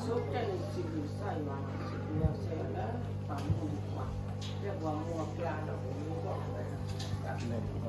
ဆိကတၢၢ်န့ၣ် စံးဘျုးကစၢ်ယွၤ, စံးဘျုးကစၢ်ယွၤလၢပာ်မူဒံးပှၤ, လၢပှၤမူအကျါဒီးပမူဘၣ်ဝဲဒၣ်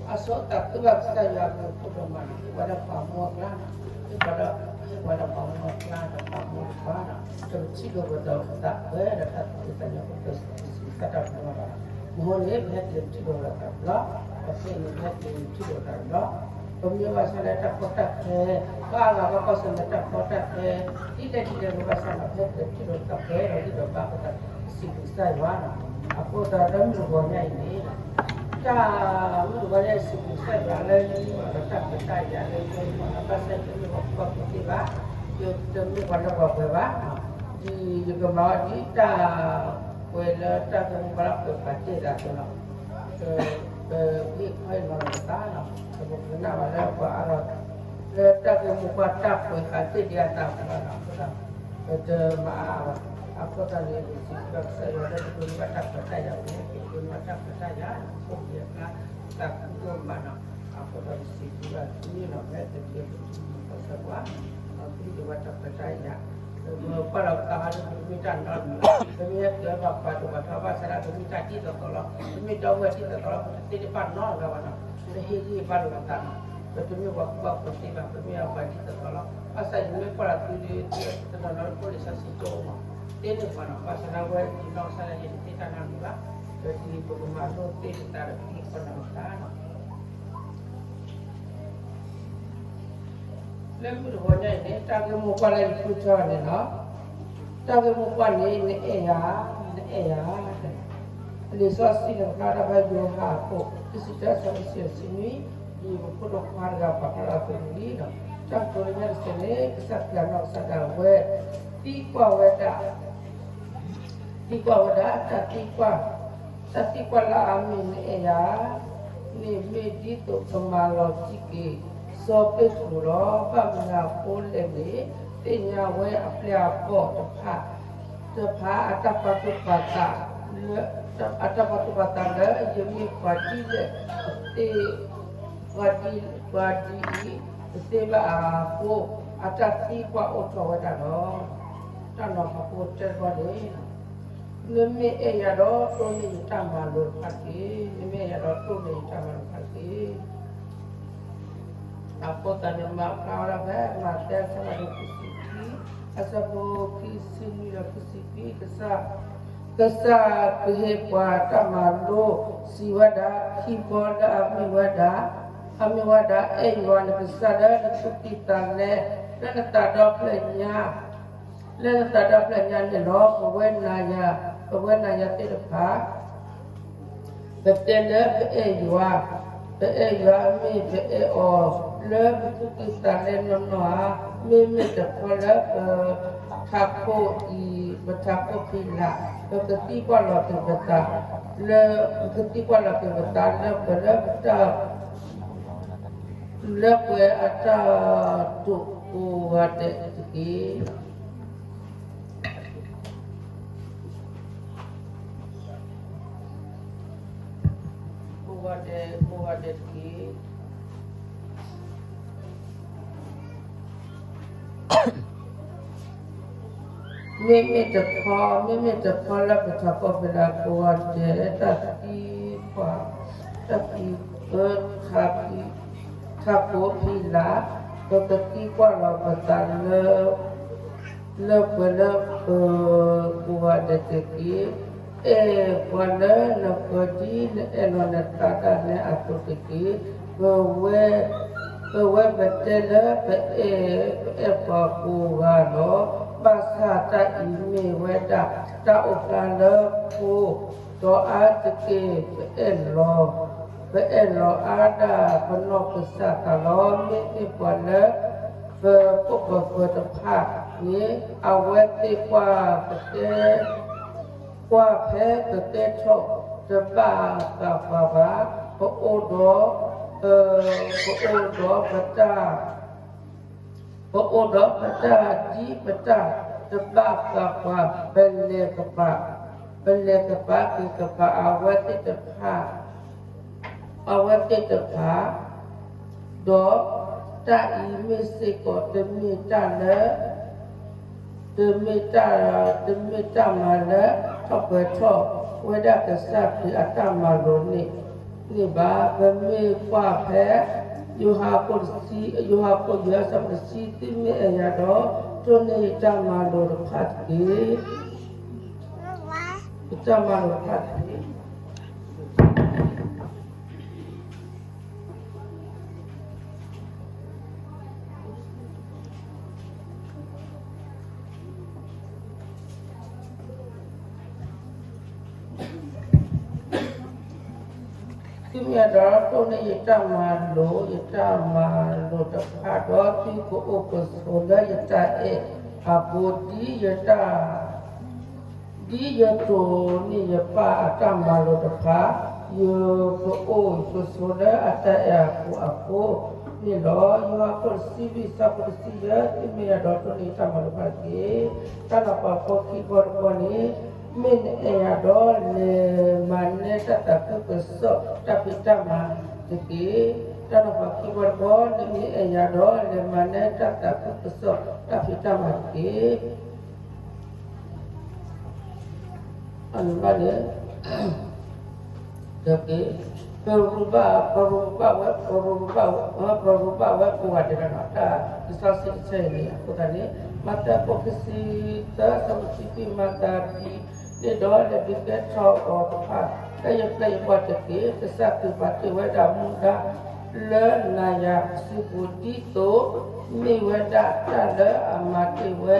အဆိသးခုဘၣ်ကစၢ်ယွၤအဘျုးအဖှိၣ်ဒိၣ်မးန့ၣ် ဟ့ၣ်ပှၤဒီးပာ်မူအကျါန့ၣ်, ဟ့ၣ်ပှၤဒီး ဟ့ၣ်ပှၤဒီးပာ်မူအကျါဒီး ပထံၣ်လိာ်ပဒီးပသးပှဲၤဒီးတၢ်သူၣ်ဖှံသးညီ ပကစံးဘျုးကစၢ်တၢ်ဘျုးမးဘၣ်. မဟိန့ၣ် ပဟဲက့ၤထံၣ်လိာ်ပသးတဘျီ, ပဃ့န့ၣ် ပဟဲက့ၤထံၣ်လိာ်ပသးတဘျီ, ပမ့ၢ်ဘၣ်ဆၣ်လၢတၢ်ကီတၢ်ခဲ ဘၣ်ဂၤဘၣ်ကီၢ်စဲၣ်လၢတၢ်ကီတၢ်ခဲ ဒ်လဲၣ်ဒ်လဲၣ် ပဘၣ်ဆၣ်ဒီး ပဟဲက့ၤထံၣ်လိာ်ပသးပှဲၤဒီး ဟ့ၣ်ဒီးဘၣ်ပသး ပစံးဘျုးကစၢ်ယွၤန့ၣ်, အဃိသတးဒီးမုၢ်တဂီၤညါအံၤန့ၣ် တၢ်မုၢ်တဂီၤညါအံၤ စံးဘျုးကစၢ်ယွၤလၢယမ့ၢ်ပှၤလၢတၢ်ခွဲးတၢ်ယာ်လၢယမ့ၢ်ပှၤလၢဘၣ်ဆၣ်ယတမ့ၢ်ပှၤကူၣ်ဘၣ်ကူၣ်သ့ဘၣ်, ယတမ့ၢ်ပှၤလၢပှၤပှဲၤဘၣ်, ဒ်ယကမၤအီၤဒ်တၢ်ပှဲၤလၢတၢ်ဂ့ၢ်မိၢ်ပှၢ်လၢပှဲၤပာ်တ့ၢ်သးအသိးလီၤ. ပ ပဂ့ၢ်ခီအံၤလီၤပသးလီၤ, ပကနၣ်ဘၣ်လၢပှၤအါထီၣ် လၢတၢ်ဂ့ၢ်မိၢ်ပှၢ်တၢ်ပှဲၤပာ်တ့ၢ်ဒံးအသးအသိးလီၤ. အဃိသတး ပတမၤအါဘၣ်, အဃိသတးန့ၣ် ပစံးဘျုးကစၢ်ယွၤလၢပဒိးန့ၢ်ဘၣ်တၢ်ခွဲးတၢ်ယာ်န့ၣ် ပဒိးန့ၢ်ဘၣ်တၢ်ခွဲးတၢ်ယာ် ပဖိပလံၤအကျါ သးခုဒိၣ်မးန့ၣ်, အဃိသတး ပစံးဘျုးဘၣ်သုန့ၣ် မ့ၢ်တၢ်ဘျုးပထံၣ်ပကီၢ်ဆၢကွၢ်, ပဒိးန့ၢ်ဘၣ်တၢ်ခွဲးတၢ်ယာ် ပကွၢ်လီၤပသးဟီဒ်ပမ့ၢ်တၢ်နီတမံၤ, ပမ့ၢ်ဟဲက့ၤဘၣ်ပှၤဒိၣ်ပှၤထီဘၣ်ဆၣ်ဒၣ် ပမ့ၢ်တၢ်ဒ်သိးသိးလီၤ, ပမ့ၢ်ဒီပုၢ်ဝဲၢ်ဒ်သိးသိးလီၤ ပတသ့တဘၣ်နီတဂၤဘၣ်န့ၣ်, ပဟ့ၣ်ဂံၢ်ဘါလိာ်ပသးန့ၣ်, ပတမ့ၢ်ပှၤကူၣ်ဘၣ်ကူၣ်သ့ဘၣ်, ပမ့ၢ်ပှၤဒ်သိးသိးလီၤ. ဘၣ်ဆၣ်ယမ့ၢ်ကွၢ်လီၤသုလၢတနီၤနီၤလၢဖိလံၤစီဆှံကၠိမး, သ့န့ၢ်ပှၤန့ၣ်, ဘၣ်ဆၣ်ဒၣ်ဝဲယနီၢ်ကစၢ်ဒၣ်ယဲ ယတသ့တၢ်နီတမံၤဘၣ်, ပဒ်ပကမၤလိသ့ပသးဒီးပဟ့ၣ်ခီနီၤပသးန့ၣ် လၢမုၢ်တဂီၤညါအံၤန့ၣ် တၢ်ဂ့ၢ်မိၢ်ပှၢ်လၢယဃုထၢအီၤန့ၣ်လီၤ. တၢ်ဂ့ၢ်မိၢ်ပှၢ်န့ၣ် နအဲၣ်ယၤ, နအဲၣ်ယၤ, လံာ်စီဆှံန့ၣ် ပာ်ဖျါထီၣ်ဖဲယိၤဟၣ်အခိၣ် ခံဆံတၢ အဆၢဖိတဆံနွံ, ဒ်ပဖိဒိၣ်ခွါတဂၤပာ်ဖျါထီၣ်အသိးန့ၣ်လီၤ. တၢ်ကတိၤလၢညါတစဲးန့ၣ် ကစၢ်ခရံာ်အနီၢ်ကစၢ်ဒၣ်ဝဲ သံကွၢ်ဝဲဒၣ် သံကွၢ်ဝဲဒၣ် တၢ်သံကွၢ်, တၢ်သံကွၢ်လၢအမ့ၢ်နအဲၣ်ယၤန့ၣ် မ့ၢ်ဒ်သိးကမၤလီၤတံၢ်က့ၤ စီၤပ့းတရူးလီၤ. ဘၣ်မနုၤအဃိလဲၣ်န့ၣ် သ့ၣ်ညါဝဲအပျဲၢ်အဘီၣ်တဖၣ် တဖၣ်အတၢ်ပာ်သူၣ်ပာ်သးလၢ အတၢ်ပာ်သူၣ်ပာ်သးလၢ ယမ့ၢ်ပှၤဒ်လဲၣ်အသ့ ပှၤဒ် ပှၤဒ်အံၤ တသ့ဘၣ်အဃိ အတၢ်သံကွၢ်အိၣ်ထီၣ်ဝဲဒၣ်လီၤ. တၢ်နီၤဖးဖိတဲဘီန့ၣ် နမ့ၢ်အဲၣ်ယၤဒီး တိၢ်န့ၢ်ယတၢ်မၤလိာ်တဖၣ်တက့ၢ်. နမ့ၢ်အဲၣ်ယၤဒီး တိၢ်န့ၢ်ယတၢ်မၤလိာ်တဖၣ်တက့ၢ်. အဃိသတးန့ၣ် မၤဖျါဝဲဒၣ်ဖဲ မးသဲ အဆၢဒိၣ်ခံဆံခံ အဆၢဖိခံဆံနွံဒီးခံဆံခွံ ကစၢ် ကစၢ်ကဟ့ၣ်ပှၤတၢ်မၤလိ စံးဝဲဒၣ် ခံဘီလၢအမ့ၢ်ဝဲဒၣ် အမ့ၢ်ဝဲဒၣ် အဲၣ်ယွၤနကစၢ်လၢနသူၣ်ကံၢ်သးလဲ လၢနသးဒီဖျၢၣ်ညါ လၢနသးဒီဖျၢၣ်ညါန့ၣ်လီၤ. ပဝဲနၤယၤ ပဝဲနၤယၤသ့ၣ်တဖၣ် ပတဲလၢပအဲၣ်ယွၤ, ပအဲၣ်ယွၤမ့ၢ်ပအဲၣ်အီၤ လၢပသူၣ်ကံၢ်သးလဲနီၢ်နီၢ်ဧါ, မ့မ့ၢ်တခီလၢပ ထးခိၣ်အံၤ ပထးခိၣ်ဖံးလး ပကသံကွၢ်လီၤက့ၤပသး လၢ ပကသံကွၢ်လီၤက့ၤပသးလၢပှဲၤလၢပတၢ် လၢပှဲၤအတၢ်တိာ်ကိးဂၤဒဲးတက့ၢ်. ကိးဂၤဒဲး ကိးဂၤဒဲးတက့ၢ်. မ့မ့ၢ်တခီ မ့မ့ၢ်တခီလၢပထးခိၣ်ဖံးလးကိးဂၤဒဲး တၢ်သံကွၢ် တၢ်သံ ထး ထးခိၣ်ဖံးလး ပကသံကွၢ်လီၤပသးလၢ လၢပှဲၤလၢပ ကိးဂၤဒဲးတက့ၢ်. အဲၣ်ပှၤလၢနပၢၤဒ်နအဲၣ်လီၤနသးဒၣ်နဲအသိးတက့ၢ်. ပဝဲ ပဝဲပတဲလၢပအဲၣ် ပအဲၣ်ပှၤကိးဂၤလီၤ. ဘၣ်ဆၣ်တၢ်အံၤမ့ၢ်ဝဲဒၣ် တၢ်အိၣ်ဖျါလၢဖိ ဒီးအါတက့ၢ် ပအဲၣ်လီၤ ပအဲၣ်လီၤအါဒၣ်ပနီၢ်ကစၢ်သးလီၤ. မ့မ့ၢ်ပှၤလၢ ပဖိပၢၤတဖၣ်န့ၣ် အဝဲသ့ၣ်ကွၢ်ကတဲ ကွၢ်ဖဲကကဲထီၣ် တဘၣ်ဃးပှၤဘၣ်. ပအိၣ်ဒီး ပ ပအိၣ်ဒီးပတၢ် ပအိၣ်ဒီးပတၢ်ဒ်ပတၢ် တဘၣ်ဃးပှၤ ပလဲၤကပၤ ပလဲၤကပၤက့ၤကပၤ အဝဲသ့ၣ်တဖၣ် အဝဲသ့ၣ်တဖၣ် ဒီး တၢ်အံၤမ့ၢ်စ့ၢ်ကီးတမ့ၢ်တၢ်လၢ တမ့ၢ်တၢ်, တမ့ၢ်တၢ်မၤလၢ ထီၣ်ပှဲၤထီၣ်ဝဲဒၣ်ကစၢ်ခရံာ်အတၢ်မၤလိာ်န့ၣ်, န့ၣ်ဘၣ်. ပမ့ၢ်ကွၢ်ဖဲ ယိၤဟၣ်ခိၣ်တဆံ, ယိၤဟၣ်ခိၣ်ယဲၢ်ဆၢဖိတဆံ, သုမ့ၢ်အဲၣ်ယၤဒီး တိၢ်န့ၢ်ယတၢ်မၤလိာ်တဖၣ်တက့ၢ်. ယတၢ်မၤလိာ်တဖၣ်တက့ၢ်. သုမ့ၢ်အဲၣ်ဒိးတိၢ်န့ၢ်ယတၢ်မၤလိာ်, ယတၢ်မၤလိာ်တဖၣ်ဒီး သုကအိၣ်ကဆိးလၢယတၢ်အဲၣ်အပူၤ, ဒ်ယတၢ် ဒ်ယတိၢ်န့ၢ်ယပၢ်အတၢ်မၤလိာ်တဖၣ်, ယကအိၣ်ကဆိးလၢအတၢ်အဲၣ်အပူၤအဃိန့ၣ်လီၤ. ယိၤဟၣ်ခိၣ်တဆံလွံၢ်ဆၢဖိတဆံယဲၢ်, သုမ့ၢ်အဲၣ်ဒိးတိၢ်န့ၢ်ယတၢ်မၤလိာ်တဖၣ်တက့ၢ်. တၢ်န့ၣ်ပှၤဖိခံဘီတဘီန့ၣ်, မ့ၢ်နအဲၣ်ယၤဒီးလဲၤမၤနၢၤတၢ်သးခုကစီၣ်တၢ်ဖံးတၢ်မၤတက့ၢ်. တၢ်န့ၣ်ပှၤခံဘီတဘီန့ၣ်, မ့ၢ်အဲၣ်ယၤဒီးလဲၤမၤနၢၤတၢ်သးခုကစီၣ်တၢ်ဖံးတၢ်မၤတက့ၢ်. အန့ၣ်ဘၣ်န့ၣ်, ပရူဘၣ်, ပရူဘၣ်ဝဲ, ပရူဘၣ်ဝဲ, ပရူဘၣ်ဝဲကိးဂၤဒဲးလီၤ. တၢ်ကစီၣ်စံးတဆၢအံၤန့ၣ် အဃိသတးန့ၣ်, မၤသဲအခိၣ်ခံဆံသၢ အဆၢဖိတဆံခွံ, မၤသးဒ်န့ၣ်ဒီး လဲၤဒုးကဲထီၣ်အီၤတဖၣ် လၢယပျဲၢ်ယဘီၣ်တက့ၢ်. ကစၢ်ခရံာ်ပာ်တ့ၢ်ဝဲဒၣ်မူဒါ လၢနၤယၤပစုပူၤ ဒ်သိး မ့ၢ်ဝဲဒၣ်တၢ်လၢအမၤတ့ၢ်ဝဲ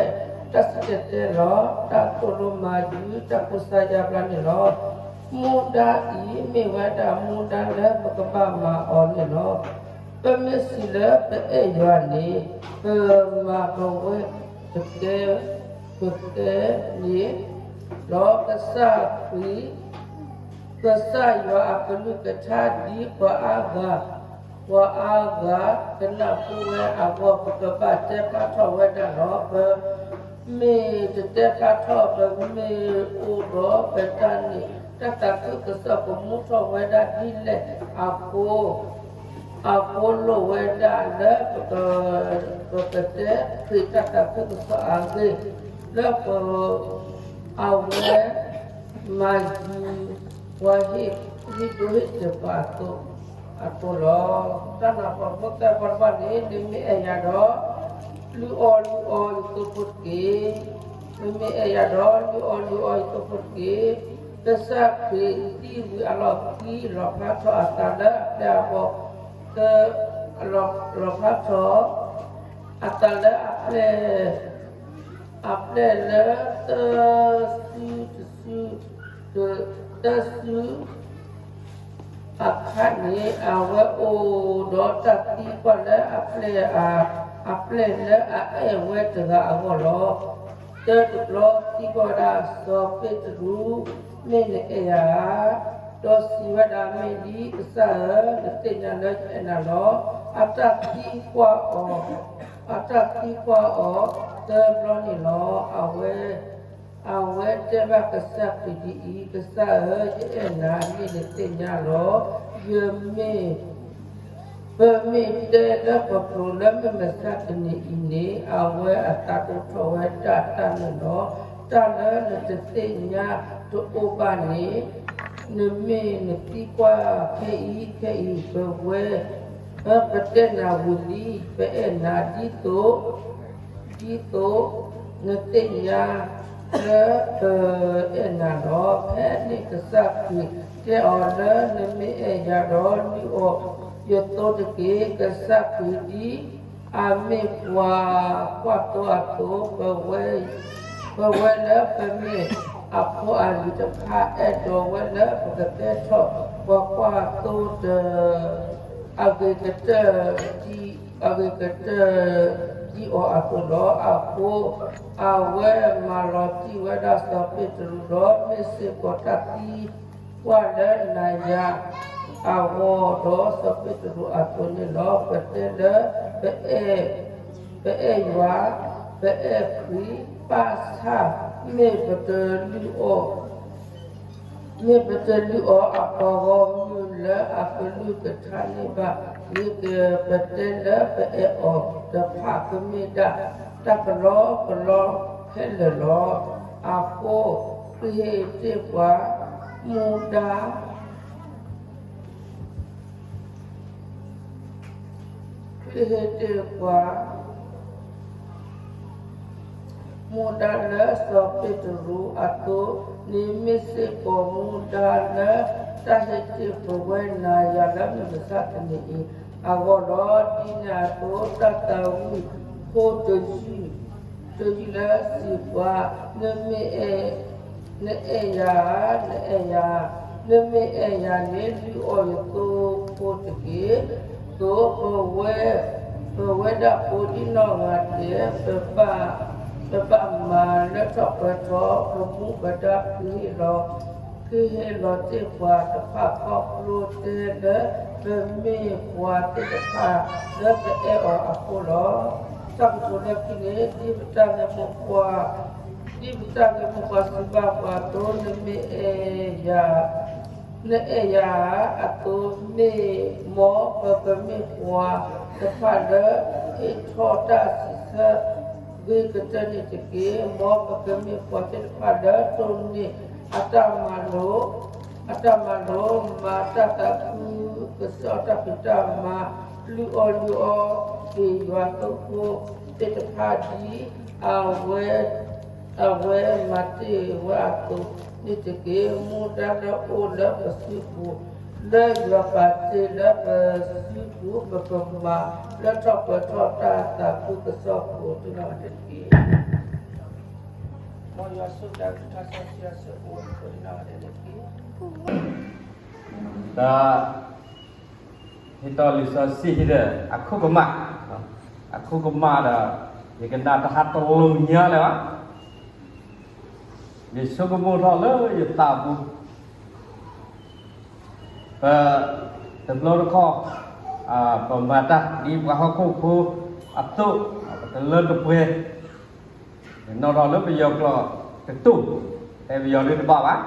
တၢ်စံၣ်တဲၤတဲလီၤ, တၢ်သိၣ်လိမၤယုၤ, တၢ်ကူစါယါဘျါန့ၣ်လီၤ. မူဒါအံၤမ့ၢ်ဝဲဒၣ်မူဒါလၢပကဘၣ်မၤအီၤန့ၣ်လီၤ. ပမ့ၢ်စံးလၢပအဲၣ်ယွၤန့ၣ်, ပမၤပဝဲကကဲ, ကကဲန့ၣ်လီၤ. ကစၢ်ခရံာ် ကစၢ်ယွၤအကလုၢ်ကထါဒ်ပှၤအါဂၤ, ပှၤအါဂၤကနၢ်ဟူဝဲအဂီၢ် ပကဘၣ်တဲဖျါထီၣ်ဝဲဒၣ်လီၤ. ပမ့ၢ်တတဲဖျါထီၣ် ပမ့ၢ်အိၣ်ဒီးပတၢ်န့ၣ် တၢ်သးခုကစီၣ်ကမူထီၣ်ဝဲဒၣ်ဒ်လဲၣ်အဃိ အဃိလိၣ်ဝဲဒၣ်လၢ ပကတဲခရံာ်တၢ်သးခုကစီၣ်အဂ့ၢ် လၢပ အဝဲ မၤယုၤ ပှၤဟ့ၣ်ဂံၢ်ဘါဟ့ၣ်စၢၤပှၤအသိးလီၤ. တၢ်န့ၣ်ပှၤဖိသၣ်ပှၤတဖၣ်န့ၣ် နမ့ၢ်အဲၣ်ယၤဒီး လုၢ်အီၣ်လုၢ်အီယသိဖိတက့ၢ်. နမ့ၢ်အဲၣ်ယၤဒီး လုၢ်အီၣ်လုၢ်အီယသိဖိတက့ၢ်. ကစၢ်ခရံာ်သံဝံၤအလီၢ်ခံ လီၣ်ဖျါထီၣ်အသးလၢအပျဲၢ်အဘီၣ်, လီၣ်ဖျါထီၣ်အသးလၢအပျဲၢ် အပျဲၢ်လၢတၢ်စုတစု, တၢ်စု အခါန့ၣ် အဝဲအိၣ်ဒီးတၢ်သံကွၢ်လၢအပျဲၢ်, အပျဲၢ်လၢအအဲၣ်ဝဲတဂၤအဂီၢ်လီၤ. တၢတဘျီသံကွၢ်ဝဲဒၣ်စီၤပ့းတရူး, မ့ၢ်နအဲၣ်ယၤဧါ. ဒီးစံးဝဲဒၣ်, မ့ၢ်ဒ်ကစၢ်ဧၢ, နသ့ၣ်ညါလၢယအဲၣ်နၤလီၤ. အတၢ်သံကွၢ်အီၤ, အတၢ်သံကွၢ်အီၤတဘျီန့ၣ်လီၤ. အဝဲ အဝဲတဲဘၣ်ကစၢ်ခရံာ်ဒ်အံၤ, ကစၢ်ဧၢ, ယအဲၣ်နၤ, မ့ၢ်နသ့ၣ်ညါလီၤ. ယမ့ၢ် ပမ့ၢ်တဲလၢပဖျိလၢမုၢ်မဆါတနံၤအံၤန့ၣ်, အဝဲအသးဒိၣ်ထီၣ်ဝဲဒၣ်တၢ်န့ၣ်လီၤ. တၢ်လၢနတသ့ၣ်ညါတအိၣ်ဘၣ်န့ၣ်, နမ့ၢ်နသံကွၢ်ခဲအံၤခဲအံၤ, ပဝဲ ပတဲနၤဝံၤလံ, ပအဲၣ်နၤဒ်သိး ဒ်သိးနသ့ၣ်ညါလၢပအဲၣ်နၤလီၤ. ဖဲန့ၣ်ကစၢ်ခရံာ်တဲအီၤလၢ နမ့ၢ်အဲၣ်ယၤဒီး လုၢ်အီၣ်ယသိတက့ၢ်. ကစၢ်ခရံာ်ဒ်အမ့ၢ်ပှၤကွၢ်သိအသိး, ပဝဲလၢပမ့ၢ်အဖိအလံၤတဖၣ် အဲၣ်ဒိးဝဲလၢပကကဲထီၣ်ပှၤကွၢ်သိတ အဂ့ၤကတၢၢ်, အဂ့ၤကတၢၢ်ဒ်အီၤအသိးလီၤ. အဃိ အဝဲမၤလီၤတံၢ်ဝဲဒၣ်စီၤပ့းတရူးဒီး မ့ၢ်စ့ၢ်ကီးတၢ်သံကွၢ်လၢနၤယၤအဂီၢ်ဒီး စီၤပ့းတရူးအသိးန့ၣ်လီၤ. ပတဲလၢ ပအဲၣ်ယွၤ, ပအဲၣ်ခရံာ်, ဘၣ်ဆၣ် မ့ၢ်ပတလုၢ်အီၣ် မ့ၢ်ပတလုၢ်အီၣ်အပှၤဂီၢ်မုၢ်လၢအကလုၢ်ကထါန့ၣ်ဘၣ် ယကပတဲလၢပအဲၣ်အီၤတဖၣ်ကမ့ၢ်ဒၣ်တၢ်ကလီကလီခဲလၢာ်လီၤ. အဃိ ဃ့ဟ့ၣ်တ့ၢ်ပှၤ မူဒါ ဃ့ဟ့ၣ်တ့ၢ်ပှၤ မူဒါလၢစီၤပ့းတရူးအသိးန့ၣ် မ့ၢ်စ့ၢ်ကီးမူဒါလၢတၢ်ဟ့ၣ်တ့ၢ်ပဝဲနၤယၤလၢမုၢ်မဆါတနံၤအံၤအဂီၢ်လီၤ. ဒ်န့ၣ်အသိး တၢ်သးဝံၣ်ဖိတယုၢ် တယုၢ်လၢစံးပှၤ နမ့ၢ်အဲၣ် နအဲၣ်ယၤဧါ, နအဲၣ်ယၤ, နမ့ၢ်အဲၣ်ယၤန့ၣ် လုၢ်အီၣ်ယသိဖိတက့ၢ်. သိးပဝဲ ပဝဲဒၣ်ဖိဒံနီၢ်ဂၤဒဲး ပဘၣ်မၤလၢထီၣ်ပှဲၤထီၣ် ပမူပဒါ ဃ့ဟ့ၣ်လီၤ ဃ့ဟ့ၣ်လီၤတ့ၢ်ပှၤတဖၣ်ခီဖျိတဲလၢ ပမ့ၢ်ပှၤသ့ၣ်တဖၣ်လၢပအဲၣ်အီၤအဃိလီၤ. တၢ်ကတိၤလၢခံန့ၣ် ဒ်ပတၢ်ဂဲၤမိၢ်ပှၢ် ဒ်ပတၢ်ဂဲၤမိၢ်ပှၢ်စံးဘၣ်ပှၤအသိး နမ့ၢ်အဲၣ်ယၤ နအဲၣ်ယၤအသိး မ့ၢ်မ်ပကမ့ၢ်ပှၤတဖၣ်လၢ ဟ့ၣ်ထီၣ်တၢ်စံးဆၢ ဂ့ၤကတၢၢ်န့ၣ်တက့ၢ်. မ်ပကမ့ၢ်ပှၤသ့ၣ်တဖၣ်လၢ တိၢ်န့ၢ်အတၢ်မၤလိာ် အတၢ်မၤလိာ် မၤတၢ်သးခုကစီၣ် တၢ်ဖံးတၢ်မၤ လုၢ်အီၣ်လုၢ်အီက့ၤယွၤသိဖိသ့ၣ်တဖၣ်ဒ် အဝဲ အဝဲမၤတ့ၢ်ဝဲအသိးန့ၣ်တက့ၢ်. မူဒါလၢအိၣ်လၢပစုပူၤ လၢယွၤပာ်တ့ၢ်လၢပစုပူၤ ပကမၤလၢထီၣ်ပှဲၤထီၣ်တၢ်သးခုကစီၣ်ဖိ တ့ၢ်နီၣ်ဂၤဒဲးတက့ၢ်. မ်ယွၤဆိၣ်ဂ့ၤတၢ်ကစီၣ်ဆံးအဆၢဖိ တ့ၢ်နီၣ်ဂၤဒဲးတက့ၢ်. တၢ် ဟ့ၣ်တီၢ်လံာ်စီဆှံဒီး အခိၣ်ကမၣ်, အခိၣ်ကမၣ်ဒီး ယကနၣ်တဟးတလိၤညါလၢၤဘၣ်. ယဆိကမိၣ်ထီၣ်လၢယသးပူၤ ပ တဘျီတခီၣ် ပမၤတၢ်ဒ်ပှၤဟီၣ်ခိၣ်ဖိအသိး ပတလၢတပှဲၤ နီၣ်ထီၣ်လၢပယီၤကျိာ်တတိၢ်, တဲပယီၤဒုတဘၣ်ဘၣ်,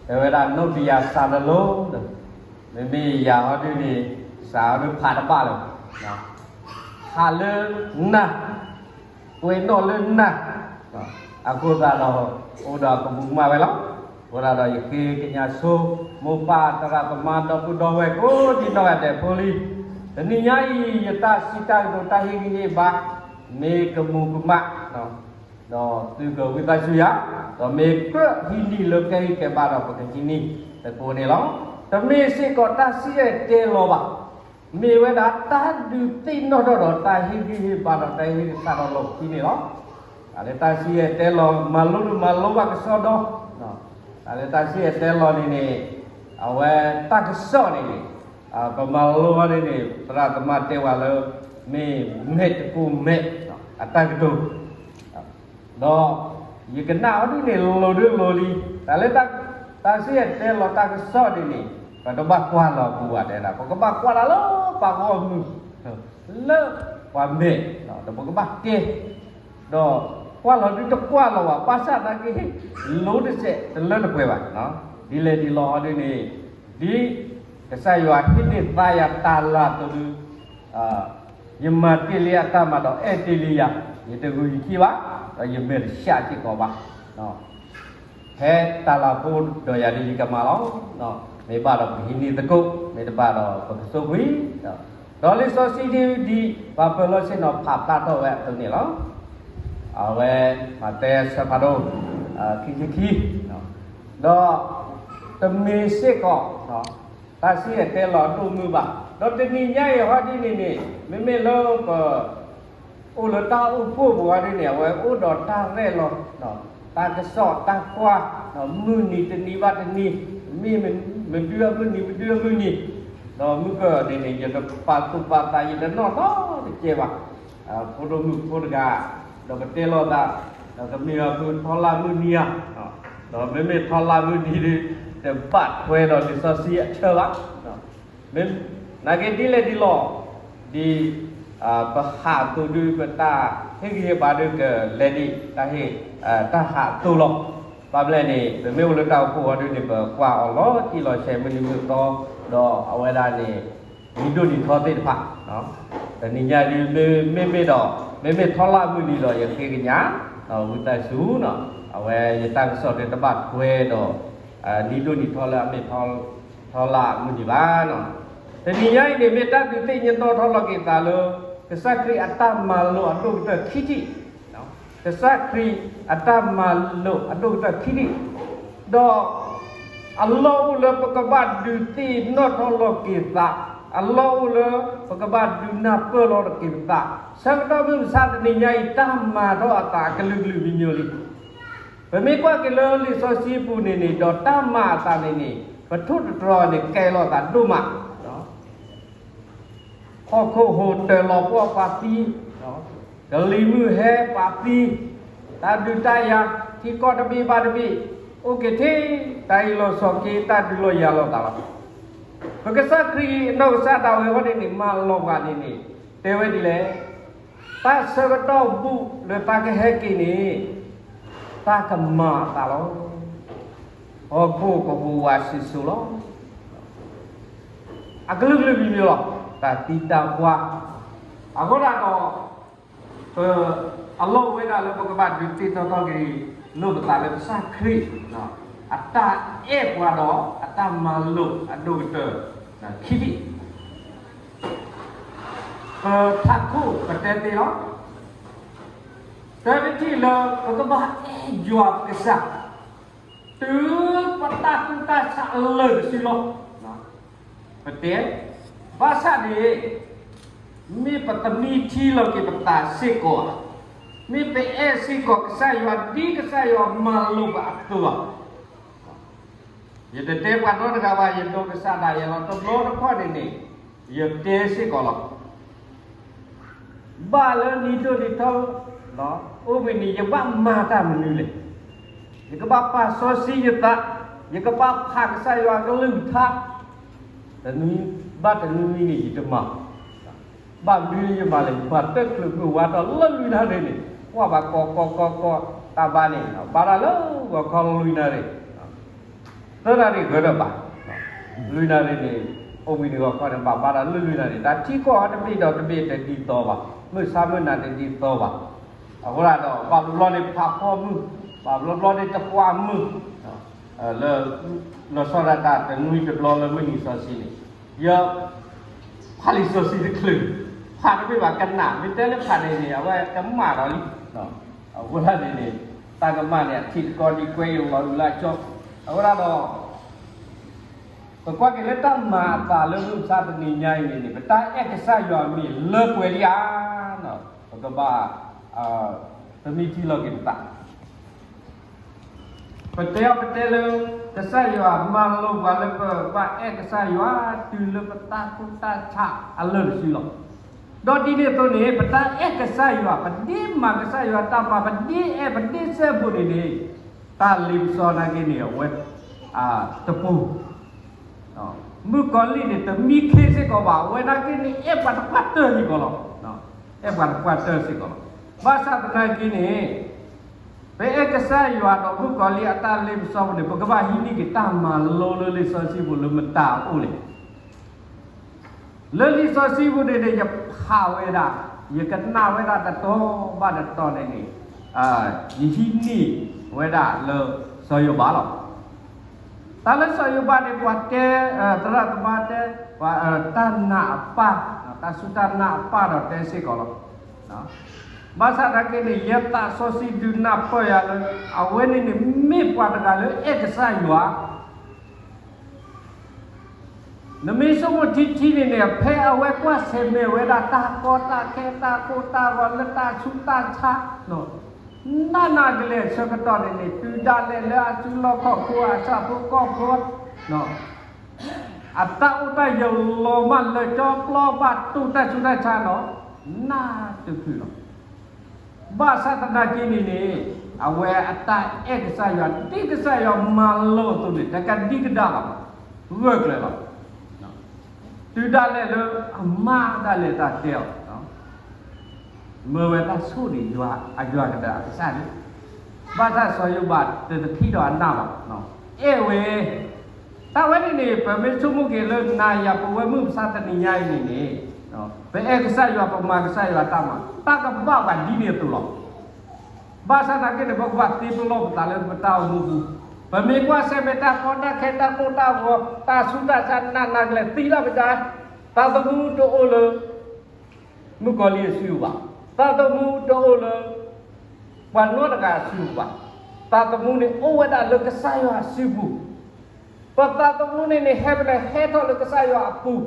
တဲဝဲဒၣ် နီၣ်တယၤစးတလိၤ, မ့မ့ၢ်ယၤဟီဒုန့ၣ် စးဟီဒုဖးတဘၣ်လၢၤ, ဖးလၢနၢ်, ကွဲးနီၣ်လၢနၢ်, အဃိသတးဒီး အိၣ်ဒီးကမူးကမၣ်ဝဲလီၤ. အဃိသတးဒီး ယဃ့ကညးဆိ မိၢ်ပၢ်သရၣ်သမါ ဒီပုၢ်ဒီဝဲၢ်ကိးဒံနီၢ်ဂၤဒဲးဖိလံ, တနံၤညါအံၤ ယတၢ်စံးတၢ်ကတိၤတၢ်ဟ့ၣ်ဂံၢ်ဟ့ၣ်ဘါ မ့ၢ်ကမူးကမၣ် ဒီးသုကဝံသးစူၤယၤ, ဒီးမ့ၢ်ကြၢးဟံးန့ၢ်လၢကဟ့ၣ်ကဲဘါဒီး ပကဟံးန့ၢ်သကိးန့ၣ်လီၤ. တမ့ၢ်စ့ၢ်ကီးတၢ်စံၣ်တဲၤတဲလီၤဘၣ်, မ့ၢ်ဝဲဒၣ်တၢ်ဒုးသ့ၣ်နီၣ်ထီၣ်ဒီး တၢ်ဟ့ၣ်ဂံၢ်ဟ့ၣ်ဘါဒီး တၢ်ဟ့ၣ်ဂံၢ်ဟ့ၣ်ဘါဒီးလီၢ်ခံန့ၣ်လီၤ. တၢ်လၢတၢ်စံၣ်တဲၤတဲလီၤ မၤလိဒုးမၤလိဘၣ်ကစီဒီ, တၢ်လၢတၢ်စံၣ်တဲၤတဲလီၤန့ၣ်န့ၣ် အဝဲတၢ်ကစီၣ်န့ၣ်န့ၣ် ပမၤလိဝဲန့ၣ်န့ၣ် သရၣ်သမါတဲဝဲလၢ မ့ၢ်မဲာ်တကိးမဲာ် အတၢ်ကတိၤ ဒီးယကနၣ်အီၤဒ်န့ၣ် လိၤဒုးလိၤလံ, တၢ်လၢတၢ်စံၣ်တဲၤတဲလီၤတၢ်ကစီၣ်ဒ်န့ၣ် ပတဘၣ်ကွၢ်လီၤပူၤဘၣ် တဲဒၣ် ပကဘၣ်ကွၢ်တၢ်လၢပှၤဂီၢ်မုၢ် လၢပှၤမဲာ်, ဒီးပကဘၣ်ကဲ, ဒီးကွၢ်လီၤဒုးတကွၢ်လီၤဘၣ် ဘၣ်ဆၣ်သနာ်က့ လိၤတစဲးတလၢတပှဲၤဘၣ်, ဒ်လဲၣ်ဒ်လဲၣ်ဟီဒ်န့ၣ် ဒ်ကစၢ်ယွၤဟ့ၣ်န့ၢ်သါယၤတၢ်လၢအသိးဒုး ယမၤတ့ၢ်လံအတၢ်မၤဒီး အဲၣ်တ့ၢ်လံယၤ, ယတဂုာ်ယခံဘၣ်, ဒီးယမဲာ်တဆှးစ့ၢ်ကီးဘၣ်. ဖဲတၢ်လၤဖိဒီးယၤဒ်ယကမၤလီၤ, မ့ၢ်ဘၣ်ဒီးပကဟံးန့ၢ်သကိး, မ့ၢ်တဘၣ်ဒီးပကစိာ်ကွံာ်, ဒီးလံာ်စီဆှံဒ် ဒ်ပှၤပၢၤလီၢ်ဆ့ၣ်နီၤဖးဖျါထီၣ်ဝဲအသိးန့ၣ်လီၤ. အဝဲ မးသဲဆၢဖးဒိၣ် ခံဆံခံ, ဒီးတမ့ၢ်စ့ၢ်ကီး တၢ်စံၣ်တဲၤတဲလီၤဒိၣ်မုၢ်ဘၣ်, ဒီးတနံၤညါအံၤဟီဒ်န့ၣ်န့ၣ် မ့မ့ၢ်လၢပ အိၣ်လၢတၢ်အိၣ်ဖှိၣ်ပူၤဝဲဒ်န့ၣ် အဝဲအိၣ်ဒီးတၢ်ရဲၣ်လီၤ, တၢ်ကစီၣ်တၢ်ကွၢ်, မုၢ်နံၤတနံၤဘၣ်တနံၤ, မ့ၢ်မဒုအမုၢ်နံၤ မဒုအမုၢ်နံၤ, ဒီးမုၢ်ကၢၢ်န့ၣ်န့ၣ် ယတပာ်သူၣ်ပာ်သး ယတနီၣ်ထီၣ်တကဲဘၣ်. ဖိဒိၣ်မုၣ်ဖိတဂၤ ဒီးပတဲလိာ်သး ဒီးကမ့ၢ်အီၤဖုထီလၢမုၢ်နံၤဧါ, ဒီးမ့မ့ၢ်ထီလၢမုၢ်နံၤဒီး တဘၣ်ထွဲဒီးလံာ်စီဆှံအဆၢဘၣ်. မ့ၢ်နာ်က့ဒ်လဲၣ်ဒ်လဲၣ်, ဒ် ပဟးသိးဒုး ပတၢ်ဟ့ၣ်ဂံၢ်ဟ့ၣ်ဘါဒုးကလဲၤဒ် တၢ်ဟ့ၣ် တၢ်ဟးသိးလီၤ. ဘၣ်မနုၤလဲၣ်န့ၣ် ပမ့ၢ်အိၣ်လၢတၢ်အိၣ်ဖှိၣ်ဝဲဒုးန့ၣ် ပကွၢ်အီၤလီၤတံၢ်လီၤဆဲးမုၢ်နံၤမုၢ်သီ, ဒီးအဝဲဒၣ်န့ၣ် နံၤဒိၣ်နံၤထီသ့ၣ်တဖၣ်, တနံၤညါဒ်မ့မ့ၢ်ဒီး မ့မ့ၢ်ထီလၣ်မုၢ်နံၤဒီး ယဃ့ကညး ဝံသးစူၤ, အဝဲယတၢ်ကစီၣ်တဘၣ်ထွဲဒီး နံၤဒိၣ်နံၤထီလၢအမ့ၢ်ထီလၣ်မုၢ်နံၤဘၣ်. တနံၤညါအံၤန့ၣ် မ့ၢ်တၢ်ဒုးသ့ၣ်ညါနီၣ်ထီၣ်လီၤက့ၤသးလၢ ကစၢ်ခရံာ်အတၢ်မၤလိာ်အဒိၣ်ကတၢၢ်ခံထံၣ်, ကစၢ်ခရံာ်အတၢ်မၤလိာ်အဒိၣ်ကတၢၢ်ခံထံၣ်, ဒီးအလီၢ်အိၣ်လၢပကဘၣ်ဒုးသ့ၣ်နီၣ်ထီၣ်လီၤက့ၤသး, အလီၢ်အိၣ်လၢပကဘၣ်ဒုးနၢ်ပၢၢ်လီၤက့ၤပသး, ဆၢကတီၢ်မုၢ်မဆါတနံၤညါအံၤ တၢ်မၤထီၣ်အသးအကလုာ်ကလုာ်မံၤမံၤလံ. ပမ့ၢ်ကွၢ်က့ၤလၢလံာ်စီဆှံပူၤန့ၣ်န့ၣ် ဒီးတၢ်မၤအသးန့ၣ်န့ၣ် ပထိၣ်သတြီၤန့ၣ် ကဲလီၤသးဒိၣ်မး ဟီၣ်ခိၣ်ဟိးတၢၤလီၤပှီၢ်ပှၤသံ, ကလံၤမုၢ်ဟဲပှၤသံ, တၢ်ဒုးတၢ်ယၤ ထံကီၢ်တဘ့ၣ်ဘၣ်တဘ့ၣ် အိၣ်က့ၤထဲ တၢ်အ့ၣ်လိာ်ဆိးက့ တၢ်ဒုးလိာ်ယၤလိာ်သးလီၤ. ပကစၢ်ခရံာ်အနီၢ်ကစၢ်ဒၣ်ဝဲအဂီၢ်န့ၣ်န့ၣ် မၤလီၤပှၤန့ၣ်န့ၣ် တဲဝဲဒ်လဲၣ်, တၢ်ဆၢကတီၢ်ဘူးလၢတၢ်ကဟဲက့ၤန့ၣ် တၢ်ကမၤအသးလီၤ. ဟီၣ်ခိၣ်ကဟူးဝးဆံးဆူလီၤ. အကလုာ်ကလုာ်မံၤမံၤလီၤ. တၢ်သံတၢ်ပှၢ်, အဃိသတးဒီး ပအလီၢ်ဝဲဒၣ်လၢပကဘၣ်ဒုးသ့ၣ်နီၣ်ထီၣ်က့ၤလိာ်ပသးလၢကစၢ်ခရံာ် အတၢ်အဲၣ်ပှၤဒီးအတၢ်မၤလိာ်အဒိၣ်ကတၢၢ်ခံထံၣ် ပထးခိၣ်ပတဲသ့လီၤ. တၢ်တထံၣ်လၢပကဘၣ်အဲၣ်ယွၤပကစၢ် တုၤပတၢ်ကူၣ်တၢ်ဆးအလၢာ်တစုလီၤ. ပတဲ, ဘၣ်ဆၣ်န့ၣ် မ့ၢ်ပသမံထံလီၤက့ၤပသးစ့ၢ်ကီးဧါ, မ့ၢ်ပအဲၣ်စ့ၢ်ကီးကစၢ်ယွၤဒ်ကစၢ်ယွၤမၤလိာ်ပှၤအသိးဧါ. ယတတဲပှၤနီတဂၤဘၣ်, ယဒိးကစၢ်ဒၣ်ယဲလီၤ. တဘျီတခီၣ်န့ၣ်န့ၣ် ယတဲစ့ၢ်ကီးလီၤ. ဘၣ်လၢနံၤဒိၣ်နံၤထီ အိၣ်ဘှံးနံၤ ယဘၣ်မၤတၢ်မနုၤလဲၣ်. ယကဘၣ်ပာ်စီဆှံယသး, ယကဘၣ်ဖးကစၢ်ယွၤကလုၢ်ကထါ, တနွံဘၣ်တနွံန့ၣ် ယတမၤ ဘၣ်မနုၤယမၤလဲၣ်, ယဘၣ်တၢ်ချုးမုၢ်ဝါဒီးလၢလွံၢ်နၣ်ရံၣ်န့ၣ်, ကွၢ်ဘၣ်ကီကီကီကီ တၢ်ဘါန့ၣ် ဘါတၢ်လၢဂီၤခီလွံၢ်နၣ်ရံၣ်, သၢနၣ်ရံၣ်ဂၢၢ်ဒီးဘၣ်, လွံၢ်နၣ်ရံၣ်န့ၣ် အိၣ်ဘှံးနံၤဂီၤခီန့ၣ် ဘၣ်ဘါတၢ်လၢလွံၢ်နၣ်ရံၣ်, တၢ်ထံကီၢ်တဘ့ၣ်ဒီးတဘ့ၣ်တဒ်သိးဘၣ်, မုၢ်ဆါမုၢ်နၤတဒ်သိးဘၣ်. အဃိသတးဒီး ဘၣ်ဘျီဘျီန့ၣ်ဖးဖီမုၢ်, ဘၣ်ဘျီဘျီန့ၣ်တပှၢ်မုၢ် လၢ လီၤဆီဒၣ်တၢ်တနွံတဘျီလၢမုၢ်နံၤစီဆှံန့ၣ်, ယ ဖးလံာ်စီဆှံတချုး, ဖးတဘၣ်ဘၣ်ကနၣ်, မ့ၢ်တဲလၢဖးန့ၣ်န့ၣ် အဝဲကမၣ်ဒီးလံ. အဃိသတးန့ၣ်န့ၣ် တၢ်ကမၣ်န့ၣ် အထံးတကီဒံကွဲယလီၤအုးလၢအကၠီ, အဃိသတးဒီး ပကွၢ်က့ၤလၢတၢ်မၤအသးလၢမုၢ်မဆါတနံၤညါအံၤန့ၣ်န့ၣ် ပတၢ်အဲၣ်ကစၢ်ယွၤမ့ၢ်လၢပှဲၤလံဧါ, ပကဘၣ် သမံထံလီၤက့ၤပသး ပတဲအီၤပတဲလၢ ကစၢ်ယွၤမၤလိာ်ပှၤလၢပဘၣ်အဲၣ်ကစၢ်ယွၤ တုၤလၢပတၢ်ကူၣ်တၢ်ဆးအလၢာ်တစုလီၤ. ဒီးဒ်န့ၣ်အသိးန့ၣ် ပတၢ်အဲၣ်ကစၢ်ယွၤ ပဒ့မၤကစၢ်ယွၤတၢ်မၤ ပဒ့အဲၣ်ပဒ့စဲဘူးန့ၣ်န့ၣ် တၢ်လ့ပစီနာ်က့န့ၣ် အဝဲ တပူၤ မုၣ်ကီၤလံၢ်န့ၣ် တမံခ့စ့ၢ်ကီးဘၣ်, အဝဲနာ်က့န့ၣ် အဲၣ်ပှၤတပှၢ်တၢၢ်စ့ၢ်ကီးလီၤ. အဲၣ်ပှၤတပှၢ်တၢၢ်စ့ၢ်ကီးလီၤ. ဘၣ်ဆၣ်သနာ်က့န့ၣ် ပအဲၣ်ကစၢ်ယွၤဒီးမုၣ်ကီၤလံၢ်အတၢ်လ့ပစီပူၤန့ၣ် ပကဘၣ်ဟံးန့ၢ်က့ၤတၢ်မၤလိလၢလံာ်စီဆှံပူၤလၢမတၤအအိၣ်လဲၣ်. လၢလံာ်စီဆှံပူၤန့ၣ်န့ၣ် ယဖးဝဲဒၣ်, ယကနၣ်ဝဲဒၣ်တတီၤဘၣ်တတီၤန့ၣ်န့ၣ် ယဟံးန့ၢ်ဝဲဒၣ်လၢစီၤယိၤဘးလီၤ. တၢ်လၢစီၤယိၤဘးန့ၣ် ပှၤတဲ, သရၣ်သမါတဲ, တၢ်နာ်အပၢ်, တၢ်စူၢ်တၢ်နာ်အပၢ်ဒီးတဲစ့ၢ်ကီးလီၤ. ဘၣ်ဆၣ်သနာ်က့န့ၣ် ယသးစီဆှံဒုးနၢ်ပၢၢ်ယၤလၢ အဝဲန့ၣ်န့ၣ် မ့ၢ်ပှၤတဂၤလၢအဲၣ်ကစၢ်ယွၤ နမ့ၢ်ဆိကမိၣ်ထံထံန့ၣ်န့ၣ် ဖဲအဝဲကွၢ်ဆၢၣ်မဲာ်ဝဲဒၣ်တၢ်ကီတၢ်ခဲတၢ်ကိၢ်တၢ်ဂီၤလၢတၢ်ဆူးတၢ်ဆါ, နးနးကလဲာ်ဆၢကတီၢ်န့ၣ်န့ၣ် တုၤဒၣ်လဲာ်လၢအစုလီၢ်ခီၣ်ခိၣ်အဆၣ်ဖိကီၢ်ဖိ အတၢ်အိၣ်တၢ်ယၢၤလီၤမၢ်လၢာ်ကၠီပျီဘၣ်တူၢ်တၢ်ဆူးတၢ်ဆါနီၤ, နးတဖုလီၤ. ဘၣ်ဆၣ်သနာ်က့န့ၣ်န့ၣ် အဝဲအတၢ်အဲၣ်ကစၢ်ယွၤ ဒ်ကစၢ်ယွၤမၤလိအသိးန့ၣ် တကဒံကဒါဘၣ်, ဂၢၢ်ကျၢၤလီၤ. တုၤဒၣ်လဲာ်လၢအမၤဒၣ်လဲာ်တၢ်တဲအီၤ မၢဝဲတၢ်ဆိၣ်န့ၣ် ယွၤအယွၤကဒၢးအကစၢ်န့ၣ်, ဘၣ်ဆၣ်စီၤယိၤဘးတထံၣ်ဒီးအနၢ်ဘၣ်, အဲၣ်ဝဲ, တၢ်ဝဲန့ၣ်န့ၣ် ပမ့ၢ်ဆိကမိၣ်က့ၤလၢနၤယၤပဝဲမုၢ်မဆါတနံၤညါအံၤန့ၣ်န့ၣ်, ပအဲၣ်ကစၢ်ယွၤ ပမၤကစၢ်ယွၤတၢ်မၤ တၢ်ကဘၣ်ပှၤဒ်န့ၣ်အသိးလီၤ. ဘၣ်ဆၣ်သနာ်က့န့ၣ် ပကဘၣ်သ့ပလီၢ်ပသးလၢပတၢ်အိၣ်မူပူၤ, ပမ့ၢ်ကွၢ်ဆၢၣ်မဲာ်တၢ်ကီတၢ်ခဲတၢ်ကိၢ်တၢ်ဂီၤ တၢ်ဆူးတၢ်ဆါ နးနးကလဲာ်သံလီၤပစၢ်, သးသမူတအိၣ်လၢ မုၣ်ကီၤလံၢ်အစုပူၤဘၣ်, သးသမူတအိၣ်လၢ ပှၤနီတဂၤအစုပူၤဘၣ်, သးသမူန့ၣ်အိၣ်ဝဲဒၣ်လၢကစၢ်ယွၤအစုပူၤ, ပသးသမူန့ၣ်န့ၣ် ဟဲပလဲၤဟဲထီၣ်လၢကစၢ်ယွၤအပူၤ,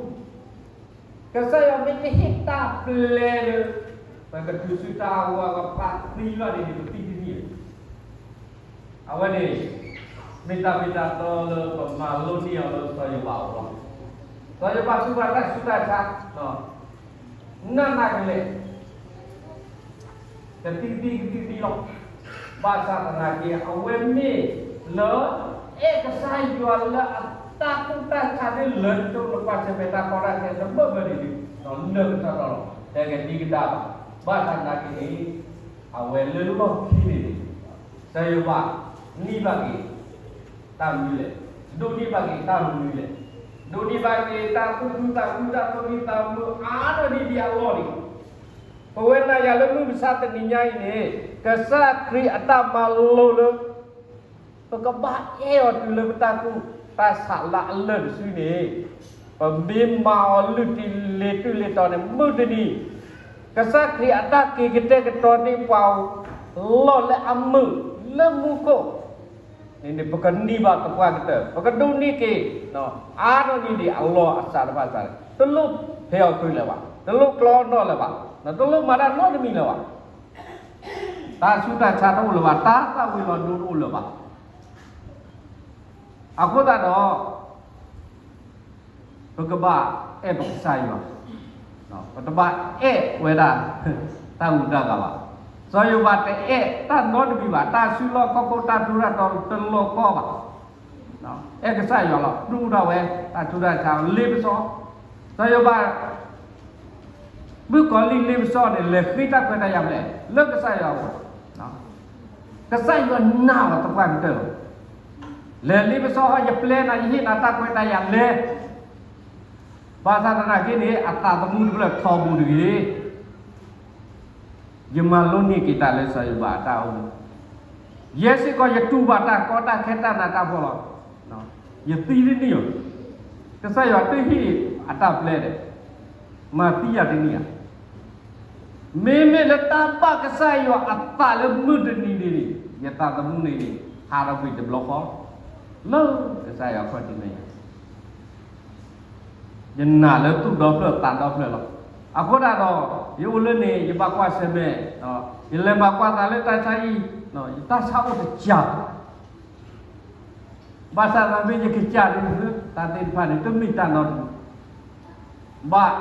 ကစၢ်ယွၤမ့ၢ်တဟ့ၣ်တၢ်ပျဲလၢ ပကတုၤဆူတၢ်အဝဲကဖးသံလီၤန့ၣ်န့ၣ် ပသံတန့ၢ် အဝဲန့ၣ် မ့ၢ်တၢ်မ့ၢ်တၢ်တီလၢပမၤလိန့ၢ်အီၤလၢစီၤယိၤဘးအအိၣ်လီၤ. စီၤယိၤဘးသူၣ်ဘၣ်တၢ်ဆူးတၢ်ဆါ နးနးကလဲာ် ကသံသံကသံသံလီၤ. ဘၣ်ဆၣ်သနာ်က့ အဝဲမ့ၢ်လၢ အဲၣ်ကစၢ်ယွၤလၢအတၢ်ကူၣ်တၢ်ဆးဒ်လၢတၢ်လၢပှၤဆၢၣ်မဲာ်တၢ်ကီတၢ်ခဲလၢဘၢဘၢန့ၣ်ဒီး လၢကထီၣ်ထီၣ်လီၤ တကဒံကဒါဘၣ်. ဘၣ်ဆၣ်သနာ်က့န့ၣ် အဝဲလၢလီၢ်ခံန့ၣ်န့ၣ် စီၤယိၤဘး န့ၢ်ဘၣ်က့ၤ တၢ်မနုၤလဲၣ်, ဒိးန့ၢ်ဘၣ်က့ၤတၢ်မနုၤလဲၣ်, ဒိးန့ၢ်ဘၣ်က့ၤတၢ်သူၣ်ခုသးခု တၢ်သူၣ်မံသးမုာ်အါထီၣ်ဒ်ဒ်အလီၢ်န့ၣ်လီၤ. ပဝဲနၤယၤလၢမုၢ်မဆါတနံၤညါအံၤန့ၣ် ကစၢ်ခရံာ်အတၢ်မၤလိလၢ ပကဘၣ်အဲၣ်အီၤတုၤလၢပတၢ်ကူၣ်တၢ်ဆးလၢအလၢာ်တစုန့ၣ် ပမ့ၢ်မၤအီၤလုၢ်တံၢ်လ့ၤတုၤလ့ၤတီၤန့ၣ် မုၢ်တနံၤ ကစၢ်ခရံာ်အတၢ်က့ၤကတဲာ်ကတီၤန့ၢ်ပှၤ လီၢ်လၢအမုာ်လၢမူခိၣ်န့ၣ်န့ၣ် ပကန့ၢ်ဘၣ်သပှၢ်ကတၢၢ် ပကဒိးန့ၢ်က့ၤ အါထီၣ်န့ၢ်ဒံးအလီၢ်အစးတဖၣ်စးန့ၣ် တလိၣ်ဖဲးအီၤကွံာ်လၢၤဘၣ်, တလိၣ်ကျီနီၣ်လၢၤဘၣ်, တလိၣ်မၤတၢ်နီတမံၤလၢၤဘၣ်. တၢ်ဆူးတၢ်ဆါတအိၣ်လၢၤဘၣ်, တၢ်သၣ်ဝံၤလီၤဒိတအိၣ်လၢၤဘၣ်. အဃိသတးဒီး ပကဘၣ်အဲၣ်ပကစၢ်ယွၤ, ပတဘၣ်အဲၣ်ဝဲဒၣ် တၢ်ဂုၤတၢ်ဂၤဘၣ်. စီၤယိၤဘးတအဲၣ်တၢ်နီတမံၤဘၣ်, တၢ်စုလီၢ်ခီၣ်ခိၣ် တၢ်ထူးတၢ်တီၤတလီၤကီဘၣ်. အဲၣ်ကစၢ်ယွၤလီၤ, ဒုးထီၣ်ဝဲ တၢ်ထူးတၢ်ဆါလ့ပစီ, စီၤယိၤဘး မုၣ်ကီၤလံၢ်လ့ပစီန့ၣ် လဲၤဃ့တၢ်ခွဲးတၢ်ယာ်ဖဲလဲၣ်, လၢကစၢ်ယွၤအအိၣ်, ကစၢ်ယွၤနာ်အီၤသပှၢ်ကတၢၢ်လီၤ. လဲၤလ့ပစီ ယပျဲနၤ ယဟ့ၣ်နၤတၢ်ခွဲးတၢ်ယာ်လဲၤ, ဘၣ်ဆၣ်သနာ်က့န့ၣ် အသးသမူတဖျၢၣ်ထီဘိတဂ့ၤ ယမၤလိန့ၢ်က့ၤတၢ်လၢစီၤယိၤဘးအတၢ်အိၣ်မူ, ယဲစ့ၢ်ကီးယတူၢ်ဘၣ်တၢ်ကီတၢ်ခဲတၢ်နးတၢ်ဖှီၣ်လီၤ. ယသံတန့ၢ်ဧါ, ကစၢ်ယွၤတဟ့ၣ်အတၢ်ပျဲဒီး မၤသံယၤတန့ၢ်ဧါ. မ့မ့ၢ်လၢတၢ်ဘၣ်ကစၢ်ယွၤအသးလၢမုၢ်တနံၤန့ၣ်န့ၣ် ယသးသမူန့ၣ်န့ၣ် ဟးထီၣ်ကွံာ်တဘျီဃီ လၢကစၢ်ယွၤခီၣ်ထံးမဲာ်ညါ ယနာ်လၢသူၣ်ဒီဖျၢၣ်သးဒီဖျၢၣ်လီၤ. အဃိသတးဒီး ယအိၣ်လၢန့ၣ် ယဘၣ်ကွၢ်ဆၢၣ်မဲာ်, ယလဲၤမၤကွၢ်သးလၢတၢ်ဆါဟံၣ်, ယတၢ်ဆါအိၣ်တစှၤ, ဘၣ်ဆၣ်သနာ်က့ ယကစၢ်ဒ်န့ၣ် တၢ်သ့ၣ်တဖၣ်န့ၣ် တမ့ၢ်တၢ်နီတမံၤဘၣ်.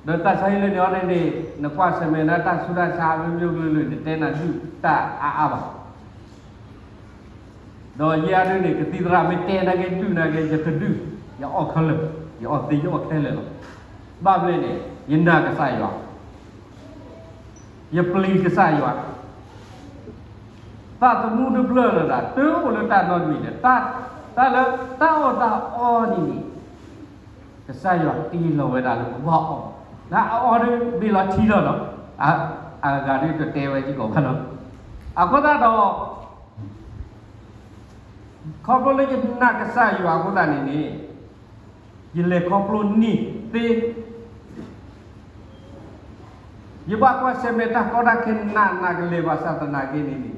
ဒီးတၢ်ဆါဟံၣ်လၢန့ၣ်အီၤန့ၣ်န့ၣ် နကွၢ်ဆၢၣ်မဲာ်နၤတၢ်ဆူးတၢ်ဆါအမျိုးမျိုးကလုာ်ကလုာ်န့ၣ် တဲနၤဒုၣ်တၢ်အါအါဘၣ်. ဒီးယဲအဒိန့ၣ် ကသံၣ်သရၣ်မ့ၢ်တဲနၤက့ၤ ဒုၣ်နၤက့ၤ ယကဒုၣ်, ယအီၣ်ခဲလၢာ်, ယအီၣ်သ့ ယအီၣ်ခဲလၢာ်လီၤ. ဘၣ်မနုၤလဲၣ်န့ၣ် ယနာ်ကစၢ်ယွၤ, ယပျံၤကစၢ်ယွၤ, သးသမူတဖျၢၣ်လၢဒၣ် တအိၣ်လၢတၢ်နီတမံၤဒီး တၢ်လၢတၢ်အီၣ်တၢ်အီန့ၣ်န့ၣ် ကစၢ်ယွၤတ့လီၤဝဲဒၣ်လၢပဘၣ်အီၣ်, လၢအအီၣ်ဒီးမ့ၢ်လီၤထံလီၤနီၤ, အဂၤဒ်တတဲဝဲစ့ၢ်ကီးဘၣ်နီၤ. အဃိသတးဒီး ခီဖျိလၢယနာ်ကစၢ်ယွၤအဃိသတးန့ၣ်န့ၣ် ယလဲၤခီဖျိန့ၢ်သ့, ယဘၣ်ကွၢ်ဆၢၣ်မဲာ်တၢ်ကီတၢ်ခဲနးနးကလဲာ်ဘၣ်ဆၣ်သနာ်က့န့ၣ်န့ၣ်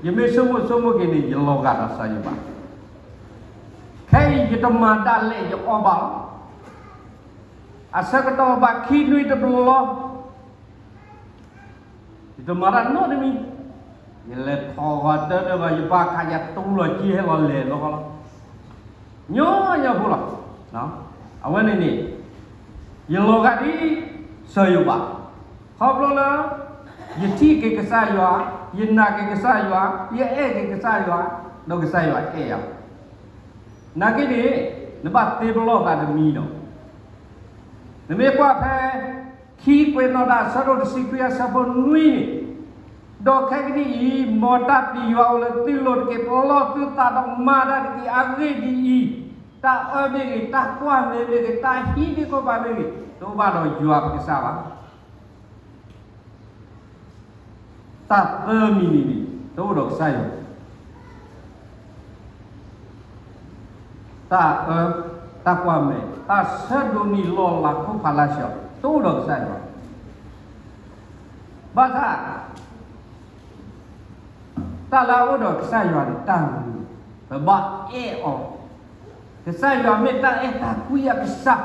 ယမ့ၢ်ဆိကမိၣ်ဆိကမိၣ်က့ၤန့ၣ် ယလီၤဂာ်ဒီးစီၤယိၤဘး, ခဲအံၤယတမၤဒၣ်လဲာ် ယအီၣ်ဘၣ်လီၤ. အဆၢကတီၢ်ဘၣ်ခံနွံတဘျီ ယတမၤတၢ်နီတမံၤ, ယလဲၤထီၣ်ဂီၤတၢ်တၢ်ဘၣ် ယပၢ်ခးယၤတူၢ်လီၤက့ၤဟဲလီၤလဲၤလီၤလီၤ, ညီညီဖိလီၤ. အဝဲန့ၣ်န့ၣ် ယလီၤဂာ်ဒ်စီၤယိၤဘး, ခီဖျိလၢ ယထံၣ်က့ၤကစၢ်ယွၤ, ယနာ်က့ၤကစၢ်ယွၤ, ယအဲၣ်က့ၤကစၢ်ယွၤ, ဒီးကစၢ်ယွၤအဲၣ်ယၤ, နာ်က့န့ၣ် နဘၣ်သ့ပလီၢ်သးတမံၤနီၤ. နမ့ၢ်ကွၢ်ဖဲ ခံကွဲးနီၣ်တၢ်အဆၢဒိၣ်တဆံခွံအဆၢဖိနွံန့ၣ်, ဒီးခဲကနံၣ်အံၤ မ်တၢ်ပျံၤယွၤအိၣ်လၢသုလိၤတက့ၢ်. ပလီၢ်သုသးဒီးမၤတၢ်တက့ၢ်. အဂ့ၢ်ဒ်အံၤ, တၢ်အၢမ့ၢ်ဂ့ၤ, တၢ်ကွၢ်မဲမ့ၢ်ဂ့ၤ, တၢ်ဟံးန့ၢ်ခီၣ်ဘၣ်မ့ၢ်ဂ့ၤ, တအိၣ်ဘၣ်ဒီးယွၤပကစၢ်ဘၣ်. တၢ်သၢမံၤန့ၣ်န့ၣ် တအိၣ်ဒီးကစၢ်ယွၤ. တၢ်အၢ, တၢ်ကွၢ်မဲ, တၢ်ဆၢဒိးန့ၢ်လီၢ်လၤခိၣ်ဖးလါဆှီ, တအိၣ်ဒီးကစၢ်ယွၤ. ဘၣ်ဆၣ် တၢ်လၢအအိၣ်ဒီးကစၢ်ယွၤန့ၣ် တၢ်မနုၤ, ပဘၣ်အဲၣ်အီၤ. ကစၢ်ယွၤမ့ၢ်တၢ်အဲၣ်တၢ်ကွံအကစၢ်.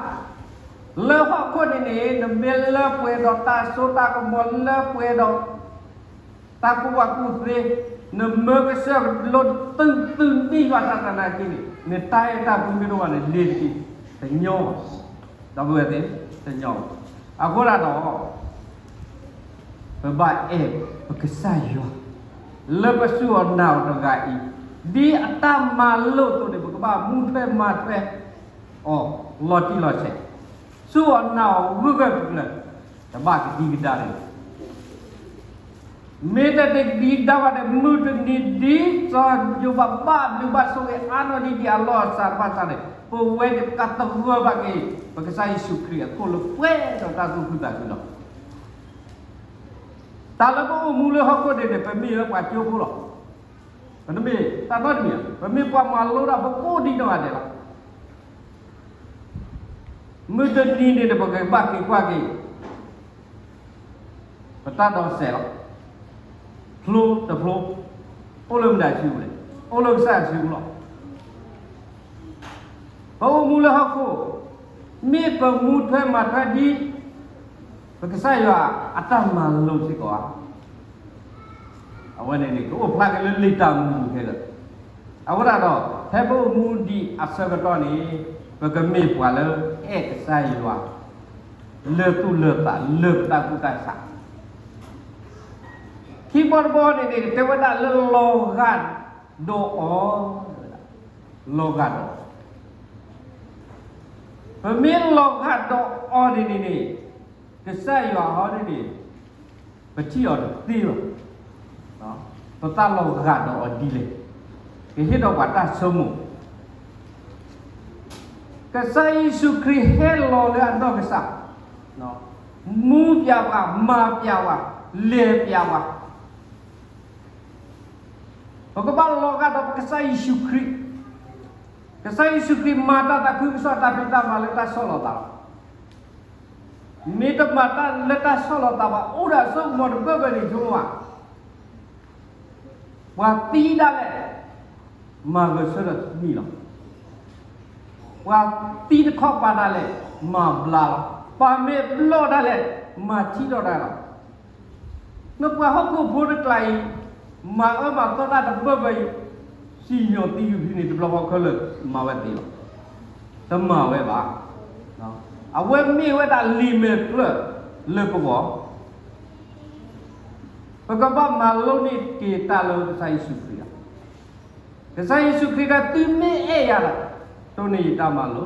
လၢဟီၣ်ခိၣ်န့ၣ်န့ၣ် နမ့ၢ်လၢပှဲၤဒီးတၢ်စိတၢ်ကမီၤ, လၢပှဲၤဒီး တၢ်ကူၣ်ဘၣ်ကူၣ်သ့, နမၢကစၢၢ်ကလိ သုသုန့ၢ်ဘၣ်တၢ်သနာ်က့န့ၣ် နတၢ်အဲၣ်တၢ်ကွံမ့ၢ်တအိၣ်ဘၣ်န့ၣ် လ့ၤတက့ၢ်. တညီဘၣ်. ဒီပုၢ်ဝဲၢ်သ့ၣ်, တညီဘၣ်. အဃိသတးဒီး ပဘၣ်အဲၣ်ပကစၢ်ယွၤ လၢပစူၢ်အီၤနာ်အီၤတဂၤအံၤ, ဒ်အတၢ်မၤလိာ်အသိးန့ၣ် ပကဘၣ်မူထွဲမၤထွဲအီၤ လီၤတံၢ်လီၤဆဲး, စူၢ်အီၤနာ်အီၤဂၢၢ်ဂၢၢ်ကျၢၤကျၢၤ, တဘၣ်ကဒံကဒါတဂ့ၤ. မ့ၢ်တၢ်တကဒံကဒါဘၣ်န့ၣ် မုၢ်တနံၤဒ်စီၤယိၤဘး ဘၣ်ဘျုးဘၣ်ဆိၣ်ဂ့ၤအါနီၢ်ဒ်ဒ်အလီၢ်အစးတဖၣ်စးန့ၣ် ပဝဲန့ၣ် ပကသဂၢၢ်ဘၣ်က့ၤ ပကစၢ်ယ့ၣ်ၡူးခရံာ်အခိၣ်လၢပှဲၤဒီးတၢ်သူၣ်ခုသးခုလီၤ. တၢ်လၢပအိၣ်မူလၢဟီၣ်ခိၣ်န့ၣ်န့ၣ် ပမ့ၢ်ဝဲပှၤကၠိဖိလီၤ. ပတမ့ၢ်တၢ်နီတမံၤ, ပမ့ၢ်ပှၤမၤလိတၢ်ဖိကိးဒံနီၢ်ဂၤဒဲးလီၤ. မုၢ်တနံၤန့ၣ်န့ၣ် ပကဘၣ်က့ၤကွၢ်က့ၤ ပတၢ်ဒိးစဲးလီၤ. ဖျိတဖျိ, အိၣ်လၢမတၤစုပူၤလဲၣ်, အိၣ်လၢကစၢ်စုပူၤလီၤ. ပအိၣ်မူလၢဟီၣ်ခိၣ်, မ့ၢ်ပမူထွဲမၤထွဲဒ် ပကစၢ်ယွၤအတၢ်မၤလိာ်စ့ၢ်ကီးဧါ. အဝဲန့ၣ်န့ၣ် ကအိၣ်ဖျါက့ၤလၢလံာ်တၢ်မူပူၤခဲလၢာ်. အဃိသတးဒီး ဖဲပအိၣ်မူဒံးအဆၢကတီၢ်န့ၣ် ပကမ့ၢ်ပှၤလၢအဲၣ်ကစၢ်ယွၤ လၢသူၣ်လၢသးလၢပတၢ်ကူၣ်တၢ်ဆး. ခံဘီတဘီန့ၣ်န့ၣ် တဲဝဲဒၣ်လၢလီၤဂာ်ဒီးအီၤ, လီၤဂာ်ဒီးအီၤ. ပမ့ၢ်လီၤဂာ်ဒီးအီၤန့ၣ်န့ၣ်န့ၣ် ကစၢ်ယွၤဟီန့ၣ်န့ၣ် ပထံၣ်အီၤတသ့ဘၣ်. ပသးလီၤဂာ်ဒီးအီၤဒ်လဲၣ်, ကဟ့ၣ်ဒီးပှၤတၢ်ဆိကမိၣ်. ကစၢ်ယ့ၣ်ၡူးခရံာ်ဟဲလီၤလၢအနီၢ်ကစၢ်, မူပျဲပှၤ, မၤပျဲပှၤ, လဲၤပျဲပှၤ. ပကဘၣ်လီၤဂာ်ဒီးပကစၢ်ယ့ၣ်ၡူးခရံာ်. ကစၢ်ယ့ၣ်ၡူးခရံာ်မၤတၢ်သးခုကစီၣ်တၢ်ဖံးတၢ်မၤလၢတၢ်ဆီၣ်လီၤသးလီၤ. မ့ၢ်တမၤတၢ်လၢတၢ်ဆီၣ်လီၤသးဘၣ် အိၣ်ဒီးအစိကမီၤတဘၢၣ်ဘၢၣ်န့ၣ် ဆိကမိၣ်ဘၣ်. ပှၤသံဒၣ်လဲာ် မၤဂဲၤဆၢထၢၣ်တမံၤလီၤ. ပှၤသံတခီပၤဒၣ်လဲာ် မၤဘျါလီၤ. ပှၤမ့ၢ်ဘျီၣ်ဒၣ်လဲာ် မၤထံထီၣ်တၢ်လီၤ. နပှၤဟီၣ်ခိၣ်ဖိတကျါအံၤ မၤအၢမၤသီတၢ်တဘၢၣ်ဘၢၣ်အံၤ စံၣ်ညီၣ်သံကွံာ်ဖဲန့ၣ် တဘျီဃီခဲလၢာ်မၤဝဲသ့လီၤ. တမၤဝဲဘၣ်. အဝဲမ့ၢ်ဝဲဒၣ်လံာ်မဲာ်ဖျၢၣ်လၢပဂီၢ် ပကဘၣ်မၤလိန့ၢ်က့ၤတၢ်လၢကစၢ်ယ့ၣ်ၡူးခရံာ်လီၤ. ကစၢ်ယ့ၣ်ၡူးခရံာ်တဲ သုမ့ၢ်အဲၣ်ယၤဒီး တိၢ်န့ၢ်ယတၢ်မၤလိ,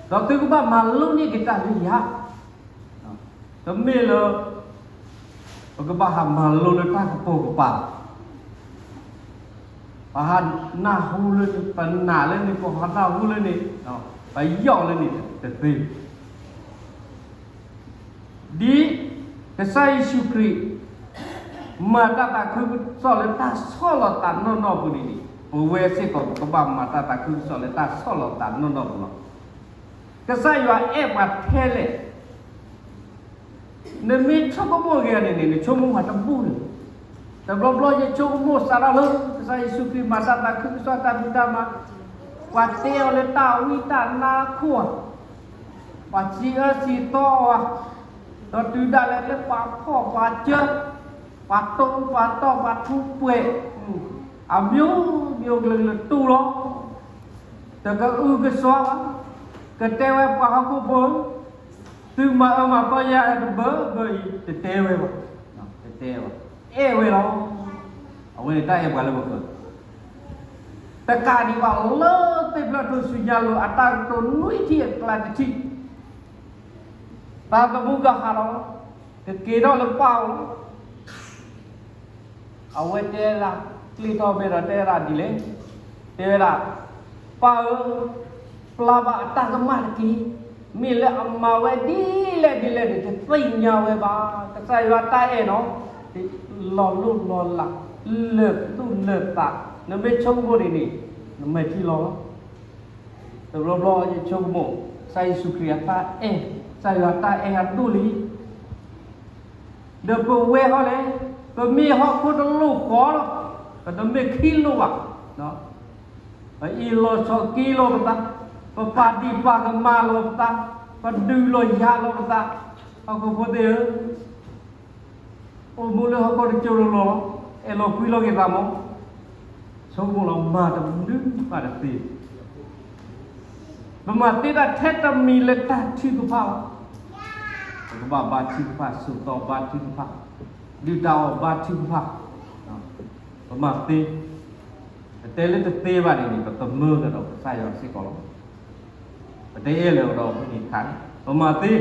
ဒီးသုကဘၣ်မၤလိန့ၢ်က့ၤတၢ်လၢယၤ. တမ့ၢ်လၢ ပကဘၣ်ဟးမၤလိလၢတၢ်ကပိာ်ကပၤ ပဟးနၢ်ဟူလၢန့ၣ်, ပနာ်လၢန့ၣ်, ပဟးနၢ်ဟူလၢန့ၣ်, ပယီၢ်လၢန့ၣ်တသ့. ဒ်ကစၢ်ယ့ၣ်ၡူးခရံာ် မၤတၢ်သးခုကစီၣ်လၢတၢ်ဆီၣ်လီၤသးနီၢ်နီၢ်ပူၤန့ၣ်န့ၣ်, ပဝဲစ့ၢ်ကီး ပကဘၣ်မၤတၢ်သးခုကစီၣ်လၢတၢ်ဆီၣ်လီၤသးနီၢ်နီၢ်ပူၤလီၤ. ကစၢ်ယွၤအဲၣ်ပှၤထဲလဲၣ်. နမ့ၢ်ဆိကမိၣ်ဂ့ၤန့ၣ်န့ၣ် နဆိကမိၣ်ပှၤတဘူၣ်န့ၣ်, တဘျီဘျီယဆိကမိၣ်စးထီၣ်လၢ ကစၢ်ယ့ၣ်ၡူးခရံာ်မၤတၢ်သးခုကစီၣ်တၢ်ဖံးတၢ်မၤ, ပှၤတဲအီၤလၢတၢ်ဝံတၢ်နါခိၣ်ဧါ, ပှၤစံးအၢစံးသီအီၤဧါ, ဒီးတုၤဒၣ်လဲာ်လၢပှၤဖှီၣ်ပှၤစၢၤ, ပှၤတိပှၤတီၢ်ပှၤထူးပှဲၤ, အမျိုးမျိုးကလုာ်ကလုာ်တူၢ်လီၤ. တကအုကစွါဘၣ်, ကတဲဝဲပှၤဟီၣ်ခိၣ်ဖိ သုမၤအၢမၤသီယၤတဘၢဘၢအံၤ တတဲဝဲဘၣ်, တတဲဘၣ်, အဲၣ်ဝဲလီၤ. အဝဲန့ၣ်တၢ်အဲၣ်ပှၤလၢပဃၢၤ တကးဒံးဘၣ် လၢသ့ၣ်ဖျၢၣ်ထူၣ်စုညါလိၤ အတၢ်ကတိၤနွံထံၣ်အကျါတထံၣ်, သးသမူကဟးလီၤ ကက့ၤထီၣ်လၢပၢ်အအိၣ်လီၤ. အဝဲတဲဒၣ်, ကျ့ထီၣ်မဲာ်ဒီးတဲဒၣ်ဒ်လဲၣ်, တဲဝဲဒၣ်, ပၢ်ဧၢ, ပျၢ်ဘၣ်အတၢ်ကမၣ်တက့ၢ်. မ့ၢ်လၢအမၤဝဲဒ်လဲၣ်ဒ်လဲၣ်န့ၣ် တသ့ၣ်ညါဝဲဘၣ်. ကစၢ်ယွၤတၢ်အဲၣ်နီၤ, လီၤလိၢ်လီၤလး, လၢာ်သူၣ်လၢာ်သး, နမ့ၢ်ဆိကမိၣ်ဒ်န့ၣ်, နမဲာ်ထံလီၤလီၤ. တဘျီဘျီယဆိကမိၣ်, ကစၢ်ယ့ၣ်ၡူးခရံာ်အတၢ်အဲၣ်, ကစၢ်ယွၤအတၢ်အဲၣ်အဒိၣ်လံ. ဒီးပဝဲဟီလဲၣ်, ပမ့ၢ်ဟီၣ်ခိၣ်တလိၣ်ဃီလီၤ, ပတမ့ၢ်ခံလိၣ်ဘၣ်. ပအ့ၣ်လိာ်ဆိးက့လိာ်ပသး, ပပာ်ဒံးပာ်ကမၣ်လိာ်ပသး, ပဒုးလိာ်ယၤလိာ်ပသး, ဟီၣ်ခိၣ်ဖိသ့ၣ်ဧၢ, အိၣ်မူလၢဟီၣ်ခိၣ်တစိၢ်တလီၢ်လီၤ, အဲၣ်လီၤကွံလိာ်က့ၤသးမး, ဆိကမိၣ်လီၤမၤတမုာ်ဘၣ်တသ့. ပမၤသ့တၢ်ထဲတမံၤလၢတၢ်ထုကဖၣ်လီၤ. ပကဘၣ်ဘါထုကဖၣ်, ဆိးသီဘါထုကဖၣ်, ဒုၣ်တၢ်အီၣ်ဘါထုကဖၣ်, ပမၤသ့, ပတဲလၢတသ့ဘၣ်န့ၣ်န့ၣ် ပသမၢကဒီးကစၢ်ယွၤစ့ၢ်ကီးလီၤ. ပတအဲၣ်လၢၤကဒီးဖဲန့ၣ်တခါန့ၣ် ပမၤသ့,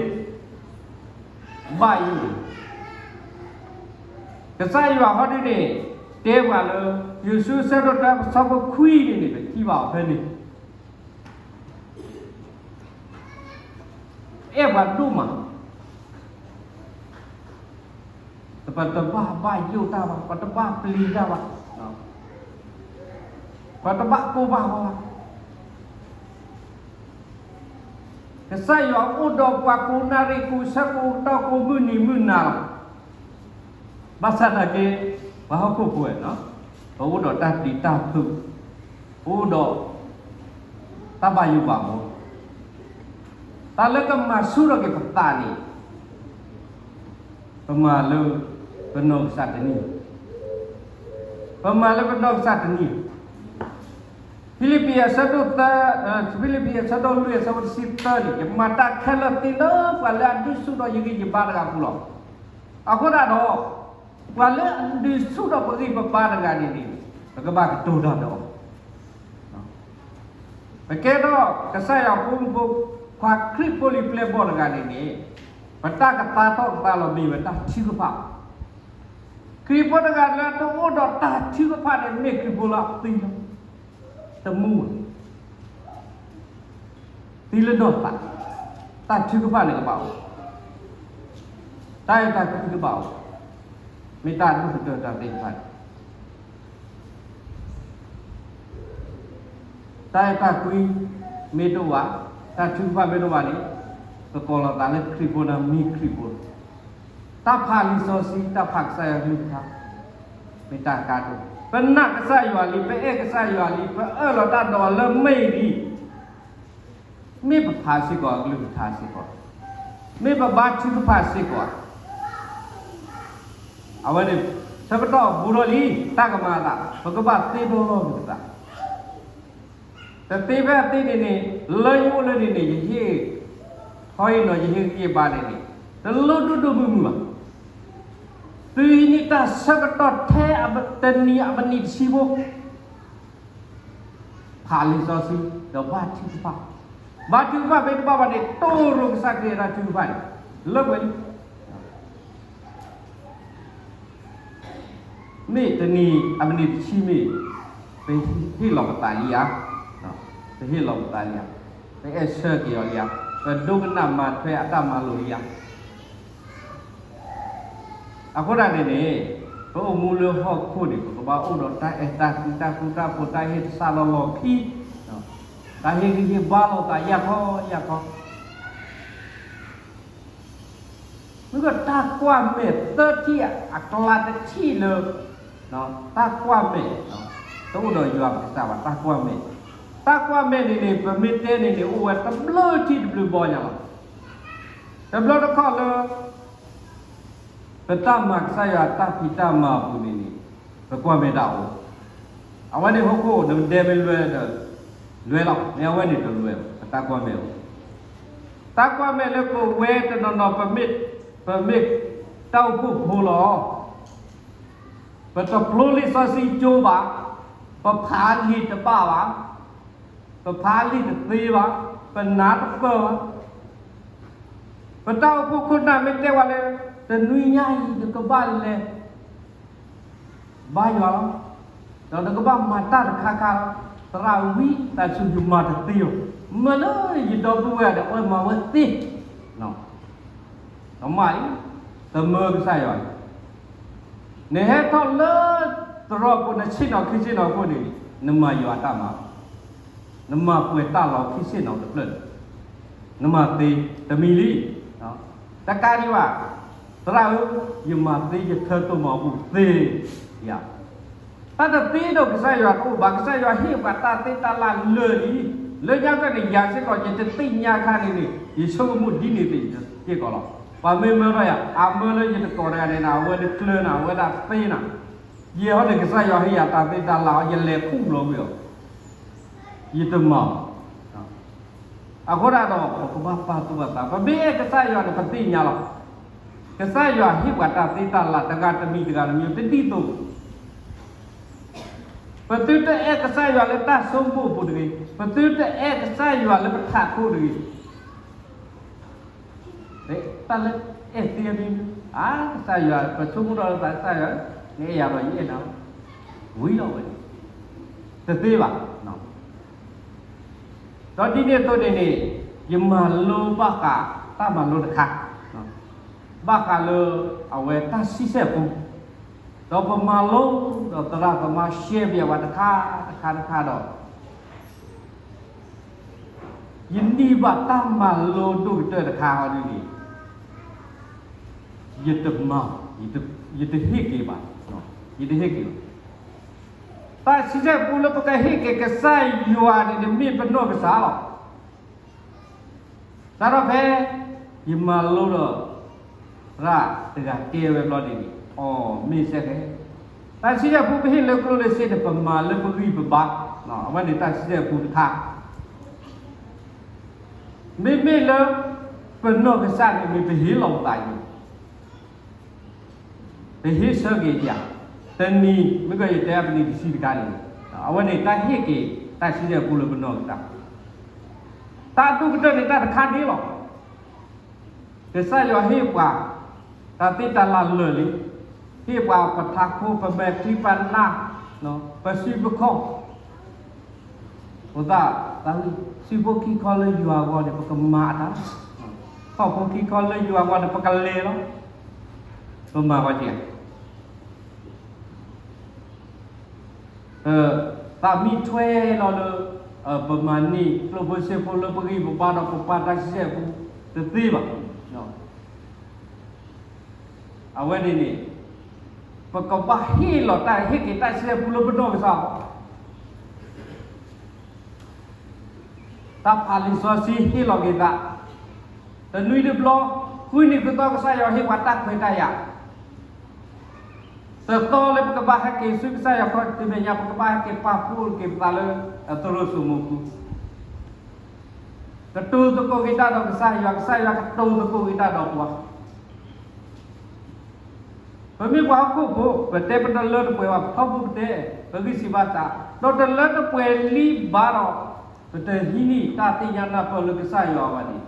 ဘၣ်ယိၣ်, ကစၢ်ယွၤဟီဒ်န့ၣ်, တဲပှၤလၢ, ယိၤၡူအဆၢဒိၣ်တၢ အဆၢဖိခွံန့ၣ်န့ၣ် ပထံၣ်ဘၣ်အီၤဖဲန့ၣ် အဲၣ်ပှၤဒိၣ်မး, ပတဘၣ်ဘၣ်ယိၣ်တၢ်ဘၣ်, ပတဘၣ်ပျံၤတၢ်ဘၣ်, ပတဘၣ်ကိၢ်ဘၣ်ဂီၤဘၣ်. ကစၢ်ယွၤအိၣ်ဒီးပှၤကိးနၣ်ရံၣ်ကိးဆၢကိးကတီၢ်ကိးမုၢ်နံၤမုၢ်နၤလီၤ. ဘၣ်ဆၣ်သနာ်က့, ပှၤဟီၣ်ခိၣ်ဖိဝဲ, ပအိၣ်ဒီးတၢ်ပျံၤတၢ်ဖုး, ပအိၣ်ဒီးတၢ်ဘၣ်ယိၣ်ဘၣ်ဘီ, တၢ်လၢကမၤဆူၣ်ထီၣ်က့ၤပသးန့ၣ်, ပမၤလၢပနီၢ်ကစၢ်တနံၤ, ပမၤလၢပနီၢ်ကစၢ်တနံၤ. ဖံလံးပံးအဆၢဒိၣ်သၢ, ဖံလံးပံးအဆၢဒိၣ်လွံၢ်အဆၢဖိတဆံသၢန့ၣ်, ယမၤတၢ်ခဲလၢာ်သ့လၢပှၤလၢအဒုးဆူၣ်ထီၣ်ယဂံၢ်ယဘါတဂၤအပူၤလီၤ. အဃိသတးဒီး, ပှၤလၢအဒုးဆူၣ်ထီၣ်ပဂံၢ်ပဘါတဂၤန့ၣ်န့ၣ်, ပကဘၣ်ကတိၤတၢ်ဒီးအီၤ ပကဲထီၣ်ကစၢ်ယွၤဖိမုၣ်ဖိခွါ ခရံာ်ဖိလံၤပျဲၢ်ဘီၣ်တဂၤန့ၣ်န့ၣ်, ပတၢ်ကသါထီၣ်ကသါလီၤမ့ၢ်ဝဲတၢ်ထုကဖၣ်. ခရံာ်ဖိတဂၤလၢတအိၣ်ဒီးတၢ်ထုကဖၣ်န့ၣ် မ့ၢ်ခရံာ်ဖိလၢအသံလီၤ. တမူ, သံလၢနီၢ်သး, တၢ်ထုကဖၣ်န့ၣ်ကဘၣ်အိၣ်, တၢ်အဲၣ်တၢ်ကွံကဘၣ်အိၣ်, မ့ၢ်တၢ်ဒိၣ်ကတၢၢ်တၢ်သ့ၣ်တဖၣ်န့ၣ် တၢ်အဲၣ်တၢ်ကွံမ့ၢ်တအိၣ်ဘၣ်, တၢ်ထုကဖၣ်မ့ၢ်တအိၣ်ဘၣ်န့ၣ်, ပကိးလီၤသးလၢခရံာ်ဖိန့ၣ် မ့ၢ်ခရံာ်ဖိလီၤ. တၢ်ဖးလံာ်စီဆှံ, တၢ်ဖးကစၢ်ယွၤကလုၢ်ကထါ, မ့ၢ်တၢ်ကါဒိၣ်, ပနာ်ကစၢ်ယွၤလံ, ပအဲၣ်ကစၢ်ယွၤလံ, ပအၢၣ်လီၤတၢ်ဒီးအီၤလၢမ့ၢ်လံ. မ့ၢ်ပဖးစ့ၢ်ကီးအကလုၢ်ကထါစ့ၢ်ကီး, မ့ၢ်ပဘါထုကဖၣ်စ့ၢ်ကီးဧါ. အဝဲန့ၣ်, ဆၢကတီၢ်ဘူးထီၣ်လံ, တၢ်ကမၤအသး, ပကဘၣ်သ့ပလီၢ်က့ၤပသး. တသ့ဖဲအသ့န့ၣ်န့ၣ်, လၢယအိၣ်လၢန့ၣ်န့ၣ် ယဟ့ၣ်, ထီအံၤနီၤ ယဟ့ၣ်ဂံၢ်ဟ့ၣ်ဘါန့ၣ်န့ၣ်, တလိၣ်ဒိၣ်ဒိၣ်မုၢ်မုၢ်ဘၣ်. သုဟံးန့ၢ်တၢ်ဆၢကတီၢ်ထဲအတနံၤအမံးနံးတဆံဖိ ဖးလံာ်စီဆှံ, ဒီးဘါထုကဖၣ်, ဘါထုကဖၣ်မ့ၢ်တဘၣ်ဘၣ်န့ၣ် တိၢ်ရိၣ်ကစၢ်ခရံာ်အတၢ်ထုကဖၣ်န့ၣ်, လၢပှဲၤလံ. မ့ၢ်တနံၤအမံးနံးတဆံမ့ၢ်, ပဟ့ၣ်လီၤပသးလံဧါ, ပဟ့ၣ်လီၤပသးလံဧါ, ပအဲၣ်ဆၢက့ၤအီၤလံဧါ, ပဒိကနၣ်မၤထွဲအတၢ်မၤလိာ်လံဧါ. အဃိသတးန့ၣ်န့ၣ်, ပအိၣ်မူလၢဟီၣ်ခိၣ်န့ၣ် ပကဘၣ်အိၣ်ဒီးတၢ်အဲၣ်တၢ်ကွံ တၢ်ဃူတၢ်ဖိး တၢ်ဟ့ၣ်သဆၣ်လီၤလီၤခံ, တၢ်ဟ့ၣ်ဂံၢ်ဟ့ၣ်ဘါလိာ်သးယၢ်ခီယၢ်ခီ. မ့ၢ်ကတၢ်ကွၢ်မဲာ်သၢထံၣ်အကျါတထံၣ်လၢ, တၢ်ကွၢ်မဲာ်, တအိၣ်ဒီးယွၤပကစၢ်ဘၣ် တၢ်ကွၢ်မဲာ်, တၢ်ကွၢ်မဲာ်န့ၣ်န့ၣ် ပမ့ၢ်တဲန့ၣ်န့ၣ် အိၣ်ဝဲတဘျုးထံၣ်တဘျုးဘီညါလီၤ. တဘျီတခီၣ်လၢ ပတၢ်မၤကစၢ်ယွၤတၢ်ဖံးတၢ်မၤအပူၤန့ၣ်န့ၣ်, ပကွၢ်မဲာ်တၢ်အိၣ်, အဝဲန့ၣ်ဟီၣ်ခိၣ် နဒဲမ့ၢ်လွဲဒီး, လွဲလီၤ, မ့ၢ်အဝဲန့ၣ်တလွဲ, ပတၢ်ကွၢ်မဲာ်အိၣ်, တၢ်ကွၢ်မဲာ်လၢပဝဲတနီၤနီၤ ပမ့ၢ်, ပမ့ၢ်တၢ်အိၣ်ဖှိၣ်ဖိလီၤ. ပတဖျိလံာ်စီဆှံကၠိဘၣ်, ပဖးလံာ်တဘၣ်ဘၣ်, ပဖးလံာ်တသ့ဘၣ်, ပနၢ်တပၢၢ်ဘၣ်. ပတၢ်အိၣ်ဖှိၣ်ခိၣ်နၢ်မ့ၢ်တဲဝဲလၢ, တ တနွံညါအံၤ နကဘၣ်လဲၤ ဘါယွၤလီၤ, ဒီးနကဘၣ်မၤတၢ်တခါခါလီၤ. သရၣ်ဝံသးစူၤ ယမၤတသ့လီၤ. မ့ၢ်လၢယဒီပုၢ်ဝဲၢ်ဒီး အဝဲမၤဝဲသ့. အမ့ၢ်အံၤ တမၢကစၢ်ယွၤ, နဟဲထီၣ်လၢ သရိာ်ပူၤ နဆ့ၣ်နီၤခံဆ့ၣ်နီၤအဃိန့ၣ် နမၤယွၤတၢ်မၤ နမၤပှဲၤတၢ်လီၤခံဆ့ၣ်နီၤတဖျၢၣ်န့ၣ် နမၤသ့တမံၤလံ. တကးဒံးဘၣ်, သရၣ်ဧၢ, ယမၤသ့ယထၢတိၢ်မီၤပူၤသ့ယၤ. တၢ်တသ့ဒီးကစၢ်ယွၤတအိၣ်ဘၣ်. ကစၢ်ယွၤဟ့ၣ်ပှၤတၢ်သ့တၢ်လၢ်လၢာ်လံ. လၢညါကန့ၣ် ယၤစ့ၢ်ကီး ယတသ့ၣ်ညါခါန့ၣ်န့ၣ် ယဆိကမိၣ်ဒ်န့ၣ်သ့စ့ၢ်ကီးလီၤ. ပှၤမ့ၢ်မၢထီၣ်ယၤ အမၢလၢယတကိးတဂၤန့ၣ် အဝဲဒၣ်ကျၢၤနၤ အဝဲဒၣ်သ့နၤ. ယဲဟီန့ၣ် ကစၢ်ယွၤဟ့ၣ်ယၤတၢ်သ့တၢ်လၢ်အီၤ ယလဲၤခူၣ်လီၤဝံၤအီၤ ယတမၤအီၤ. အဃိဒၣ်ဒီး ပကဘၣ်ပာ်သူၣ်ပာ်သး, ပမ့ၢ်အဲၣ်ကစၢ်ယွၤန့ၣ် ပသ့ၣ်ညါလီၤ. ကစၢ်ယွၤဟ့ၣ်ပှၤတၢ်သ့တၢ်လၢ် တဂၤတမံၤတဂၤတမံၤ တဒ်သိး ပသုတအဲၣ်ကစၢ်ယွၤလၢတၢ်ဆိကမိၣ်အပူၤတဂ့ၤ, ပသုတအဲၣ်ကစၢ်ယွၤလၢပထးခိၣ်တဂ့ၤ. တၢ်လၢအဲၣ်သ့အမံၤ, အါ, ကစၢ်ယွၤ ပဆိကမိၣ်ထီၣ်လၢပသး ကစၢ်ယွၤ, နအဲၣ်ယၤဒီးယအဲၣ်နၤလီၤ. ဝံၤလီၤဝဲန့ၣ်, တသ့ဘၣ်. ဒီးဒ်န့ၣ်အသိးန့ၣ်န့ၣ် ယမၤလိဘၣ်ဃးတၢ်မၤလိတခါ, ဘၣ်ဃးလၢအဝဲတၢ်ဆံဆဲၣ်ပူ, ဒီးပမၤလိဒီးသရၣ်သမါရှဲပျဲးဝဲတခါတခါတခါဒီး ယန့ၢ်ဘၣ်တၢ်မၤလိဒိၣ်ကတၢၢ်တခါဟီဒ်န့ၣ်, ယတမၤ, ယတဟ့ၣ်က့ၤဘၣ်, ယတဟ့ၣ်က့ၤဘၣ်. တၢ်ဆံဆဲၣ်ပူလၢပကဟ့ၣ်က့ၤကစၢ်ယွၤန့ၣ် တမ့ၢ်ပနီၢ်ကစၢ်လီၤ. စးထီၣ်ဖဲ ယမၤလိဒီး သရၣ်တဂၤကဲဝဲဘျီန့ၣ်န့ၣ်, အီ မ့ၢ်စ့ၢ်ကီး တၢ်ဆံဆဲၣ်ပူပဟ့ၣ်လၢကျိၣ်လၢစ့န့ၣ် ပမၤလၢပဂံၢ်ပဘါ, အဝဲန့ၣ်တၢ်ဆံဆဲၣ်ပူတခါ မ့မ့ၢ်လၢ ပနီၢ်ကစၢ်န့ၣ် မ့ၢ်ပဟ့ၣ်လီၤပသးအံၤ ပဟ့ၣ်ဆၢက့ၤယၤ, တနံၤ မ့ၢ်ကယတဲအပနံၤတဆံတခါန့ၣ်, အဝဲန့ၣ်တၢ်ဟ့ၣ်က့ၤ တၢ်ဆံဆဲၣ်ပူလၢပနီၢ်ကစၢ်, တၢ်ဒိၣ်ကတၢၢ်န့ၣ်တၢ်တခါန့ၣ်လီၤ. ကစၢ်ယွၤဟ့ၣ်ပှၤ တၢ်သ့တၢ်လၢ်လၢာ်လံ, ဟ့ၣ်ပှၤပထးခိၣ် ပမဲာ်ချံပနၢ်, ပစုပခီၣ် ဖိသၣ်, စုဖိခံခီလၢယွၤအဂီၢ်န့ၣ် ပကမၤအတၢ်, ခီၣ်ဖိခံခီလၢယွၤအဂီၢ်န့ၣ် ပကလဲၤလီၤ, ပမၤဝဲကဲ သးမံထွဲလီၤလၢ ပမၤန့ၢ်ကျိၣ်ဖိစ့ဖိလၢပဂံၢ်ပဘါဒီးပပှၤတၢ်ဆံဆဲၣ်ပူ တသ့ဘၣ်. အဝဲန့ၣ်န့ၣ် ပကဘၣ်ဟ့ၣ်လီၤတၢ်ဟ့ၣ်က့ၤတၢ်ဆံဆဲၣ်ပူလၢပနီၢ်ကစၢ် တၢ်ဖးလံာ်စီဆှံဟ့ၣ်လီၤက့ၤသး, တနွံတဘျီ, ဃုနံၤကသီကစၢ်ယွၤဟ့ၣ်ပှၤတၢ်ခွဲးတၢ်ယာ်, တသီလၢပကဘၣ်ဟဲက့ၤဆူကစၢ်ယွၤခီၣ်ထံးမဲာ်ညါ ပကဘၣ်ဟဲက့ၤပာ်ဖှိၣ်က့ၤပသးလၢ သရိာ်စိမိၤပူၤ, ကတိၤသကိးက့ၤတၢ်ဒီးကစၢ်ယွၤ, ကစၢ်ယွၤကတိၤသကိးက့ၤတၢ်ဒီးပှၤ ပမ့ၢ်ပှၤဟီၣ်ခိၣ်ဖိ, ပတဲပတလၢတပှဲၤဘၣ်, ပထီဘိပတဲ, ပဂံၢ်စၢ်ဘါစၢ်, ဒီးတလၢတပှဲၤလံဘၣ်ဒီး, ပတဟံးန့ၢ်တၢ်သ့ၣ်ညါနၢ်ပၢၢ်လၢကစၢ်ယွၤဘၣ်န့ၣ်,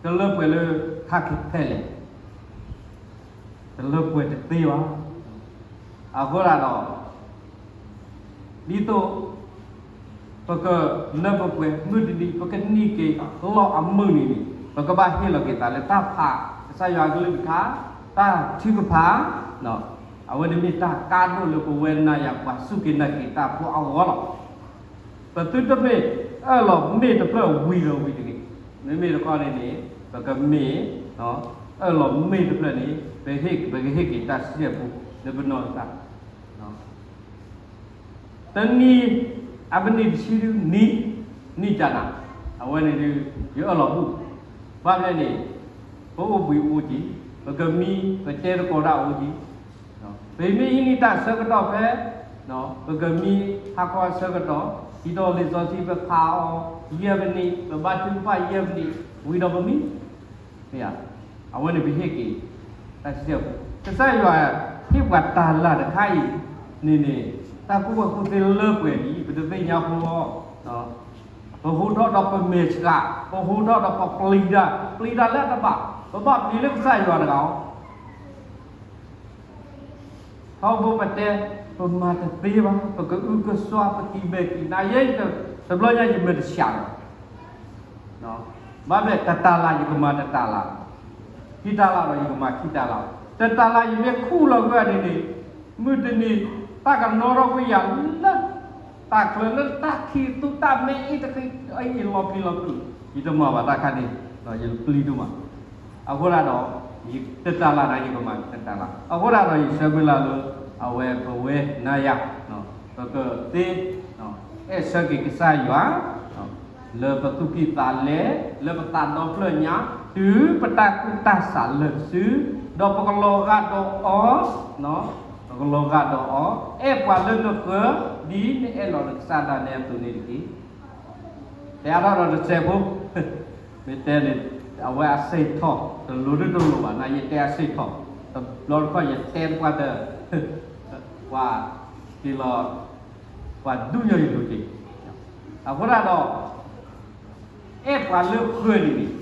တလၢပှဲၤလၢခါခဲခဲလဲၣ်, တလၢပှဲၤတသ့ဘၣ်. အဃိသတးဒီး ဒ်သိး ပကလၢပပှဲၤမုၢ်တနံၤ ပကန့ၢ်က့ၤလီၢ်အမုၢ်နံၤန့ၣ် ပကဘၣ်ဟ့ၣ်လီၤက့ၤသးလၢတၢ်ဖးကစၢ်ယွၤအကလုၢ်ကထါ, တၢ်ထုကဖၣ်, အဝဲန့ၣ်မ့ၢ်တၢ်ကါဒိၣ်လၢပဝဲနၤယၤပှၤစူၢ်က့ၤနာ်က့ၤတၢ်ဖိအဂီၢ်လီၤ. ပသုတမ့ၢ်အၢၣ်လီၤမ့ၢ်တဖျၢၣ်ဝံၤဒီးဝံၤတဂ့ၤ. မ့မ့ၢ်တခီန့ၣ်န့ၣ် ပကမ့ၢ် အၢၣ်လီၤမ့ၢ်တဖျၢၣ်န့ၣ် ပဟ့ၣ် ပကဟ့ၣ်က့ၤတၢ်ဆံဆဲၣ်ပူလၢပနီၢ်ကစၢ် တနံၤ အပနံၣ်တဆံဒုနံၤ နံၣ်ကနၤ, အဝဲန့ၣ်ဒုး ယအၢၣ်လီၤဘူၣ်, ဘၣ်မနုၤန့ၣ် ပအိၣ်ဘှံးအိၣ်က့ၤ, ပကမံ ပတဲသကိးတၢ်အိၣ်က့ၤ, ပမ့ၢ်ဟံးန့ၢ်တၢ်ဆၢကတီၢ်ဖဲ ပကမံဟါခီအဆၢကတီၢ် ဒ်သိးလံာ်စီဆှံပဖးအီၤ ယဲၢ်မံးနံး ပဘါထုကဖၣ်ယဲၢ်မံးနံး ဝံၤဒီးပမံ အဝဲန့ၣ်ပဟ့ၣ်က့ၤ တၢ်ဆံဆဲၣ်ပူ, ကစၢ်ယွၤဟ့ၣ်ပှၤတၢ်လၢတခါအံၤန့ၣ်န့ၣ် တၢ်ကူၣ်ဘၣ်ကူၣ်သ့လၢပှဲၤလံ ပတသ့ၣ်ညါဖိလီၤ. ပဟူထီၣ်ဒီးပမဲာ်ဆှး, ပဟူထီၣ်ဒီးပပျံၤတၢ်, ပျံၤတၢ်လၢတဘၣ်, ပဘၣ်ပျံၤလၢကစၢ်ယွၤတဂၤဧိၤ ထီဘိပတဲ, ပမၤတသ့ဘၣ်, ပကအုကစွါ ပကံၢ်မဲာ်ကံၢ်နါ, ယဲ တဘျီညါယမၤတဆှးလီၤ. ဘၣ်မ့ၢ်တတၤလၤယကမၤတတၤလၤ, ခံတၤလၤဒီးယကမၤခံတၤလၤ, တတၤလၤယမ့ၢ်ခူၣ်လီၤကွံာ်အီၤန့ၣ်န့ၣ်, မုၢ်တနံၤ တၢ်ကနီထီၣ်ကွံာ်ယၤလၢ တၢ်ချၢလၢတၢ်ခံးသူတၢ်မဲအ့ၣ်တက့ၢ် အအံၤလီၤပျံၤလီၤဖုး, ယတမၤဘၣ်တၢ်ခါန့ၣ်, ယပျံၤဒိၣ်မး. အဃိဒၣ်ဒီး ယတတၤလၤဒီးယကမၤတတၤလၤ, အဃိဒၣ်ဒီး ယဆၢမုၢ်လၢ်လၢ အဝဲပဝဲနၤယၤ ပကသ့ အဲၣ်ဆၢက့ၤကစၢ်ယွၤ လၢပသူၣ်ကံၢ်သးလဲ, လၢပသးဒီဖျၢၣ်ညါ, တုၤပတၢ်ကူၣ်တၢ်ဆးလၢာ်စု, ဒီးပကလီၤဂာ်ဒီးအီၤ, ပကလီၤဂာ်ဒီးအီၤ, အဲၣ်ပှၤလၢနဃၢၤ ဒ်နအဲၣ်လီၤနကစၢ်ဒၣ်နဲအသိးန့ၣ်တက့ၢ်. တဲအါထီၣ်ဒီးတစဲးဖိ, မ့ၢ်တဲန့ၣ် အဝဲအစ့ၣ်ထီၣ် တလိၤဒၣ်တလိၤဘၣ်, နာ်ယတဲအစ့ၣ်ထီၣ်, တဘျီတခီၣ်ယတဲပှၤတ ပှၤက့ၤလီၤ, ပှၤဒူၣ်ညီယဒိၣ်က့ၤ, အဃိဒၣ်ဒီး အဲၣ်ပှၤလၢဃၢၤန့ၣ်န့ၣ်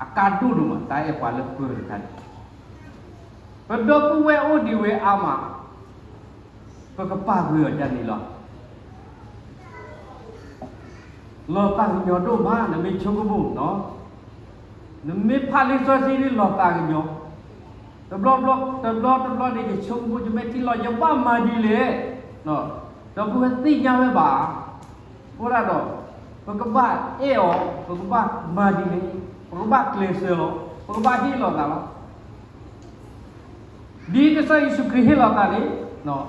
အကါဒိၣ်ဒိၣ်မး တၢ်အဲၣ်ပှၤလၢဃၢၤတခါန့ၣ်, ပဒီပုၢ်ဝဲၢ်အိၣ်ဒံးဝဲအါမး, ပကပာ်ကွံာ်အီၤဒ်န့ၣ်လီၤ. လီၤသးကညီၤဒိၣ်မး နမ့ၢ်ဆိကမိၣ်နီၤ, နမ့ၢ်ဖးလံာ်စီဆှံန့ၣ်လီၤသးကညီၤ, တဘျီဘျီ တဘျီတဘျီန့ၣ် ယဆိကမိၣ် ယမ့ၢ်ထံၣ်လီၤ ယဘၣ်မၤဒ်လဲၣ်, ဒီပုၢ်ဝဲၢ်သ့ၣ်ညါဝဲဘၣ်. အဃိဒၣ်ဒီး ပကဘၣ်အဲၣ်အီၤ, ပကဘၣ်မၤဒ်လဲၣ်, ပကဘၣ်ကျဲးစၢးလီၤ, ပကဘၣ်ဟ့ၣ်လီၤသးလီၤ. ဒ်ကစၢ်ယ့ၣ်ၡူးခရံာ်ဟ့ၣ်လီၤသးန့ၣ်,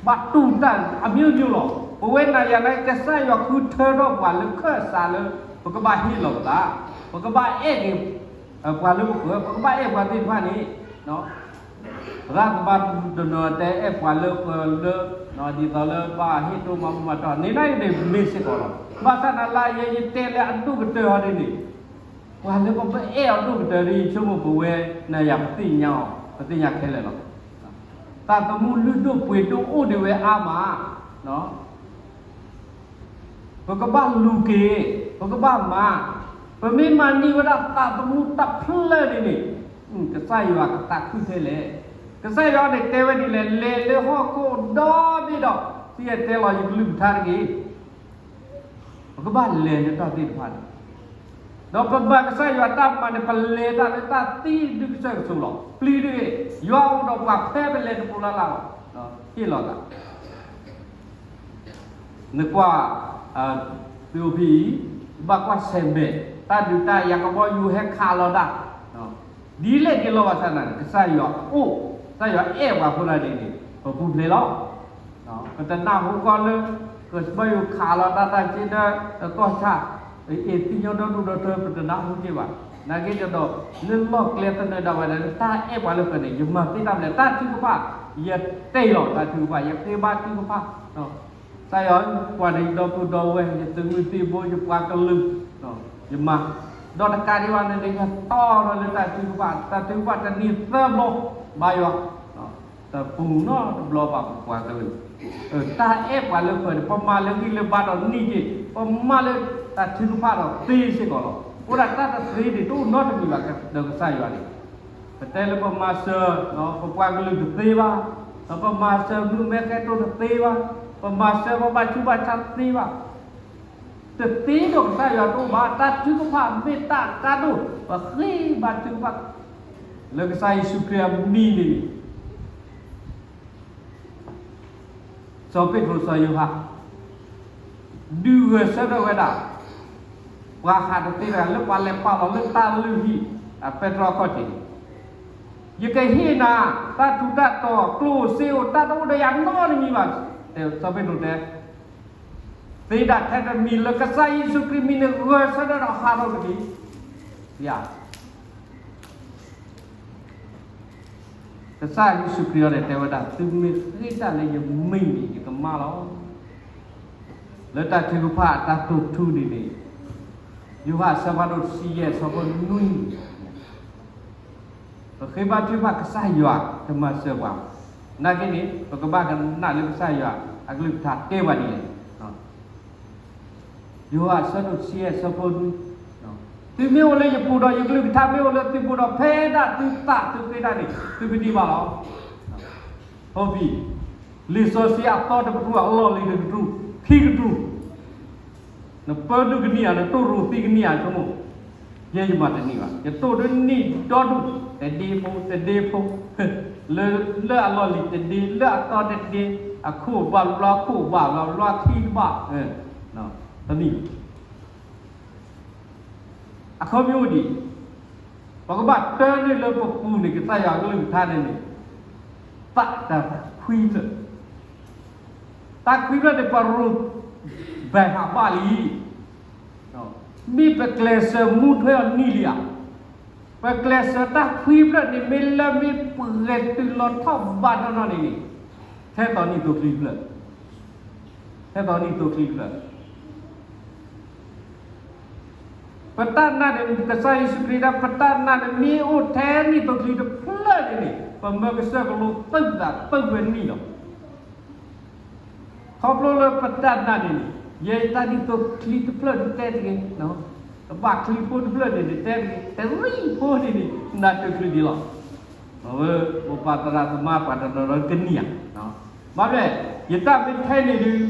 ဘၣ်တူၢ်တၢ်အမျိုးမျိုးလီၤ. ပဝဲနၤယၤန့ၣ် ကစၢ်ယွၤဃုထၢထီၣ်ပှၤလၢခၢၣ်စးလၢ ပကဘၣ်ဟ့ၣ်လီၤပသး, ပကဘၣ်အဲၣ်က့ၤ ပှၤလၢပဃၢၤ, ပကဘၣ်အဲၣ်ပှၤသ့ၣ်တဖၣ်န့ၣ်, ရၣ်သမါတနီၤတဲအဲၣ်ပှၤလၢပှၤလၢ ဒ်သိးလၢဘၣ်ဟ့ၣ်ဒိၣ်မၤဘူၣ်မၤတီၢ်န့ၣ် နၤအံၤန့ၣ်မ့ၢ်စ့ၢ်ကီးလီၤ. ဘၣ်ဆၣ်သနာ်က့ ယဲယတဲလၢအဒိၣ်ကတၢၢ်အီၤဒ်န့ၣ်, ပှၤလၢပအဲၣ်အီၤဒိၣ်ကတၢၢ်ဒ်ယဆိကမိၣ် ပဝဲနၤယၤပသ့ၣ်ညါအီၤ, ပသ့ၣ်ညါခဲလၢာ်လီၤ. သးသမူလုၢ်ဒိၣ်ပှ့ၤဒိၣ်အိၣ်ဒံးဝဲအါမး ပကဘၣ်လူၤက့ၤ, ပကဘၣ်မၤ, ပမ့ၢ်မၤန့ၢ်ဝဲဒၣ်သးသမူတဖျၢၣ်န့ၣ်န့ၣ်, ကစၢ်ယွၤကသးခုထဲလဲၣ်. ကစၢ်ယွၤန့ၣ်တဲဝဲဒ်လဲၣ်, လဲၤလၢဟီၣ်ခိၣ်ဒီဘ့ၣ်ဒီး စံၣ်တဲၤတဲလီၤယကလုၢ်ကထါတက့ၢ်. ပကဘၣ်လဲၤလၢတၢ်သ့ၣ်တဖၣ်န့ၣ်, ဒီးပမၤကစၢ်ယွၤတၢ်မၤန့ၣ် ပလဲၤတၢ်လၢတၢ်သံဒုးကစၢၢ်ကဆိးလီၤ. ပျံၤတဂ့ၤ, ယွၤအိၣ်ဒီးပှၤဖဲပလဲၤတပူၤလၢ်လၢ်လီၤ. ဟ့ၣ်လီၤသး နကွၢ် သုအိၣ်ဖဲအံၤ, ဘၣ်ကွၢ်ဆဲးမဲာ်, တၢ်ဒုးတၢ်ယၤကဘီယူၤဟဲခးလီၤတၢ်, ဒ်လဲၣ်ဒ်လဲၣ်ဘၣ်ဆၣ်သနာ်က့ ကစၢ်ယွၤအိၣ်, ကစၢ်ယွၤအဲၣ်ပှၤအဃိဒၣ်န့ၣ်န့ၣ် ပပူၤဖျဲးလီၤ. ပတနၢ်ဟူကီးလၢ ကဘီယူၤခးလီၤတၢ်တၢ်က့ဒီး တသီၣ်ဆၣ်, အ့ၣ် သံညီဒီဒူၣ်ဒီထၢ ပတနၢ်ဟူက့ၤဘၣ်. နာ်က့ဒီး လၢလီၢ်ကျဲသနၢၣ်ဒၣ်ဝဲဒၣ်လၢတၢ်အဲၣ်ပှၤလၢဃၢၤန့ၣ် ယမၤသ့တၢ်မနုၤလဲၣ်, တၢ်ထုကဖၣ်, ယတဲလီၤတၢ်ထုကဖၣ်, ယဃ့ဘါထုကဖၣ် ကစၢ်ယွၤ, ပှၤန့ၣ်ယဒီပုၢ်ဒီဝဲၢ်, ယသုးမုၢ်သံၣ်ဘိ, ယပှၤကလုာ်, ယမၤ, ဒီးတကးဒံးဘၣ်န့ၣ် ယတီၢ်ထီၣ်လၢတၢ်ထုကဖၣ်, တၢ်ထုကဖၣ်တနံၤသၢဘျီ, ဘါယွၤ, တပူၤနီတဘျီဘၣ်ပပှၤကလုာ်. တၢ်အဲၣ်ပှၤလၢဃၢၤန့ၣ် ပမၤလၢဂံၢ်လၢဘါဒီးန့ၢ်က့ၤ, ပမၤလၢတၢ်ထုကဖၣ်ဒီးသ့စ့ၢ်ကီးလီၤ. အိၣ်ဒၣ်တၢ်တသ့န့ၣ် တအိၣ်နီတမံၤဘၣ်ဒီးကစၢ်ယွၤန့ၣ် ပတဲလၢပမၤစၢၤ ပပှၤကလုာ်တသ့ဘၣ်, ဒီးပမၤစၢၤမုၣ်မဲခဲတိၢ်တသ့ဘၣ်, ပမၤစၢၤပဘၣ်ဆူးဘၣ်ဆါတသ့ဘၣ်, တသ့ဒီးကစၢ်ယွၤတအိၣ်ဘၣ်. တၢ်ထုကဖၣ်မ့ၢ်တၢ်အကါဒိၣ်, ပဃ့ဘါထုကဖၣ် လၢကစၢ်ယ့ၣ်ၡူးခရံာ်အမံၤန့ၣ် စီၤပ့းတရူးစီၤယိၤဟၣ် ဒုးဂဲၤဆၢထၢၣ်ဝဲဒၣ် ပှၤဟးတသ့တဂၤ လၢပှၤလဲၤပာ်လီၤလၢတၢ်လုၢ်ဟံၣ် အပဲတြီအခီၣ်ထံးန့ၣ်, ယကဟ့ၣ်နၤ တၢ်ထူးတၢ်တီၤ ကျိၣ်စ့အိၣ် တၢ်တအိၣ်ဒီးယၤနီတမံၤဘၣ်. စီၤပ့းတရူးတဲ သ့ဒၣ်ထဲတမံၤ လၢကစၢ်ယ့ၣ်ၡူးခရံာ်မံၤန့ၣ် ဂဲၤဆၢထၢၣ်ဒီးဟးထီၣ်တက့ၢ်. ယၤ ကစၢ်ယ့ၣ်ၡူးခရံာ်အံၤန့ၣ်တဲဝဲဒၣ် သုမ့ၢ်ဃ့တၢ်လၢယမံၤန့ၣ် ယကမၤလီၤ. လၢတၢ်ထုကဖၣ်အတၢ်တိာ်ထူန့ၣ်န့ၣ်, ယိၤဟၣ်အဆၢဖးဒိၣ်တဆံယဲၢ် အဆၢဖိနွံ, ပဃ့ဘါထုကဖၣ်ကစၢ်ယွၤကမၤစၢၤပှၤ, နာ်က့န့ၣ် ပကဘၣ်ကနၣ်လၢကစၢ်ယွၤအကလုၢ်ကထါတဲပှၤဒ်လဲၣ်. ယိၤဟၣ်အဆၢဒိၣ်တဆံယဲၢ် အဆၢဖိနွံ, သုမ့ၢ်အိၣ်လၢယပူၤဒီးယကလုၢ်ကထါမ့ၢ်အိၣ်လၢသုပူၤဒီး ဖဲဒၣ်သုသးသုဃ့တၢ်န့ၣ် သုကဒံးဘၣ်လီၤ. ဖီဘံၣ်, လံာ်စီဆှံအသီတကတြူၢ်, အလီၢ်လံၤတကတြူၢ်, ခံကတြူၢ်, နပၢဒုးကနံၣ်ဧါ, နတိၢ်ရိၣ်သံကနံၣ်ဧါ, ဆိကမိၣ်, ယဲယမၤတန့ၢ်ဘၣ်, ယတိၢ်ဒုးနံၣ်ဒီဒူၣ်, တဒ့ဖိ တဒ့ဖိ, လၢ လၢအလီၢ်လံၤတဒ့, လၢအသီတဒ့, အခိၣ်ဘၣ်ဘျီ အခိၣ်ဘၣ်ဘျီ ဘျီခံတဘၣ်, တမ့ၢ် အခီပညီအိၣ်ဒံး, ပကဘၣ်တၢန့ၢ်လၢပပူၤန့ၣ် ကစၢ်ယွၤကလုၢ်ကထါန့ၣ်န့ၣ်, သးတၢ်ခွံဖျၢၣ်, တၢ်ခွံဖျၢၣ်န့ၣ် ပရိၣ်ဘဲဟးဘၣ်လံ, မ့ၢ်ပကျဲးစၢးမူထွဲအီၤနံၣ်လံဧါ, ပကျဲးစၢးတၢ်ခွံဖျၢၣ်န့ၣ် မ့ၢ်လၢမ့ၢ်ပှဲၤတုၤလီၤထီၣ်ဘၣ်နီၢ်နီၢ်န့ၣ်န့ၣ်, ထဲသိးနံၣ်သိချံတဖျၢၣ်, ထဲသိးနံၣ်သိချံတဖျၢၣ် ပတၢ်နာ်န့ၣ် ကစၢ်ယ့ၣ်ၡူးခရံာ်ဒၣ် ပတၢ်နာ်န့ၣ် မ့ၢ်အိၣ်ထဲနံၣ်သိချံတဖျၢၣ်န့ၣ်န့ၣ် ပမၢကစၢၢ်ကလိသုးသးသုးဝဲနံၣ်လီၤ. ခီဖျိလၢပတၢ်နာ်န့ၣ်န့ၣ် ယဲယတၢ်နံၣ်သိချံတဖျၢၣ်ဒုးတဲတဂ့ၤ, တဘၣ်ချံဖိတဖျၢၣ်န့ၣ်န့ၣ် တဲတဂ့ၤ, တရံးဖိန့ၣ်န့ၣ် နၤတချုးဒံးလီၤ. အဝဲ မိၢ်ပၢ်သရၣ်သမါပှၤတနီၤနီၤကနံၣ်ဧါ, ဘၣ်မနုၤလဲၣ်, ယတၢ်မ့ၢ်ထဲန့ၣ်ဒုး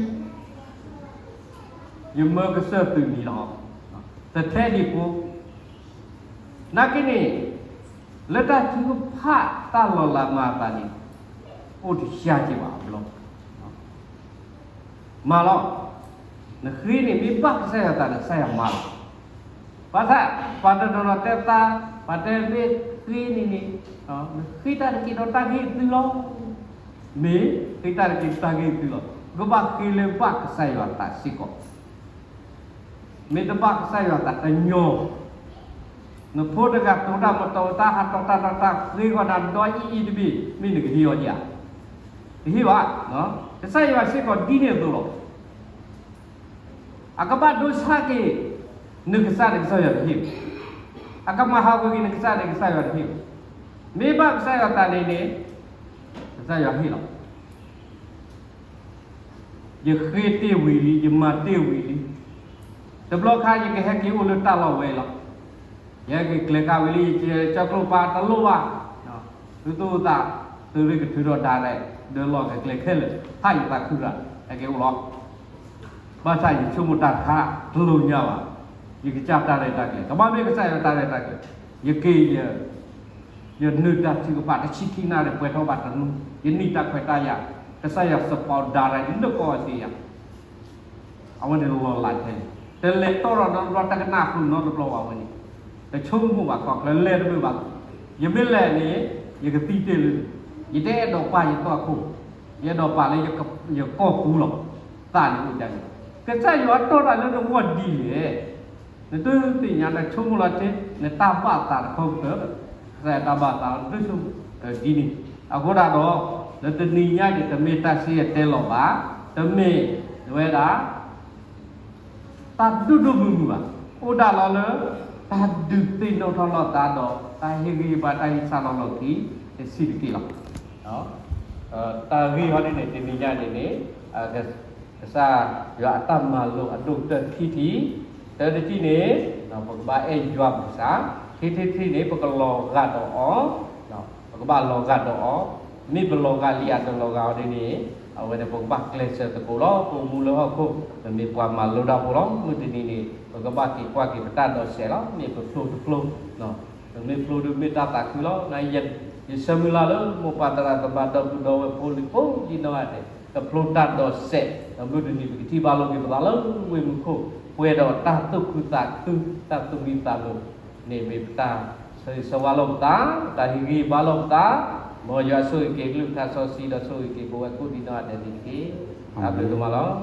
ယမၢကစၢၢ်သုးန့ၣ်လီၤ. တထဲန့ၣ်ဖိ, နာ်က့န့ၣ် လၢတၢ်ထုကဖၣ်တၢ်လီၤလးမၤအသးန့ၣ် အိၣ်တယၢ်က့ၤဘၣ်အဘျီ မၤလီၤ. နဃ့န့ၣ် မ့ၢ်ဘၣ်ကစၢ်ယွၤသးန့ၣ် ကစၢ်ယွၤမၤလီၤ. ဘၣ်ဆၣ် ပှၤတနီၤနီၤတဲသး, ပှၤတဲမ့ၢ်ဃ့န့ၣ်န့ၣ် နဃ့တၢ်တက့ၢ်ဒီးတၢ်ဂ့ၢ်သုလီၤ. မ့ၢ်ဃ့တၢ်တက့ၢ်တၢ်ဂ့ၢ်သုလီၤ. ကဘၣ်ဃ့လၢဘၣ်ကစၢ်ယွၤသးစ့ၢ်ကီး. မ့ၢ်တဘၣ်ကစၢ်ယွၤသးတညီ, နဖိတဂၤတိၤတၢ်မတီၤတၢ်ဟးတီၤတၢ်တီၤတၢ်ဃ့ဂီၤနၤဒီးအံၤအံၤတဘ့ၣ် မ့ၢ်နကဟ့ၣ်အီၤဧါ. တဟ့ၣ်ဘၣ်. ကစၢ်ယွၤစ့ၢ်ကီးဒ်န့ၣ်အသိးလီၤ. အကဘၣ်ဒိဆါက့ၤ နကစၢ်န့ၣ် ကစၢ်ယွၤတဟ့ၣ်ဘၣ်. အကမၤဟးဂီၤက့ၤနကစၢ်န့ၣ် ကစၢ်ယွၤတဟ့ၣ်ဘၣ်. မ့ၢ်ဘၣ်ကစၢ်ယွၤသးန့ၣ်န့ၣ် ကစၢ်ယွၤဟ့ၣ်လီၤ. ယဃ့တ့ၢ်ဝံၤလံ, ယမၤတ့ၢ်ဝံၤလံ. တဘျီခါယကဟဲက့ၤအိၣ်လၢတၢ်လီၢ်ဝဲလီၤ. ယဟဲက့ၤကျဲၤခါဝံၤလံ ယကဲကၠီကျိၣ်ပၤတလိၣ်ဘၣ်. သုသူၣ်သး သုရ့ၣ်ကထုးထီၣ်ဒၣ်ရဲၣ် ဒၢလီၢ်ကကျဲၤခဲလၢာ် ဟးယသးခုရၣ် ဟဲက့ၤအိၣ်လီၤ. ဘၣ်ဆၣ်ယဆိကမိၣ်တၢ်တခါ တလိၣ်ညါဘၣ်. ယကစၢ်တၢ်ရဲၣ်တၢ်ကျဲၤ ကဘၣ်မ့ၢ်ကစၢ်ယွၤတၢ်ရဲၣ်တၢ်ကျဲၤ ယက့ၤ ယနုာ်တၢ်ထုကဖၣ်တဆံခံနၣ်ရံၣ် ပှဲၤထီၣ်ဘၣ်တနွံ ယနံၣ်တၢ်ခွဲးတၢ်ယာ် ကစၢ်ယွၤစပီးဒၣ်ရဲၣ်လၢကီၢ်အီစထြ့လယါ အဝဲန့ၣ်လီၤလးထဲန့ၣ် တလဲၤတီၢ်ထီၣ်နီတဘျီ တကနၣ်ဃုာ်နီတဘျီဘၣ်ဝဲန့ၣ် တဆိကမိၣ်ဘၣ် ကီၢ်ချၢလဲၤတမုာ်ဘၣ်. ယမ့ၢ်လဲၤန့ၣ် ယကသံတ့ၢ်လၢ ယတအဲၣ်ဒိးပာ်ယသီအခိၣ် ယအဲၣ်ဒိးပာ်လၢယကီၢ်ပူၤလီၤ. သးန့ၣ်အိၣ်ဒ်န့ၣ် ကစၢ်ယွၤတီၢ်တၢ်လၢနဂီၢ်ဒ်လဲၣ်. နတသ့ၣ်ညါ နဆိကမိၣ်လီၤတ့ၢ် နတၢ်ဘၣ်သးတခီကတၢၢ် ကစၢ်ယွၤတၢ်ဘၣ်သးလီၤ နတဆိကမိၣ်ဒ်န့ၣ်. အဃိဒၣ်ဒီး လၢတနံၤညါအံၤန့ၣ် တမ့ၢ်တၢ်စံၣ်တဲၤတဲလီၤဘၣ်, တမ့ၢ်ဝဲဒၣ် တၢ်ဒိၣ်ဒိၣ်မုၢ်မုၢ်ဘၣ်. အိၣ်ဒၣ်လီၤလၢ တၢ်ဒုးသ့ၣ်နီၣ်ထီၣ်လိာ်သးဒီး တၢ်ဟ့ၣ်ဂံၢ်ဟ့ၣ်ဘါ တၢ်ဟ့ၣ်ဆၣ်လီၤလီၢ်ခံ တဆံးတက့ၢ်လီၤ. တၢ်ဂ့ၢ်ဟီဒ်န့ၣ် တနံၤညါန့ၣ်န့ၣ် ကစၢ်ယွၤအတၢ်မၤလိာ်အဒိၣ်ကတၢၢ်ခံထံၣ်, တၢတထံၣ်န့ၣ် ပကဘၣ်အဲၣ်ယွၤပကစၢ်, ခံထံၣ်တထံၣ်န့ၣ် ပကလီၤဂာ်ဒီးအီၤ, ပကဘၣ်လီၤဂာ်ဒီးအီၤ, မ့ၢ်ပလီၤဂာ်လံဧါတလီၤဂာ်အီၤဒ်န့ၣ် အဝဲန့ၣ် ပကဘၣ်ကျဲးစၢးသကိးလီၤ. ပအိၣ်မူလၢဟီၣ်ခိၣ် ပမ့ၢ်ပှၤမၤလိတၢ်ဖိလီၤ. မုၢ်တနံၤန့ၣ် ပကဘၣ်က့ၤကွၢ်က့ၤပတၢ်ဒိးစဲးလီၤ. မ့ၢ်ပဖျိတဖျိ ပမ့ၢ်ဖျိဒုးမ့ၢ်တၢ်သးခုလီၤ. ယဆၢမုၢ်လၢ်လၢ မိၢ်ပၢ်သရၣ်သမါဒီပုၢ်ဒီဝဲၢ်ဖိလံၤဖိဒ်နီၢ်ဂၤဒဲး ကဖျိတၢ်ဒိးစဲး, ဒီးမုၢ်တနံၤပကထံၣ်ဘၣ်လိာ်က့ၤပသးလၢဝ့ၢ်မူခိၣ် ပှဲၤဒီးတၢ်သူၣ်ခုသးခု တၢ်သူၣ်မံသးမုာ်န့ၣ် မ့ၢ်ပတၢ်ဆၢဂ့ၤဆၢဝါလိာ်ပသး, ပတၢ်ဟ့ၣ်ဂံၢ်ဟ့ၣ်ဘါလိာ်ပသး, မ်ယွၤဆိၣ်ဂ့ၤက့ၤကလုၢ်ကထါစီဆှံဒီးဆိၣ်ဂ့ၤက့ၤပဝဲကိးဒံးနီၢ်ဂၤဒဲးန့ၣ်တက့ၢ်. တၢ်ဘျုးဒိၣ်မးလီၤ.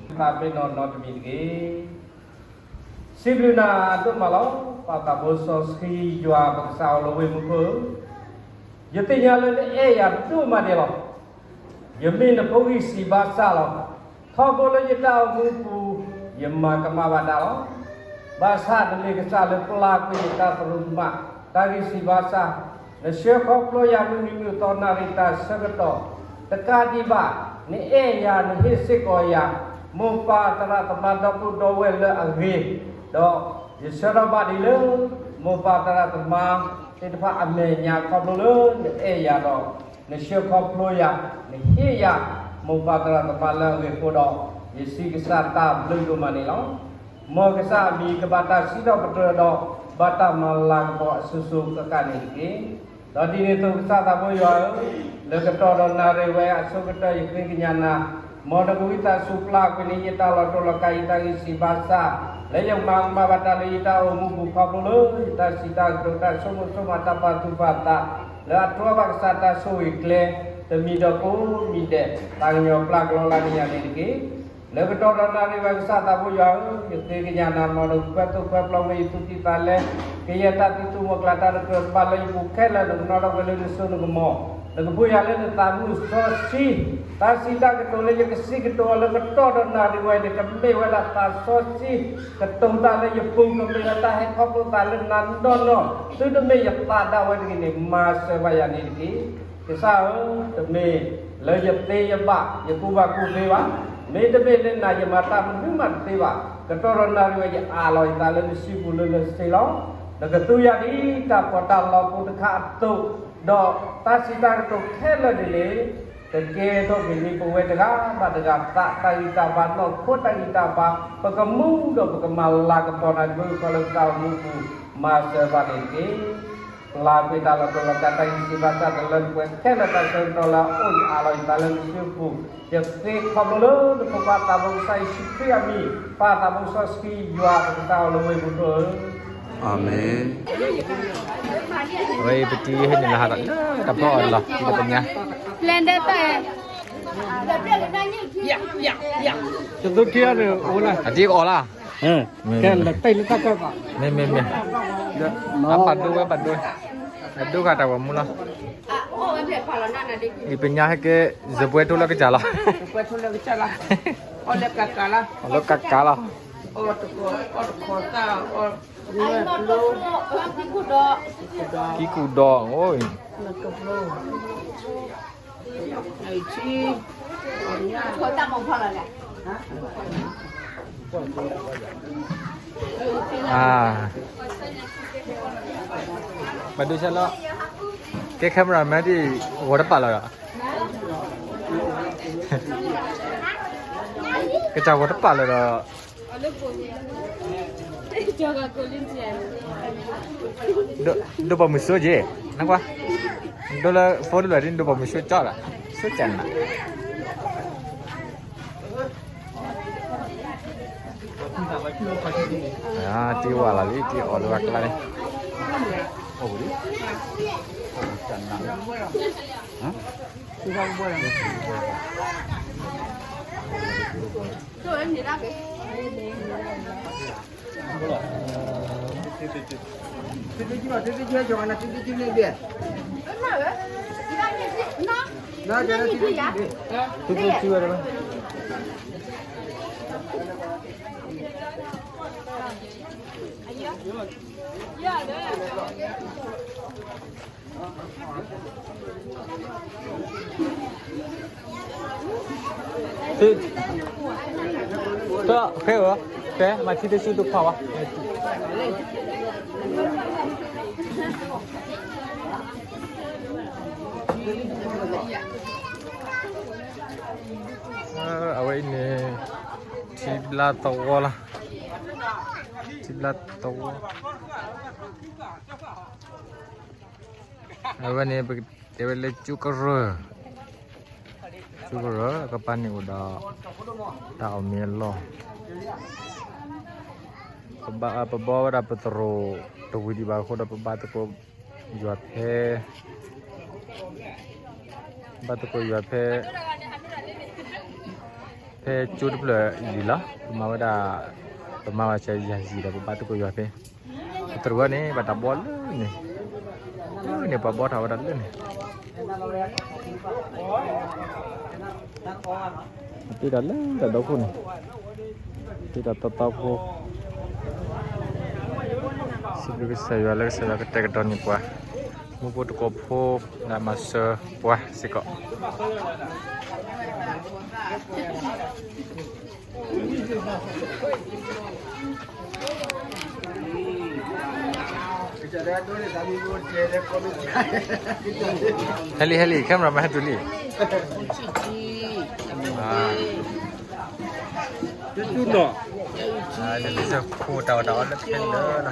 သးပ့ၤနီၣ်နီတမံၤတက့ၢ်. စံးဘျုးနၤဒိၣ်မးလီၤ. ပၢ်သးဘိစီဆှံယွၤပကစၢ်အိၣ်လၢဝ့ၢ်မူခိၣ်ဧၢ, ယသ့ၣ်ညါလၢနအဲၣ်ယၤဒိၣ်မးဒဲးလီၤ. ယမ့ၢ်နဖိဂံၢ်စံးဘၣ်ဆၣ်လီၤ. ထီဘိလၢယတၢ်အိၣ်မူပူၤ ယမၤကမၣ်ဘၣ်တၢ်လီၤ. ဘၣ်ဆၣ်နမ့ၢ်ကစၢ်လၢပျၢ်ကွံာ်ယတၢ်သရူးမး တၢ်ဂံၢ်စံးဘၣ်ဆၣ်, နဆှၢခီဖျိယၤမုၢ်နံၤမုၢ်သီနၣ်ရံၣ်တၢ်ဆၢကတီၢ်, တကးဒံးဘၣ် နအဲၣ်ယၤ နဟ့ၣ်စ့ၢ်ကီးယၤ မိၢ်ပၢ်သရၣ်သမါဒီပုၢ်ဒီဝဲၢ်လၢအဂ့ၤ, ဒီးယဆၢထၢၣ်ဘၣ်ဒ်လၢ မိၢ်ပၢ်သရၣ်သမါသ့ၣ်တဖၣ်အမဲာ်ညါခီဖျိလၢနအဲၣ်ယၤဒီး နဆှၢခီဖျိယၤ, နဟ့ၣ်ယၤ မိၢ်ပၢ်သရၣ်သမါလၢအဂ့ၢ်အဃိဒီး, ယစံးကစၢ်တၢ်ဘျုးဒိၣ်မးန့ၣ်လီၤ. မ်ကစၢ်အမံၤကဘၣ်တၢ်စံးထီၣ်ပတြၢၤဒီး ဘၣ်တၢ်မၤလၤကပီၤအစိၤစိၤဃၣ်ဃၣ်န့ၣ်တက့ၢ်. ဒီးဒ်န့ၣ်အသိးကစၢ်သးဘိယွၤဧၢ, လၢကတီၢ်ဒီးနၣ်ရံၣ်ဝဲအဆိကတၢၢ်ယဃ့ကညးနၤ, မ်နကဝံသးစူၤပျၢ်ကွံာ်န့ၢ်ယတၢ်လီၤတိၢ်လီၤကး ယတၢ်ဂံၢ်စၢ်ဘါစၢ်, လၢယကမၤကမၣ်ဘၣ်တၢ်လၢယတၢ်အိၣ်မူပူၤခီဖျိလၢ ယတၢ်စံးတၢ်ကတိၤတၢ်ဆိကမိၣ်ဆိကမးတၢ်ပာ်သူၣ်ပာ်သး, လၢအတြီဘၣ်ကစၢ်တၢ်ဆိၣ်ဂ့ၤကျဲ, တမံၤဒီးကိးမံၤဒဲး, သးကညီၤပျၢ်ကလီလၢနယၤန့ၣ်တက့ၢ်. လၢကတီၢ်ဒီးနၣ်ရံၣ်ဝဲကစၢ်သးဘိယွၤဧၢ, ယဃ့ကညးနၤ မ်နကခွဲးသိၣ်ခွဲးပျီဝဲယသူၣ်ကံၢ်သးလဲ, ကယဲၢ်တၢ်သံသိမုၢ်ကျၢ်တၢ်တကြၢးတဘၣ်လၢယပူၤခဲလၢာ် နကနီၣ်ထီၣ်ဝဲလၢနစိနကမီၤ, နကပူၤယၤလၢနသးမုၢ်စီဆှံ, တၢ်စံးတၢ်ကတိၤလၢယကစံးကတိၤအီၤလၢကတီၢ်ဒီးနၣ်ရံၣ်ဝဲန့ၣ် ကမ့ၢ်ဝဲဒၣ်သးစီဆှံ, ကတိၤတၢ်လၢယပူၤ ကမ့ၢ်ဝဲတၢ်ဟဲခီဖျိသးလၢနၤနီၢ်နီၢ်, သုတမ့ၢ်ယသးဒၣ်ဝဲတဂ့ၤန့ၣ် မၤစၢၤဘၣ်ယၤန့ၣ်တက့ၢ်. ကစၢ်ဧၢ, တမ့ၢ်လၢယသ့ယဘၣ် ယကူၣ်ဘၣ်ကူၣ်သ့ဘၣ်, မ့တမ့ၢ်လၢနၤယမၤတၢ်မနုၤမးတသ့ဘၣ်. ကတီၢ်ဒီးနၣ်ရံၣ်ဝဲယအးလီၤယသးလၢနစုပူၤလၢလၢဆ့ဆ့လီၤ. နကသူယၤဒ်တၢ်ပီးတၢ်လီဖိတခါအသိး, ဒီးတၢ်စံးတၢ်ကတိၤခဲလၢာ်န့ၣ်န့ၣ်, ကကဲထီၣ်က့ၤန့ၢ်ပဝဲတဂၤဘၣ်တဂၤသး တၢ်ဂံၢ်တၢ်ဘါနီၢ်ခိတၢ်ဂံၢ်တၢ်ဘါ, ပကမူဒီးပကမၤလၤကပီၤနၤတဘျုးကီၢ်လၢပတၢ်အိၣ်မူပူၤ, မၤစၢၤဘၣ်န့ၣ်တက့ၢ်. ပျၢ်ကွံာ်တၢ်လီၤတိၢ်လီၤကးတၢ်ဂံၢ်စၢ်ဘါစၢ်တလၢတပှဲၤခဲလၢာ် တၢ်ဆၢကတီၢ်လၢအအိၣ်အံၤအးလီၤယသးလၢနစုပူၤ, ယဃ့ခီဖျိလၢနဖိခွါသးဘိကစၢ်ယ့ၣ်ၡူးခရံာ်အမံၤ, ပၢ်သးဘိစီဆှံယွၤပကစၢ်အိၣ်လၢဝ့ၢ်ပူၤဒိၣ်ဧၢ, အၤမ့ၣ်. အဝဲအံၤပတံၤဟဲနုာ်လီၤဟးဒီးလၢတၢ်ဖီအီၤလီၤ တံၤဒီးပညါ, အတံၤကအီၣ်လၢ, မ့ၢ်, မ့ၢ်, မ့ၢ်, အပာ်ဒိဝဲပာ်ဒိ, အဒိဃာ်တၢ်ဂီၤမူလီၤ. အံၤပညါဟဲက့ၤ စပွဲထိလၢကစၢ်လီၤ, အီၣ်လၢကကးလီၤ, ကံကူၣ်ဒီး, အိၣ် ဘၣ်ဒိဆၢလီၤ, ကဲ camera man ဒ်ဂီၤတပာ်လီၤဒီး, ကစၢ်ဂီၤတပာ်လီၤဒီး, ဒိၣ်ပိာ်မုၣ်စိက့ၤ, နကွၢ်, ဒိၣ်လၢ phone တဘျီဒ် ဒိၣ်ပိာ်မုၣ်စိကၠီဒီး, စိကၠီနၤ တံၤဝါလီၤလံ တံၤအီၣ်လၢဝဲကျါန့ၣ်, အိၣ်ဘၣ်လံ, တၢ်ဖဲဧၢ, ဖဲမၤထံတစုတခွါဝဲ, အဝဲအံၤန့ၣ် ထံဘျါသဝီလီၤ, ထံဘျါသဝီ, အဝဲန့ၣ် ပကတဲဝဲလၢကၠူကရၢၢ်, ကၠူကရၢၢ် ကပၤန့ၣ်အိၣ်ဒီး တၢ်အီၣ်မ့ၤအလီၢ်, ပဘီဝဲဒၣ်ပသရိာ်တဝံၤဒံးဘၣ်အဃိဒီး ပဘါသကိးယွၤဖဲ ဘါသကိးယွၤဖဲ ဖဲကၠိတဖျၢၣ်ယံာ်လီၤ. ပမၤဝဲဒၣ်, ပမၤဘၣ်စၢၤယၤယံာ်ဒီး ပဘါသကိးယွၤဖဲ ပသရိာ်န့ၣ် ဘၣ်တၢ်ဘီလၢန့ၣ်, လၢန့ၣ် ပှၤဘီထီၣ်ဝဲဒၣ်လၢန့ၣ်, တ့ဒီးလၢတၢ်ဒီခိၣ်န့ၣ်, တ့ဒီးတီတီဖိ, စံးဘျုးကစၢ်ယွၤလၢကစၢ်ယွၤကတဲာ်ကတီၤန့ၢ်ပှၤ မူဖိတကိးဖိ လၢအမၤစၢၤပှၤစ့ၢ်ကီး. ကစၢ် ဟဲလံ ဟဲလံ camera မၤဟဲတုၤလံ. တူတူနီၤ, တၢ်ဝဲတၢ်အီၣ်လၢခဲလၢာ်လီၤ.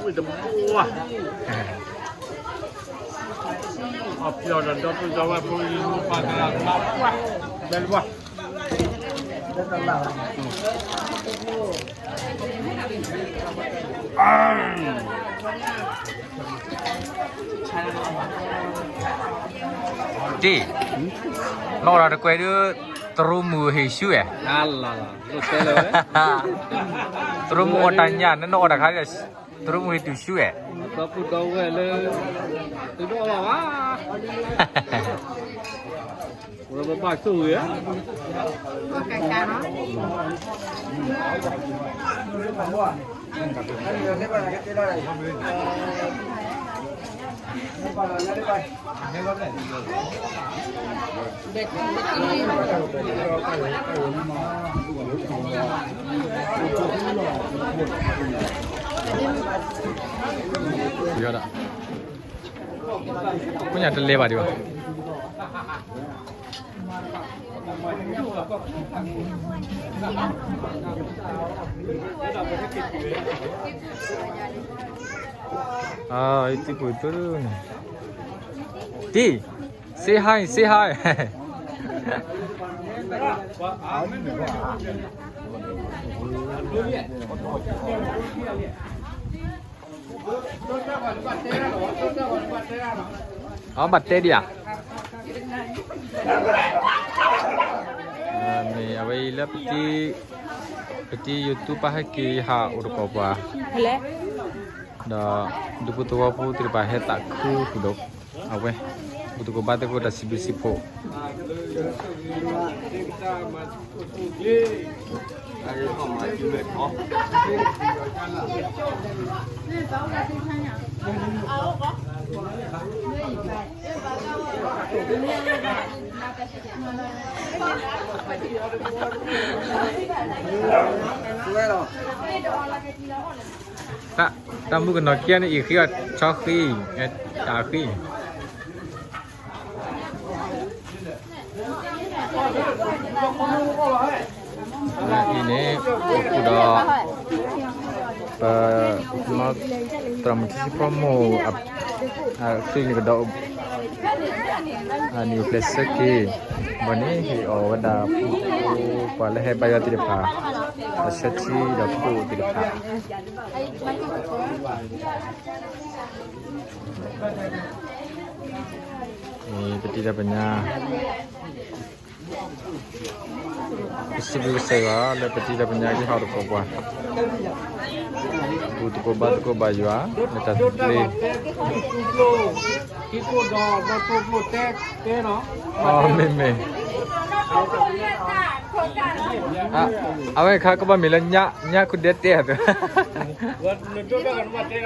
ဝ့ၢ်တဘိ, အပျီၢ်ဒီးဒီပုၢ်ဒီဝဲၢ်ဖိလံၤမူပှၤကလၤကမါပှၢ်, ဘဲလၢပှၢ်. တ့ၢ်, နအီၣ်ဒီးတကွဲးဒုး, တရူးမုၢ်ဟ့ၣ်ဆူၣ်ဧါ, တရူးမုၢ်အီၣ်တၢ်ညၣ် နနအီၣ်တၢ်ခါ, တရူးမုၢ်ဟ့ၣ်တုၤဆူၣ်ဧါ, ဒီပုၢ်ဒီဝဲၢ်လၢ, သုတအီၣ်ဘၣ်ဘၣ်. ဝဲဘၣ်ဆိၣ်ဂ့ၤဧါ. ဖိညၣ်တလဲၤဘၣ်ဒံးဘၣ်. အံၤ သံပူၤတန့ၣ်, တံၢ်, say hi, say hi. အဘၣ်တဲဒံးဧါ. မ့ၢ်အဝဲအံၤလၢပတံၤ, ပတံၤ YouTube ပာ်ဟဲက့ၤဟးအိၣ်တကိးပှၤ, ဒီးဒူဖိသဝီဖိသ့ၣ်တဖၣ်ဟဲသးခုဃုာ်ဒီးအဝဲ, ဘူၣ်သကိးဘါသကိးတၢ်စံးဘျုးစံးဖှိၣ်. တၢ်မူကနီၤခံဂၤန့ၣ် အံၤဃံအီၤ ဆီဃံ, တၢ်ဃံ. အံၤန့ၣ် အိၣ်ဃုာ်ဒီး ပ သရၣ်မုၣ်ထံဆံဖီမိၢ် အ clinic ကဒီး အနံၣ်အိၣ်ဖျဲၣ်ဆၢက့ၤ ဘၣ်န့ၣ် ဟ့ၣ်အီၣ်ဝဲဒၣ် ပှၤလၢဟဲဘါယွၤသ့ၣ်တဖၣ် အဆၢထံဒီးဖိသ့ၣ်တဖၣ် ပတံၤတၢ်ပညါ ပစံးဘျုးကစၢ်ယွၤလၢပတံၤတၢ်ပညါကဟဲအိၣ်သကိးပှၤ, ဘူၣ်သကိးဘါသကိးဘၣ်ယွၤ လၢတၢ်သဘျ့, မ့မ့ၢ် အဝဲခါကဘၣ်မ့ၢ်လၢ ညၣ်ခူဒဲတဲအသိး မ့ၢ်အံၤ ပတံၤ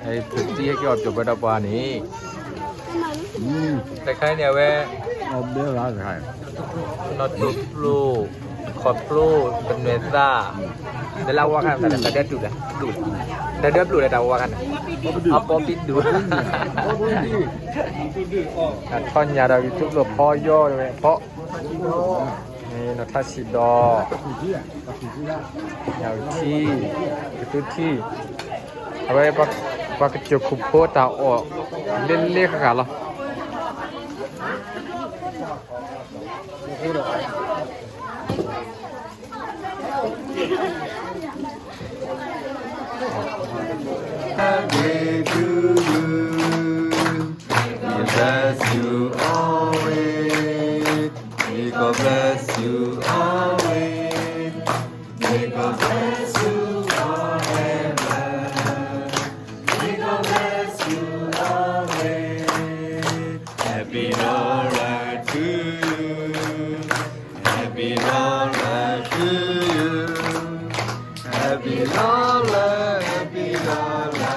ဟဲက့ၤအီၣ်ပျီၢ်ပှဲၤဒီးပှၤန့ၣ် တခါန့ၣ် အဝဲ နီၢ်တိၢ်ပျိၢ်, ခီၣ်ပျိၢ်, ပနွဲၣ်သၣ်, ဒီးလၢအဝါခါန့ၣ် တၢ်ဒၢပျိၢ်လဲၣ်, တၢ်ဒၢပျိၢ်လဲၣ် တၢ်ဝါခါန့ၣ် အပီပံဒူၣ်, တၢ်ထီညၣ်ဒီး ကတူၢ်ပျိၢ်ဖီယီဝဲဖီ နီၢ်ထါဆံးဒီး ညၣ်အုၣ်ထံ, ကတူၢ်ထံ, အဝဲပှၤကစၢၢ်ခိၣ်ဖိတၢ်အီၣ် လ့လ့ဃၣ်ဃၣ်လီၤ. Happy to you. May God bless you always. May God bless you always. May God bless you forever. May God bless you always. Happy Lora to you. Happy Lora to you. Happy Lora, happy Lora.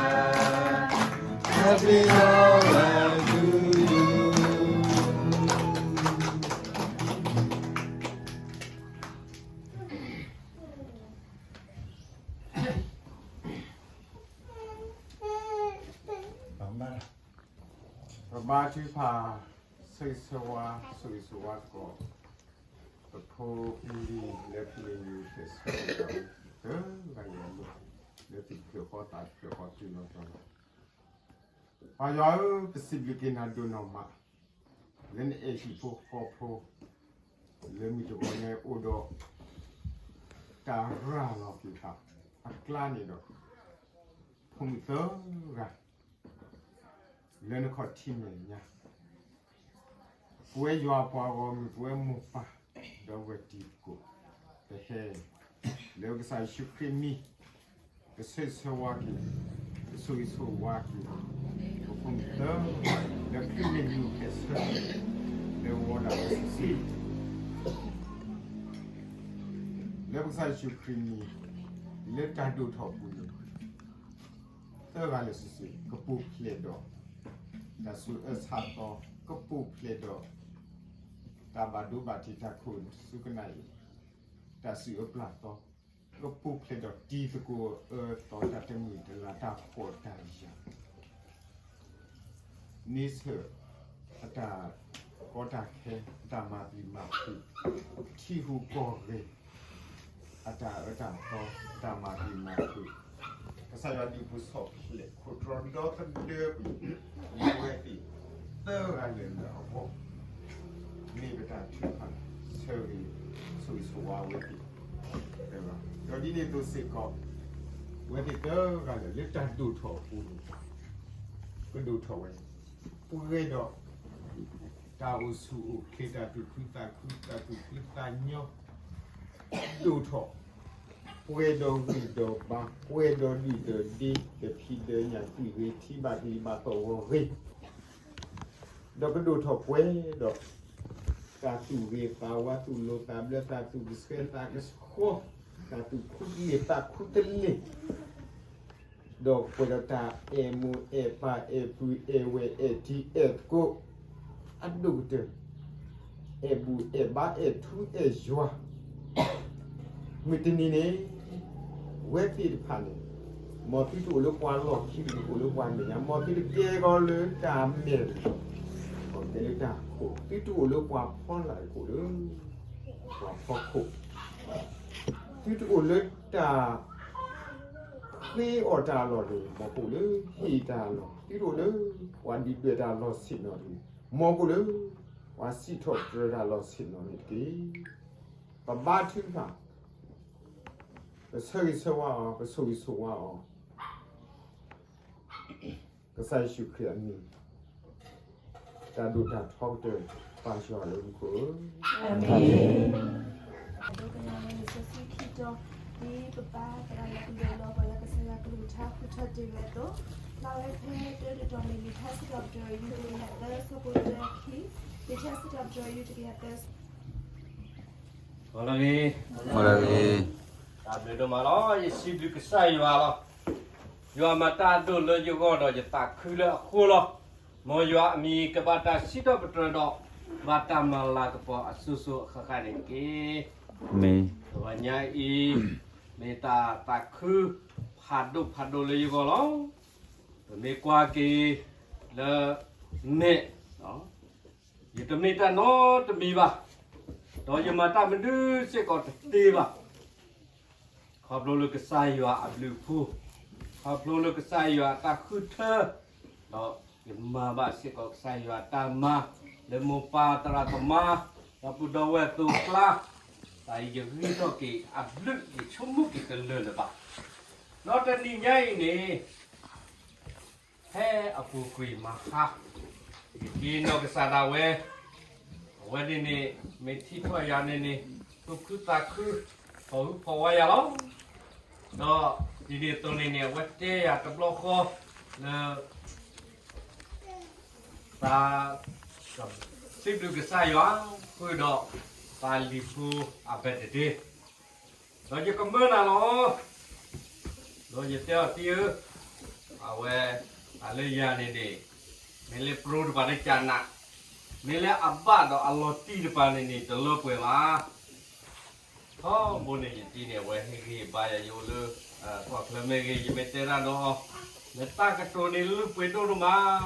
Happy Lora to you. ဘါထုကဖၣ်, ဆၢဂ့ၤဆၢဝါ, ဆိၣ်ဂ့ၤဆိၣ်ဝါသကိး ပဖိပလံၤလၢဖံးလံၤနံၤ ဖဲဆၢကတီၢ်တဂၤလၢ်လၢ် လၢသုးခိၣ်ဃီသးတဖျၢၣ်ဃီတုၤလီၤတီၤလီၤ. ပၢ်ယွၤဧၢ, ပစံးဘျုးက့ၤနၤဒိၣ်နီၢ်မး လၢနအဲၣ်ဟံၣ်ဖိဃီဖိ လၢမုၢ်တဂီၤန့ၣ်အိၣ်ဒီး တၢ်ရၤလီၤက့ၤသးအကျါန့ၣ်ဒီး ဖိမုၣ်သၢဂၤ လၢနခီၣ်ထံးမဲာ်ညါ, ပဝဲယွၤအပှၤဂီၢ်မုၢ် ပဝဲမိၢ်ပၢ် ဒီပုၢ်ဝဲၢ်တံၤသကိး ပဟဲ လၢကစၢ်ယ့ၣ်ၡူးခရံာ်မံၤ ကဆၢဂ့ၤဆၢဝါက့ၤ, ကဆိၣ်ဂ့ၤဆိၣ်ဝါက့ၤ ပဖိမုၣ်သၢဂၤ လၢခရံာ်မ့ၢ်ယိၤကဲဆၢ လၢဝီဒၣ်ဝဲစုာ်စုာ် လၢပကစၢ်ယ့ၣ်ၡူးခရံာ်မံၤ လၢတၢ်ဒိၣ်ထီၣ်အပူၤန့ၣ် သၢဂၤလၢာ်စုာ်စုာ် ကပူၤဖျဲးဒီး တၢ်ဆူးအၢဆါသီ, ကပူၤဖျဲးဒီး တၢ်ဘၣ်ဒိဘၣ်ထံး တၢ်ခိၣ်ဆူကနၣ်အံၤ တၢ်စူၣ်အၢပျၢ်သီ, ကပူၤဖျဲးဒီးတံၤသကိးအၢသီ တၢ်တမုာ်တလၤ တၢ်ဖှီၣ်တၢ်ယာ် န့ဆၢၣ် အတၢ်ကီတၢ်ခဲ အတၢ်မၤပျံၤမၤဖုး ထံဟူးကီၢ်ဂဲၤ အတၢ်အၢတၢ်သီ အတၢ်မၤပျံၤမၤဖုး ကစၢ်ယွၤဒုးပူၤဆီၣ်ဖျဲး ခိၣ်တြီဒီသဒၢကွံာ် အဝဲသ့ၣ်သၢဂၤလၢာ်လၢာ်အဂီၢ် မ့ၢ်ပတၢ်ထုကဖၣ် ဆၢဂ့ၤ ဆိၣ်ဂ့ၤဆိၣ်ဝါအဝဲသ့ၣ် ဒီးဒ်န့ၣ်အသိးစ့ၢ်ကီး အဝဲသ့ၣ်သၢဂၤလၢာ် လၢတၢ်ဒိၣ်ထီၣ်အပူၤန့ၣ် ကဒိၣ်ထီၣ်ဝဲ ပှဲၤဒီး တၢ်အိၣ်ဆူၣ်အိၣ်ချ့ တၢ်သူၣ်ခုသးခု တၢ်သူၣ်ဖှံသးညီ ဒိၣ်ထီၣ် ပှဲၤဒီးဂံၢ်ဒီးဘါ ပှဲၤဒီးဒုၣ်ဒီးဒ့ ဒီးဖံးဒီးညၣ် ကွံာ်ဂ့ၤ ထံဘၣ်ကလံၤဘၣ်သီၣ်ဂီၤဂ့ၤ ဒီးကဒိၣ်ထီၣ်ပှဲၤဒီး တၢ်သူၣ်ဂ့ၤသးဝါ သူၣ်လိၤသးဘျၢ တၢ်သူၣ်ကဆှဲသးကဆှီ တၢ်သူၣ်ခူတလ့ၢ်သးခူတလ့ၢ် ဒီးပှဲၤဒီးတၢ်အဲၣ်မိၢ်အဲၣ်ပၢ် အဲၣ်ပုၢ်အဲၣ်ဝဲၢ် အဲၣ်တံၤအဲၣ်သကိး အဒိၣ်ကတၢၢ် အဲၣ်ဘူၣ်အဲၣ်ဘါအဲၣ်ထူအဲၣ်ယွၤ မုၢ်တနံၤန့ၣ် ဝဲသ့ၣ်တဖၣ်န့ၣ် မ်သုတအိၣ်လၢပှၤလီၢ်ခံ သုတအိၣ်လၢပှၤမဲာ်ညါ မ်သုတကဲကီးလၢတၢ်မဲာ်လီၤ ကဲလၢတၢ်ခိၣ် သုတအိၣ်လၢပှၤဖီလာ်တခိၣ်လၢ ပှၤဖီခိၣ် သုတအိၣ်လၢတၢ် ဃ့အီၣ်တၢ်လီၢ်န့ၣ် မ်ကအိၣ်လၢဟ့ၣ်တၢ်လီၢ် သုတအိၣ်လၢ ပှၤဒုၣ်ဒွဲၣ်တၢ်လီၢ်ဆ့ၣ်နီၤတဂ့ၤ မ်ကအိၣ်လၢ ပှၤစံးထီၣ်ပတြၢၤတၢ်လီၢ်ဆ့ၣ်နီၤန့ၣ်တက့ၢ်. ပဘါထုကဖၣ် ပဆၢဂ့ၤဆၢဝါအီၤ ပဆိၣ်ဂ့ၤဆိၣ်ဝါအီၤ ကစၢ်ယ့ၣ်ၡူးခရံာ်အမံၤ တၢ်ဒိၣ်တၢ်ထီကတၢၢ် ပၢ်ယွၤလၢမူခိၣ်ဧၢ, အၤမ့ၣ်. ဒိကနၣ်လံာ်စီဆှံခံတီၤ, ဒ်ပပၢ်သရၣ်လၢကဒိးလီၤပှၤလၢကစၢ်ယွၤကလုၢ်ကထါဃုထၢတ့ၢ်ဝဲအသိး, ဖျါဝဲဖဲတၢတတီၤန့ၣ် လံာ်ထါစံးထီၣ်ပတြၢၤ ယူၢ်တကယၤသၢ ဆၢဖိတၢခံ, လံာ်ထါစံးထီၣ်ပတြၢၤ ယူၢ်တကယၤသၢ ဂီၤလၢအဂ့ၤ, ဂီၤလၢအဂ့ၤ, တၢ်ဘျုးဒိၣ်မးလီၤ. ယစံးဘျုးကစၢ်ယွၤလီၤ. ယွၤမၤတၢ်အဒိၣ်လၢယဂီၢ်ဒီးယသးခုလၢအဃိလီၤ. မ်ယွၤအမံၤကဘၣ်တၢ်စံးထီၣ်ပတြၢၤဒီး ဘၣ်တၢ်မၤလၤကပီၤအစိၤစိၤအဃၣ်ဃၣ်န့ၣ်တက့ၢ်. တဂီၤညါအံၤ မ့ၢ်တၢ်သးခု ဖးဒိၣ်ဖးဒိၣ်လၢယဂီၢ်လီၤ. ပမ့ၢ်ကွၢ်က့ၤလၢ နဲၣ် ယတမ့ၢ်တၢ်နီတမံၤဘၣ်, ဒီးယမၤတၢ်မနုၤစ့ၢ်ကီးတသ့ဘၣ်. ခီဖျိလၢကစၢ်ယွၤအဘျုးအဖှိၣ်, ခီဖျိလၢကစၢ်ယွၤအတၢ်ဃုထၢ, ဒီးယမၤဘၣ်စ့ၢ်ကီးကစၢ်ယွၤအတၢ်မၤ, လၢမိၢ်ပၢ်သရၣ်သမါ, ဒီပုၢ်ဒီဝဲၢ်အသိးအကျါ, တၢ်အံၤယဂံၢ်ထီၣ်က့ၤအဘျုး ယဆိကမိၣ်က့ၤတလၢာ်လၢၤဘၣ်. ဒီးတနံၤညါအံၤန့ၣ် ဖဲအပူၤကွံာ်မဟါ, ယက့ၤနီၢ်ကစၢ်ဒၣ်ဝဲ, အဝဲန့ၣ်န့ၣ် မ့ၢ်ထံၣ်ထီၣ်ယၤန့ၣ်န့ၣ် သူၣ်ခုသးခု, ဖီၣ်ဟုဖီၣ်ဝါယၤလီၤ. ဒီးဒ်န့ၣ်အသိးန့ၣ်န့ၣ် အဝဲတဲယၤတဘျီဃီလၢ သးစံးဘျုးကစၢ်ယွၤ ဃုာ်ဒီးသးလံၤဖိအ birthday ဒီးယကမၢနၤလီၤ. ဒီးယတဲအီၤတံၢ်ဧၢ, အဝဲ တၢ်လၢယၤန့ၣ်န့ၣ် မ့ၢ်လၢပရိတဖၣ်န့ၣ်ကနး, မ့ၢ်လၢအဘၣ်ဒီးအလီၤတံၢ်တဖၣ်န့ၣ်န့ၣ် တလၢပှဲၤဘၣ်. ထီဘိန့ၣ်ယတံၢ်န့ၣ် အဝဲဟ့ၣ်ဂံၢ်ဘါယၤ ယအိၣ်လၢ ကီၢ်ချၢမ့ၢ်ဂ့ၤ ယမ့ၢ်တဲတၢ်ဒီးအီၤ လၢတၢ်ကတိၤန့ၣ်လုၢ်ပှ့ၤဒိၣ်ဒိၣ်မး.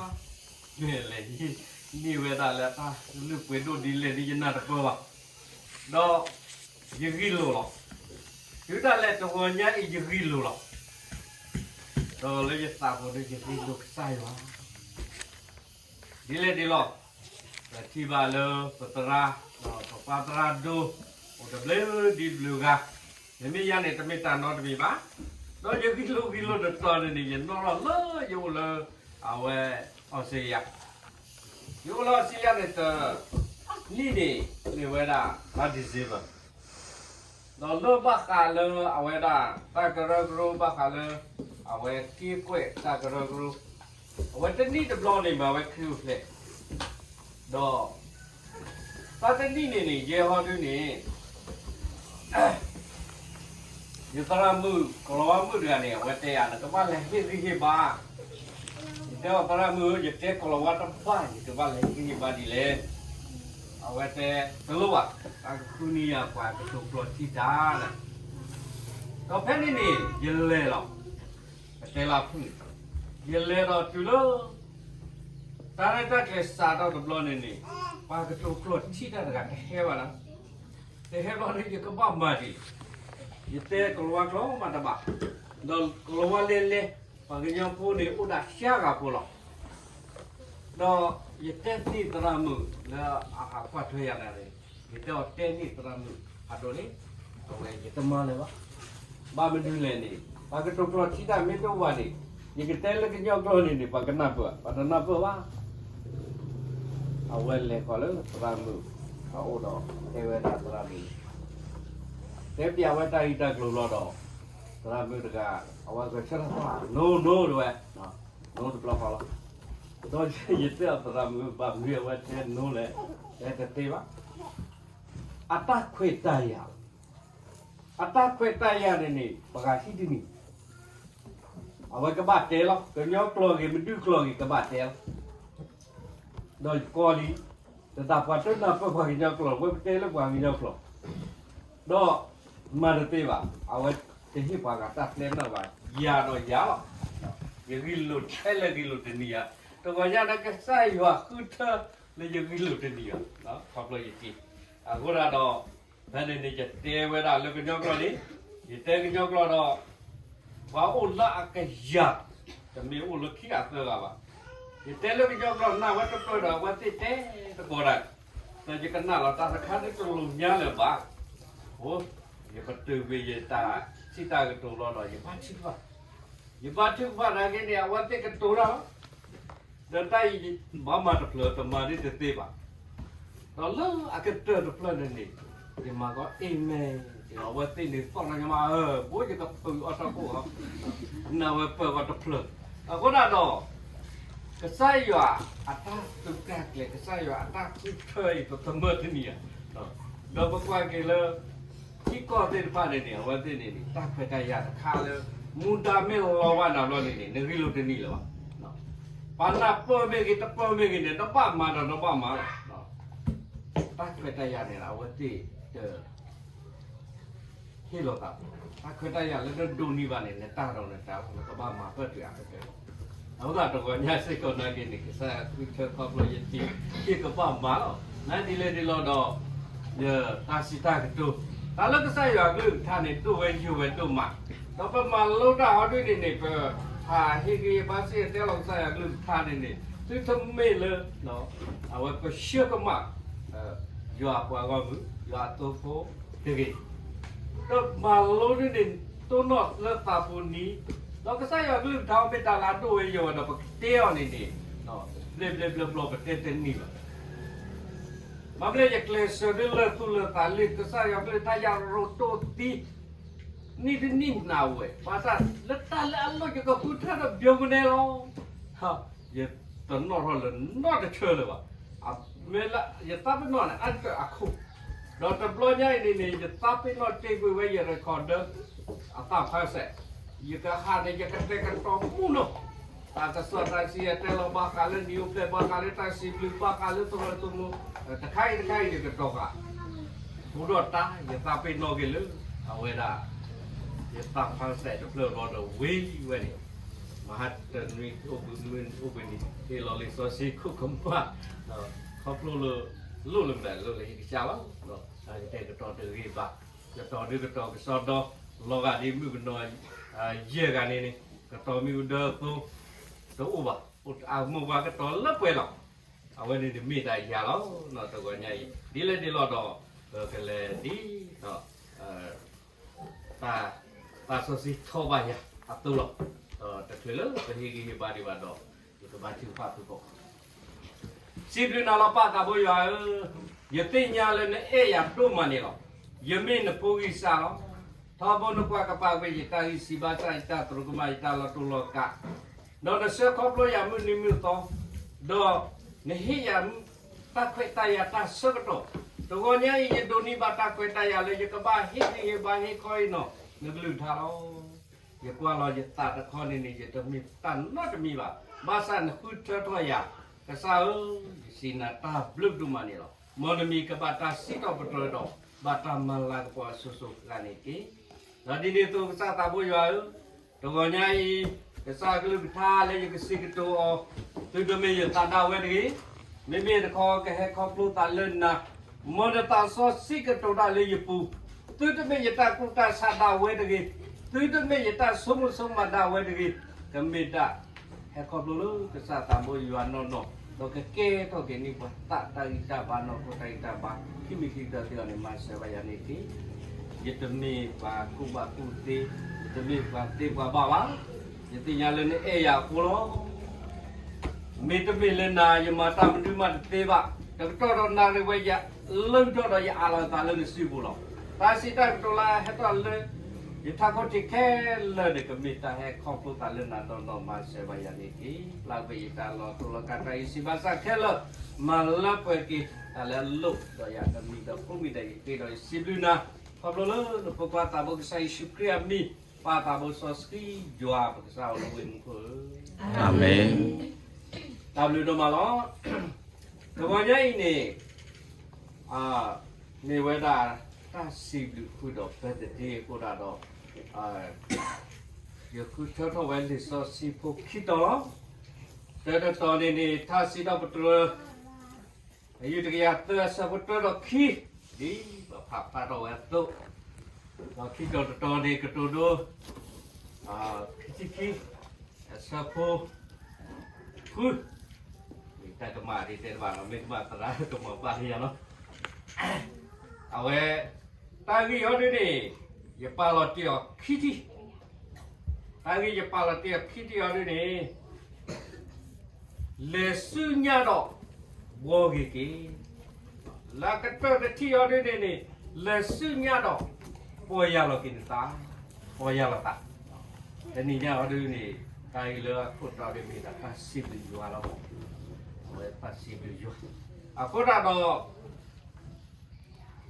လဲၤဟံးန့ၢ်ဝဲဒၣ်လၢတၢ်လုၢ်ပှ့ၤဒိၣ်ဒ်လဲၣ်ဒ်ယနၢ်တပၢၢ်ဘၣ်, ဒီးယဂံၢ်လိာ်လီၤ. တုၤဒၣ်လဲာ်တဂီၤညါအံၤယဂံၢ်လိာ်လီၤ. ဒီးလၢယသးပူၤဒီးယဂံၢ်လိာ်ကစၢ်ယွၤ ဒ်လဲၣ်ဒ်လဲၣ်, ပထံၣ်ဘၣ်လၢပသရၣ်, ပပှၤသရၣ်ဒိၣ်, အိၣ်တဘျုးဒ်တဘျုးဂၤ, မ့မ့ၢ်ယၤန့ၣ် တမ့ၢ်တၢ်နီတမံၤဘၣ်. ဒီးယဂံၢ်လိာ်ဂံၢ်လိာ်တတီၤန့ၣ်န့ၣ် ယနီၣ်ထီၣ်လၢယအိၣ်လၢ အဝဲ အီစထြ့လယါ, ယအိၣ်လၢအီစထြ့လယါန့ၣ် တနံၣ်န့ၣ် မ့ၢ်ဝဲဒၣ် လါ December ဒီးလၢဘၣ်ဃးလၢအဝဲဒၣ် တၢ်ကရၢကရိဘၣ်ဃးလၢ အဝဲက့ကွဲးတၢ်ကရၢကရိ, အဝဲတနံၣ်တဘျီန့ၣ် မၤဝဲခရံာ်အိၣ်ဖျဲၣ်, ဒီး တၢ်တနံၣ်န့ၣ်န့ၣ် ယဲဟီဒုန့ၣ် ယသရၣ်မုၣ် ကီၤလၤဝါမုၣ်တဂၤန့ၣ် အဝဲတဲယၤ နကဘၣ်လဲၤဟ့ၣ်ဂံၢ်ဟ့ၣ်ဘါ, ယတဲအီၤ သရၣ်မုၣ်ဧၢ, ယတဲကီၤလၤဝါတဘၣ် ယကဘၣ်လဲၤဟ့ၣ်ဂံၢ်ဟ့ၣ်ဘါဒ်လဲၣ်. အဝဲတဲ တလိၣ်ဘၣ်, အကဃုန့ၢ်ယၤပှၤကတိၤကျိာ်ထံတၢ်, ဒီးဖဲန့ၣ်န့ၣ် ယလဲၤလီၤ, ပတဲလၢဖုၣ်န့ၣ်, ယလဲၤဒီးတုၤလၢ တၢ်ရဲၣ်တၢ်ကျဲၤစးထီၣ်တဘျီန့ၣ်န့ၣ် ပှၤကတိၤကျိာ်ထံတၢ်တဂၤတဟဲဘၣ်ဒီး, တဟဲဘၣ်ဒီး ယကဘၣ်မၤဒ်လဲၣ်, ယတဲကီၤလၤဝါကျိာ်မးတဘၣ်, ဒီးကီၤလၤဝါလဲၤလဲၤ, ပှၤကညီဖိန့ၣ် အိၣ်ဒၣ်ယဲၢ်ဂၤဖိလီၤ. ဒီးယတဲန့ၢ်သရၣ်မုၣ်လၢအဟးကွၢ်ထွဲယၤန့ၣ်, ယတဲအီၤ တဲန့ၢ်သရၣ်မုၣ်ဖးဒိၣ်န့ၣ်, အဝဲယတမၤလၢၤဘၣ်. ဘၣ်မနုၤလဲၣ်န့ၣ် ပှၤကတိၤကျိာ်ထံတၢ်မ့ၢ်တအိၣ်ဘၣ်န့ၣ်, ယကတဲလၢကညီကျိာ်န့ၣ်န့ၣ် ပှၤကနၢ်ပၢၢ်, ပှၤတနၢ်ပၢၢ်ဘၣ်. အဝဲလဲၤဃီၤလၢသရၣ်မုၣ်အအိၣ်ဒီး တဲဝဲဒၣ်သရၣ်မုၣ်, တဲပျးဝဲတၢ်ဂ့ၢ်တၢ်ကျိၤလီၤဒီး, သရၣ်မုၣ်တဂၤ အဝဲဂဲၤဆၢထၢၣ်သီ, နိ နိ တဝဲ, နိတဘျီဃီလီၤ. ဒီးယတဲအီၤ သရၣ်မုၣ် ဘၣ်မနုၤအဝဲတဲနိလဲၣ်, တဲတသ့ဘၣ်. အတၢ်ခွဲးတၢ်ယာ်, အတၢ်ခွဲးတၢ်ယာ်န့ၣ်န့ၣ် ပှၤဂၤဟံးတနံၤ, အဝဲကဘၣ်တဲလီၤ, ကညီကျိာ်ဂ့ၤ မဒုၣ်ကျိာ်ဂ့ၤ ကဘၣ်တဲလီၤ. ဒီးယကိးလံ, တဒၣ်ပှၤတနၢ်ပၢၢ်ပှၤကညီကျိာ် ဝဲပတဲလၢပှၤကညီကျိာ်, ဒီးမၤတသ့ဘၣ်, အဝဲတဟ့ၣ်ပှၤဂၤတၢ်ပျဲနီၣ်ဘၣ်, ယၤဒီးယၤလီၤ. ယဂံၢ်လိာ်ထဲလၢဂံၢ်လိာ်တနံၤဧါ, တဂီၤညါန့ၣ် ကစၢ်ယွၤဃုထၢလၢယဂံၢ်လိာ်တနံၤဧါ, ခီဖျိယတံၤ, အဃိဒၣ်ဒီး ဖဲန့ၣ်န့ၣ် ယတဲဝဲဒၣ်လၢကညီကျိာ်န့ၣ်, ယတဲကညီကျိာ်ဒီး ပှၤအိၣ်လၢအကယၤ, တမ့ၢ်အိၣ်လၢခံဂၤသၢဂၤဘၣ်. ယတဲလၢကညီကျိာ် နာ်ဝဲတပၢၢ်ဒီး အဝဲသ့ၣ်တဲတကိးဒၣ်, ဒီးယကနၣ်လီၤတၢ်တခါဒ်တလိၣ်ညါလၢၤဘၣ်. အိ, ယပတုာ်ကွံာ်ယတၢ်စံးတၢ်ကတိၤလီၤဒီး ယဘါထုကဖၣ်, ယဘါထုကဖၣ်နာ်က့န့ၣ် အဝဲသ့ၣ်ကတိၤတၢ်လီၤ. ဒီးတၢ်အံၤ ဘၣ်မၤတဖျၢၣ် တမၤဒ်တသ့ဘၣ်. ဒီးလၢအကတၢၢ်တဖျၢၣ်န့ၣ်န့ၣ် ယမၤကီး Amen, ဒီးအဝဲသ့ၣ်န့ၣ်သီၣ်လီၤညီမး, ဘိယကပၢၤအီၣ်ထီၣ်ခိၣ်လီၤ, နာ်ဝဲပၢၤဝဲတဖျၢၣ်. အဃိဒၣ်ဒီး ကစၢ်ယွၤအတၢ်သုးတၢ်ကျဲၤ ကစၢ်ယွၤအတၢ်ဃုထၢအံၤ ပသမၢတနံၤဧါ. ဒီးပကွၢ်က့ၤလၢ ထံကီၢ်သ့ၣ်တဖၣ်န့ၣ်န့ၣ် အဝဲသ့ၣ်န့ၣ်န့ၣ် တၢ်ခွဲးတၢ်ယာ်တခါလၢ မူဒါမ့ၢ်လီၤဘၣ်နၤဘျီန့ၣ်န့ၣ် နဂံၢ်လိာ်တနံၤလၢၤဘၣ်. ပှၤနၢ်ပၢၢ်မ့ၢ်ဂ့ၤ တပၢၢ်မ့ၢ်ဂ့ၤန့ၣ် နဘၣ်မၤဒီးနဘၣ်မၤလီၤ. တၢ်ခွဲးတၢ်ယာ်န့ၣ် အဝဲသ့ၣ်တ ဟ့ၣ်လီၤသး, တၢ်ခွဲးတၢ်ယာ်လၢနဒိးန့ၢ်ဘၣ်န့ၣ် နတၢ်ဒီးနတၢ် နကဘၣ်မၤပၢၢ်တုၤအကတၢၢ်လီၤ. အဃိသတး တဂီၤညါစ့ၢ်ကီးနာ်က့န့ၣ် ကစၢ်ယွၤဃုထၢခီဖျိယတံၤ ယကဘၣ်မၤလီၤ. နာ်ဒ်လဲၣ်ဒ်လဲၣ်ဒီး ယတၢ်စံးတၢ်ကတိၤ တၢ်လၢကစၢ်ယွၤအကလုၢ်ကထါန့ၣ် ဒိၣ်ဝဲယိာ်ဝဲဒိၣ်မး, ဒီးပမၤလိတၢ်ဟီဒ်န့ၣ်န့ၣ် ပဟးဟ့ၣ်ဂံၢ်ဟ့ၣ်ဘါစ့ၢ်ကီးတဲလီၤကစၢ်ယွၤအကလုၢ်ကထါန့ၣ်န့ၣ် သုတမ့ၢ်လၢ အဝဲပဆၢကမၣ် ယွၤအပှၤဂီၢ်မုၢ် ယွၤအသိဖိတဂ့ၤ. ဒီးမၤလိဒ်န့ၣ် တိၢ်နီၣ်လၢသးပူၤနံၤ, ဒီးကစၢ်ယွၤအကလုၢ်ကထါမ့ၢ်တၢ်လၢအဒိၣ်ဝဲယိာ်ဝဲဒီး ပကတဲအီၤန့ၣ်န့ၣ် ဘျဲၣ်ဘျဲၣ်ဘျီဘျီပတဲတန့ၢ်ဘၣ်. ဘၣ်မနုၤယကျဲးစၢးဒ်လၢသူၣ်လၢသးလၢကစၢ်ယွၤအကလုၢ်ကထါ ယၤရိၤဒိၣ်သံ နံၣ်တနံၣ်နၢ်ဝဲ ဘၣ်ဆၣ်လၢတၢ်လၢအလိၣ်ယကဃုထၢဒီးဘျီကနဲလီၤ. ယတနီၣ်ထီၣ်လၢနီတဆၢလၢၤဘၣ်. မ့ၢ်လၢယသးပ့ၤနီၣ်န့ၣ် အါတကၢၢ်အခိၣ်, ဒီးတဘျီညါအံၤန့ၣ်န့ၣ် ယသးပ့ၤနီၣ်တ့ၢ်ကွံာ်ဝဲယ recorder အသးဖးစဲး, ယကဟးန့ၣ် ယကတဲာ်ကတီၤမူနီၤ တၢ်ကစီၣ်တၢ်စံးအတဲလီၤဘၣ်ဃးလၢ နံၣ်အိၣ်ဖျဲၣ် ဘၣ်ဃးလၢတၢ်စံးဘျုး ဘၣ်ဃးလၢသရိာ်သရမိၤ တခါအံၤတခါအံၤ ယကတီၤဃာ် ဘူးဒီးတၢ် ယသးပ့ၤနီၣ်က့ၤလၢ အဝဲဒၣ် ယသးဖးစဲးတဖျၢၣ်ဘျီဒီးဝံၤဝဲန့ၣ်, မဟါတနွံအိၣ်ဘှံးမုၢ်အိၣ်ဘှံးနံၤ ဟ့ၣ်လီၤလံာ်စီဆှံခိၣ်ကမၣ် ခီဖျိလၢ လိၣ်လၢမတၤလိၣ်လၢဟံၣ်ကစၢ်လီၤ. တၢ်ကတဲာ်ကတီၤတဂ့ၤဘၣ်, ကတီၤဒုကတီၤကစီဒီ လီၤဂာ်ဒ်မုၣ်ကနီၤ ယဲၢ်ဂၤန့ၣ်န့ၣ် ကတီၤမ့ၣ်အူဒၢအသိ တအိၣ်ဘၣ်, အမိၢ်ပှၢ်ကတီၤလၢပှဲၤလီၤ. အဝဲန့ၣ်တမ့ၢ်တၢ်ယၤလီၤ. တဂီၤညါအံၤ ဒ်လဲၣ်ဒ်လဲၣ်ဒီး ပကလဲၤဒ် တၢ်စီဆှံထီၣ်ဘၣ်ယၤအသိးလီၤ. ဒီးတချုးလၢပဟ့ၣ်ဂံၢ်ဟ့ၣ်ဘါဒံးဘၣ်ဒီး ယကဘါထုကဖၣ်ဖုၣ်ကိာ် စံးဘျုးနၤလီၤပၢ်သးဘိယွၤဧၢ, ယသ့ၣ်ညါလၢနအဲၣ်ယၤဒိၣ်မးန့ၣ်လီၤ. ယမ့ၢ်နဖိဂံၢ်စၢ်လီၤ. ထီဘိနကွၢ်ကပၤကွံာ်ယတၢ်ဂံၢ်စၢ်ဘါစၢ် ယတၢ်သရူးကမၣ် ယတၢ်လီၤတိၢ်လီၤကး, ဒီးနဆှၢခီဖျိယၤမုၢ်နံၤမုၢ်သီ, ဒီးနဟ့ၣ်ယၤတၢ်ခွဲးတၢ်ယာ်တၢ်ဆၢကတီၢ်, တဂီၤညါအံၤ ယဒိးန့ၢ်ဘၣ်တၢ်ခွဲးတၢ်ယာ်လၢယကဘၣ်ဟ့ၣ်ဂံၢ်ဟ့ၣ်ဘါဟ့ၣ်ခီဟ့ၣ်နီၤ နကလုၢ်ကထါလီၤ. ယကွၢ်လီၤယသးတခီန့ၣ်န့ၣ် ယတမ့ၢ်တၢ်နီတမံၤဘၣ်. ဘၣ်ဆၣ်နဃုထၢထီၣ်ယၤ, ကစၢ်ဧၢ, ယစံးနၤတၢ်ဘျုးဒိၣ်မးန့ၣ်လီၤ. မ်နမံၤကဘၣ်တၢ်စံးထီၣ်ပတြၢၤဒီး ဘၣ်တၢ်မၤလၤကပီၤအစိၤစိၤအဃၣ်န့ၣ်တက့ၢ်. ဒီးဒ်န့ၣ်အသိးကစၢ်သးဘိယွၤဧၢ, တဂီၤညါအံၤ ကစၢ်ကလုၢ်ကထါလၢယကစံးကတိၤအီၤ, သုတမ့ၢ်ယသးဒၣ်ဝဲတဂ့ၤ, မ့မ့ၢ်တခီကဟဲခီဖျိသးလၢနၤ, မ်နသးစီဆှံကတိၤတၢ်လၢယပူၤ, သုတမ့ၢ်ယတၢ်ကူၣ်တၢ်ဆးဒၣ်ဝဲတဂ့ၤ, သုတမ့ၢ်ယတၢ်ဆိကမိၣ်ဆိကမးဒၣ်ဝဲတဂ့ၤ, ကမ့ၢ်ဒၣ် ဟဲခီဖျိလၢကစၢ်သးဘိယွၤနီၢ်နီၢ်, ဒီးကကဲထီၣ်က့ၤန့ၢ်ပှၤသးတၢ်ဂံၢ်တၢ်ဘါနီၢ်ခိတၢ်ဂံၢ်တၢ်ဘါ, ခံမံၤခံကတၢၢ်သ့ၣ်အီၤန့ၣ် မၤစၢၤဘၣ်ယၤန့ၣ်တက့ၢ်. ယတမ့ၢ်ပှၤကူၣ်ဘၣ်ကူၣ်သ့, ယတမ့ၢ်ပှၤသ့ပှၤဘၣ်ဘၣ်, ယသ့ၣ်ညါလၢနအဲၣ်ယၤအဃိလီၤ. မ့တမ့ၢ်လၢနၤ ယမၤတၢ်မနုၤမးတသ့ဘၣ်. တကတီၢ်ဒီးနၣ်ရံၣ်ဝဲ ယလုၢ်ထီၣ်ဒီးယအးလီၤအသးလၢနစုပူၤလီၤ. တၢ်စံးတၢ်ကတိၤလၢဟဲထီၣ်လၢ ယထးခိၣ်ထံးခဲလၢာ်န့ၣ် ကမ့ၢ်တၢ်ဟဲခီဖျိသးလၢနၤနီၢ်နီၢ် မၤစၢၤဘၣ်ယၤန့ၣ်တက့ၢ်. ပျၢ်ကွံာ်ယတၢ်လီၤတိၢ်လီၤကး တၢ်ဂံၢ်စၢ်ဘါစၢ်ခဲလၢာ်, မၤလၢပှဲၤက့ၤတၢ်လၢအလိၣ်ဒီးယၤတမံၤဒီးဖိမံၤဒီးယဃ့ဒီးယစံးဘျုးနၤ, ခီဖျိလၢနဖိခွါသးဘိကစၢ်ယ့ၣ်ၡူးခရံာ်အမံၤ, ပၢ်သးဘိစီဆှံယွၤပကစၢ်အိၣ်လၢမူခိၣ်ဧၢ, အၤမ့ၣ်. တၢ်ဘျုးဒိၣ်မးလီၤ. တဂီၤညါအံၤန့ၣ် မ့ၢ်ဝဲဒၣ်တၢ်စံးဘျုးဃုာ်ဒီး birthday အဃိဒၣ်ဒီး ယဃုထၢထီၣ်ဝဲလံာ်စီဆှံဖိခံတီၤလီၤ. တၢတတီၤန့ၣ်န့ၣ် ထါစံးထီၣ်ပတြၢၤ အယုၢ်တကယၤသၢ အဆၢဖိတၢဒီးခံ, ဒ်ပဖးဖျါထီၣ်ဝဲအသိး, ဒီးခံတီၤတတီၤန့ၣ် ကတိၤဒိ ခံဆံခံ အဆၢဖိ ဃု, တၢ်ကမၣ်ဒ်တဲတဘၣ်လီၤ, မ့ၢ်ကမၣ်သရၣ်ကမၤဘၣ်လံယၤလီၤ. အဝဲ တၢ်ဂ့ၢ်အီၤဒ်န့ၣ် ယပာ်လီၤတ့ၢ်အီၤခံထံၣ်, တၢ်ဂ့ၢ်ယပာ်လီၤတ့ၢ်အီၤခံထံၣ်အီၤဒ်န့ၣ် လဲၤဆူညါဒီး ဘှီဂ့ၤက့ၤ, လၢကတၢၢ်တထံၣ်အီၤဒ်န့ၣ်န့ၣ် လဲၤဆူညါဒီး ပီၢ်ယၢ်လီၤက့ၤနသး, ပီၢ်ယၢ်လီၤသး, တနံၤညါအီၤဒ်န့ၣ် တၢ်ဂ့ၢ်လၢအခိၣ်တီဒ်မ့ၢ်ဒၣ်တၢ်စံးဘျုးယွၤလီၤ, အဝဲတၢ်စံးဘျုးယွၤ, အဃိဒၣ်ဒီး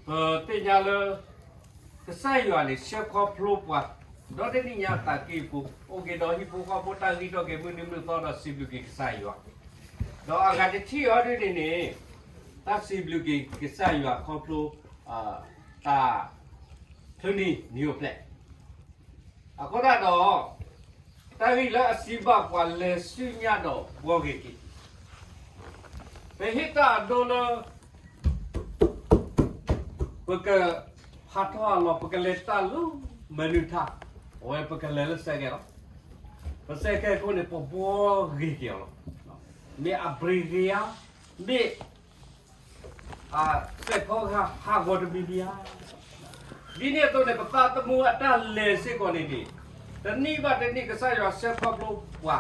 ပသ့ၣ်ညါလၢ ကစၢ်ယွၤန့ၣ် ဆှၢခီဖျိပှၤ ဒီတနံၣ်ညါအသးကံၢ်ပူၤ အိၣ်က့ၤဒီးဟံၣ်ဖိဃီဖိတၢ်ဂံၢ်ထီၣ်က့ၤမုၢ်နံၤမုၢ်သီဒီးစံးဘျုးက့ၤကစၢ်ယွၤ, ဒီးအဂၤတထံၣ်အီၤဒ်န့ၣ်န့ၣ် တၢ်စံးဘျုးက့ၤကစၢ်ယွၤခီဖျိ တၢ် ချုးနံၤနံၤအိၣ်ဖျဲၣ် အဃိဒၣ်ဒီး တၢ်ဂ့ၢ်လၢအစံးဘၣ်ပှၤလဲၤဆူညါဒီးဘှီဂ့ၤက့ၤ, ပဟ့ၣ်တၢ်အဒိလၢ ပကဖးထီၣ်အလီၢ် ပကလဲၤတၢ်လၢမနုၤထါ, အဝဲပကလဲၤလၢစဲးကဲးလီၤ. ပစဲးကဲးအဃိန့ၣ် ပဘှီဂ့ၤက့ၤအီၤလီၤ. မ့ၢ်အဘြံၤဂ့ၤဧါ, မ့ၢ် စဲးဖီကဟးဂီၤတမံၤမံၤဧါ. ဒ်န့ၣ်အသိးန့ၣ် ပသးသမူအတၢ်လဲၤစ့ၢ်ကီးန့ၣ်န့ၣ် တနံၣ်ဘၣ်တနံၣ်ကစၢ်ယွၤဆှၢခီဖျိပှၤ,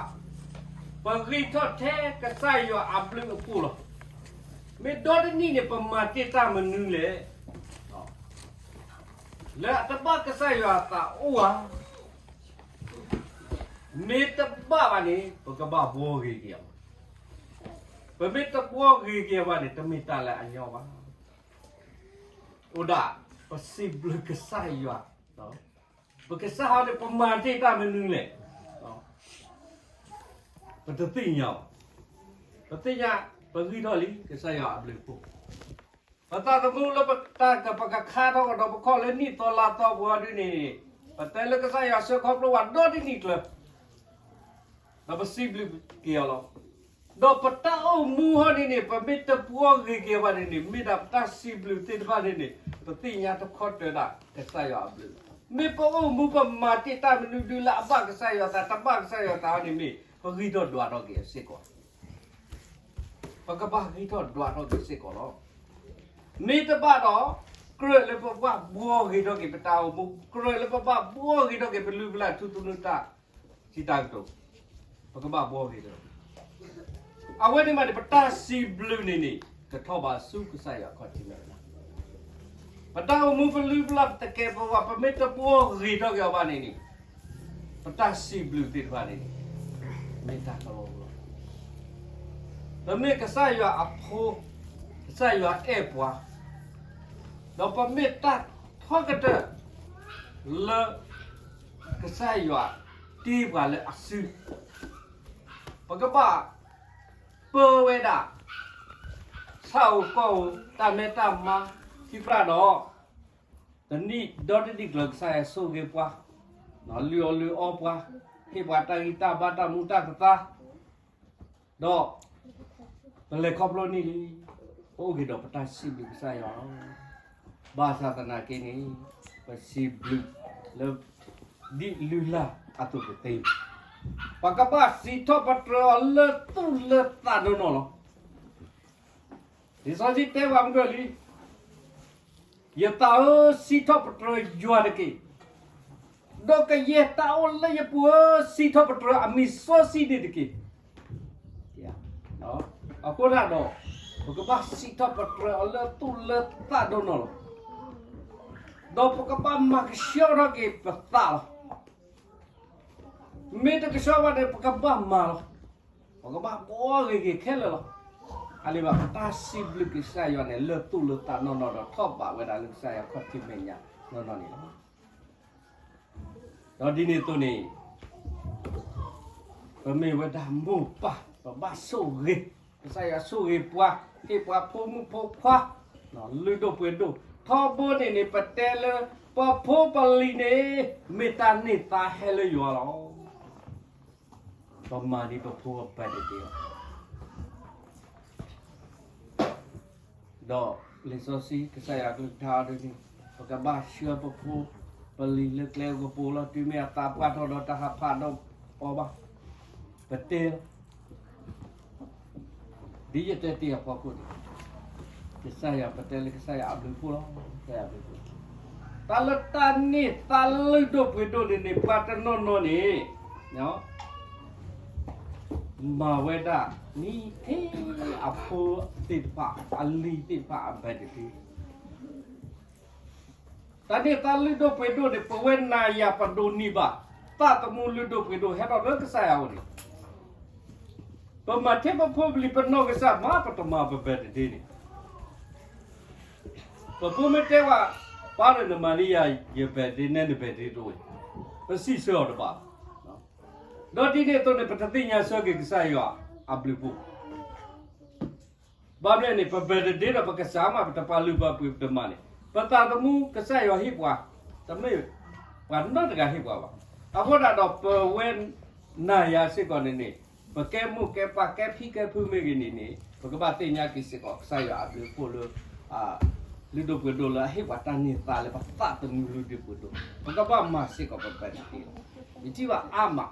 ပဂံၢ်ထီၣ်ထဲကစၢ်ယွၤအဘျုးအဖှိၣ်လီၤ. မ့ၢ်ဒီတနံၣ်န့ၣ် ပမၤတ့ၢ်တၢ်မနုၤလဲၣ်. လၢအတဘၣ်ကစၢ်ယွၤအသးအိၣ်ဧါ. မ့ၢ်တဘၣ်ဘၣ်န့ၣ် ပကဘၣ်ဘှီဂ့ၤက့ၤအီၤ, ပမ့ၢ်တဘှီဂ့ၤက့ၤအီၤဘၣ်န့ၣ် တမ့ၢ်တၢ်လၢအညီဘၣ်. အိၣ်ဒၣ် ပစံးဘျုးကစၢ်ယွၤ, ပကစၢ်ဟီန့ၣ် ပမၤတ့ၢ်တၢ်မနုၤလဲၣ်. ပတသ့ၣ်ညါဘၣ်. ပသ့ၣ်ညါ ပဂံၢ်ထီၣ်လံ ကစၢ်ယွၤအဘျုးအဖှိၣ်, ပသးသမူလၢပတၢ်ကပကခါထီၣ်ကဒီးပခီၣ်လၢနံၣ်သီလါသီပူၤအီၤဒ်န့ၣ်န့ၣ် ပတဲလၢကစၢ်ယွၤဆှၢခီဖျိပှၤဒီတနံၣ်ကျၢၤ ဒီးပစံးဘျုးက့ၤအီၤလီၤ. ဒီးပတၢ်အိၣ်မူဟီန့ၣ်န့ၣ် ပမ့ၢ်တဘှီဂ့ၤက့ၤအီၤဘၣ်န့ၣ်န့ၣ် မ့ၢ်ဒၣ်ပတၢ်စံးဘျုးသ့ၣ်တဖၣ်န့ၣ်န့ၣ် ပသ့ၣ်ညါတခီတၢၤဒၣ်ကစၢ်ယွၤအဘျုး. မ့ၢ်ပအိၣ်မူပမၤတ့ၢ်တၢ်မနုၤဒုလၢအဘၣ်ကစၢ်ယွၤသး တဘၣ်ကစၢ်ယွၤသးဟီန့ၣ်မ့ၢ် ပဂံၢ်ထီၣ်ဒွးထီၣ်က့ၤအစ့ၢ်ကီး ပကဘၣ်ဂံၢ်ထီၣ်ဒွးထီၣ်က့ၤစ့ၢ်ကီးလီၤ. မ့ၢ်တဘၣ်ဒီး ကြၢးလၢပဘၣ်ဘှီဂ့ၤထီၣ်က့ၤပတၢ်အိၣ်မူ, ကြၢးလၢပဘၣ်ဘှီဂ့ၤထီၣ်က့ၤပလုၢ်ပလၢ်ထူသနူတၢ်စံးတၢ်ကတိၤ, ပကဘၣ်ဘှီဂ့ၤထီၣ်က့ၤ အဝဲန့ၣ်မးန့ၣ် ပတၢ်စံးဘျုးန့ၣ်န့ၣ် ကထီၣ်ဘးဆူကစၢ်ယွၤခီၣ်ထံးမဲာ်ညါ ပတၢ်အိၣ်မူပလုၢ်ပလၢ်ပသကဲးပဝး ပမ့ၢ်တဘှီဂ့ၤထီၣ်က့ၤအီၤဘၣ်န့ၣ်န့ၣ် ပတၢ်စံးဘျုးသ့ၣ်တဖၣ်န့ၣ်န့ၣ် မ့ၢ်တၢ်ကလီကလီ, ပမ့ၢ်ကစၢ်ယွၤအဖိ, ကစၢ်ယွၤအဲၣ်ပှၤ, ဒီးပမ့ၢ်တၢ်ထီကတၢၢ် လၢ ကစၢ်ယွၤတ့ပှၤလၢအစု, ပကဘၣ်ပၢဝဲဒၣ် ဆၣ်ဧိၤကီၢ်ဧိၤ တၢ်မဲတၢ်မါခံဖျၢၣ်ဒီး တနံၣ်ဒီတနံၣ်ကျၢၤ ကစၢ်ယွၤဆိၣ်ဂ့ၤပှၤ, လုၢ်အီၣ်လုၢ်အီပှၤ, ဟ့ၣ်ပှၤတၢ်ဂံၢ်တၢ်ဘါတၢ်မူတၢ်သသါ, ဒီး ပလဲၤခီဖျိန့ၢ်လံ, ပအိၣ်က့ၤဒီးပတၢ်စံးဘျုးကစၢ်ယွၤလီၤ. ဘၣ်ဆၣ်သနာ်က့န့ၣ် ပစံးဘျုးလၢ ဒ်လုၢ်လၢ်အသိးတသ့, ပကဘၣ်စံးထီၣ်ပတြၢၤအီၤလၢသူၣ်လၢသးနီၢ်နီၢ်လီၤ. လံာ်စီဆှံတဲဘၣ်မုၢ်လံ, ယသးဧၢ, စံးထီၣ်ပတြၢၤယွၤတက့ၢ်. ဒီးကယဲၢ်တၢ်အိၣ်လၢယပူၤဧၢ, စံးထီၣ်ပတြၢၤအမံၤစီဆှံန့ၣ်တက့ၢ်. အဃိသတးဒီး ပကဘၣ်စံးထီၣ်ပတြၢၤအီၤလၢသူၣ်လၢသးနီၢ်နီၢ်လီၤ. ဒီးပကဘၣ်မၤကဆှီထီၣ်က့ၤပသးလီၤ. မ့ၢ်တကဆှီဘၣ်န့ၣ် ပကဘၣ်မၤလီၤ. ပကဘၣ်ဘှီဂ့ၤက့ၤခဲလၢာ်လီၤ. အလံၤဘၣ် ပတၢ်စံးဘျုးကစၢ်ယွၤန့ၣ် လၢသူၣ်လၢသးနီၢ်နီၢ်ဒီး ထီၣ်ဘးဝဲဒၣ်လၢကစၢ်ယွၤခီၣ်ထံးမဲာ်ညါနီၢ်နီၢ်န့ၣ်လီၤ. ဒီးဒ်န့ၣ်အသိးန့ၣ် ပမ့ၢ်ဝဲဒၣ်မိၢ်ပၢ် ပဘၣ်ဆိၣ်ဂ့ၤ, ကစၢ်ယွၤဆိၣ်ဂ့ၤပှၤ, ဟ့ၣ်ပှၤဖိမုၣ်ဖိခွါ လုၢ်ဒိၣ်ပှ့ၤဒိၣ်, ထီဘိန့ၣ်န့ၣ် ပတဲလၢ ပဖိပလံၤန့ၣ် မ့ၢ်တၢ်န့ၢ်သါဟဲလၢယွၤလီၤ. ပမၤန့ၢ်ပဖိအ birthday လီၤ. ဒီးလံာ်စီဆှံ ကစၢ်ယွၤကလုၢ်ကထါအီၤဒ်န့ၣ် ပကဘၣ်ဆှၢပဖိပလံၤလၢကျဲကပူၤလီၤ. တုၤမ့ၢ်အသးပှၢ်ထီၣ်ဒီးတၢ်ဟးဖးဒီးအီၤဘၣ်, ပတဲလီၤ. ဒ်ယတဲတ့ၢ်အဖီခိၣ်န့ၣ် ကစၢ်ယွၤ ပတဲလၢကစၢ်ယွၤအဘျုးအဖှိၣ်လီၤ. ကစၢ်ယွၤအဘျုးအဖှိၣ်, တၢ်လၢတၢ်န့ၢ်သါလုၢ်ဒိၣ်ပှ့ၤဒိၣ်န့ၣ်န့ၣ် ပှၤတနီၤနီၤန့ၣ် မၤဝဲဒၣ် နံၣ်ထဲအဖိသ့ၣ်တဖၣ် အလံၤသ့ၣ်တဖၣ်အ birthday တၢ်န့ၢ်သါလုၢ်ဒိၣ်ပှ့ၤဒိၣ်န့ၣ် ပဝဲနၤယၤပဒိးန့ၢ်ဘၣ် သးသမူလုၢ်ဒိၣ်ပှ့ၤဒိၣ်ဟဲထီၣ်လၢကစၢ်ယွၤအအိၣ်န့ၣ်, ပမၤထဲပဖိပလံၤပနီၢ်ကစၢ်မး ပတမၤပ birthday န့ၣ်, ပဖိမ့ၢ်တဲဝဲ ပၢ်ဒီးနမၤန့ၢ်ယၤယ birthday နဲန birthday တအိၣ်, ပစံးဆၢအီၤတဘၣ်ဘၣ်. ဒီးဒ်န့ၣ်အသိးန့ၣ် ပတသ့ၣ်ညါဆၢက့ၤကစၢ်ယွၤအဘျုးအဖှိၣ် ဘၣ်မနုၤန့ၣ် ပ birthday ဒီးပကစၢ်မး ပတပာ်လုၢ်ပာ်ပှ့ၤပတမၤန့ၣ် ပသးသမူကစၢ်ယွၤဟ့ၣ်ပှၤ, တမ့ၢ်ပှၤနီတဂၤဟ့ၣ်ပှၤဘၣ်. အဃိသတးဒီးပဝဲနၤယၤစ့ၢ်ကီးန့ၣ်န့ၣ် ပကဲမိၢ်ကဲပၢ်ကဲဖံကဲဖုမ့ၢ်ဂ့ၤန့ၣ်န့ၣ် ပကဘၣ်သ့ၣ်ညါက့ၤစ့ၢ်ကီး ကစၢ်ယွၤအဘျုးအဖှိၣ်လၢ လုၢ်ဒိၣ်ပှ့ၤဒိၣ်လၢအဟ့ၣ်ပှၤတၢ်န့ၢ်သါလၢပသးသမူလုၢ်ဒိၣ်ပှ့ၤဒိၣ်, ပကဘၣ်မၤစ့ၢ်ကီးပ birthday လီၤ. ယထံၣ်ဘၣ်အါမး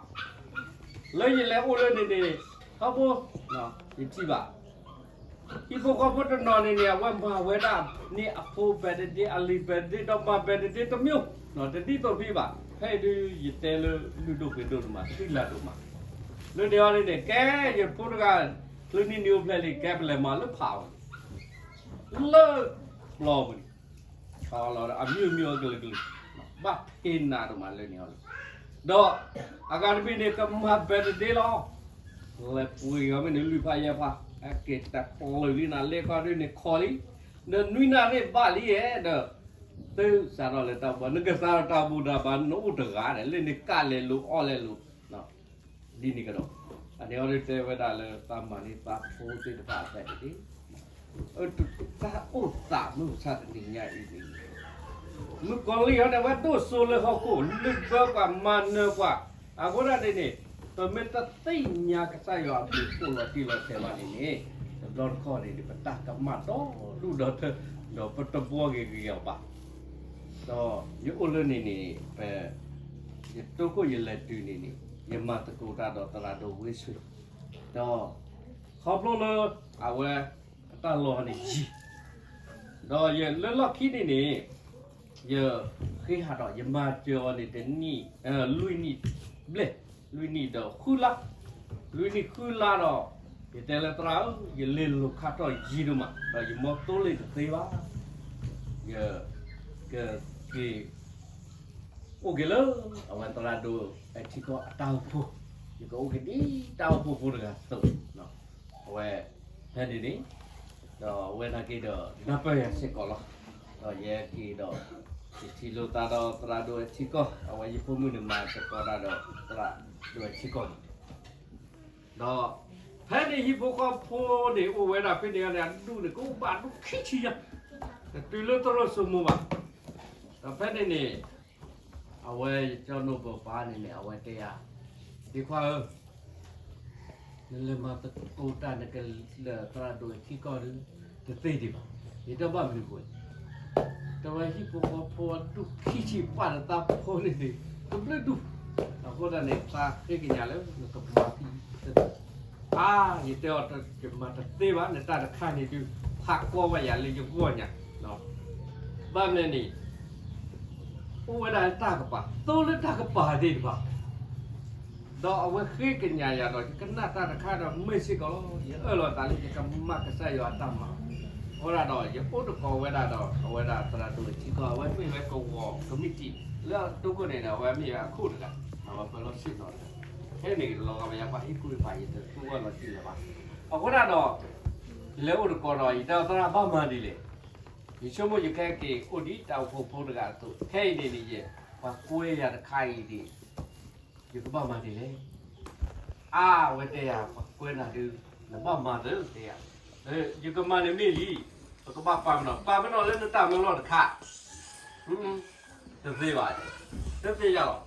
လၢယလဲၤအိၣ်လၢန့ၣ်န့ၣ် ထီဘိ ယထံၣ်ဘၣ် ဟံၣ်ဖိဃီဖိတနီၤန့ၣ်န့ၣ် အဝဲမၤဝဲဒၣ်န့ၢ်အဖိ birthday အလံၤ birthday ဒီးမၤ birthday တမံၤ, တဒ်သိးဖဲဘၣ်. ဖဲအံၤဒုးယတဲလၢလုၢ်ဒိၣ်ပှ့ၤဒိၣ်ဒိၣ်မး သံလၢဒိၣ်မး, လၢန့ၣ်အီၤန့ၣ်န့ၣ် ကဲယဖိတဂၤ ချုးနံၣ်နံၣ်အိၣ်ဖျဲၣ်လံ ကဲပလဲၤမၤလၢဖးအီၤ လၢပျီပူၤန့ၣ် အမံၤမံၤအီၤကလုာ်ကလုာ်, ဘၣ်ဖ့နးဒိၣ်မးလၢန့ၣ်အီၤလီၤ. ဒီးအဂၤတမံၤန့ၣ် ကမၤ birthday လီၤ. လဲၤပှ့ၤဂီၤမ့ၢ်န့ၣ် လွံၢ်ဖးယဲၢ်ဖး ဟဲက့ၤတပျုာ်လံနၤ လဲၤခီဒုးန့ၣ်ခီလံ, ဒီးနွံနၤန့ၣ်ဘၣ်လံဧါဒီး သုစးထီၣ်လၢတၢ်အိၣ်ဘၣ် နကစးထီၣ်တၢ်အိၣ်ဘၣ် နအိၣ်တဂၤဒီး လၢန့ၣ်ကးလဲၤလိၤအီၣ်လဲၤလိၤ ဒ်န့ၣ်ကဒီး, အန့ၣ်အီၤဒုးတဲဝဲဒၣ်လၢတၢ်မၤန့ၢ်သါဖိသ့ၣ်တဖၣ်အ birthday တၢ်အိၣ်သးမုၢ်မဆါတနံၤညါအံၤန့ၣ် မုၣ်ကီၤလံၢ်အီၤန့ၣ် အဝဲဒိၣ်စိလၢဟီၣ်ခိၣ် လုၢ်ဘၢပှၤမၤနၢၤပှၤ, အဃိဒၣ်န့ၣ်န့ၣ် ပမ့ၢ်တသ့ၣ်ညါကစၢ်ယွၤအဘျုးအဖှိၣ်လီၤတံၢ်လီၤဆဲးဘၣ်န့ၣ်န့ၣ်, တဘျီတခီၣ်န့ၣ် ပတၢ်ကမၣ်ဒီဒူၣ်ဒီထၢ, ဒီးပတဘှီဂ့ၤဂ့ၤအီၤဘၣ်. ဒီးယအိၣ်လၢန့ၣ်န့ၣ်, ယတိခိၣ်ယလဲၤတုၤန့ၣ်န့ၣ်, ယမၤသကိးတၢ်ဒီးသရၣ်ဒိၣ်ဝ့ၢ်ဆှၢ, ဒီးခီဖျိလၢ အဝဲ အတၢ်လီၢ်န့ၣ်ယံၤ, ဒီးယလၢလီၢ်ခံန့ၣ်န့ၣ်, ယဃ့ဟးဒီးယမၤစၢၤအီၤန့ၣ်တနံၣ်, လွံၢ်နံၣ်ဘျဲၣ်, လွံၢ်နံၣ်ဒီးဃုလါ, လွံၢ်နံၣ်ဃုလါဒီး, ယတဲလၢသရၣ်ဧၢ, ယလ့လိၤခါထီၣ်ယံၤဒိၣ်မး ဒီးယမိၢ်သိလ့ၣ်တသ့ဘၣ်, ယ ကက့ၤ အိၣ်က့ၤလၢ အဝဲသရၣ်ဒိၣ်အဲထံကီၢ်အတၢ်အိၣ်ဖှိၣ်, ယကအိၣ်က့ၤဒ်တၢ်အိၣ်ဖှိၣ်ဖိတဂၤအသိး, အဝဲ ဖဲန့ၣ်န့ၣ်, ဒီးအဝဲနာ်က့ဒီး နၢ်ပၢၢ်ယၤစ့ၢ်ကီးလီၤ. ဒီးယဟဲက့ၤဒီး ယထံၣ်လိာ်သးဒီးသရၣ်ဒိၣ်အဲထံကီၢ်, အဝဲယဖိမုၣ်န့ၣ်မၤသကိးတၢ်ဒီးသရၣ်ဒိၣ်အဲထံကီၢ်န့ၣ်, ဒီး ဖဲန့ၣ်ဟံၣ်ဖိဃီဖိန့ၣ် အိၣ်ဝဲဒၣ်ဖဲန့ၣ်န့ၣ် အဒူၣ်န့ၣ် ကအိၣ်ဘၣ်ဒူၣ်ခံဆံညါ, တတုၤလၢသရိာ်စိမိၤဘၣ်. ဒီးဖဲန့ၣ်န့ၣ် အဝဲယကၠီနိၣ်ပၢၤပၢ်န့ၣ်န့ၣ် အဝဲတဲယၤ, ဒ့ခွါဧၢ, နလဲၤမၤသကိးတၢ်နကလၢာ်သရၣ်ဒိၣ်အဲထံကီၢ်ဒီး တသ့ဒံးဘၣ်. ယတဲဘၣ်မနုၤအဃိလဲၣ်, တဝဲဟံၣ်ဖိဃီဖိအဒူၣ်ခံဆံပာ်ဒီးသးဖိန့ၣ်န့ၣ် တဘျုးဒူၣ်, အဃိသတးန့ၣ် သးဃ့ကညးလၢနကမၤသ့, အါ, ယတဲအီၤ ယမၤတသ့ဘၣ်, နတၢ်တခါန့ၣ်ဒုး ဖးကီဘၣ်ယၤလၢယဂီၢ်ညါ, ဘၣ်မနုၤန့ၣ် အိၣ်ဝဲဒၣ်လၢတၢ်ကပၤ, သိလၢတၢ်ကပၤသ့ၣ်တဖၣ်, ဒီးအဝဲဃ့ကညးယၤဒီး ယကနၣ်တၢ်တခါဒီးမ့ၢ်စ့ၢ်ကီးလီၤ. ယအၢၣ်လီၤသးလၢယကမၤကစၢ်ယွၤအတၢ်မၤ, အဃိဒၣ်ဒီး ယအိၣ်တကိးဝဲဒၣ်ဒီး အဝဲဒၣ်သရၣ်ဒိၣ်အဲထံကီၢ်, အဝဲမ့ၢ်ဝဲကဝီၤကမံးတံာ်, လၢအတိခိၣ်န့ၣ်ဒီး အဝဲမ့ၢ်ဝဲအခိၣ်တဂၤ, အဝဲပၢၤလီၢ်ဆ့ၣ်နီၤတဂၤ, ခဲအံၤန့ၣ် လီၤဂာ်ပယၤပှၤဟ့ၣ်ကူၣ်ဟ့ၣ်ဖး ယတသူဝဲလီၤတံၢ်လၢၤဘၣ်. အဃိဒၣ်ဒီး ယလဲၤအိၣ်တကိးဒီး ယတဲအီၤသရၣ်ဘၣ်မၤဒ်လဲၣ်, ယဆိကမိၣ်ယကဟဲက့ၤအိၣ်ဒံးတၢ်အိၣ်ဖှိၣ်ဖိတဂၤအသိး, ခဲအံၤန့ၣ်န့ၣ် ယပှၤကွဲယၤတခါအံၤန့ၣ် ယကဘၣ်မၤဒ်လဲၣ်. အါ, အဝဲတဲယၤ ပှၤကွဲနၤဒုး နဘၣ်မၤသ့တဲယၤ, ယကမၤန့ၣ်မ့ၢ်လံ, ပကဘၣ်ပာ်ပနီၣ်, ပာ်ပနီၣ်လၢနတၢ်မၢလီၢ်တခါ, တသ့ဘၣ်, တသ့ယၤလီၤ.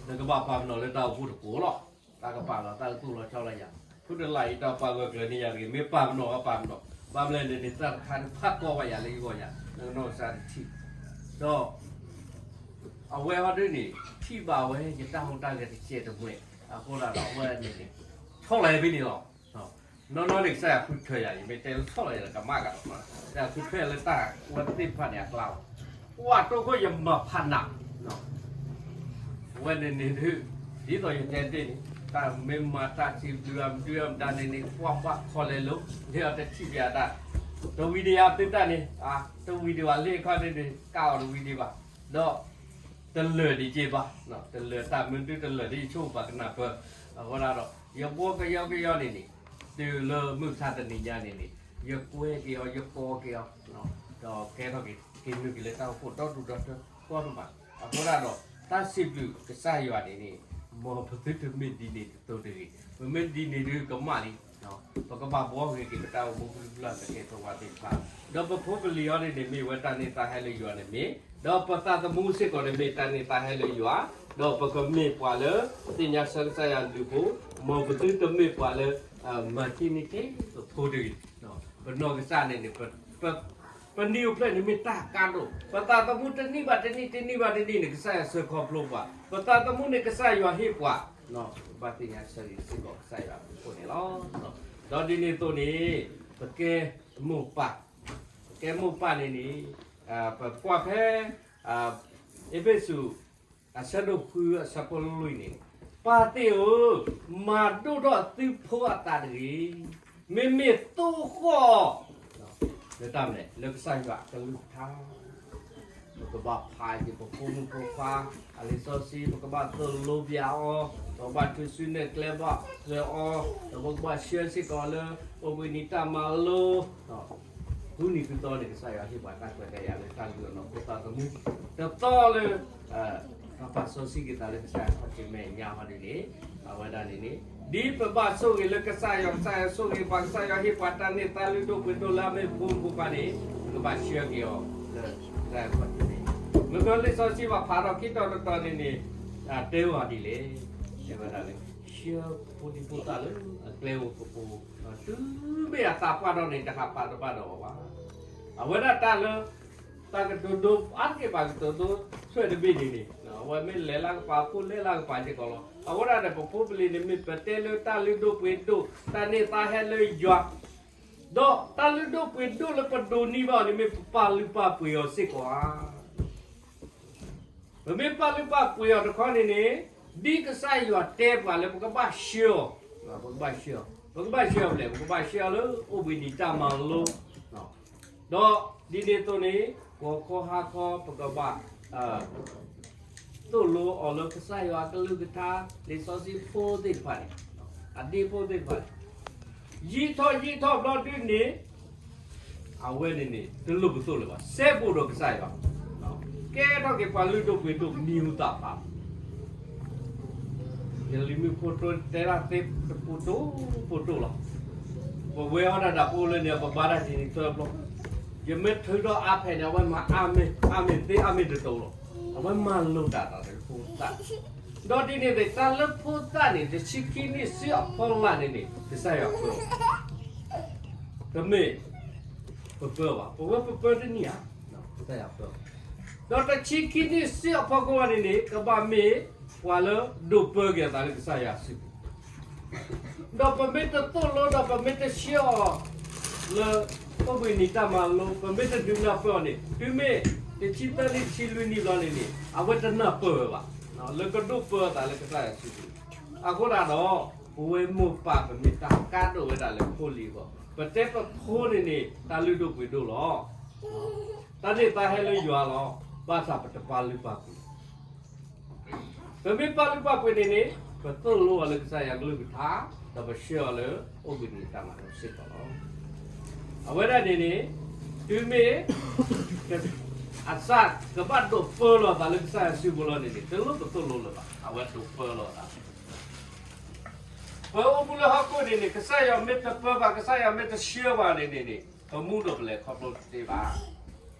နကဘၣ်ပာ်ပနီၣ်လၢတၢ်အိၣ်ဖှိၣ်တကိးလီၤ. တၢ်ကပာ်လီၤ တၢ်ကသူၣ်လီၤဆီလီၤယၤ, ဖုတလးအံၤတၢ်ပာ်ဂၢၢ်ကျၢၤန့ၢ်ယၤတဂ့ၤ, မ့ၢ်ပာ်ပနီၣ်အပာ်ပနီၣ်, ဘၣ်မနုၤလဲၣ်န့ၣ် တၢ်တခါန့ၣ်ဖးကီဘၣ်ယၤလၢယဂီၢ်ညါ, နကနီၢ်ကစၢ်တထံၣ်, ဒီး အဝဲဟီဒုန့ၣ် ထံၣ်ဘၣ်ဝဲ ယတၢ်ဟူးတၢ်ဂဲၤတစဲးတမှဲၤ, အဃိဒၣ်ဒီးအဝဲန့ၣ်န့ၣ် ဆီလီၤယၤဖဲန့ၣ်လီၤ. နီၢ်နီၢ်န့ၣ် ကစၢ်ယွၤဃုထၢယၤ, ယမ့ၢ်တဲလၢဆီလီၤယၤဒီးကမၣ်ကဒီး, ကစၢ်ယွၤဃုထၢယၤလၢတၢ်ဝဲသ့ၣ်တဖၣ်န့ၣ်အကျါလီၤ. ပှၤတိခိၣ်ယမၤဖးနး, အဝဲန့ၣ်န့ၣ်ဒုး ဒ်သိးယတဲတ့ၢ်န့ၣ် တၢ်မ့ၢ်မၤတၢ်စံးဘျုးအမဒုအမဒါန့ၣ်န့ၣ် ပှၤဘၣ်ခီလဲၤလိၤ, ဒ်အီၤတထံၣ်ဘၣ်တၢ်, တဝံၤဒံးယၤသုတၢ်န့ၣ်, တဝံၤဒံးဘၣ်လၢအခီန့ၣ်န့ၣ် ကးအီၤတဝံၤဒံးဘၣ်, ဒီး တလၢာ်ဒံးက့ဘၣ်, တလၢာ်တၢ်မနုၤတလၢာ်ဒ်ယဆိကမိၣ်ဘၣ်ကနၢ်ပၢၢ်, အဃိဒၣ်ဒီး ယဘှီကယီကယီန့ၣ်န့ၣ် တုၤလၢမုၢ်မဆါတနံၤညါန့ၣ်န့ၣ် ယကွဲက့ၤအီၤ ယကိးက့ၤအီၤ, ဒီးကဲထီၣ်က့ၤ က့ၤနုာ်က့ၤလၢတၢ်အိၣ်ဖှိၣ်ဒီဒူၣ်ဒီထၢ ကိးတမး, အဃိဒၣ်ဒီး တၢ်စံးဘျုးကစၢ်ယွၤန့ၣ်န့ၣ် မ်ပသုတမ့ၢ်ဒ်န့ၣ်တသိးတဂ့ၤ, ပမ့ၢ်ဒ်န့ၣ်ဒုးကမၣ်လံ ပကဘၣ်ဘှီဂ့ၤက့ၤပတၢ်အိၣ်မူကလုာ်ကလုာ်သကဲးပဝးသ့ၣ်တဖၣ်, ဒီးပဖိပလံၤအီၤန့ၣ်န့ၣ် မ့ၢ်ဝဲတၢ်န့ၢ်သါဟဲလၢယွၤန့ၣ်မ့ၢ်, ဒီးပသးသမူစ့ၢ်ကီးန့ၣ်မ့ၢ်တၢ်န့ၢ်သါဟဲလၢယွၤ, ဒီးပကမ့ၢ်ပှၤလၢ သ့ၣ်ညါဆၢကစၢ်ယွၤဒုးဖိ, မ်ပသုတမ့ၢ်ပှၤလၢ မၤထံန့ၢ်ထံဖိတဂ့ၤ, ပနီၢ်ကစၢ်န့ၣ်န့ၣ် ပနံၣ်အိၣ်ဖျဲၣ်န့ၣ်မ့ၢ်တၢ်ကါဒိၣ်, ပသးသမူတနံၣ်ဘၣ်တနံၣ် တနံၣ်ဘၣ်တနံၣ်န့ၣ် ကစၢ်ယွၤစၢၤခီဖျိပှၤ, ပသးသမူန့ၣ်ကစၢ်ယွၤဟ့ၣ်ပှၤ, ပဘၣ်သ့ၣ်ညါဆၢဂ့ၤစ့ၢ်ကီးကစၢ်ယွၤအဃိန့ၣ်လီၤ. ဒီးဒ်န့ၣ်အသိးန့ၣ် ပကဲမိၢ်ပၢ်, ပကဲမိၢ်ပၢ်န့ၣ်န့ၣ် ပကွၢ်ဖဲ အ့းဖ့းစူး အဆၢဒိၣ်ဃုအဆၢဖိလွံၢ်န့ၣ်, ပၢ်သ့ၣ်ဧၢ, မၤဒိၣ်ထီၣ်သုဖိအသးတဂ့ၤ, မ့မ့ၢ်သိၣ်ဃီၣ် လၢတၢ်မနုၤလဲၣ် လၢကစၢ်ယွၤအကလုၢ်ကထါ ပကဘၣ်ဖးက့ၤပဖိမုၣ်ဖိခွါ အလံာ်စီဆှံ ပကဘၣ်သိၣ်လိပၠးအီၤ, ပကဘၣ်ထုးစုနဲၣ်ကျဲဘၣ်ဃဲၤအီၤ, ဒီးပကဘၣ်ဆှၢစ့ၢ်ကီးလၢ ပှၤဘှံးနံၤတၢ်မၤလိ ဃုနံၤဃုသီန့ၣ် ကစၢ်ယွၤဟ့ၣ်ပှၤတၢ်ခွဲးတၢ်ယာ်လၢတၢ်လုၢ်အီၣ်နီၢ်ခိသးသမူ, တသီလၢ ပာ်စီဆှံက့ၤသးလၢကစၢ်ယွၤခီၣ်ထံးမဲာ်ညါဟီဒ်န့ၣ်, အဝဲဒၣ်န့ၣ်န့ၣ် ဒ်ပဘၣ်ဆိၣ်ဂ့ၤလၢကစၢ်ယွၤ ကစၢ်ယွၤဆိၣ်ဂ့ၤပှၤ ကစၢ်ယွၤဟ့ၣ်ပှၤတၢ်န့ၢ်သါလုၢ်ဒိၣ်ပှ့ၤဒိၣ်လၢအမ့ၢ်ဖိမုၣ်ဖိခွါန့ၣ် ပကဘၣ်ဆှၢက့ၤအီၤလၢကစၢ်ယွၤခီၣ်ထံးမဲာ်ညါ, မ့ၢ်လံာ်စီဆှံဘၣ်ဖးထီၣ်ခံတီၤတတီၤန့ၣ်န့ၣ် တဲဝဲဒ်လဲၣ်, ယ ဝဲဒၣ်လၢ ဆှၢဖိဒံဖိသၣ်လၢအကျဲဧိၤကပူၤ, တုၤမ့ၢ်အသးပှၢ်ထီၣ်န့ၣ် တဟးပာ်တဘၣ်ဒီးအီၤဘၣ်. အဝဲဒၣ်တၢ်လၢ တၢ်ကတိၤဒိအါတက့ၢ်ဘၣ်ကတိၤဒိထွဲတဘ့ၣ်န့ၣ်န့ၣ် အဝဲမ့ၢ်လဲၤလၢကပၤဖိလဲၤလၢကပၤစ့ၢ်ကီးလီၤ. အဃိဒၣ်ဒီး ပဖိပလံၤန့ၣ် မ့ၢ်ပတဲလၢတၢ်လုၢ်ဒိၣ်ပှ့ၤဒိၣ် တၢ်န့ၢ်သါဟဲလၢယွၤ, ဒီးတၢ်လုၢ်ဒိၣ်ပှ့ၤဒိၣ်လၢပဒိးန့ၢ်ဘၣ်အီၤန့ၣ် မ့ၢ်ပပာ်လုၢ်ပာ်ပှ့ၤအီၤစ့ၢ်ကီးဧါ. ပမ့ၢ်ပာ်လုၢ်ပာ်ပှ့ၤအီၤတခီန့ၣ်န့ၣ် ဒ်ကစၢ်ယွၤတဲပှၤလၢပကဘၣ်ဆှၢအီၤ, ပကဘၣ်ဆှၢအီၤ, ပကဘၣ်ဆှၢအီၤဖဲလဲၣ်, ပကဘၣ်ဆှၢအီၤလၢအိၣ်ဘှံးနံၤတၢ်မၤလိ, ဒီးဒ်န့ၣ်အသိးန့ၣ် ကီၢ်ခီဟါခီ ပကဘၣ် သိၣ်လိအီၤလၢကစၢ်ယွၤအကလုၢ်ကထါ လံာ်စီဆှံဖိသ့ၣ်တဖၣ်န့ၣ်, အဒ့ဖိသ့ၣ်တဖၣ်န့ၣ် ယံာ်ထီၣ်ယံာ်ထီၣ်ဘျီဒုန့ၣ် အဝဲန့ၣ်န့ၣ် တလိၣ်ပသိၣ်လိဘၣ်, စဲဘူးဒီးကစၢ်ယွၤ, ကဲထီၣ်က့ၤပှၤလုၢ်ဒိၣ်ပှ့ၤဒိၣ်မံၤဟူသၣ်ဖျါလီၤ. ယလံၤမုၣ်ဖိတိတဲတၢ်သ့တပိတိၢ်ပိတိၢ်လီၤ. ပဝဲအီၤဒၣ်တၢ်ဖိလၢန့ၣ် ပဘါတၢ်တနံၤသၢဘျီ, ယမ့ၢ်ထုးထီၣ်အါဖဲန့ၣ် အဝဲမၤအါမ့ၢ် အါမ့ၢ်သ့အါမ့ၢ်တတိၤလီၤ. အဝဲမၤလိတၢ်သးလၢဖိသၣ်, ဒီးဒ်န့ၣ်သ့ၣ် တၢ်လၢဖိသၣ်န့ၣ် တဆံခံနံၣ်ဆူအဖီလာ်န့ၣ်န့ၣ် ကစၢ်ယွၤပၢအီၤ, တမ့ၢ်ပပၢဘၣ်, ပဝဲပပၢတန့ၢ်ဧါ, ကစၢ်ယွၤပၢအီၤ, ဒီးတဆံခံနံၣ်ဆူအဖီခိၣ်န့ၣ်န့ၣ် ကဘၣ်မ့ၢ်ပှၤလၢဒိးပၢက့ၤအသးလၢကစၢ်ယွၤစုပူၤ ဒီးပမ့ၢ်တသိၣ်လိဒီးပမ့ၢ်တဆှၢအီၤ လၢအိၣ်ဘှံးနံၤတၢ်မၤလိ ပမ့ၢ်တဒုးနၢ်ပၢၢ်အီၤန့ၣ် တုၤမ့ၢ်တဆံသၢနံၣ်တဆံလွံၢ်နံၣ်ဘျီန့ၣ်န့ၣ် အဝဲတနၢ်ပၢၢ်ဝဲဘၣ် လၢကဒိးပၢအသးလၢကစၢ်ယွၤစုပူၤ, အဃိဒၣ်ဒီး ပဝဲမိၢ်ပၢ်ပမ့ၢ်တၢ်ကါဒိၣ်ဝဲဒၣ်လၢဖိလံၤအဂီၢ် ပတဲပဖိန့ၣ်န့ၣ် တၢ်လုၢ်ဒိၣ်ပှ့ၤဒိၣ်လီၤ. တၢ်န့ၢ်သါဟဲလၢယွၤလီၤ. ဘၣ်ဆၣ်ပတပာ်လုၢ်ပာ်ပှ့ၤ ပမ့ၢ်ပာ်လုၢ်ပာ်ပှ့ၤန့ၣ်န့ၣ် ပသိၣ်လိအီၤလၢကစၢ်ယွၤကလုၢ်ကထါ ဒီးပဆှၢအီၤလၢအိၣ်ဘှံးနံၤတၢ်မၤလိစ့ၢ်ကီးလီၤ. အဝဲဒၣ်န့ၣ်န့ၣ် တုၤမ့ၢ် အစၢ်ကဘၣ်ဒိးပၢလီၤအသးလၢကစၢ်ယွၤစုပူၤလီၤန့ၣ်န့ၣ် တလိၣ်ပသိၣ်လိလၢၤဘၣ်. အဝဲဒိးပၢလီၤအသး ပအိၣ်မူလၢဟီၣ်ခိၣ်န့ၣ်န့ၣ် ကစၢ်ယွၤမ့ၢ်တပၢဘၣ် ကစၢ်ယွၤမ့ၢ်တဆှၢဘၣ်န့ၣ်န့ၣ်န့ၣ် ပမူဒီးပလဲၤခီဖျိတသ့ဘၣ်.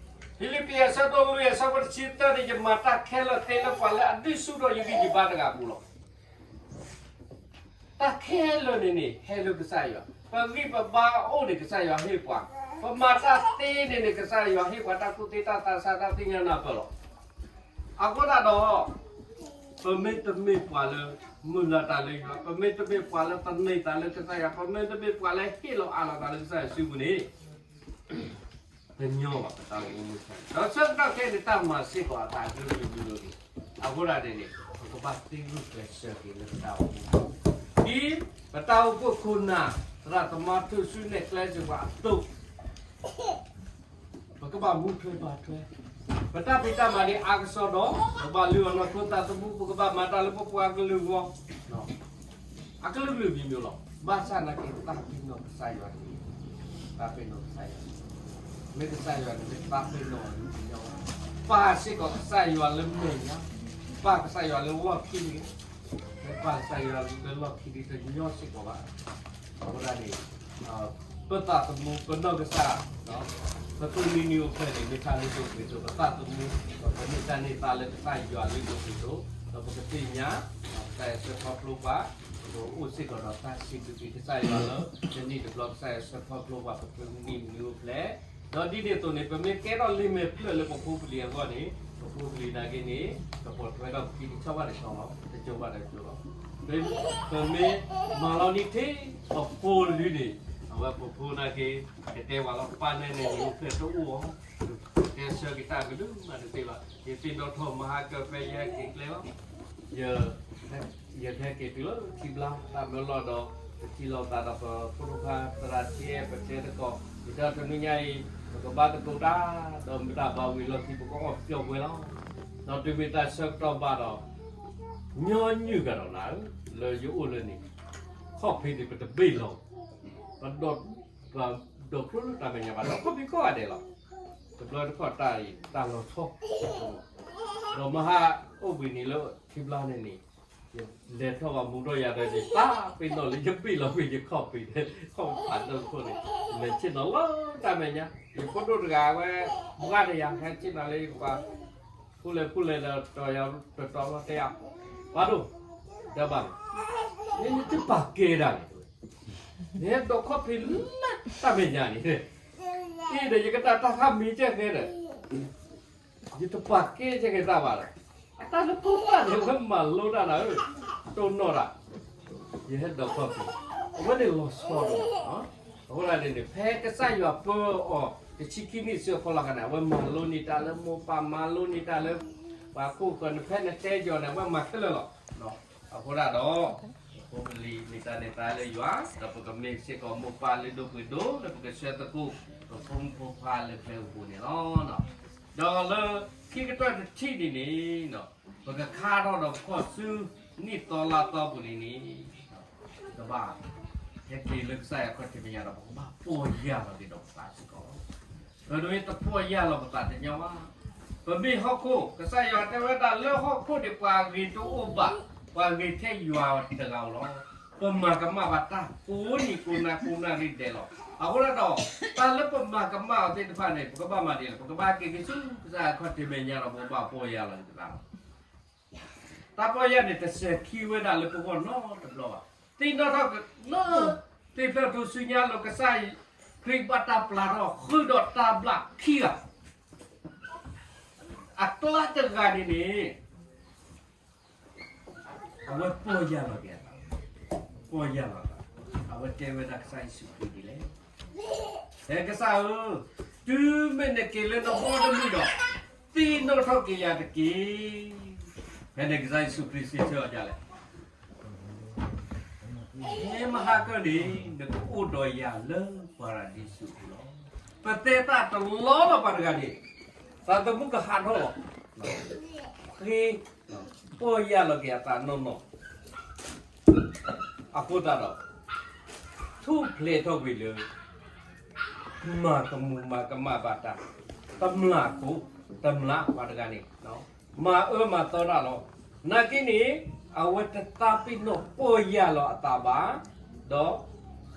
ဖံလံးပံးအဆၢဒိၣ်လွံၢ်အဆၢဖိတဆံသၢန့ၣ် ယမၤတၢ်ခဲလၢာ်သ့လၢပှၤလၢအဒုးဆူၣ်ထီၣ်ယဂံၢ်ယဘါတဂၤအပူၤလီၤ. တၢ်ခဲလၢာ်န့ၣ်န့ၣ် ဟဲလၢကစၢ်ယွၤ, ပဂံၢ်ပဘါအိၣ်န့ၣ် ကစၢ်ယွၤဟ့ၣ်ပှၤ, ပမၤတၢ်သ့န့ၣ်န့ၣ် ကစၢ်ယွၤဟ့ၣ်ပှၤတၢ်ကူၣ်သ့တၢ်သးဆး တၢ်သ့ၣ်ညါနၢ်ပၢၢ်လီၤ. အဃိဒၣ်ဒီး ပမ့တမ့ၢ်ပှၤလၢ မုၢ်လၢ်တၢ်လၢယွၤ, ပမ့တမ့ၢ်ပှၤလၢသန့ၤသးလၢကစၢ်ယွၤ, ပမ့တမ့ၢ်ပှၤလၢဟ့ၣ်လီၤအးလီၤသးလၢကစၢ်ယွၤစုပူၤန့ၣ် တညီဘၣ်ပတၢ်အိၣ်မူဆၢန့ၣ်, ဒီးဆၢကတီၢ်ခဲအံၤန့ၣ် တၢ်မၤစ့ၢ်ကီးအသးကလုာ်ကလုာ်အဂ့ၢ်, အဃိဒၣ်န့ၣ်န့ၣ် ပကဘၣ်သ့ဂုာ်ကျဲးစၢးက့ၤလၢပတၢ်အိၣ်မူ, ဒ်ပတၢ်အိၣ်ဖှိၣ်ခိၣ်နၢ် သရၣ်သမါထူၣ်စုနဲၣ်ကျဲစၢၤပှၤအသိး ပကဘၣ်မူထွဲဘါထွဲ, ပတၢ်ဖံးတၢ်မၤန့ၣ်အါကစီဒီး ပဘၣ်လုၢ်အီၣ်နီၢ်ခိသးသမူ, ပကဘၣ်မၤတၢ်လၢပပှၤကလုာ်အဂီၢ် အကလုာ်ကလုာ်မံၤမံၤလီၤ. ဘၣ်ဆၣ်နာ်က့ သးပ့ၤနီၣ်ကစၢ်ယွၤန့ၣ် သးပ့ၤနီၣ်ကစၢ်ယွၤ, မ့ၢ်ကစၢ်ယွၤန့ၣ် မ့ၢ်သးပ့ၤနီၣ်အီၤန့ၣ် ပှၤစ့ၢ်ကီးကစၢ်ယွၤလၢမဲာ်ညါ, ပၢ်ကစၢ်ယွၤလၢလီၢ်ခံတဂ့ၤ, မ့ၢ်ပၢ်ကစၢ်ယွၤလၢလီၢ်ခံတဂ့ၤ တညီစ့ၢ်ကီးဘၣ်. အဃိဒၣ်န့ၣ် ပသးသမူ ပနီၢ်ကစၢ် ပသုးမံနံၤအိၣ်ဖျဲၣ်န့ၣ် မ့ၢ်တၢ်လုၢ်ဒိၣ်ပှ့ၤဒိၣ် ပသးသမူ, ဒီးပမ့ၢ်တၢ်န့ၢ်သါလၢကစၢ်ယွၤလုၢ်ဒိၣ်ပှ့ၤဒိၣ်, ဒီးပကသ့ၣ်ညါ ကစၢ်ယွၤဆှၢခီဖျိပှၤ, ပကအိၣ်စ့ၢ်ကီးဒီးတၢ်စံးဘျုးက့ၤကစၢ်ယွၤလၢ တနံၣ်တဘျီကစၢ်ယွၤဆှၢခီဖျိပှၤ ပသုးမံနံၤအိၣ်ဖျဲၣ်, ဒီးဒ်န့ၣ်အသိးန့ၣ် ပမ့ၢ်ကဲထီၣ်လံာ်မဲာ်ဖျၢၣ်လၢပဖိပလံၤအဂီၢ်န့ၣ် ပဖိပလံၤနာ်က့န့ၣ် ကပိာ်ထွဲထီၣ်ပခံတဆီဘၣ်တဆီလီၤ, တကၠိဘၣ်တကၠိလီၤ. ပမ့ၢ်မၤလီၤနံၤထံအဖိလံၤန့ၣ် အဝဲပဖိနာ်က့ ကတဲဝဲလီၤ ပၢ်နဲန့ၣ် နံၤအိၣ်ဖျဲၣ်တအိၣ်အီၤ, ကဲဆၢက့ၤတၢ်ကလုၢ်မးတသ့ဘၣ်, ယသ့ၣ်နီၣ်ထီၣ်မဟါကၢၢ်ဖဲယဟဲက့ၤကျဲလီၤ. ယ ယကဟဲက့ၤတုၤလၢထံဘျါ တၢ်မၢလီၢ်ဒီး ပထံၣ်လိာ်သးဒီးပဖိဒိၣ်ခွါ သရၣ်ထံအဲၣ် ပတဲသကိး ယတဲတနွံညါအံၤ ပကဘါသကိးတၢ် ဒီးမတၤဘၣ်ဝံၤလီၢ်ခံ ပကအီၣ်ပျီၢ်ဝဲလီၤ. ဒီးတုၤမ့ၢ်တၢ်ဆၢကတီၢ်ဘၣ်ဒီး ညီနုၢ်ကဒီးနၤဧၢ, လၢယအိၣ်လၢန့ၣ် ခီၣ်ဖံးန့ၣ် ပတဘ့ၣ်လီၤ, ပဒိး ပဒိးကျိလၢတၢ်မဲာ်ညါဘၣ် ဒီးခီၣ်ဖံးကိးဂၤဒဲးလီၤ. တဘျီတခီၣ်တၢ်အံၤ တၢ်လီၤဆီ ဒီးမဟါအိၣ်ဘှံးနံၤလၢထံဘျါန့ၣ်န့ၣ် ယလဲၤထီၣ်ဘၣ်မူထီၣ်ယၤဒီး ယသးပ့ၤနီၣ်လၢယဘ့ၣ်လီၤကွံာ်ယခီၣ်ဖံး ခီၣ်ဖံးဒိၣ်ခိၣ်န့ၣ် လဲၤဆ့ၣ်နီၤလၢတၢ်မဲာ်ညါ ယဖိဒိၣ်တဂၤဝဲ ဘှါတယၤ ဟဲဆ့ၣ်နီၤလၢယကပၤ ဖူလဲၣ်ဖူလဲၣ်ဒီး တီၤယၤတတီၤလီၤတဲယၤ ပှၤဒိၣ် တဘၣ် နတပာ်ကဲဒၣ်လဲၣ်, နဟဲဒိးခီၣ်ဖံးလၢတၢ်မဲာ်ညါန့ၣ်, အံၤဒီးယကတၢ်တၢ်ခါမံၤကဲဃဲဒီး ယတပာ်ကဲကဲတၢ်ဘၣ်ဒီး, အတၢ်လၢပှၤဘၣ်န့ၣ် အဝဲမၤလိတၢ်နၤဧၢ, တိၢ်နီၣ်တၢ်, ယဟဲဒိးခီၣ်ဖံး, အဝဲန့ၣ်လီၤဆီဒိၣ်မး, အဃိန့ၣ်န့ၣ် ဖဲကစၢ်ယွၤပၢအီၤ တဆံခံနံၣ်ဆၢကတီၢ်ခါန့ၣ် အဝဲမၤလိန့ၢ်တၢ်လၢမိၢ်ပၢ် မၤလိန့ၢ်တၢ်လၢ ပှၤခိၣ်ဃၢၤန့ၣ် ဖဲနတဲယီၤန့ၣ် အဝဲမၤခဲလၢာ်လီၤ. အဃိဒၣ်ဒီး ပဖိပလံၤမ့ၢ်တၢ်န့ၢ်သါလၢယွၤ, ဒီးပကမ့ၢ်စ့ၢ်ကီးမိၢ်ပၢ်လုၢ်ဒိၣ်ပှ့ၤဒိၣ် ဒီးပကဆှၢသကိး ပဖိမုၣ်ဖိခွါလၢကျဲအပူၤန့ၣ်လီၤ. ဒီးလၢခံကတၢၢ်တထံၣ်န့ၣ်န့ၣ်, ပကခါထီၣ်ဒီးခီၣ်ဆူနံၣ်သီလါသီပူၤန့ၣ်န့ၣ်, ကဘၣ်ဟဲက့ၤလၢကစၢ်ယွၤခီၣ်ထံးမဲာ်ညါဒီး ပကဘၣ်ပီၢ်ယၢ်လီၤက့ၤဒီးပသးစ့ၢ်ကီးလီၤ. ပမ့ၢ်တပီၢ်ယၢ်လီၤပသးတညီဘၣ်. ပမ့ၢ်ဟီၣ်ခိၣ်, ကစၢ်ယွၤတဲဝဲဒၣ်လၢဟီၣ်ခိၣ်န့ၣ် ပှၤဂ့ၤတအိၣ်ဘၣ်, ပှၤဂ့ၤထဲယွၤတဂၤဧိၤလီၤ. ပမၤကမၣ်ဘၣ်တၢ်ကိးနံၤကိးနၤကိးနၣ်ရံၣ်ဒဲးလီၤ. အဃိဒၣ်ဒီး တၢ်လၢပမၤကမၣ်အီၤသ့ၣ်တဖၣ်န့ၣ် ပကဘၣ်မၤဒ်လဲၣ်, ပကဘၣ်က့ၤက့ၤဆူကစၢ်ယွၤခီၣ်ထံးမဲာ်ညါဒီး ပကဘၣ်ပီၢ်ယၢ်လီၤက့ၤပသးလီၤ. တၢ်ပီၢ်ယၢ်န့ၣ် တစဲၤခံဝဲဒၣ်လၢပဂီၢ်နီတဘျီဘၣ်. သ့ၣ်နီၣ်ထီၣ်က့ၤလၢ သ့ၣ်ဖျၢၣ်ထူၣ်စုညါလၢ ကစၢ်ခရံာ်ဘၣ်တၢ်ပျၢ်ထီၣ်ဃုာ်ဒီးတၢ်ဘျၣ်ခံဂၤ, အကျါတဂၤန့ၣ်န့ၣ် အဝဲပီၢ်ယၢ်လီၤက့ၤအသး, ပီၢ်ယၢ်လီၤအသး, အဝဲတဲဝဲဒၣ်ကစၢ်ယ့ၣ်ၡူးခရံာ်ဒ်လဲၣ်, ဟဲကစၢ်ဧၢ, တုၤမ့ၢ်နက့ၤလၢနဘီတမုၢ်ဒီး သ့ၣ်နီၣ်ထီၣ်က့ၤယၤတက့ၢ်. ဖဲန့ၣ်ကစၢ်ယ့ၣ်ၡူးခရံာ်စံးဆၢအီၤဒ်လဲၣ်, ဖဲမဟါကၢန့ၣ် နကအိၣ်ဒီးယၤလၢပၤရဒံစူးပူၤလီၤ. ပတဲတၢ်တလီလီၤပှၤတဂၤန့ၣ်, သးသမူကဟးထီၣ်လီၤ, ဃ့ ပီၢ်ယၢ်လီၤက့ၤအသးနီၢ်နီၢ်, အဃိသတးဒီး ထူၣ်ဖျဲးထီၣ်ကွံာ်လၢ မၤကမူၤမၤကမၣ်ဘၣ်တၢ်, တမျၢ်ကိး တမျၢ်ပှၤတဂၤန့ၣ် မၤအၢမၤသီတၢ်လီၤ. နာ်က့န့ၣ် အဝဲတသးပ့ၤနီၣ်ပီၢ်ယၢ်လီၤအသးဘၣ်, ဒီးဃ့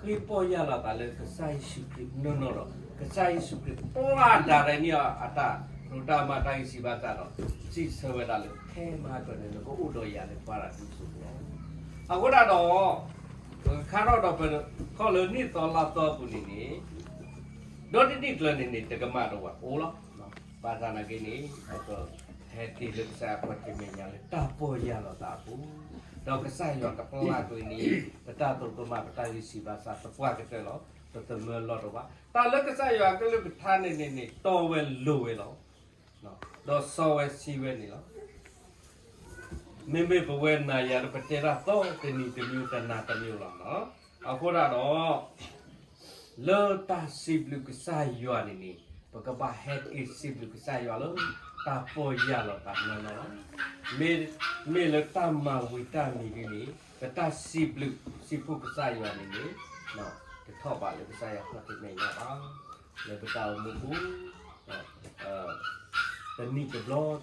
ပီၢ်ယၢ်လီၤအသးလၢကစၢ်ယ့ၣ်ၡူးခရံာ်နီၢ်နီၢ်ဒီး ကစၢ်ယ့ၣ်ၡူးခရံာ်ပျၢ်ဒၣ်ရဲၣ်န့ၢ်အတၢ်ဖံးတၢ်မၤတၢ်ဂံၢ်စၢ်ဘါစၢ်ဒီး စံးဆၢဝဲဒၣ်လၢ ဖဲမဟါကၢန့ၣ် နကအိၣ်ဒီးယၤလၢပၤရဒံစူးပူၤလီၤ. အဃိဒၣ်ဒီး ပကခါထီၣ်ဒီးပခီၣ်လၢနံၣ်သီလါသီအပူၤန့ၣ်န့ၣ် ဒီတနံၣ်ကျၢၤန့ၣ်န့ၣ် တကမၣ်တဝဲအိၣ်လီၤ. ဘၣ်ဆၣ်နာ်က့န့ၣ် ပကဟဲက့ၤလၢကစၢ်ယွၤခီၣ်ထံးမဲာ်ညါလၢတၢ်ပီၢ်ယၢ်လီၤသးအပူၤ, ဒီးကစၢ်ယွၤကပျၢ်ကွံာ်န့ၣ် ပတၢ်သရူးကမၣ် ပတၢ်ဂံၢ်စၢ်ဘါစၢ်သပှၢ်ကတၢၢ်လီၤ. ပသမၢလီၢ်တအိၣ်ဘၣ်. တၢ်လၢကစၢ်ယွၤအကလုၢ်ကထါန့ၣ်န့ၣ်န့ၣ် တီဝဲလိၤဝဲလီၤ. ဒီးစီဝဲဆှံဝဲန့ၣ်လီၤ. မ့မ့ၢ်ပဝဲနၤယၤဒီး ပတဲတၢ်သီတနံၤတမံၤ တနၤတမံၤလီၤ. အဃိဒၣ်ဒီး လၢတၢ်စံးဘျုးကစၢ်ယွၤန့ၣ်န့ၣ် ပကဘၣ်ဟဲက့ၤစံးဘျုးကစၢ်ယွၤလၢ တၢ်ပီၢ်ယၢ်လီၤသးနီၢ်နီၢ်လီၤ. မ့ၢ်, မ့ၢ်လၢတၢ်မၤဝံၤတၢ်မံၤဒ်န့ၣ် ပတၢ်စံးဘျုးစံးဖှိၣ်ကစၢ်ယွၤန့ၣ်န့ၣ် တထီၣ်ဘးလၢကစၢ်ယွၤခီၣ်ထံးမဲာ်ညါဘၣ်. လၢပတၢ်အိၣ်မူပူၤ တနံၣ်တဘျီ တ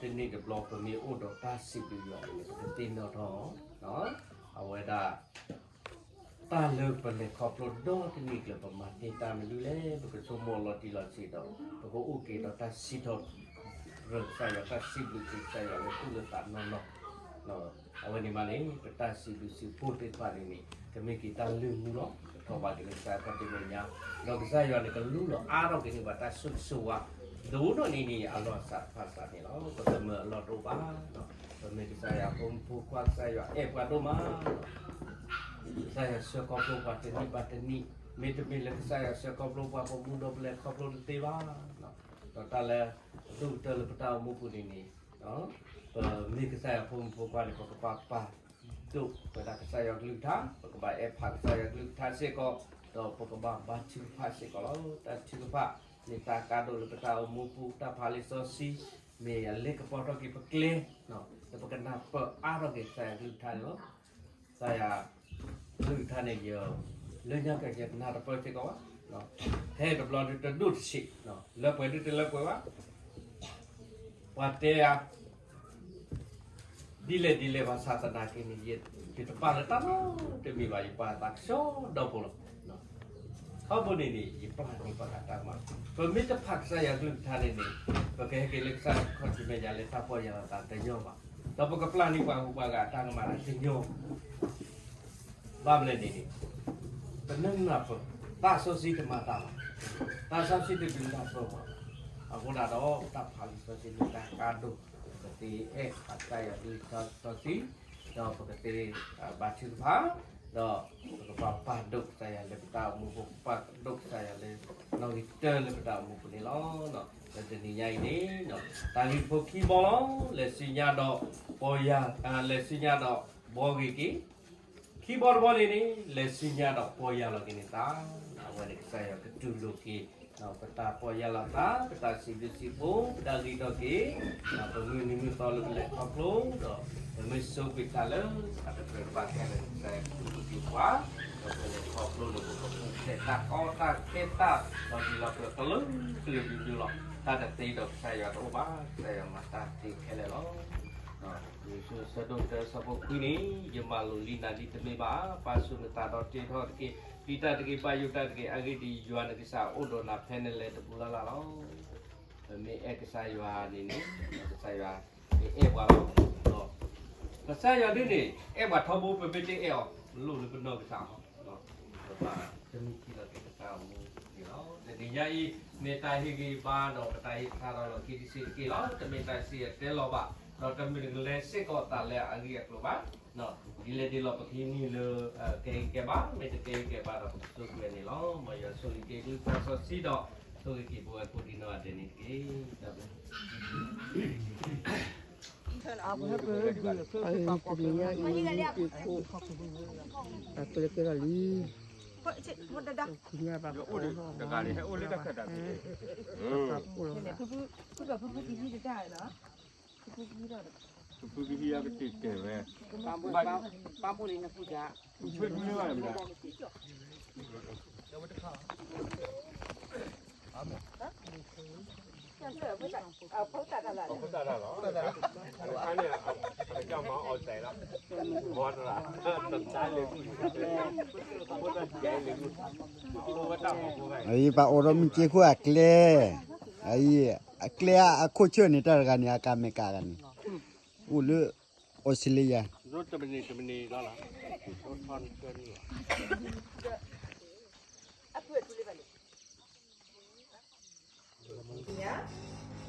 နံၣ်တဘျီ ပမ့ၢ်အိၣ်ဒီးတၢ်စံးဘျုးယွၤန့ၣ် ပကသ့ၣ်နီၣ်ထီၣ် အဝဲဒၣ် တၢ်လၢပလဲၤခီဖျိဒီတနံၣ်ကျၢၤ ပမၤန့ၢ်တၢ်မနုၤလဲၣ်, ပကဆိကမိၣ်လီၤတံၢ်လီၤဆဲးဒီး ပကအိၣ်က့ၤဒီးတၢ်စံးထီၣ်ပတြၢၤကစၢ်ယွၤ တၢ်စံးဘျုးက့ၤကစၢ်ယွၤလၢသူၣ်လၢသးနီၢ်နီၢ်. အဝဲန့ၣ်မးန့ၣ် ပတၢ်စံးဘျုးစံးဖှိၣ်သ့ၣ်တဖၣ်န့ၣ်န့ၣ် ကမ့ၢ်က့ၤတၢ်လုၢ်မူလီၤ. ပထီၣ်ဘးက့ၤလၢကစၢ်ယွၤခီၣ်ထံးမဲာ်ညါ, ဒီးကစၢ်ယွၤန့ၣ် ကလူလီၤအါထီၣ်က့ၤန့ၢ်ပှၤတၢ်ဆိၣ်ဂ့ၤဆိၣ်ဝါ ဒိၣ်နီၢ်နီၢ်န့ၣ် အလီၢ်စးတဖၣ်စးန့ၣ်လီၤ. ပသမၢအလီၢ်တအိၣ်ဘၣ်. ပမ့ၢ်ကစၢ်ယွၤဖိမုၣ်ဖိခွါ ကစၢ်ယွၤအဲၣ်ပှၤဒိၣ်မး. ကစၢ်ယွၤဆှၢခီဖျိပှၤတနံၣ်ဘၣ်တနံၣ်, မ့တမ့ၢ်လၢကစၢ်ယွၤဆှၢခီဖျိပှၤ ပမူဒီးပလဲၤခီဖျိတသ့ဘၣ်. ဒီးတၢ်လၢအဒိၣ်ကတၢၢ်လၢပတၢ်အိၣ်မူပူၤန့ၣ်န့ၣ် ပမ့ၢ်ကစၢ်ယွၤဖိမုၣ်ဖိခွါန့ၣ် ပကဘၣ်ပာ်ဒိၣ်ဝဲဒၣ်ကစၢ်ယွၤကလုၢ်ကထါ, ပကဘၣ်အဲၣ်ဖးကစၢ်ယွၤကလုၢ်ကထါစ့ၢ်ကီး, ဒီးပကဘၣ်ဘါထုကဖၣ်စ့ၢ်ကီးလီၤ. တၢ်ထုကဖၣ်မ့ၢ်တၢ်ကါဒိၣ်လၢပတၢ်အိၣ်မူပူၤ, တၢ်ဖးလံာ်စီဆှံ မ့ၢ်အလ့ကပီၤထီၣ်က့ၤပကျဲ, လၢပကနၢ်ပၢၢ်အါထီၣ်က့ၤကစၢ်ယွၤကလုၢ်ကထါန့ၣ်လီၤ. ကစၢ်ယွၤကလုၢ်ကထါန့ၣ် ယ လၢညါက့ၤယနၢ်တပၢၢ်စ့ၢ်ကီးဘၣ်. ထဲတဘျီဒုးတဒိၣ်တဆံး, လၢပှဲၤဒုးတလၢပှဲၤဘၣ်. ပှၤတဲယၤ ဒ်လဲၣ်ဒ်လဲၣ်ဘၣ်ဆၣ်သနာ်က့န့ၣ် ယတပာ်လၢတၢ်နီတမံၤဘၣ်, ယပာ်သးကဆှီဒီဖိလီၤ. ထီဘိန့ၣ်န့ၣ် ယပျၢ်န့ၢ်ပှၤဂၤတၢ်ကမၣ်, ပမ့ၢ်တဖးကစၢ်ယွၤကလုၢ်ကထါန့ၣ်န့ၣ် ပကဟဲက့ၤလၢကစၢ်ခီၣ်ထံးမဲာ်ညါလၢတၢ်ပီၢ်ယၢ်လီၤသးတညီဘၣ်, ဒီးပကပျၢ်န့ၢ်ပှၤဂုၤပှၤဂၤအတၢ်ကမၣ်တညီဘၣ်. ဘၣ်မနုၤလဲၣ်န့ၣ်န့ၣ် ပနၢ်ပၢၢ်, သးစီဆှံတမၤတၢ်ဘၣ်, သးစီဆှံတဒုးနၢ်ပၢၢ်ဘၣ်. အဃိသတးဒီး ပတၢ်ဖးလံာ်စီဆှံန့ၣ် တၢ်ကါဒိၣ်, ပကသ့အဲၣ်ဘၣ်ကစၢ်ယွၤလံာ်စီဆှံ, ဒီးပကသ့ဘါထုကဖၣ်, ဒီးပကဘၣ်ပာ်ဒိၣ်ကစၢ်ယွၤလၢပတၢ်အိၣ်မူပူၤ, ပာ်ဒိၣ်ကစၢ်ယွၤလၢနီၣ်ဂံၢ်တၢလၢပတၢ်အိၣ်မူပူၤန့ၣ်လီၤ. လၢတနံၤညါအံၤန့ၣ် တၢ်ဂ့ၢ်ဖိခံဘီလီၤ. လဲၤဆူညါဒီးပီၢ်ယၢ်, လဲၤဆူညါဒီးဘှီဂ့ၤက့ၤ ခံဘီတဘီန့ၣ်န့ၣ် လဲၤဆူညါဒီးပီၢ်ယၢ်လီၤက့ၤန့ၢ်သး, အဝဲန့ၣ်ကစၢ်ယွၤကတူၢ်လိာ်က့ၤ ပတၢ်ပီၢ်ယၢ်လီၤသး, ပတၢ်စံးဘျုးစံးဖှိၣ်, ပတၢ်ဂံၢ်ထီၣ်က့ၤ, ပမုၢ်နံၤမုၢ်သီလၢပလဲၤခီဖျိ, ဒီးပမ့ၢ်ဆိကွံာ်တၢ်လၢတၢ်တကြၢးတဘၣ်ကဲန့ၣ် ကစၢ်ယွၤကတူၢ်လိာ်က့ၤပှၤ, ဒီးပလဲၤခီဖျိဒီးပကပူၤဖျဲးတၢ်ကီတၢ်ခဲတၢ်, ဒီးဒ်လီၤပှဲၤကလုာ်ကလုာ်ဒူၣ်ဒူၣ်လီၤ. တၢ်တသ့ဒီးကစၢ်ယွၤတအိၣ်ဘၣ်, ကစၢ်ယွၤမၤတၢ်သ့ခဲလၢာ်လီၤ. ယိၤၡူ အဆၢဒိၣ်တၢ အဆၢဖိခွံန့ၣ်, ယမၤလိာ်လံနၤဒ်တမ့ၢ်ဘၣ်ဧါ. ပာ်ဆူၣ်နသးဒီးတ့ထီၣ်တက့ၢ်, ပျံၤတၢ်တက့ၢ်, ပာ်ယိၣ်တၢ်တက့ၢ်, အဂ့ၢ်ဒ်အံၤ, ယွၤနကစၢ်အိၣ်ဒီးနၤဖဲနလဲၤတပူၤလၢ်လၢ်လီၤ. ပမ့ၢ်အဲၣ်ကစၢ်ယွၤန့ၣ်န့ၣ်, ကစၢ်ယွၤမ့ၢ်အဲၣ်ပှၤလီၤ. ကစၢ်ယွၤဒ်န့ၣ် အဲၣ်ပှၤထီဘိ ပမ့ၢ်တအဲၣ်အီၤ, လိၣ်လၢပနီၢ်ကစၢ်အီၤ, ပဘၣ်တမံၤခံလီၤက့ၤပတၢ်အိၣ်မူန့ၣ်လီၤ. တနံၤညါအံၤ မ့ၢ်တၢ်ဟ့ၣ်ဂံၢ်ဘါဒီးပတၢ်ဟ့ၣ်ခါဒီးလီၢ်ခံတဆံးတက့ၢ်လီၤ. တမ့ၢ်တၢ်စံၣ်တဲၤတဲလီၤဘၣ်, ဒီးတမ့ၢ်တကလဲၤစ့ၢ်ကီးသးလၢအဂ့ၢ်အကျိၤဘၣ်. ဒ်လဲၣ်ဒ်လဲၣ် ပကဟံးန့ၢ်လၢ ကဲဂံၢ်ကဲဘါ, မ့ၢ်တကဲဂံၢ်ကဲဘါဒီးပကဆိၣ်ဂ့ၤန့ၣ်လီၤ. မ်ယွၤဆိၣ်ဂ့ၤက့ၤသုသးစီဆှံဒီး ဆိၣ်ဂ့ၤက့ၤပဝဲကိးဒံနီၢ်ဂၤဒဲးန့ၣ်တက့ၢ်. တၢ်ဘျုး တနံၤညါအံၤ လံက့ၤခိၣ်, အကျဲကဲထီၣ်လံ, တဂၤန့ၣ်ဟဲအိၣ်လၢတၢ်ခၢၣ်တၢ်ဖံး, ဖုကဟံးအကတ့ၢ်တဲာ်ဝဲ, ပၢ်ဖိန့ၣ်နဖုက, ဖုဒုလၢဘၣ်, အံၤပှၤအိးထီၣ်မုၢ်က့ခိၣ်အကျဲ, အံၤ အကျဲအခိၣ်ဆၢၣ်န့ၣ် တၢ်တဂၤန့ၣ် အကါမဲာ်ကါဂၤန့ၣ်, အိၣ်လၢ အီစထြ့လယါ, ညါ, အိၣ်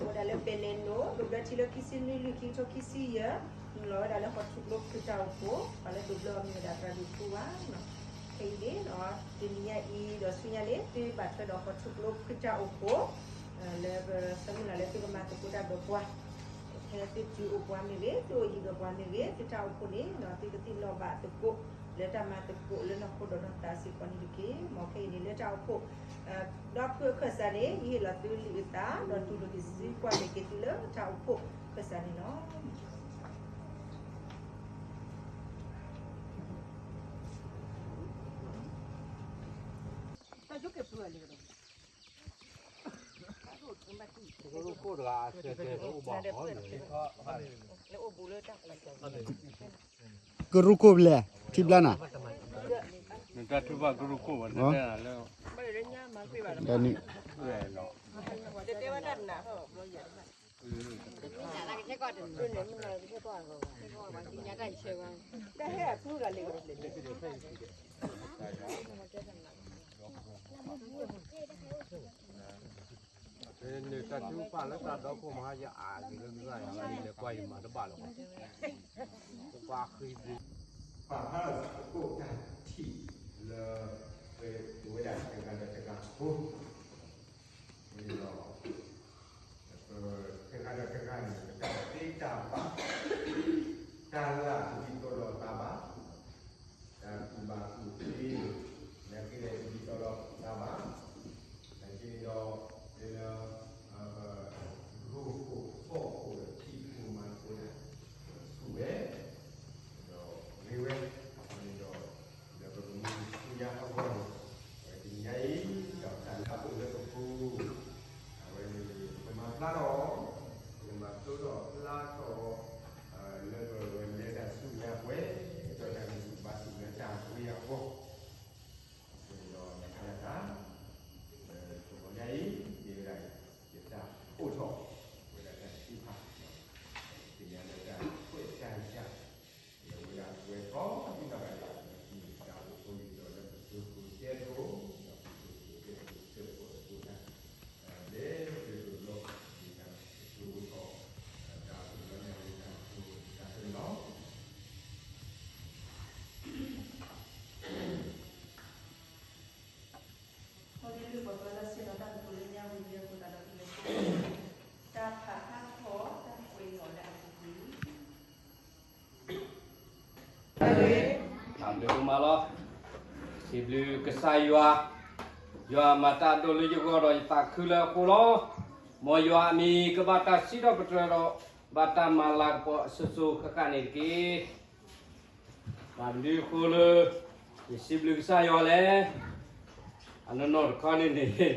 ဒၣ်လၢပဲနဲနိ, ဒိးဘျၢထံလၢခံဆံနွံလွံၢ် ခံကထိခံဆံယဲၢ်, နုာ်လီၤဝဲဒၣ်လၢဟီၣ်ခိၣ်ချၢဖုတၢ်အိၣ်ဖှိၣ်, ပှၤလၢဒိးဘျၢအီၤမ့ၢ်ဝဲဒၣ်သရၣ်ဒိၣ်ထူဝါ, ခဲအံၤန့ၣ်, တနံၤညါအံၤဒီးဆူညါန့ၣ် သုဘၣ်ထွဲဒီးဟီၣ်ခိၣ်ချၢဖုတၢ်အိၣ်ဖှိၣ်, လၢပဆၢမုၢ်လၢ်လၢသုကမၤသကိးတၢ်ဒီးပှၤ ဖဲသုတုၤအိၣ်ပှၤမ့ၢ်ဂ့ၤ, သုအိၣ်ယံၤဒီးပှၤမ့ၢ်ဂ့ၤ, သုတၢ်အိၣ်ဖှိၣ်န့ၣ် သုကသ့ၣ်နီၣ်ဘၣ်သကိး လၢတၢ်မၤသကိးလၢနီၢ်ခိဒီးနီၢ်သးစ့ၢ်ကီးန့ၣ်တက့ၢ်. မ်ခဲအံၤန့ၣ်လၢတၢ်အိၣ်ဖှိၣ် ဒီဖုအခၢၣ်စးန့ၣ် ယဟ့ၣ်လီၤသုလံာ်အသး ဒီးတူၢ်လိာ်က့ၤသုကွၢ်န့ၢ်က့ၤသုလၢတၢ်အိၣ်ဖှိၣ်အခၢၣ်စးန့ၣ်လီၤ. ကရူၢ်ခိၣ်ဖဲလဲၣ် ထံဘျါနၤ, နတၢ်ထုဘၣ်ကရူၢ်ခိၣ်ဘၣ်, နတဲနၤလၢ တနံၤ နတၢ်ထုကဖၣ်လၢတၢ်ဒီခိၣ်မဟါ ယအါက့ၤလၢကစၢ်ယွၤ ယလဲၤကွၢ်ယမၤတဘၣ်လီၤ. ပှၤဃံ, ပှၤဟးသကိးတၢ်ထံၣ်လၢ ပဝဲဒၣ်တဂၤဒီးတဂၤအဃိ, ဒီး ပတဂၤဒီးတဂၤန့ၣ် ပတၢ်သ့တၢ်ဘၣ်, တၢ်လၢအတဒ်သိးဒီးသးဘၣ်, တၢ်ကူၣ်ဘၣ်ကူၣ်သ့, လၢကလဲၤတဒ်သိးဒီးသးဘၣ်, နာ်က့န့ၣ်ဒီး လၢ ပရိၤခိၣ်ဖီခိၣ်ဒီးထံၣ်ခိၣ်မၤသကိးန့ၣ် ဆူၣ်ဝဲ ဒီးရ့ဝဲ, န့ၣ်ဒီး ဒီးပကမူဆူညါအဂီၢ်န့ၣ်, ဝဲတနံၤညါအံၤ ဒီးတၢ်လၢအအိၣ်လၢပပူၤ, အဝဲန့ၣ် ပကမၤဖျါထီၣ်, ပကမၤဖျါထီၣ်ဖျါထီၣ်, လၢပဝဲလဲၤတၢ် တၢ်ဘျုးဒိၣ်မးလီၤ. စံးဘျုးကစၢ်ယွၤ, ယွၤမၤတၢ်ဒိၣ်လၢယဂီၢ်ဒီးယသးခုလၢအဃိလီၤ. မ်ယွၤအမံၤကဘၣ်တၢ်စံးထီၣ်ပတြၢၤဒီး ဘၣ်တၢ်မၤလၤကပီၤအစိၤစိၤဃၣ်ဃၣ်န့ၣ်တက့ၢ်. ဘၣ်မနုၤအဃိလၢ ယစံးဘျုးကစၢ်ယွၤလဲၣ်. အနီၢ်နီၢ်တခီန့ၣ်န့ၣ်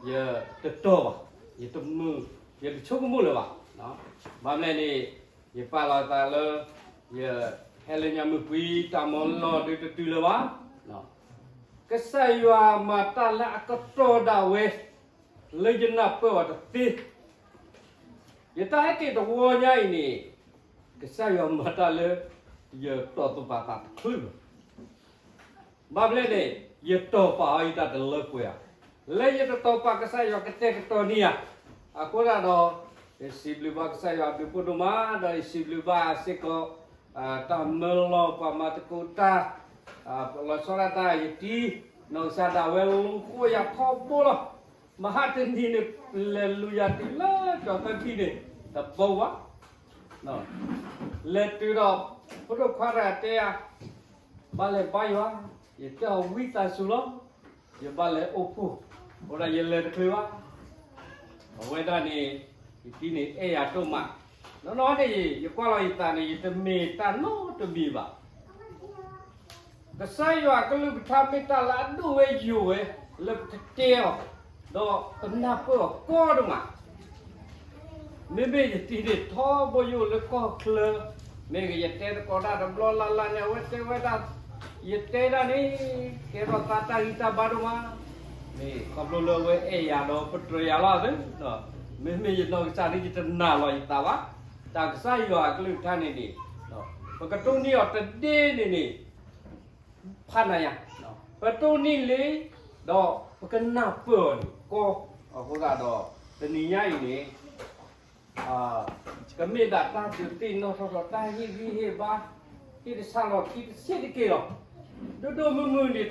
ယတတီၢ်ဘၣ်, ယတမုာ်, ယတဆိကမိၣ်လၢၤဘၣ်. ဘၣ်မနုၤလဲၣ်န့ၣ် ယပာ်လီၤသးလၢ ယဟဲလၢညါမုၢ်ပှံၤ တၢ်မၤလီၢ်ဒုးတတုၤလၢၤဘၣ်. ကစၢ်ယွၤမၤတၢ်လၢအကတီၢ်ဒၣ်ဝဲ လၢယနၢ်ပၢၢ်အီၤတသ့ ယတၢ်ဟဲက့ၤတဝီညါအံၤန့ၣ် ကစၢ်ယွၤမၤတၢ်လၢ ယတီၢ်သူၣ်ပာ်သးတချုးလီၤ. ဘၣ်မနုၤလဲၣ်န့ၣ် ယတီၢ်ပာ်အီၤယတၢ်တလၢပှဲၤဧါ. လၢယတတီၢ်ပာ်ကစၢ်ယွၤကတဲာ်ကတီၤန့ၢ်ဧါ. အဃိသတးဒီး ယစံးဘျုးဘၣ်ကစၢ်ယွၤအဘျုးဖးဒိၣ်မး ဒီးယစံးဘျုးဘၣ်စ့ၢ်ကီး တၢ်မၢလီၤပှၤမၤသကိးတၢ် လီၤဆီဒၣ်တၢ်ယတံၤ နီၢ်ကစၢ်ဒၣ်ဝဲလူၤဃိယၤထီဘိလီၤ. မဟါတနံၤန့ၣ် လဲၤလူၤယၤတုၤလၢကၠီၤသၢထံန့ၣ် တဘိဘၣ်. လဲၤတုၤဒီး ဖိဒိၣ်ခွါတဂၤတဲယၤ ဘၣ်လဲၤဘါယွၤ, ယတဲအီၤဝံသးစူၤလီၤ, ယဘၣ်လဲၤအိၣ်ဖှိၣ်, အဃိဒီးယလဲၤတချုးဘၣ်. အဝဲဒၣ်န့ၣ် ယတံၤန့ၣ်အဲၣ်ယၤဒိၣ်မး, နီၢ်နီၢ်န့ၣ် ယကွၢ်လီၤယသးန့ၣ် ယတမ့ၢ်တၢ်နီတမံၤဘၣ်. ကစၢ်ယွၤအကလုၢ်ကထါမ့ၢ်တၢ်လၢအဒိၣ်ဝဲယိာ်ဝဲ လၢပကတဲအီၤ, ဒီးပနၢ်ပၢၢ်အီၤကီဒိၣ်မး. မ့မ့ၢ်ယတံၤန့ၣ်ထီဘိယိာ်လၢကီၢ်ချၢ, မ့ၢ်ဂ့ၤယတဲသကိးတၢ်တဘျီလၢ်လၢ်န့ၣ် အဝဲတဲဝဲဒၣ်, ယတဲဒၣ်န့ၣ် ကဲထီၣ်သးတၢ်ဂံၢ်တၢ်ဘါဒိၣ်မး, မ့ၢ်ခီဖျိလၢအဝဲအဲၣ်ယၤဒီးပတြၢၤယၤလီၤသ့, မ့မ့ၢ်ယနီၢ်ကစၢ်ဒ်ယတနာ်လီၤယသးဘၣ်, တၢ်ကစၢ်ယွၤအကလုၢ်ကထါန့ၣ်န့ၣ် ပကတိၢ်နီၣ်အီၤတဒ့န့ၣ်န့ၣ် ဖးနၤယၤ, ပတိၢ်နီၣ်လံ, ဒီးပကနၢ်ပၢၢ်အီၤန့ၣ်ကီ, အဃိသတးဒီး တနံၤညါအံၤန့ၣ် ကမ့ၢ်ဒၣ်တၢ်ဒုးသ့ၣ်နီၣ်ထီၣ်ထီၣ်တၢ်ဟ့ၣ်ဂံၢ်ဟ့ၣ်ဘါ, ဟ့ၣ်တဆၣ်လီၤခံတဆံးတက့ၢ်လီၤ. ဒိၣ်ဒိၣ်မုၢ်မုၢ်ဒ်သိး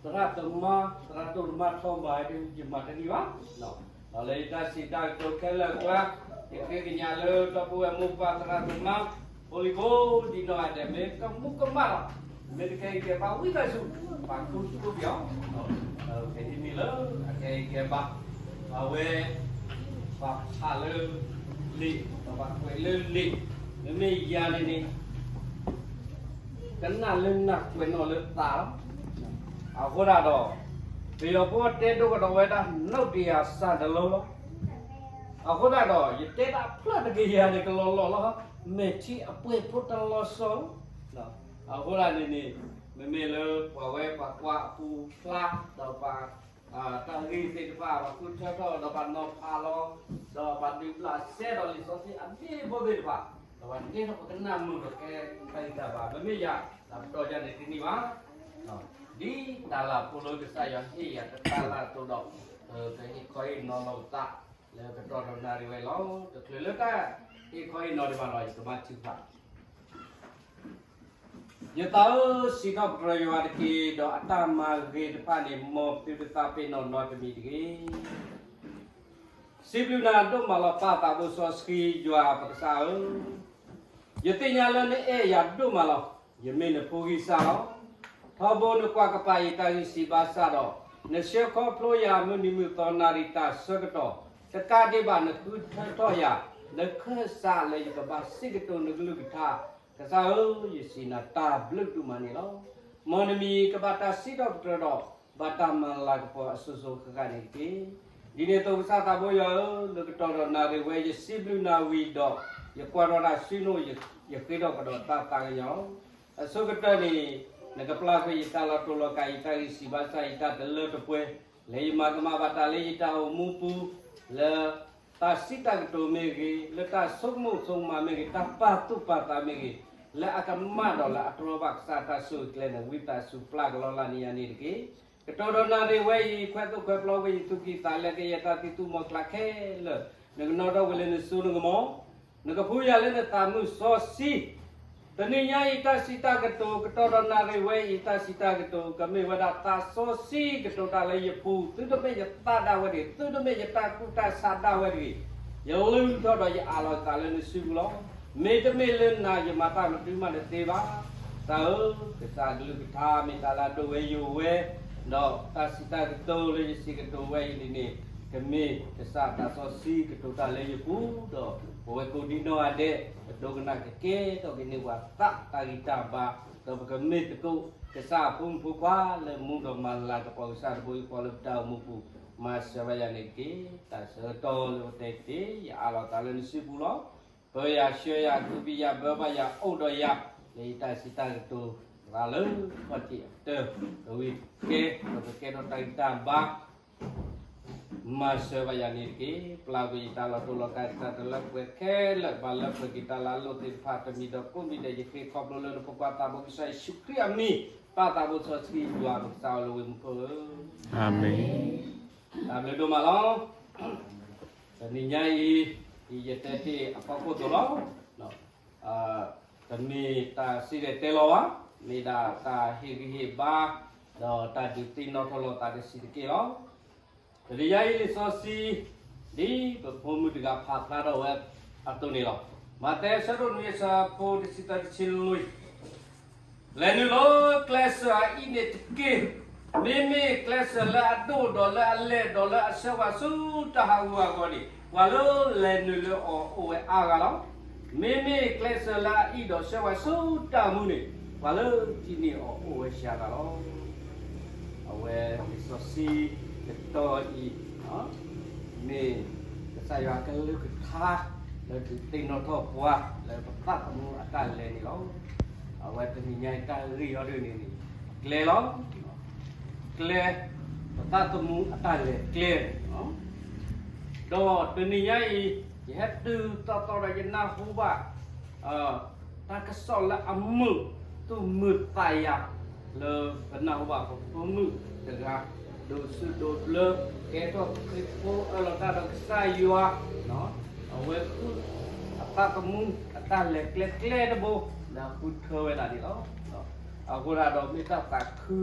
သရၣ်သမါ သရၣ်ဒိၣ်သမါထီဘၣ်ဒုး ယမၤတန့ၢ်ဘၣ်. ဒီးလၢယတၢ်စံးတၢ်ကတိၤခဲလၢာ်အကျါ, ယဃ့ကညးလၢဒီပုၢ်ဝဲၢ်မိၢ်ပၢ်သရၣ်သမါ ဖိလံၤဖိ ဒ်နီၢ်ဂၤဒဲး မ့ၢ်ကမူကမၣ်လီၤ, မ့ၢ်တကဲအံၤကဲဘၣ်ဝံသးစူၤ ပာ်ခူသူၣ်ဖှိၣ်က့ၤအီၤ, ကဟံးန့ၢ်လၢအကဲအံၤကဲဘၣ်, အဝဲ ပှၤဖးလၢလံာ် ဒီးပှၤကွဲးလၢလံာ်, မ့မ့ၢ်ယၤန့ၣ်န့ၣ် ကနၣ်လၢနၢ်ကွဲးနီၣ်လၢသးလီၤ. အဃိသတးဒီး ပယီၤဖိတဲဒိကဒီးဝဲဒၣ် နီၣ်တယၤစၢ်တလီၤလီၤ. အဃိသတးဒီး ယတဲဒၣ်ဖျၢၣ်တကယၤန့ၣ် ကလီၤလီၤလီၤ, မဲာ်ထံအပှဲၤဖိတလီၤစီလီၤ. အဃိသတးန့ၣ်န့ၣ် မ့မ့ၢ်လၢပှၤဝဲပှၤကွၢ်အပူၤဖျါ ဒီးပှၤ တၢ်ဂ့ၢ်သ့ၣ်တဖၣ် ပှၤဃုထၢထီၣ် ဒီးပှၤနီၤဖးလီၤ, ဒီးပှၤဒုးဘျးစဲဒီးလံာ်စီဆှံအဘ့ၣ်ဘိသ့ၣ်တဖၣ်, ဒီးပှၤတဲထီၣ်ပကနၣ်မုာ်ဒီးကဲတၢ်ဂံၢ်တၢ်ဘါ, မ့မ့ၢ်ယၤ တၢ်ပတီၢ်ယၤန့ၣ်တန့ၢ်ဘၣ်. ဒ်တၢ်လၢ်ဖိလၢကစၢ်ယွၤဟ့ၣ်ယၤတၢ်လၢ်အသိးဒီး ကဟ့ၣ်ခီဟ့ၣ်နီၤလီၤပသး လၢကတီၢ်ဒီးနၣ်ရံၣ်ဝဲလီၤ. တချုးလၢတၢ်ဟ့ၣ်ခီဟ့ၣ်နီၤဒံးဘၣ်လီၤ ယကမၤထုကဖၣ် ယသးဧၢ, စံးထီၣ်ပတြၢၤယွၤတက့ၢ်, ဒီးအတၢ်မၤဂ့ၤတဖၣ်န့ၣ် မ်သုတသးပ့ၤနီၣ်နီတမံၤတဂ့ၤ. စံးဘျုးနၤဒိၣ်မးလီၤ ပၢ်သးဘိစီဆှံ ယွၤပကစၢ်ဧၢ, ယသ့ၣ်ညါလၢနအဲၣ်ယၤဒိၣ်မးလီၤ. ယမ့ၢ်နဖိဂံၢ်စၢ်လီၤ. ထီဘိနကွၢ်ကပၤယတၢ်ဂံၢ်စၢ်ဘါစၢ်ဒီး နဆှၢခီဖျိယၤမုၢ်နံၤမုၢ်သီနၣ်ရံၣ်တၢ်ဆၢကတီၢ်, တကးဒံးဘၣ်နဃုထၢထီၣ်ယၤ နခၢၣ်စးလၢယကဘၣ်စံးကတိၤနကလုၢ်ကထါ, ကစၢ်ဧၢ, ယစံးနၤတၢ်ဘျုးဒိၣ်မးန့ၣ်လီၤ. မ်နမံၤကဘၣ်တၢ်စံးထီၣ်ပတြၢၤဒီး ဘၣ်တၢ်မၤလၤကပီၤအစိၤစိၤဃၣ်ဃၣ်န့ၣ်တက့ၢ်. ဒ်န့ၣ်အသိးကစၢ်သးဘိယွၤဧၢ, လၢကတီၢ်ဒီးနၣ်ရံၣ်ဝဲ ယစံးဘျုးနၤဝံၤဒီး ယကွၢ်ထီၣ်တၢ်ဆူနိၣ် ယဃ့ထီၣ်ကဒီးတၢ်သးကညီၤလီၤ. အဆိကတၢၢ်န့ၣ် နကပျၢ်ကွံာ်ယတၢ်လီၤတူာ်လီၤကာ် ယတၢ်ဂံၢ်စၢ်ဘါစၢ် ယတၢ်တလၢတပှဲၤ, လၢယမၤကမၣ်ဘၣ်တၢ်လၢယတၢ်အိၣ်မူပူၤ, လၢတၢ်စံးတၢ်ကတိၤမ့ၢ်ဂ့ၤ, လၢတၢ်ဆိကမိၣ်ဆိကမးမ့ၢ်ဂ့ၤ, တၢ်ပာ်သူၣ်ပာ်သးမ့ၢ်ဂ့ၤ, လၢအကမၣ်ဒီးလၢအတြီဘၣ်ကစၢ်တၢ်ဆိၣ်ဂ့ၤကျဲန့ၣ် ဝံသးစူၤပျၢ်ကလီလၢ်န့ၢ်ယၤန့ၣ်တက့ၢ်. ကတီၢ်ဒီးနၣ်ရံၣ်ဝဲအံၤ ခွဲးသိၣ်ခွဲးပျီဝဲယသူၣ်ကံၢ်သးလဲ ကယဲၢ်တၢ်သံသူမီၤကျၢ်ခဲလၢာ်, နကနီၣ်ထီၣ်ဝဲလၢနစိနကမီၤ, နကဖှူယၤလၢနသးမုၢ်စီဆှံ, တနံၤညါအံၤတၢ်စံးတၢ်ကတိၤ ကတီၢ်ဒီးနၣ်ရံၣ်ဝဲအံၤ တၢ်စံးတၢ်ကတိၤ ကမ့ၢ်ဝဲဒၣ်သးစီဆှံကတိၤတၢ်လၢယပူၤ, သုတမ့ၢ်ယသးဒၣ်ဝဲတဂ့ၤ, သုတမ့ၢ်ယတၢ်ကူၣ်တၢ်ဆးဒၣ်ဝဲတဂ့ၤ, ယလုၢ်ထီၣ်ဒီးယအးလီၤသးလၢနစုပူၤလီၤ. မ့တမ့ၢ်လၢနၤယမၤတၢ်မနုၤမးတသ့ဘၣ်. သးဧၢ, ကစၢ်အကလုၢ်ကထါမ့ၢ်တၢ်လၢအဒိၣ်ဝဲယိာ်ဝဲ, ဒီးတၢ်စံးတၢ်ကတိၤလၢယစံးကတိၤဝဲအံၤန့ၣ်န့ၣ်, ကမ့ၢ်ကစၢ်သးစီဆှံကတိၤတၢ်လၢယပူၤ, ဒီးပဝဲကိးဒံနီၢ်ဂၤဒဲး ပဒိကနၣ်ကကဲထီၣ်က့ၤန့ၢ်ပှၤသးတၢ်ဂံၢ်တၢ်ဘါ, ဒီးပကမ့ၢ်သကိးကစၢ်အဖိမုၣ်ဖိခွါလၢမူဒီးမၤလၤကပီၤကစၢ်တဘိယူၢ်ဃီလၢပတၢ်အိၣ်မူပူၤ, မၤစၢၤဘၣ်ယၤန့ၣ်တက့ၢ်. တၢ်ဆၢကတီၢ်လၢပတဲတက့ၢ်, ယအးလီၤသးလၢနစုပူၤလီၤ. ပၢယၤဆှၢယၤ ကူၣ်ဘံၣ်ယၤ ဘၢဘၣ်ယၤ အိၣ်ဒီးယၤ, လၢယတၢ်စံးတၢ်ကတိၤသးလၢခီၣ်ထံးအကတၢၢ်, ကဝံၤကဲ ဒီးကကဲထီၣ်တၢ်ဂံၢ်တၢ်ဘါ, မၤစၢၤဘၣ်ယၤန့ၣ်တက့ၢ်. ပျၢ်ကွံာ်ယတၢ်လီၤတိၢ်လီၤကး ယတၢ်တလၢပှဲၤခဲလၢာ်, ဘၣ်လၢပှဲၤက့ၤတၢ်လၢအလိၣ်သ့ၣ်တဖၣ် တမံၤဒီးကိးမံၤဒဲး ယဃ့ခီဖျိလၢနဖိခွါသးဘိကစၢ်ယ့ၣ်ၡူးခရံာ်အမံၤ, ပၢ်သးဘိစီဆှံယွၤပကစၢ်အိၣ်လၢဝ့ၢ်မူခိၣ်ဧၢ, အၤမ့ၣ်. တၢ်ဘျုးဒိၣ်မးလီၤ. တနံၤညါအံၤ, ဒ်ယတဲတ့ၢ်အဖီခိၣ်အသိးလီၤ. တမ့ၢ်တၢ်စံၣ်တဲၤတဲလီၤဘၣ်, မ့ၢ်ဒၣ်တၢ်ဟ့ၣ်ဂံၢ်ဟ့ၣ်ဘါ, ဒီးတၢ်ဒုးသ့ၣ်နီၣ်ထီၣ်လိာ်သးတဆံးတက့ၢ်လီၤ. တနံၤညါအံၤလံာ်စီဆှံ, ဒ်ပဖိမုၣ်တဂၤဖးဖျါထီၣ်ဝဲအသိးန့ၣ်လီၤ. မးသဲအဆၢဒိၣ်နွံအဆၢဖိတဆံသၢတဆံလွံၢ် လဲၤနုာ်လီၤကျဲစၢၤအအံၤန့ၣ်တက့ၢ်. မ့မ့ၢ်ကျဲစၢၤလၢအဒိၣ်ဒီးလၢအလဲၢ်ဒီးလၢအဆှၢပှၤဆူတၢ်ဟးဂူာ်ဟးဂီၤန့ၣ် ပှၤလၢလဲၤနုာ်လၢအီၤအိၣ်ဝဲအါဂၤလီၤ. မ့မ့ၢ်ကျဲစၢၤလၢအအံၣ်ဒီးဆှၢပှၤဆူတၢ်မူန့ၣ် ပှၤလၢထံၣ်န့ၢ်အီၤအိၣ်ဝဲစှၤဂၤလီၤ. အဝဲလံာ်စီဆှံကတီၢ်အံၤ မ့ၢ်ကစၢ်ယွၤအကလုၢ်ကထါ လၢဒုးသ့ၣ်နီၣ်ထီၣ်ပှၤလၢပသးသမူအတၢ်လဲၤန့ၣ်လီၤ. အဝဲတနံၤညါအံၤတၢ်ဂ့ၢ်အီၤဒ်န့ၣ်န့ၣ် ကျဲလီၤ. ကျဲ, ပသးသမူအတၢ်လဲၤကျဲန့ၣ်လီၤ. ဒီးတနံၤညါအံၤ ယဟဲတုၤသီသီဒီးယနၢ်ဟူဘၣ် တၢ်ကစီၣ်လၢအမုာ်သူၣ်မုာ်သးယၤ လၢပနၢ်ဟူဘၣ်ပဖိမုၣ်တဂၤ ဒိးစူးဒိးဘျၢ ကဲထီၣ်ခရံာ်ဖိအၢၣ်လီၤတၢ်ဒီးကစၢ်ယွၤ, အဝဲဃုအသးသမူအတၢ်လဲၤကျဲကျဲတဘိ လၢအဃုထၢဝဲဒၣ်န့ၣ်လီၤ. အဃိသတးဒီးမ့ၢ်တၢ်သးခု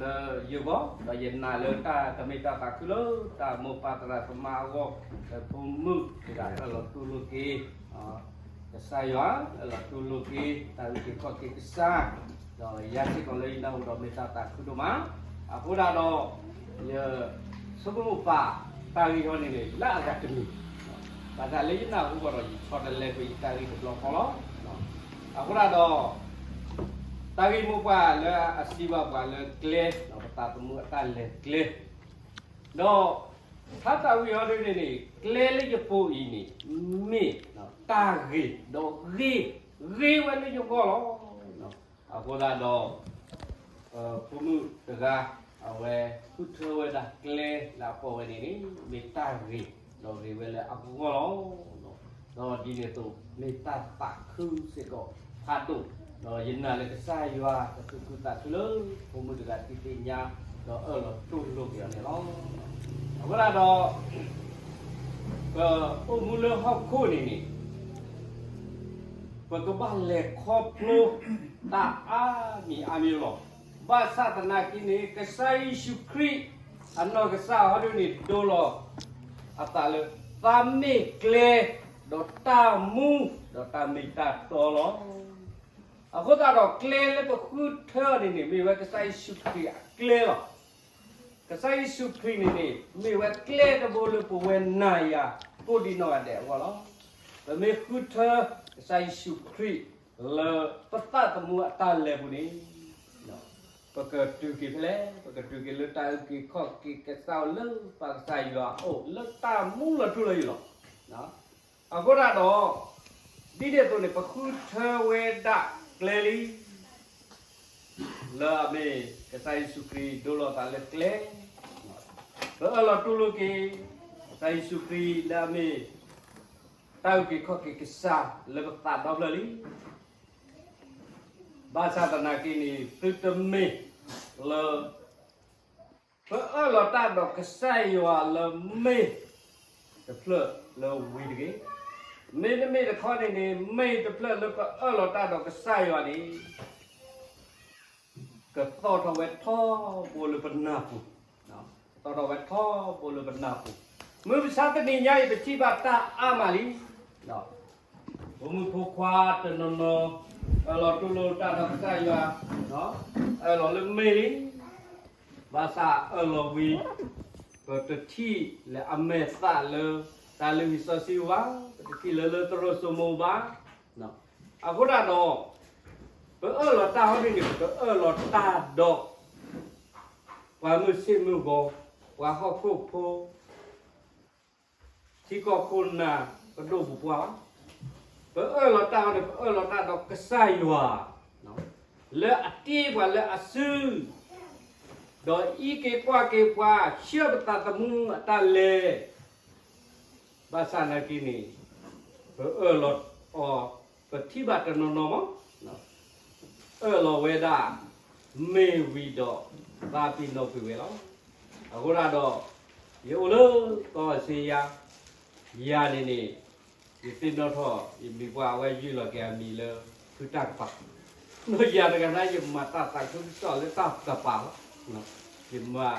လၢယဂီၢ် ဒီးယနာ်လၢတၢ်ကမ့ၢ်တၢ်သးခုလၢတၢ်မိၢ်ပၢ်သရၣ်သမါအဂီၢ် လၢဖိမုၣ်တဂၤအၢၣ်လီၤတူၢ်လိာ်က့ၤ ကစၢ်ယွၤ အၢၣ်လီၤတူၢ်လိာ်က့ၤ တၢ်အုၣ်က့ၤခီၣ်က့ၤကစၢ်, ဒီးယၤစ့ၢ်ကီးလၢယနၢ်ဟူဒီးမ့ၢ်တၢ်သးခုဒိၣ်မး, အဃိဒၣ်ဒီး ယ ဆိကမိၣ်ပာ်တၢ်ဂ့ၢ်ဟီန့ၣ်န့ၣ် လၢအဂၤတမံၤ, ဘၣ်ဆၣ်လၢယနၢ်ဟူဃီဒီး ယဆီတလဲကွံာ်ယတၢ်ဂ့ၢ်တဘျီဃီလီၤ. အဃိဒၣ်ဒီး တၢ်ဂ့ၢ်မိၢ်ပှၢ်လၢအစံးဘၣ်ပှၤလၢကျဲ ဒီးပသးသမူအတၢ်လဲၤကျဲ ဒီး ဖးတၢ်ဝံၤဟီဒ်န့ၣ်န့ၣ် ကျဲလၢယပူၤအံၤန့ၣ် မ့ၢ်တၢ်ဂ့ၤ ဒီးဂ့ၤ, ဂ့ၤဝဲလၢယဂီၢ်လီၤ. အဃိသတးဒီး ဖိမုၣ်တဂၤ အဝဲဃုထၢဝဲဒၣ်ကျဲလၢအပိာ်ဝဲန့ၣ်န့ၣ် မ့ၢ်တၢ်ဂ့ၤ ဒီးဂ့ၤဝဲလၢအဂီၢ်လီၤ. ဒီးဒ်န့ၣ်အသိး မ့ၢ်တၢ်သးခုစ့ၢ်ကီးဖးဒိၣ်, ဒီးယနာ်လၢကစၢ်ယွၤကသူၣ်ခုသးခုလၢဖိမုၣ်တဂၤဒုးသ့ၣ်ညါ ဒီးအၢၣ်လီၤတူၢ်လိာ်က့ၤအီၤန့ၣ်လီၤ. အဃိသတးဒီး ပအိၣ်မူလၢဟီၣ်ခိၣ်န့ၣ်န့ၣ် ပကဘၣ်လဲၤခီဖျိတၢ်အါမံၤအါမံၤလီၤ. ဘၣ်ဆၣ်သနာ်က့န့ၣ် ကစၢ်ယ့ၣ်ၡူးခရံာ် အနီၢ်ကစၢ်ဟီဒ်န့ၣ် ဒိလီၤအသးလၢ သးမ့ၢ်ကျဲ, ဒီးတၢ်မူ, ဒီးတၢ်မ့ၢ်တၢ်တီလီၤ. အဃိသတးဒီးကျဲလၢပဃုထၢအီၤန့ၣ်န့ၣ် မ့ၢ်ဝဲကစၢ်ယ့ၣ်ၡူးခရံာ်အကျဲလီၤ. ကစၢ်ယ့ၣ်ၡူးခရံာ်န့ၣ်န့ၣ် မ့ၢ်ဝဲကျဲတဘိလၢပဝဲနၤယၤကိးဒံးနီၢ်ဂၤဒဲးအဂီၢ်လီၤ. ပမ့ၢ်ဃုထၢကစၢ်ယ့ၣ်ၡူးခရံာ်လၢပသးသမူအတၢ်လဲၤပူၤန့ၣ် ပကတုၤက့ၤဖဲလဲၣ်, ပကတုၤက့ၤလၢတၢ်အုၣ်က့ၤခီၣ်က့ၤကစၢ်အီၤလၢပၢ်ကစၢ်ယွၤအအိၣ်လၢတၢ်မူလီၤထူလီၤယိာ်လီၤ. အဃိသတးဒီး ဒ်န့ၣ်အသိးန့ၣ် ပဃုထၢဝဲဒၣ်ကျဲလံ လၢအမ့ၢ်ကစၢ်ယ့ၣ်ၡူးခရံာ်ဒိလီၤသးလၢကျဲ, ပအၢၣ်လီၤတူၢ်လိာ်က့ၤ ကစၢ်ယ့ၣ်ၡူးခရံာ်လၢအမ့ၢ် တၢ်အုၣ်က့ၤခီၣ်က့ၤကစၢ်လၢပသးဒီဖျၢၣ်လံ. ဘၣ်ဆၣ်သနာ်က့န့ၣ် သုတမ့ၢ်လၢ ပအၢၣ်လီၤတၢ်ဒီးကစၢ်ယွၤလၢမ့ၢ်တဖျၢၣ်လၢဝံၤတဂ့ၤ. မ့တမ့ၢ်တခီန့ၣ်န့ၣ် မ့ၢ်တဖျၢၣ်လၢပအၢၣ်လီၤတၢ်ဒီးကစၢ်ယွၤန့ၣ် ကသီၣ်ထီၣ်ဝဲထီဘိလၢပနၢ်ပူၤ, ကသီၣ်ထီၣ်ဝဲထီဘိလၢပနၢ်ပူၤ. မုၢ်မဆါတနံၤညါအံၤ ပထံၣ်ဘၣ်တၢ်အါမးလံ. ဖိမုၣ်ဖိခွါတနီၤနီၤ အၢၣ်လီၤတူၢ်လိာ်တၢ်ဒီးကစၢ်ယွၤ, အၢၣ်လီၤလၢမ့ၢ်လံ, ဘၣ်ဆၣ်အၢၣ်လီၤဝံၤ ပတထံၣ်လၢအမဲာ်သၣ်လၢ တၢ်လုၢ်ဟံၣ်စီဆှံဘၣ်, ပတထံၣ်လၢလၢသရိာ်စိမိၤဘၣ်. အဃိဒၣ်ဒီး ပအၢၣ်လီၤတၢ်ဟီဒ်န့ၣ် ပကအၢၣ်လီၤတၢ်ဒီး ပှၤမုၢ်ဆ့ၣ်မုၢ်ဂီၤ, ပှၤဟီၣ်ခိၣ်ဖိ, ထံကီၢ်ခိၣ်နၢ်, ပဒိၣ်ပပှၢ်, ပအၢၣ်လီၤတၢ်ဟီဒ်န့ၣ် ပအၢၣ်လီၤတၢ်ဒီးကစၢ်ယွၤ လၢအတ့ပှၤလၢအစု, ဒီးအံးက့ၤကွၢ်က့ၤပှၤ ဆှၢပသးသမူအတၢ်လဲၤ ဘၣ်ဆၣ်နာ်က့န့ၣ် ပအၢၣ်လီၤအီၤ ပထံၣ်ဘၣ်တနီၤနီၤမး, အၢၣ်လီၤဝဲဒၣ် မ့ၢ်ဝံၤဒီး သးပ့ၤနီၣ်ကွံာ်ဝဲလီၤ. အဃိဒၣ်ဒီး ယအိၣ်လၢကီၢ်အီစ့ယါ, ယၤန့ၣ်န့ၣ် ယသ့ၣ်နီၣ်ထီၣ် ယမံၤပှၢ်အဝဲယုၢ်လီၤက့ၤအမံၤလၢ ဖုတၢ်ကပၤ, ဒီးယၤတဂၤန့ၣ် ယမၤတၢ်သးခုကစီၣ်လၢတၢ်ကပၤလီၤ. ယမၤ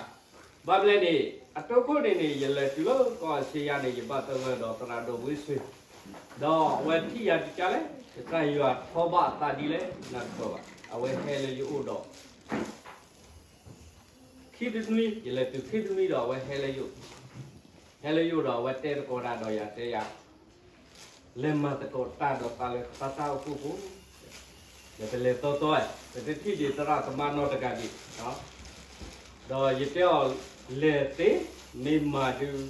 ဘၣ်မလဲၣ်န့ၣ် အတိခိၣ်န့ၣ်န့ၣ် ယလဲၤတုၤလၢကီၢ်အီစ့ယါန့ၣ် ယဘၣ်သဂၢၢ်ဒီးသရၣ်ဒိၣ်ဝ့ၢ်ဆွ့ၣ်, ဒီးအဝဲထံၣ်ယၤဒ်လဲၣ်, ကစၢ်ယွၤထီဘၣ်အသးဒ်လဲၣ် နၢ်တပၢၢ်ဘၣ်. အဝဲဟဲလၢယအိၣ်ဒီး ခံတနွံ, ယလဲၤတုၤခံတနွံဒီးအဝဲဟဲလၢယအိၣ်, ဟဲလၢယအိၣ်ဒီးအဝဲတဲသကိးတၢ်ဒီးယၤတဲယၤ လဲၤမၤသကိးတၢ်ဒီးသးလၢသးတၢ်အိၣ်ဖှိၣ်ဖိ, ဒီးပလဲၤသီသီ, ပတထံၣ်ဒံးသရၣ်သမါနီတဂၤဒံး, ဒီးယတဲအီၤ လဲၤသ့, မ့ၢ်မၤဒုး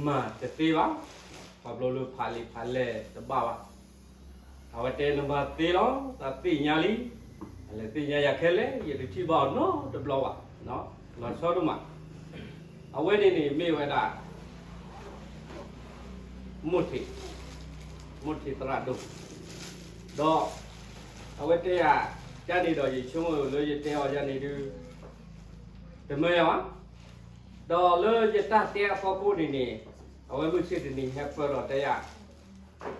မၤတသ့ဘၣ်, ခီဖျိလၢဖးလံာ်ဖးလဲၢ်တဘၣ်ဘၣ်. အဝဲတဲနမၤသ့လီၤ, သးသ့ၣ်ညါလံ, အလဲၤသ့ၣ်ညါယၤခဲလၢာ်, ယတထံၣ်ဘၣ်အီၤနီတဘျီဘၣ်, လီၤဆီဒိၣ်မး. အဝဲန့ၣ်န့ၣ်မ့ၢ်ဝဲဒၣ် မိၢ်ထံး, မိၢ်ထံးသရၣ်ဒိၣ်, ဒီး အဝဲတဲယၤ ယန့ၣ်ဒီးယဆိကမိၣ်လၢယတဲအီၤယၤန့ၣ်ဒုး တမၢယၤဘၣ်, ဒီးလၢယတၢ်တဲအဖီခိၣ်န့ၣ်န့ၣ် အဝဲမုၢ်ဆ့ၣ်တနံၤဟဲပၢၢ်ဒီးတဲယၤ,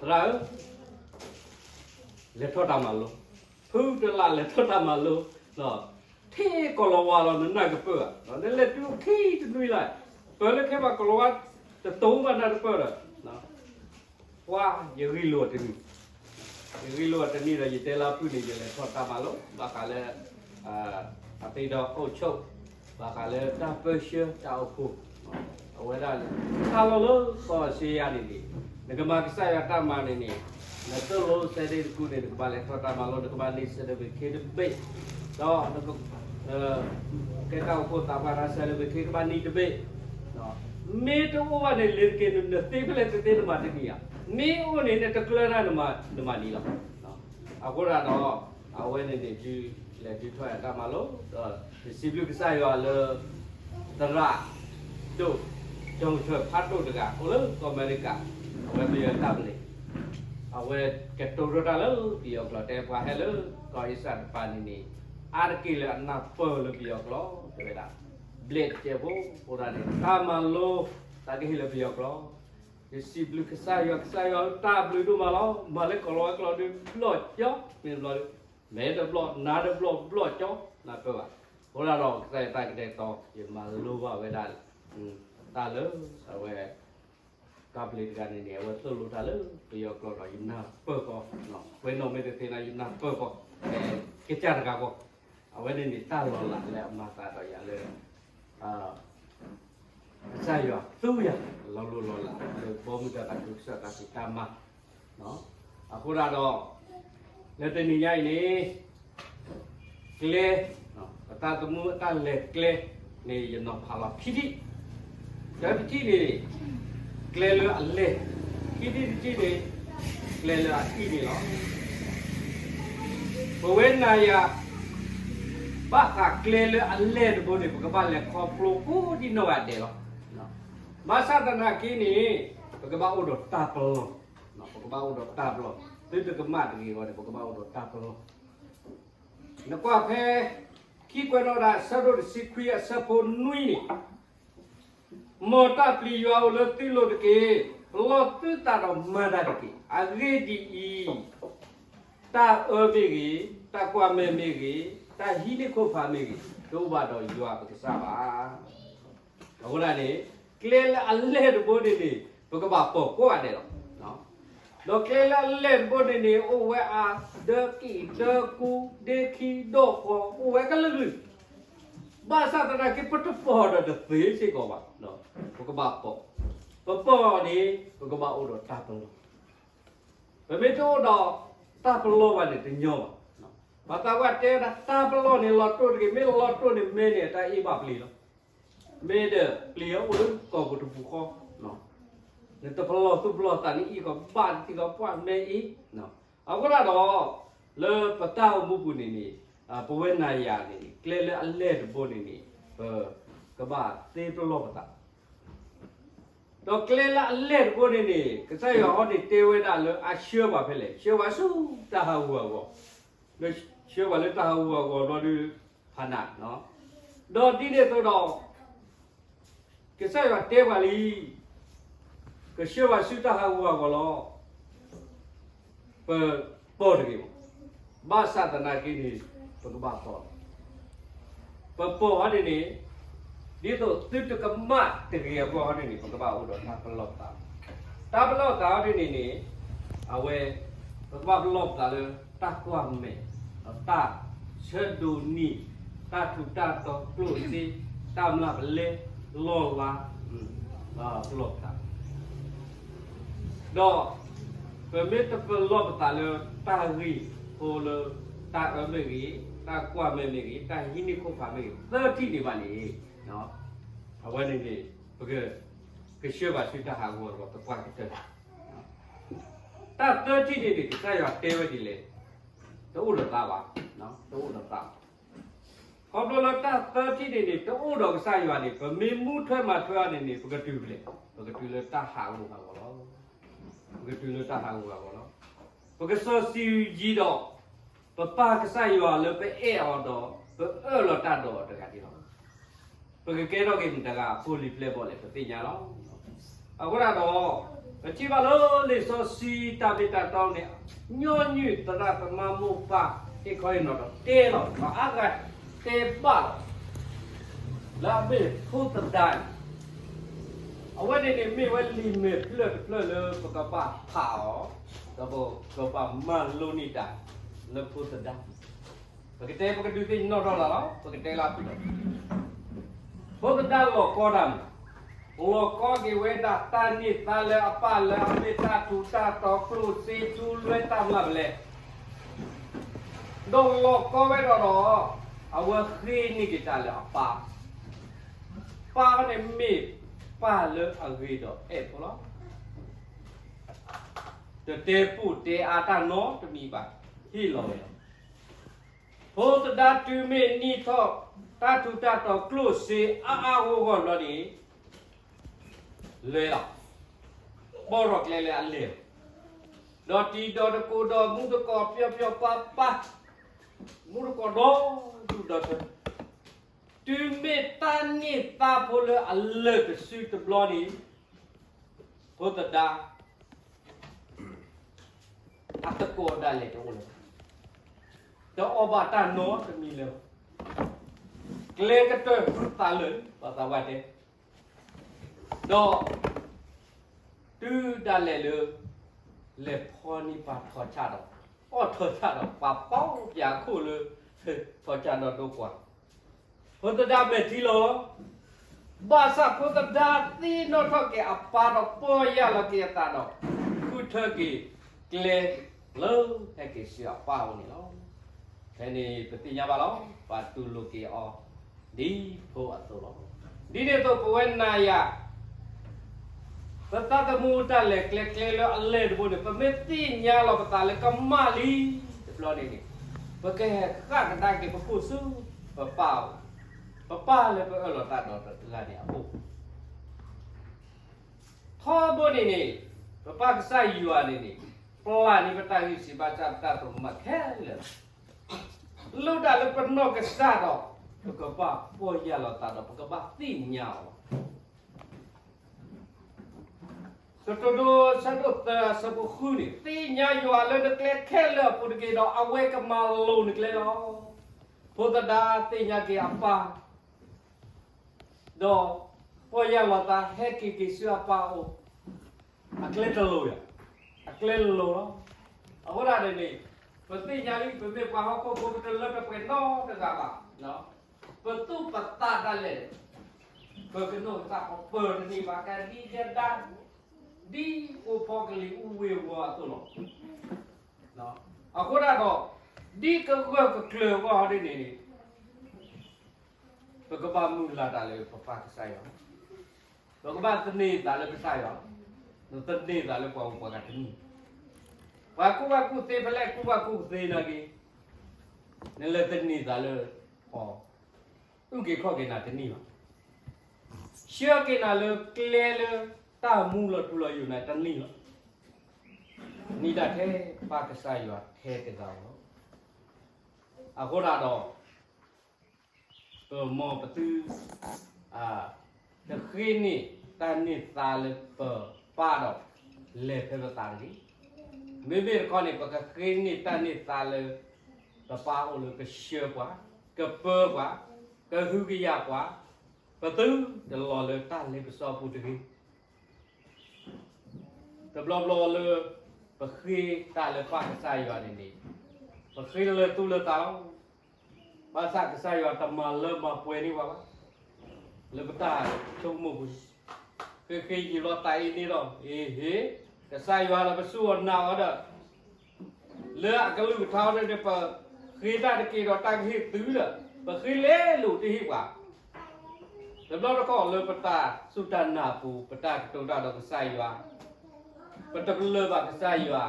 သရၣ်ဧၢ, လဲၤထီၣ်တၢ်မၤလိ, ဖုတလၢ်လဲၤထီၣ်တၢ်မၤလိ, ထံၣ်ကီၤလၤဝါလီၤနနၢ်ကပၢၢ်ဧါ, နလဲၤတုၤခံတနွံလၢ်, ပၢၢ်လၢခဲဘၣ်ကီၤလၤဝါ တတိၤဘၣ်နၢ်တပၢၢ်ဒီး ပှၤယဂ့ၢ်လိာ်တနံၤ, ယဂ့ၢ်လိာ်တနံၤဒီးယတဲလၢဖုန့ၣ် ယလဲၤထီၣ်တၢ်မၤလိ ဘၣ်ဃးလၢ အသ့ဒီးအိၣ်ဆိး ဘၣ်ဃးလၢတၢ်ပၢဆှၢတၢ်အိၣ်ဖှိၣ်, အဝဲဒၣ် တၢ်လီၢ်လၢကီၢ်စ့ယါန့ၣ်န့ၣ် နကမၤကစၢ်ယွၤတၢ်မၤန့ၣ်န့ၣ် နသိၣ်လိစဲဒ့တကူန့ၣ် နကဘၣ်လဲၤထီၣ်တၢ်မၤလိ နကဘၣ်န့ၢ် certificate တဘ့ၣ်, ဒီး ကဲတၢ်အိၣ်ဖှိၣ်သးပှၢ်တၢ် certificate ကဘၣ်န့ၢ်တဘ့ၣ်, မ့ၢ်တအိၣ်ဘၣ်န့ၣ် လဲၤတက့ၢ် နသ့ဖဲလဲၣ်တသ့နမၤတန့ၢ်ဧါ, မ့ၢ်အိၣ်န့ၣ် နတကျၢၤတၢ်နမၤန့ၢ်လီၤ. အဃိဒၣ်ဒီး အဝဲန့ၣ်န့ၣ် လဲၤဒုးထီၣ်တၢ်မၤလိ ဒီးယစံးဘျုးကစၢ်ယွၤလၢ သရၣ်ဒိၣ် ကၠီၤကဆၢၣ်ဖးဒိၣ်တဂၤ အိၣ်လၢကီၢ်အမဲရကၤ, အဝဲပယီၤတၢ်ပလ့ၤ, အဝဲကတိၤထီၣ်တၢ်လၢပယီၤကျိာ် တဲပှၤဟဲလၢကီၢ်အ့စၣ်တပၤန့ၣ်န့ၣ် အါတက့ၢ်လၢအနၢ်ပၢၢ်လၢပယီၤကျိာ် တဲဝဲဒၣ် ဘျဲၣ်တကဲးဖိ အဃိသတးန့ၣ် တၢ်မၤလိ တၢ်ကဟ့ၣ်လၢပယီၤကျိာ်, ယစံးဘျုးကစၢ်ယွၤ ကစၢ်ယွၤတၢ်ဘျုးဒိၣ်မးလီၤ. မၤလၢကီၤလၤဝါကျိာ်ဒုး ဘျီၣ်ကၠီ မ့ၢ်တဘျီဒုး မဲာ်တဘျီ နါတဘျီ ဘျီၣ်ကၠီ နၢ်ပၢၢ်ဘၣ်. အဃိသတးဒီး ကစၢ်ယွၤတၢ်ကတဲာ်ကတီၤ ယမၤလိဘၣ်ဝဲဒၣ် တၢ်လၢ အဝဲ တၢ်ပလ့ၤတဂၤန့ၣ်န့ၣ် အဝဲသိၣ်လိတၢ်လၢပယီၤကျိာ်ဒီး ယနၢ်ပၢၢ်ကီး, ကွဲးနီၣ်မ့ၢ်တသ့နီၤ ယနၢ်ပၢၢ်ကီး, ကစၢ်တဂၤကီး, အဝဲန့ၣ်န့ၣ် တၢ်လီၤလးလၢအမၤသးဒီးယၤလၢ ကစၢ်ယွၤသူယၤ လီၤလိၢ်လီၤလး လၢဘီမုၢ်တၢ်သးခုကစီၣ်တၢ်ဖံးတၢ်မၤ, အဃိသတးဒီး လၢတနံၤညါအံၤန့ၣ် ကျဲ, ပတၢ်သမူအတၢ်လဲၤကျဲန့ၣ် ယနီၤဖးလီၤခံထံၣ်, တၢတထံၣ်န့ၣ် ကျဲလၢအလဲၢ်, ခံထံၣ်တထံၣ်န့ၣ် ကျဲလၢအအံၣ်န့ၣ်လီၤ. ပဝဲနၤယၤ ဘၣ်ဃးကျဲလၢအလဲၢ်တဘိန့ၣ် ပကဘၣ်လဲၤခီဖျိကိးဒံနီၢ်ဂၤဒဲးလီၤ. ဘၣ်ဆၣ်သနာ်က့န့ၣ် ပကဘၣ်အိၣ်ဒီးတၢ်ပလီၢ်, ပကဘၣ်အိၣ်ဒီးတၢ်ပလီၢ်, သုတကမၣ်တဂ့ၤအဂီၢ်န့ၣ် ပကဘၣ်အိၣ်ဒီးတၢ်ပလီၢ်. နကွၢ်ဖဲ ခံကွဲးနီၣ်ဒၣ်အဆၢဒိၣ်တဆံခွံအဆၢဖိနွံန့ၣ် မ်တၢ်ပျံၤယွၤအိၣ်လၢသုလိၤတက့ၢ်. ပလီၢ်သုသးဒီးမၤတၢ်တက့ၢ်. အဂ့ၢ်ဒ်အံၤ, တၢ်အၢမ့ၢ်ဂ့ၤ, တၢ်ကွၢ်မဲာ်မ့ၢ်ဂ့ၤ, တၢ်ဟံးန့ၢ်ခိၣ်ဖးမ့ၢ်ဂ့ၤ, တအိၣ်ဘၣ်ဒီးယွၤပကစၢ်ဘၣ်. အဃိသတးန့ၣ် ကျဲလၢအလဲၢ်တဘိန့ၣ်န့ၣ် ပကဘၣ်ပိာ်ကိးဂၤဒဲးလီၤ. ဒီးကျဲလၢအလဲၢ်တဘိန့ၣ်န့ၣ် အိၣ်ဝဲအါ, ဒၢကံၢ်ဒၢကူ, ဒ့ခံဒိၣ်ဃီ, အိၣ်ဝဲကလုာ်ကလုာ်, ဘၣ်ဆၣ်သနာ်က့ ပတပိာ်ဒီးတသ့စ့ၢ်ကီးဘၣ်. ပကဘၣ်ပိာ်, ပပိာ်န့ၣ် ပကဘၣ်အိၣ်ဒီးတၢ်ပလီၢ်, ပမ့ၢ်တအိၣ်ဒီးတၢ်ပလီၢ်ဘၣ်န့ၣ် တညီဘၣ်. ပှၤသးပှၢ်တဲဝဲဒၣ် တၢ်ပလီၢ်န့ၣ် လီၤတိၢ်တဂ့ၤ, မ့ၢ်လီၤတိၢ်န့ၣ် မ့ၢ်န့ၣ် တၢ်အ့ၣ်ဘၣ်ပျံၤလီၤ. မ့ၢ်ဒီးပျံၤအအိၣ်လၢကီၢ်ပူၤတပူၤဃီ, နတပလီၢ်သူၣ်ပလီၢ်သးန့ၣ် အ့ၣ်ကီးဘၣ်တထံၣ်ကီးပှၢ်မ့ၢ်အ့ၣ်, အဃိသတးဒီး လၢပတၢ်အိၣ်မူပူၤန့ၣ်န့ၣ် ပဝဲနၤယၤန့ၣ်န့ၣ် ကျဲလၢအလဲၢ်တဘိန့ၣ်န့ၣ် ပကဘၣ်သ့ပလီၢ်ပသး ဒီးကျဲလၢအလဲၢ်တဘိန့ၣ်န့ၣ် ကစၢ်ယွၤဟီန့ၣ်တဲဝဲဒၣ်လၢအဆှၢပှၤဖဲလဲၣ်, ဆှၢပှၤဆူတၢ်ဟးဂူာ်ဟးဂီၤ, ဒီးဆှၢပှၤလၢတၢ်ဟးဂူာ်ဟးဂီၤဘျီဒီး ဖးနး, ဒီးဒ်န့ၣ်အသိးဒီး ကစၢ်ယွၤတဲပှၤလံ, ကဆှၢပှၤဆူတၢ်ဟးဂူာ်ဟးဂီၤလီၤ. ပပိာ်တဂ့ၤဘၣ်, ဘၣ်ဆၣ်သနာ်က့န့ၣ် ပကဘၣ်ပိာ်လီၤ. ပပိာ်အီၤန့ၣ်န့ၣ် ဒ်သိးသုတကမၣ်တဂ့ၤအဂီၢ်န့ၣ်န့ၣ် ပကဘၣ်အိၣ်ဒီးတၢ်ပလီၢ်ပသး, တၢ်ပလီၢ်ပသးအီၤန့ၣ်န့ၣ်န့ၣ် အဝဲ ပကဘၣ်ပလီၢ်ပသးလၢတၢ်ကွၢ်မဲာ်, ဒီးတၢ်ဆၢဒိးနံၤ, တၢ်ထူးတၢ်တီၤကျိၣ်စ့, တၢ်မျၢ်ပလဲ, လီၢ်လၤ, ပလီၢ်ပသး ဒီး ပမ့ၢ်တပလီၢ်ပသးလၢတၢ်ဂ့ၢ်ဖိလၢ တၢ်အၢမ့ၢ်ဂ့ၤ, တၢ်ကွၢ်မဲာ်မ့ၢ်ဂ့ၤ, တၢ်ဟံးန့ၢ်ခိၣ်ဖးမ့ၢ်ဂ့ၤ သၢထံၣ်န့ၣ်ဘၣ်န့ၣ်, အဝဲန့ၣ်န့ၣ် ပက ကဆှၢပှၤဆူတၢ်ဟးဂီၤဒီးပပှၢ်ကတၢၢ် တၢ်သၢထံၣ်န့ၣ်န့ၣ် ကစၢ်ယွၤတဲဝဲဒ်လဲၣ်, တအိၣ်ဒီးသးဘၣ်, တအိၣ်ဒီးသးဘၣ်. ခီဖျိလၢတၢ်သၢထံၣ်န့ၣ်န့ၣ် တအိၣ်ဒီးကစၢ်ယွၤန့ၣ် ပမ့ၢ်မူထွဲမၤထွဲအီၤန့ၣ်န့ၣ် ပကတုၤဖဲလဲၣ်, ပကတုၤလၢတၢ်ဟးဂူာ်ဟးဂီၤလီၤ. ပကတုၤလၢတၢ်ဟးဂူာ်ဟးဂီၤလီၤ. ပကစီဆှံယံၤဒီး ပပၢ်ကစၢ်ယွၤလၢပအဲၣ်အီၤဒီး ပအၢၣ်လီၤတၢ်ဒီးအီၤတဂၤဒ်လီၤ. ပကကဲထီၣ်က့ၤမတၤတဂၤအဖိလံၤပျဲၢ်ဘီၣ်လဲၣ် ပသ့ၣ်ညါလီၤ. အဃိသတးဒီး ပထံၣ်ဘၣ်လၢလံာ်စီဆှံတၢ်မ့ၢ်တၢ်တီန့ၣ် ညီနုၢ်သရၣ်သမါမိၢ်ပၢ် ဟ့ၣ်ခီဟ့ၣ်နီၤဒီးတဲလီၤ ပှၤအါဂၤတဲဘၣ်လီၤ လၢအမ့ၢ်ဖိသဒါန့ၣ် အဝဲန့ၣ်န့ၣ်မ့ၢ်ဝဲလံာ်မဲာ်ဖျၢၣ်တဖျၢၣ်လၢပကဘၣ်ဖးအီၤ, ဒီးပကဘၣ်မၤလိန့ၢ်တၢ်လၢဖိသဒါ, ပကတဲပကဒုးသ့ၣ်နီၣ်ထီၣ်လၢ်လီၤ, ပကတဲလၢအပူၤလီၤ. ဖိသဒါလီၤကီတၢ်မး, လီၤကီက့ၤဝဲဒၣ်တၢ်န့ၢ်သါလၢအပၢ်လၢအမ့ၢ်တၢ်ထူးတၢ်တီၤကျိၣ်စ့ထူလွဲတၢ်မျၢ်ပလဲ ဒီးလီၤကီဝဲဒီးဒီး အဝဲဃ့န့ၢ်က့ၤတၢ်လၢအပၢ်, ပၢ်န့ၣ်မ့ၢ်ပၢ်လၢအဂ့ၤဒီးအဲၣ်ဖိလီၤ. တတဲပိာ်တဲအါတၢ်နီတမံၤဘၣ်, ဟ့ၣ်လီၤဝဲလီၤ. ဖိသဒါတုၤမ့ၢ်န့ၢ်ထီၣ် တၢ်ထူးတၢ်တီၤကျိၣ်စ့အါအါဂီၢ်ဂီၢ်ဘျီန့ၣ် လဲၤလီၤ, ဘီၣ်ထီၣ်ကျဲလၢအလဲၤလီၤ. ဒီးတံၤဒီးသကိးဒီးမူသကိးပျီပျီပၤပၤ, မူသကိးဒီဒူၣ်ဒီထၢ, တုၤမ့ၢ်တၢ်န့ၢ်သါဖိလၢအလၢာ်တစုတဘျီန့ၣ် ဖိသဒါ အသကိးဒၣ်လဲာ်တအိၣ်လၢၤဘၣ်, တအီၣ်ဘၣ်တၢ်နီတမံၤလၢၤဘၣ်, ကျဲကတၢၢ်သးလၢာ် ပှၤသးပှၢ်တဲ, ဒီး တုၤဒၣ်လဲာ်လၢ လဲၤဖီန့ၢ်ပှၤထီၣ်ဆၣ်ဒီး အီၣ်ထီၣ်ဆၣ်ဒီး ပှၤပီပၠးခိၣ်လၢ ထီၣ်ဆၣ်ဒီးဒိကွၢ် ဖိသဒါမဲာ်ထံလီၤ. ဘၣ်ဆၣ်ဖိသဒါသ့ၣ်နီၣ်ထီၣ်က့ၤအပၢ်ဒီးပီၢ်ယၢ်လီၤက့ၤအသးဒီး ဃုထၢက့ၤကျဲလၢဟဲက့ၤဆူအပၢ်အအိၣ်န့ၣ်လီၤ. ဖဲန့ၣ်ပသ့ၣ်ညါဘၣ်လီၤ. ပှၤတူၢ်လိာ်က့ၤအီၤ ဒ်ဖိအသိးလီၤ. ဒ်န့ၣ်အသိးပဝဲနၤယၤ ပသးသမူတၢ်လဲၤကျဲကျဲလၢအလဲၢ်တဘိန့ၣ် ပမ့ၢ်သ့ၣ်ညါလီၤပသးလၢကမၣ်လံတဘျီန့ၣ်န့ၣ် ပကဟဲဃၣ်ကဒါက့ၤပခိၣ်ဆူ ပပၢ်အအိၣ်, ပပၢ်လၢပအၢၣ်လီၤတၢ်ဒီးတဂၤန့ၣ်အအိၣ် ထီဘိန့ၣ်န့ၣ် ပပၢ်ကစၢ်ယွၤန့ၣ်န့ၣ် ပျၢ်န့ၢ်ပတၢ်ဂံၢ်စၢ်ဘါစၢ်ပတၢ်တိာ်ကမၣ်ခဲလၢာ်လီၤ. လိၣ်ဒၣ်လၢပနီၢ်ကစၢ်ဒီး ပကဘၣ်ပီၢ်ယၢ်လီၤသးဒီး ပကဘၣ်သ့ၣ်ညါအီၤလီၤ. ကတိၤဒိ ဆၢဒိၣ်သၢ အဆၢဖိဃုန့ၣ် သ့ၣ်ညါယွၤလၢနကျဲခဲလၢာ်အပူၤတက့ၢ်ဒီး အဝဲကမၤလိၤနကျဲလီၤ. ဖိသဒါသ့ၣ်ညါက့ၤအပၢ် ဒီးပီၢ်ယၢ်လီၤသးဟဲက့ၤက့ၤဆူအပၢ်အအိၣ်, အကျဲတလိၤယၤ. အကျဲလီၤလီၤ. အဃိဒၣ်န့ၣ်န့ၣ်, ပသ့ၣ်ညါလံ ပမ့ၢ်ပှၤဟီၣ်ခိၣ်ဖိ ပတလၢပပှဲၤနီတဂၤဘၣ်. ပသူၣ်ပသးဒၣ်လဲာ်, ပကနိးကသးပပၢၤတန့ၢ်ဘၣ် ကဒံကဒါ, ဒ်အိၣ်ဖီကလံၤအူဝ့ၢ်ဝီအသိးလီၤ. အဃိဒၣ်ဒီး, ဒ်ကဂၢၢ်ကကျၢၤအဂီၢ်ဒ်န့ၣ်န့ၣ် ပကဘၣ်မုၢ်လၢ်တၢ်လၢပပၢ်ကစၢ်ယွၤ, ပကဘၣ်သန့ၤသးလၢကစၢ်ယွၤ, နသန့ၤသးလၢပှၤဂုၤပှၤဂၤတန့ၢ်, ပှၤကူၣ်ဘၣ်ကူၣ်သ့ ဖဲလဲၣ်ကူၣ်ဘၣ်ကူၣ်သ့နာ်က့ၤ, နလဲၤသန့ၤသးလၢအီၤ, အုၣ်က့ၤခီၣ်က့ၤနၤတန့ၢ်ဘၣ်. ဆှၢက့ၤနၤလၢကျဲလၢတၢ်မူလီၤထူလီၤယိာ်နၤတန့ၢ်လီၤ. နံၤဒၣ်ထဲပၢ်ကစၢ်ယွၤထဲတဂၤဧိၤလီၤ. အဃိဒၣ်ဒီး ပမ်ပသု တဃ့န့ၢ်တၢ်န့ၢ်သါလၢပပၢ်ဒီး လဲၤဖဲပသးတဂ့ၤ. မ့မ့ၢ်တခီန့ၣ် ပကဃ့န့ၢ်တၢ်န့ၢ်သါလၢ ပပၢ်အိၣ်လၢကဆှၢပှၤ, ကပၢပှၤ, ကဟုကယာ်ပှၤ, ပသုတလီၤလၢတၢ်လ့ပစီအပူၤတဂ့ၤ. တဘျီဘျီလၢ ပဃ့တၢ်လၢပၢ်ကစၢ်ယွၤန့ၣ်န့ၣ်, ပဃ့လၢသူၣ်လၢသးလီၤ. ဘၣ်ဆၣ်ကစၢ်ယွၤတမၤလၢမၤပှဲၤန့ၢ်ပှၤဘၣ်. လၢပတၢ်ဆိကမိၣ်ပူၤ, ဃ့ဃ့ယံာ်လီၤသးအံၤန့ၣ်ဒီး, အ့ဟ့, ကစၢ်ယွၤလၢပစူၢ်အီၤနာ်အီၤဒီး လၢအကလုၢ်ကထါအံၤန့ၣ် ပဃ့တၢ်တက့ၢ်ဒီးတၢ်ကဟ့ၣ်သုဒီး, ပဃ့လဲၤလိာ်တဟ့ၣ်ပှၤ. တဘျီတခီၣ်လၢပတၢ်စူၢ်တၢ်နာ်အပူၤ ပတၢ်ကတိၤတၢ်ဒီးကစၢ်ယွၤ, ပတကလၢၤဘၣ်ကစၢ်ယွၤ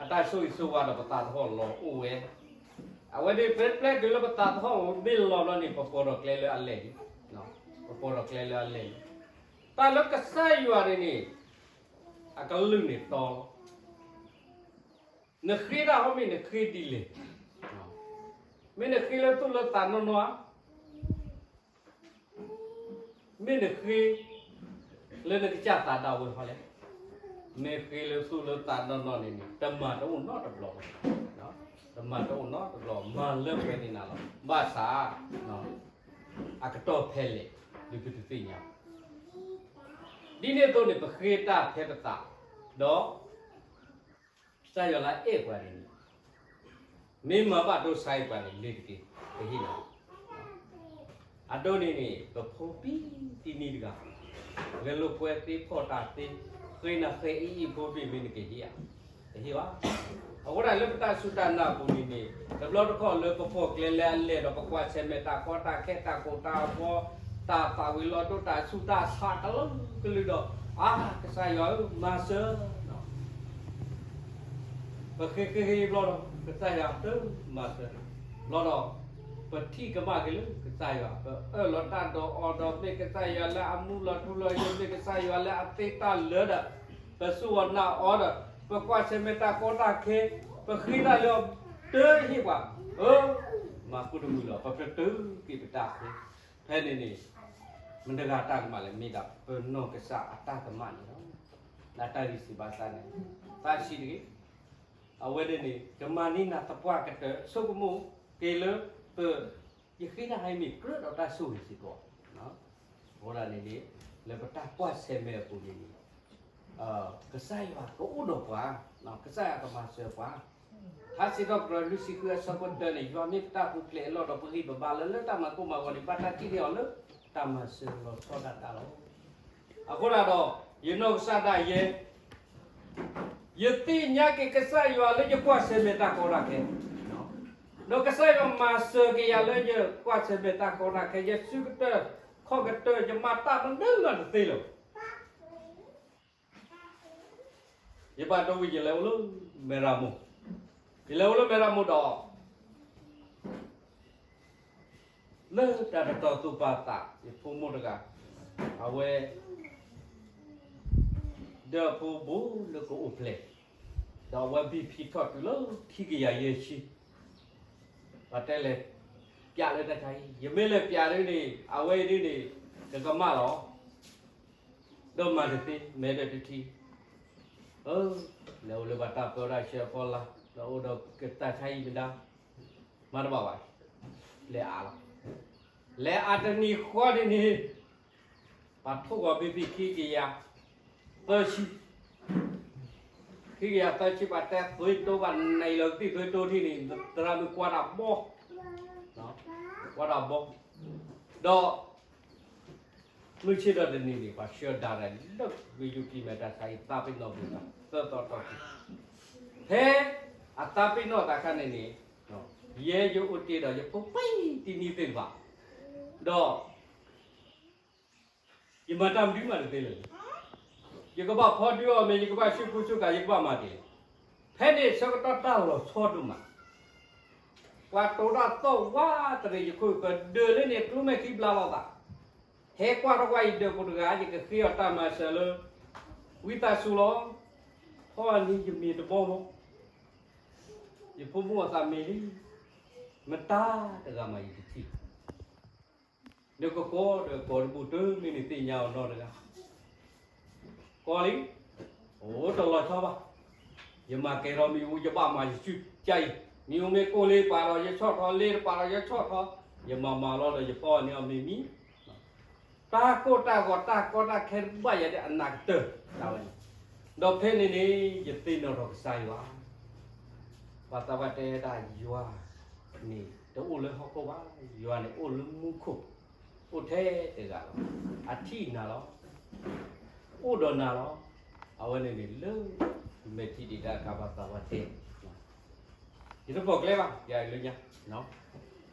အတၢ်ဆိၣ်ဂ့ၤဆိၣ်ဝါဒီးပသးသဟီၣ်လီၤအိၣ်ဝဲ. အဝဲန့ၣ် ပျဲပျဲတုၤလၢပသးသဟီၣ်မ့ၢ်လီၤဘျီန့ၣ် ပပိာ်ထီၣ်ကျဲလၢအလဲၢ်လံ. ပပိာ်ထီၣ်ကျဲလၢအလဲၢ်လံ. တၢ်လၢကစၢ်ယွၤန့ၣ်န့ၣ် အကလုၢ်န့ၣ်တီလီၤ. နဃ့တၢ်ဟီမ့ၢ်နဃ့ဒ်လဲၣ်. မ့ၢ်နဃ့လၢသူၣ်လၢသးနီၢ်နီၢ်ဧါ, မ့ၢ်နဃ့လၢနကစၢ်သးဒၣ်ဝဲဟီလဲၣ်. မ့ၢ်ဃ့လၢသူၣ်လၢသးနီၢ်နီၢ်န့ၣ်န့ၣ် တမၤတအိၣ်နီတဘျီဘၣ်. တမၤတအိၣ်နီတဘျီ, မၤလၢပှဲၤန့ၢ်နၤလီၤ. ဘၣ်ဆၣ် အကတီၢ်ဖဲလဲၣ် ဒုးပတသ့ၣ်ညါ. ဒ်န့ၣ်အသိးန့ၣ် ပဃ့တၢ်ဖဲပသး, ဒီး ကစၢ်ယွၤလၢအအဲၣ်ပှၤန့ၣ်န့ၣ်, မ့ၢ်မၤဘၣ်ဒိဆါအံၤပှၤန့ၣ် လ့ၤတက့ၢ်, ကဟ့ၣ်လီၤ. အဒိန့ၣ်န့ၣ် ပဖိပံတံနံတဂၤ, ဂဲၤလိာ်ကွဲသ့ဖီၣ်တၢ်သ့, ဃ့နၤဃဲအံၤအံၤဖိပံမ့ၢ်နကဟ့ၣ်ဧါ, တဟ့ၣ်ဘၣ်. အဃိဒၣ်လၢပတၢ်စူၢ်တၢ်နာ်အပူၤန့ၣ်န့ၣ် တဘျီတခီၣ်လၢပပိာ်ကျဲလၢအလဲၢ်ဒီး ပကွၢ်ဆၢၣ်မဲာ်တၢ်ကီတၢ်ခဲတၢ်ကိၢ်တၢ်ဂီၤ တၢ်သၣ်ဝံၤလီၤဒိတၢ်ဆူးတၢ်ဆါကလုာ်ကလုာ်ဒီး အါ ကစၢ်ယွၤဧၢ မၤစၢၤ ပဃ့ဃ့ဃ့ဘျီဒီး ကစၢ်ယွၤတမၤစၢၤဘျီဒီး ပထံၣ်ကမၣ်က့ၤလၢကစၢ်ယွၤ ပအၢၣ်လီၤတၢ်ဒီးအီၤဒီး မ့ၢ်ကစၢ်ယွၤလၢအမူလီၤထူလီၤယိာ် မ့ၢ်ကစၢ်ယွၤလၢအသ့တၢ်လၢဒီး ပစူၢ်အီၤနာ်အီၤဒီး ပကွၢ်ဆၢၣ်မဲာ်တၢ်ကီတၢ်ခဲ ပဃ့တၢ်လၢအီၤ တဟ့ၣ်ပှၤ အၢ မၤဃုတမုာ်လီၤ ပကတၢၢ်က့ၤပတၢ်ဃ့ ဖဲန့ၣ်န့ၣ် မတၤတဂၤတၢ်ကမၣ်လဲၣ် မ့ၢ်ဒၣ်ပနီၢ်ကစၢ်အတၢ်ကမၣ်န့ၣ်လီၤ. လၢတၢ်ဂံၢ်စံးဘၣ်စၢ်န့ၣ် သးဆံးတဂ့ၤ အဝဲန့ၣ်န့ၣ် ကမၤန့ၢ်နၤသပှၢ်ကတၢၢ် ဆိကမိၣ်က့ၤလၢ ပ ယဃ့တၢ်ဟဲမ့ၢ်ကြၢးဒီးတၢ်ဆိၣ်ဂ့ၤစ့ၢ်ကီး အဃိဒၣ်န့ၣ်န့ၣ် လၢပတၢ်ကွၢ်ဆၢၣ်မဲာ်အပူၤန့ၣ်န့ၣ် ကစၢ်ယွၤကအိၣ်ဒီးပှၤ ကစၢ်ယွၤကမၤစၢၤပှၤ ထါစံးထီၣ်ပတြၢၤလွံၢ်ဆံဃုအဆၢဖိတၢန့ၣ် ယွၤမ့ၢ်ပတၢ်ပူၤဖျဲးအလီၢ်ဒီးပဂံၢ်ပဘါလၢ လၢတၢ်မၤကိၢ်မၤဂီၤန့ၣ် ဘၣ်တၢ်ထံၣ်န့ၢ်အီၤလၢ တၢ်မၤစၢၤလီၤဆီဒၣ်တၢ်လီၤ. အဃိဒၣ်ဒီး ယနီၢ်ကစၢ်ဒၣ်ယဲ ယသ့ၣ်ညါက့ၤကစၢ်ယွၤလၢယကွၢ်ဆၢၣ်မဲာ်တၢ်ကီတၢ်ခဲ ဒီးကစၢ်ယွၤမၤစၢၤက့ၤယၤလၢယကွၢ်ဆၢၣ်မဲာ်တၢ်ကီတၢ်ခဲ ယစုကတၢၢ်ခီၣ်ကတၢၢ် ယမၤတၢ်မနုၤမးတသ့လၢၤ ယဘၣ်ဒိဝံၤယလဲၤအိၣ်လၢမဲၢ်ရမိၢ်, ယလဲၤအိၣ်လၢမဲၢ်ရမိၢ်ဒီး လၢတၢ်တတီၤသူၣ်ပာ်သး ယဖိမုၣ်တဂၤ အဝဲ ဒီးဖိဘူးလၢကအိၣ်ဖျဲၣ်, ဒီးအဝဲဘံၣ်ဖံးထီၣ်တုၤလၢခံကယၤယဲၢ်ဆံ, ပတဲလဲၤပျးလၢတၢ်ဆါဟံၣ်, ယမ့ၢ်လဲၤပျးဒ်န့ၣ် အဝဲဒ်န့ၣ် ကကမၣ်လီၤ. ဒီးမၤတသ့ မဲဒီးတထံၣ်, လဲၤအိၣ်လၢပှၤတၢ်ပၢတၢ်ဆှၢအဖီလာ် ဒီးအိၣ်ဒီးကတၢ်ဆါဟံၣ်မတၤ မၤတဘၣ်ဘၣ်, လဲၤအါလီၤ. လဲၤအါတနံၤဃီန့ၣ်န့ၣ် ပှၤထိၣ်ဂီၤဘံၣ်ဖံးခံကယၤသၢဆံ, ခံကယၤသၢဆံ ပှၤတဲသွံတိဘၣ်နံၤလီၤ ကသံၣ်သွံတိထံၣ်န့ၣ် သရၣ်မုၣ်ကွၢ်တၢ်ဘီ, ကွၢ်တၢ်ဘီ, ဒီး မုၢ်ဆ့ၣ်ထီၣ်တနံၤန့ၣ် ပှၤဆှၢဒၣ်ရဲၣ်လၢ ဝံယူကံမဲာ်တၢ်ဆါအံၤ သးပ့ၤနီၣ်ကွံာ်သး သၢသီတီၢ်ခံ, ဖဲအသးပ့ၤနီၣ်သးခါန့ၣ်န့ၣ်, ယဲယအိၣ်တ့ၢ်ဒီးယဖိခွါတနံၤသ့ၣ်တဖၣ်, ဒီး ယမၤတၢ်မနုၤမးတသ့လၢၤ, ယကဘၣ်ဖီဒုအီၤမ့ၢ် ယကဘၣ်ဆူၣ်ဖှိၣ်ဆူၣ်ကၤ ယကဘၣ်မၤတ့ၢ်လၢၤ, ဖဲန့ၣ်ဆၢကတီၢ်တၢ်လီၤဆီဒိၣ်မး, ပှၤတိၤတၢ်သီၣ်ဝးတရံး ယခိၣ်ကဒၢလၢန့ၣ် ကျိမဲာ်ခံဘျါလီၤသး, ဟဲကွၢ်ထီၣ်ကွၢ်ယဒၢးဖိတဂၤ ယကဃ့အီၤတၢ်မၤစၢၤလၢ ဝံသးစူၤလီၤ, ဖီအနံၤယမ့ၢ်တဘီမး, ယဖိမုၣ်အသးမ့ၢ်လံ, မတၤတဂၤမးယတထံၣ် နကကိးဒီးကိးတဘူၣ် တုၤမ့ၢ်နသ့ၣ်ညါအီၤနီတဂၤ, ကိးလံ, အိၣ်တလီၤဆီဘၣ်, ယမၤကဲၤထီၣ်မ့ၣ်အူ ယဘၣ်မၤယစုကၢ်အံၤ, မ့ၣ်အူမ့ၢ်ကိၢ်လ့ပာ်ဒီးယဆီၣ်ထီၣ် လ့တပာ်ဒီးယဆီၣ်ထီၣ်, ယမၤမၤလီၤဒီးယဖီအီၤန့ၣ်အီၤမ့ၢ်မံ, တၢ်ကိၢ်တၢ်ဂီၤတၢ်ကီတၢ်ခဲတဘၣ်ယၤဒ်အနးကတၢၢ်တၢ်ဝဲန့ၣ်, ဒီးဖဲန့ၣ်န့ၣ် ယသ့ၣ်နီၣ်ထီၣ်ကစၢ်ယွၤ, ပှၤသးပှၢ်တဲဒၣ်ယွၤန့ၣ် တအိၣ်လၢဟီၣ်ခိၣ်ဘၣ်, ယွၤန့ၣ်အိၣ်လၢမူခိၣ်, အိၣ်ထဲတဂၤလီၤ, အထံၣ်နၤလီၤ, အိၣ်ဒီးနၤလီၤ, အဝဲန့ၣ်န့ၣ်လၢ မဲာ်ထံဒံးတၢ်ကါဘၣ်သးပှၢ်တဲ ယတပိာ်ကျဲဘၣ် ယၤလၢညါ,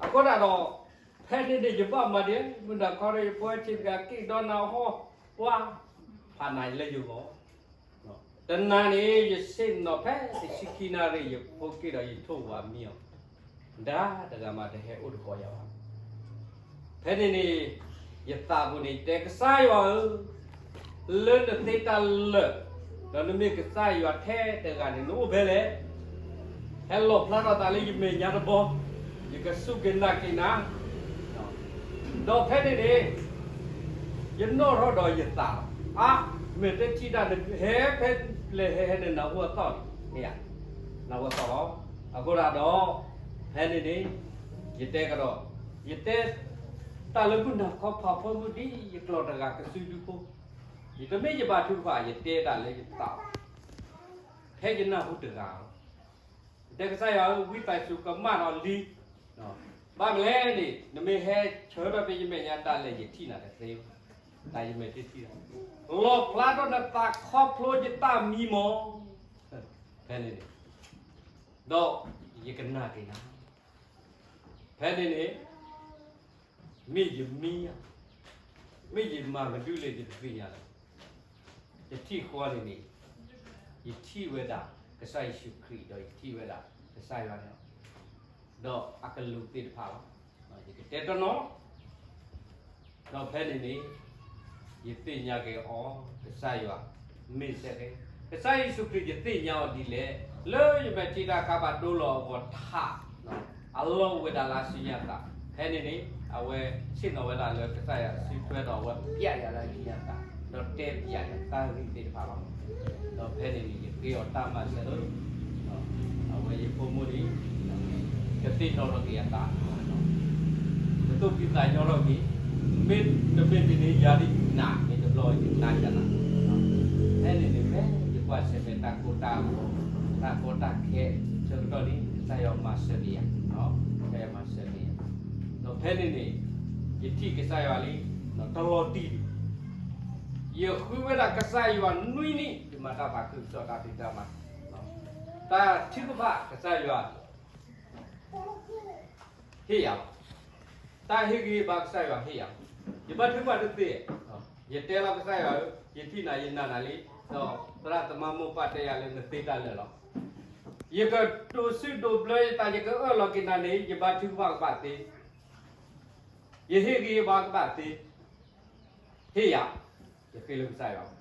အဃိဒၣ်ဒီး ဖဲန့ၣ်န့ၣ် ယဘၣ်မၤဒ် မုၢ်နၤခီဒီး ယဖိဆံးတဂၤက့ၣ်ဒီးနၤဟီၣ်ပှၢ်, ဖးနၤလၢယဂီၢ်, တနၤန့ၣ် ယဆ့ၣ်နီၤဖဲတဆံခံနၣ်ရံၣ် ယဖိက့ၣ်ဒီးယထိၣ်ဝးမံအီၤ, ဒၣ်တဂၤမးတဟဲအိၣ်တဃီယၤဘၣ်. ဖဲန့ၣ်န့ၣ် ယသးပူၤန့ၣ် ယတဲကစၢ်ယွၤဧၢ, လၢနသ့တၢ်လၢာ်, ဒီးနမ့ၢ်ကစၢ်ယွၤထဲတဂၤန့ၣ် နအိၣ်ဖဲလဲၣ်, ဟဲလီၣ်ဖျါထီၣ်သးလၢယမဲာ်ညါတဘီ, ယကစူၢ်က့ၤနာ်က့ၤနၤ, ဒီးဖဲန့ၣ်န့ၣ် ယနီၣ်ထီၣ်ဒီးယသးလီၤ, အါ, မ့ၢ်တထံၣ်တၢ် နဟဲဖဲလဲၣ်ဟဲဟဲန့ၣ် နၢ်ဟူအသီၣ်န့ၣ်, နၢ်ဟူအသီၣ်လီၤ. အဃိဒၣ်ဒီး ဖဲန့ၣ်န့ၣ် ယတဲကဒီး, ယတဲ တၢ်လၢမုၢ်နၤခီဖးဖီမုၢ်ဒ်ယကျီၢ်တဂၤကစုဒုဖိ, ယတမ့ၢ်ယဘါထုကဖၣ် ယတဲတၢ်လၢယသး, ဖဲယနၢ်ဟူတဂၤလီၤ. ယတဲကစၢ်ယွၤဧၢ ဝံသးစူၤကမၣ်ဒီးလံ, ဘၣ်မနုၤလဲၣ်န့ၣ် နမ့ၢ်ဟဲဆၢထၢၣ်ဖဲယမဲာ်ညါ တၢ်လဲၤယထံၣ်နၤတသ့ဘၣ်, တၢ်ယမဲာ်တထံၣ်လီၤ, လီၣ်ဖျါထီၣ်နသးခီဖျိယတၢ်မံမီၢ်, ဖဲန့ၣ်န့ၣ် ဒီးယကနာ်က့ၤနၤ, ဖဲန့ၣ်န့ၣ် မ့ၢ်ယမံဧါ, မ့ၢ်ယမၤမနုၤလဲၣ် ယတသ့ၣ်ညါလၢၤ. ယထံၣ်ဃီန့ၣ်န့ၣ် ယထံၣ်ဝဲဒၣ်ကစၢ်ယ့ၣ်ၡူးခရံာ် ဒီးယထံၣ်ဝဲဒၣ်ကစၢ်ယွၤန့ၣ်လီၤ, ဒီးအကလူးသ့ၣ်တဖၣ်လီၤ. ယကတဲတနီၤ ဒီးဖဲန့ၣ်န့ၣ် ယသ့ၣ်ညါက့ၤအီၤ ကစၢ်ယွၤ မ့ၢ်စ့ၢ်ကီး ကစၢ်ယ့ၣ်ၡူးခရံာ် ယသ့ၣ်ညါအီၤဒ်လဲၣ်, လၢယမဲာ်ထံတၢ်ခါဘၣ်ဒိလီၤအဂီၢ်ထး အလီၢ်အိၣ်ဝဲဒၣ်လၢအစုညါသး, ဖဲန့ၣ်န့ၣ် အဝဲဆ့ၣ်နီၤဝဲဒၣ်လၢကစၢ်ယွၤစုထွဲဒီးအဝဲပျဲယၤလၢအစုညါသး, ဒီးတဲပျဲယၤတၢ်ဂ့ၢ်သ့ၣ်တဖၣ်လီၤ. ဒီးဖဲန့ၣ်န့ၣ် ယဃ့အီၤတၢ်မၤစၢၤလၢ အဝဲယဖိမုၣ်န့ၣ် ကသ့ၣ်နီၣ်ထီၣ်က့ၤအသး, ကသိၣ်ဖှံသးညီထီၣ်က့ၤ, မ့တမ့ၢ်ဒ်န့ၣ် ယၤဒ်နးမ့ၢ်တဘျီယနးယၤနး, ဖဲန့ၣ်န့ၣ် ဖဲယကွၢ်ဆၢၣ်မဲာ်တၢ်ကိၢ်တၢ်ဂီၤ တၢ်ကီတၢ်ခဲ ဆၢကတီၢ်န့ၣ် ကစၢ်ယွၤမၤစၢၤက့ၤယၤ, ကစၢ်ယွၤမၤစၢၤက့ၤယၤ, ဒီးဖဲန့ၣ်န့ၣ် ယထံၣ်ကစၢ်ယွၤလံ တလီၤတံၢ်လံ. ယဃုဝဲဒၣ်ကစၢ်ယွၤနွံနံၣ် ယမၤတၢ်သးခုကစီၣ်တၢ်ဖံးတၢ်မၤ, တၢ်ထုကဖၣ်ကစၢ်ယွၤ ဟ့ၣ်ယၤလီၤ. တၢ်ဟ့ၣ်ဂံၢ်ဟ့ၣ်ဘါကစၢ်ယွၤဟ့ၣ်ယၤလီၤ. ယဘါထုကဖၣ်တသ့, ယတဲလီၤကစၢ်ယွၤဧၢ, ယထံၣ်နၤယနာ်နၤလံ, ဒီးသရၣ်သမါမိၢ်ပၢ်တဲယၤလၢနသ့တၢ်လၢာ်လီၤ. ယကဒိးစုဒိးဘျၢယသး ယကအၢၣ်လီၤက့ၤနၤန့ၣ် ယဘါထုကဖၣ်ကဘၣ်သ့, ယဟ့ၣ်ဂံၢ်ဟ့ၣ်ဘါကဘၣ်သ့, ဟ့ၣ်ယၤ, ယဃ့လၢကစၢ်ယွၤ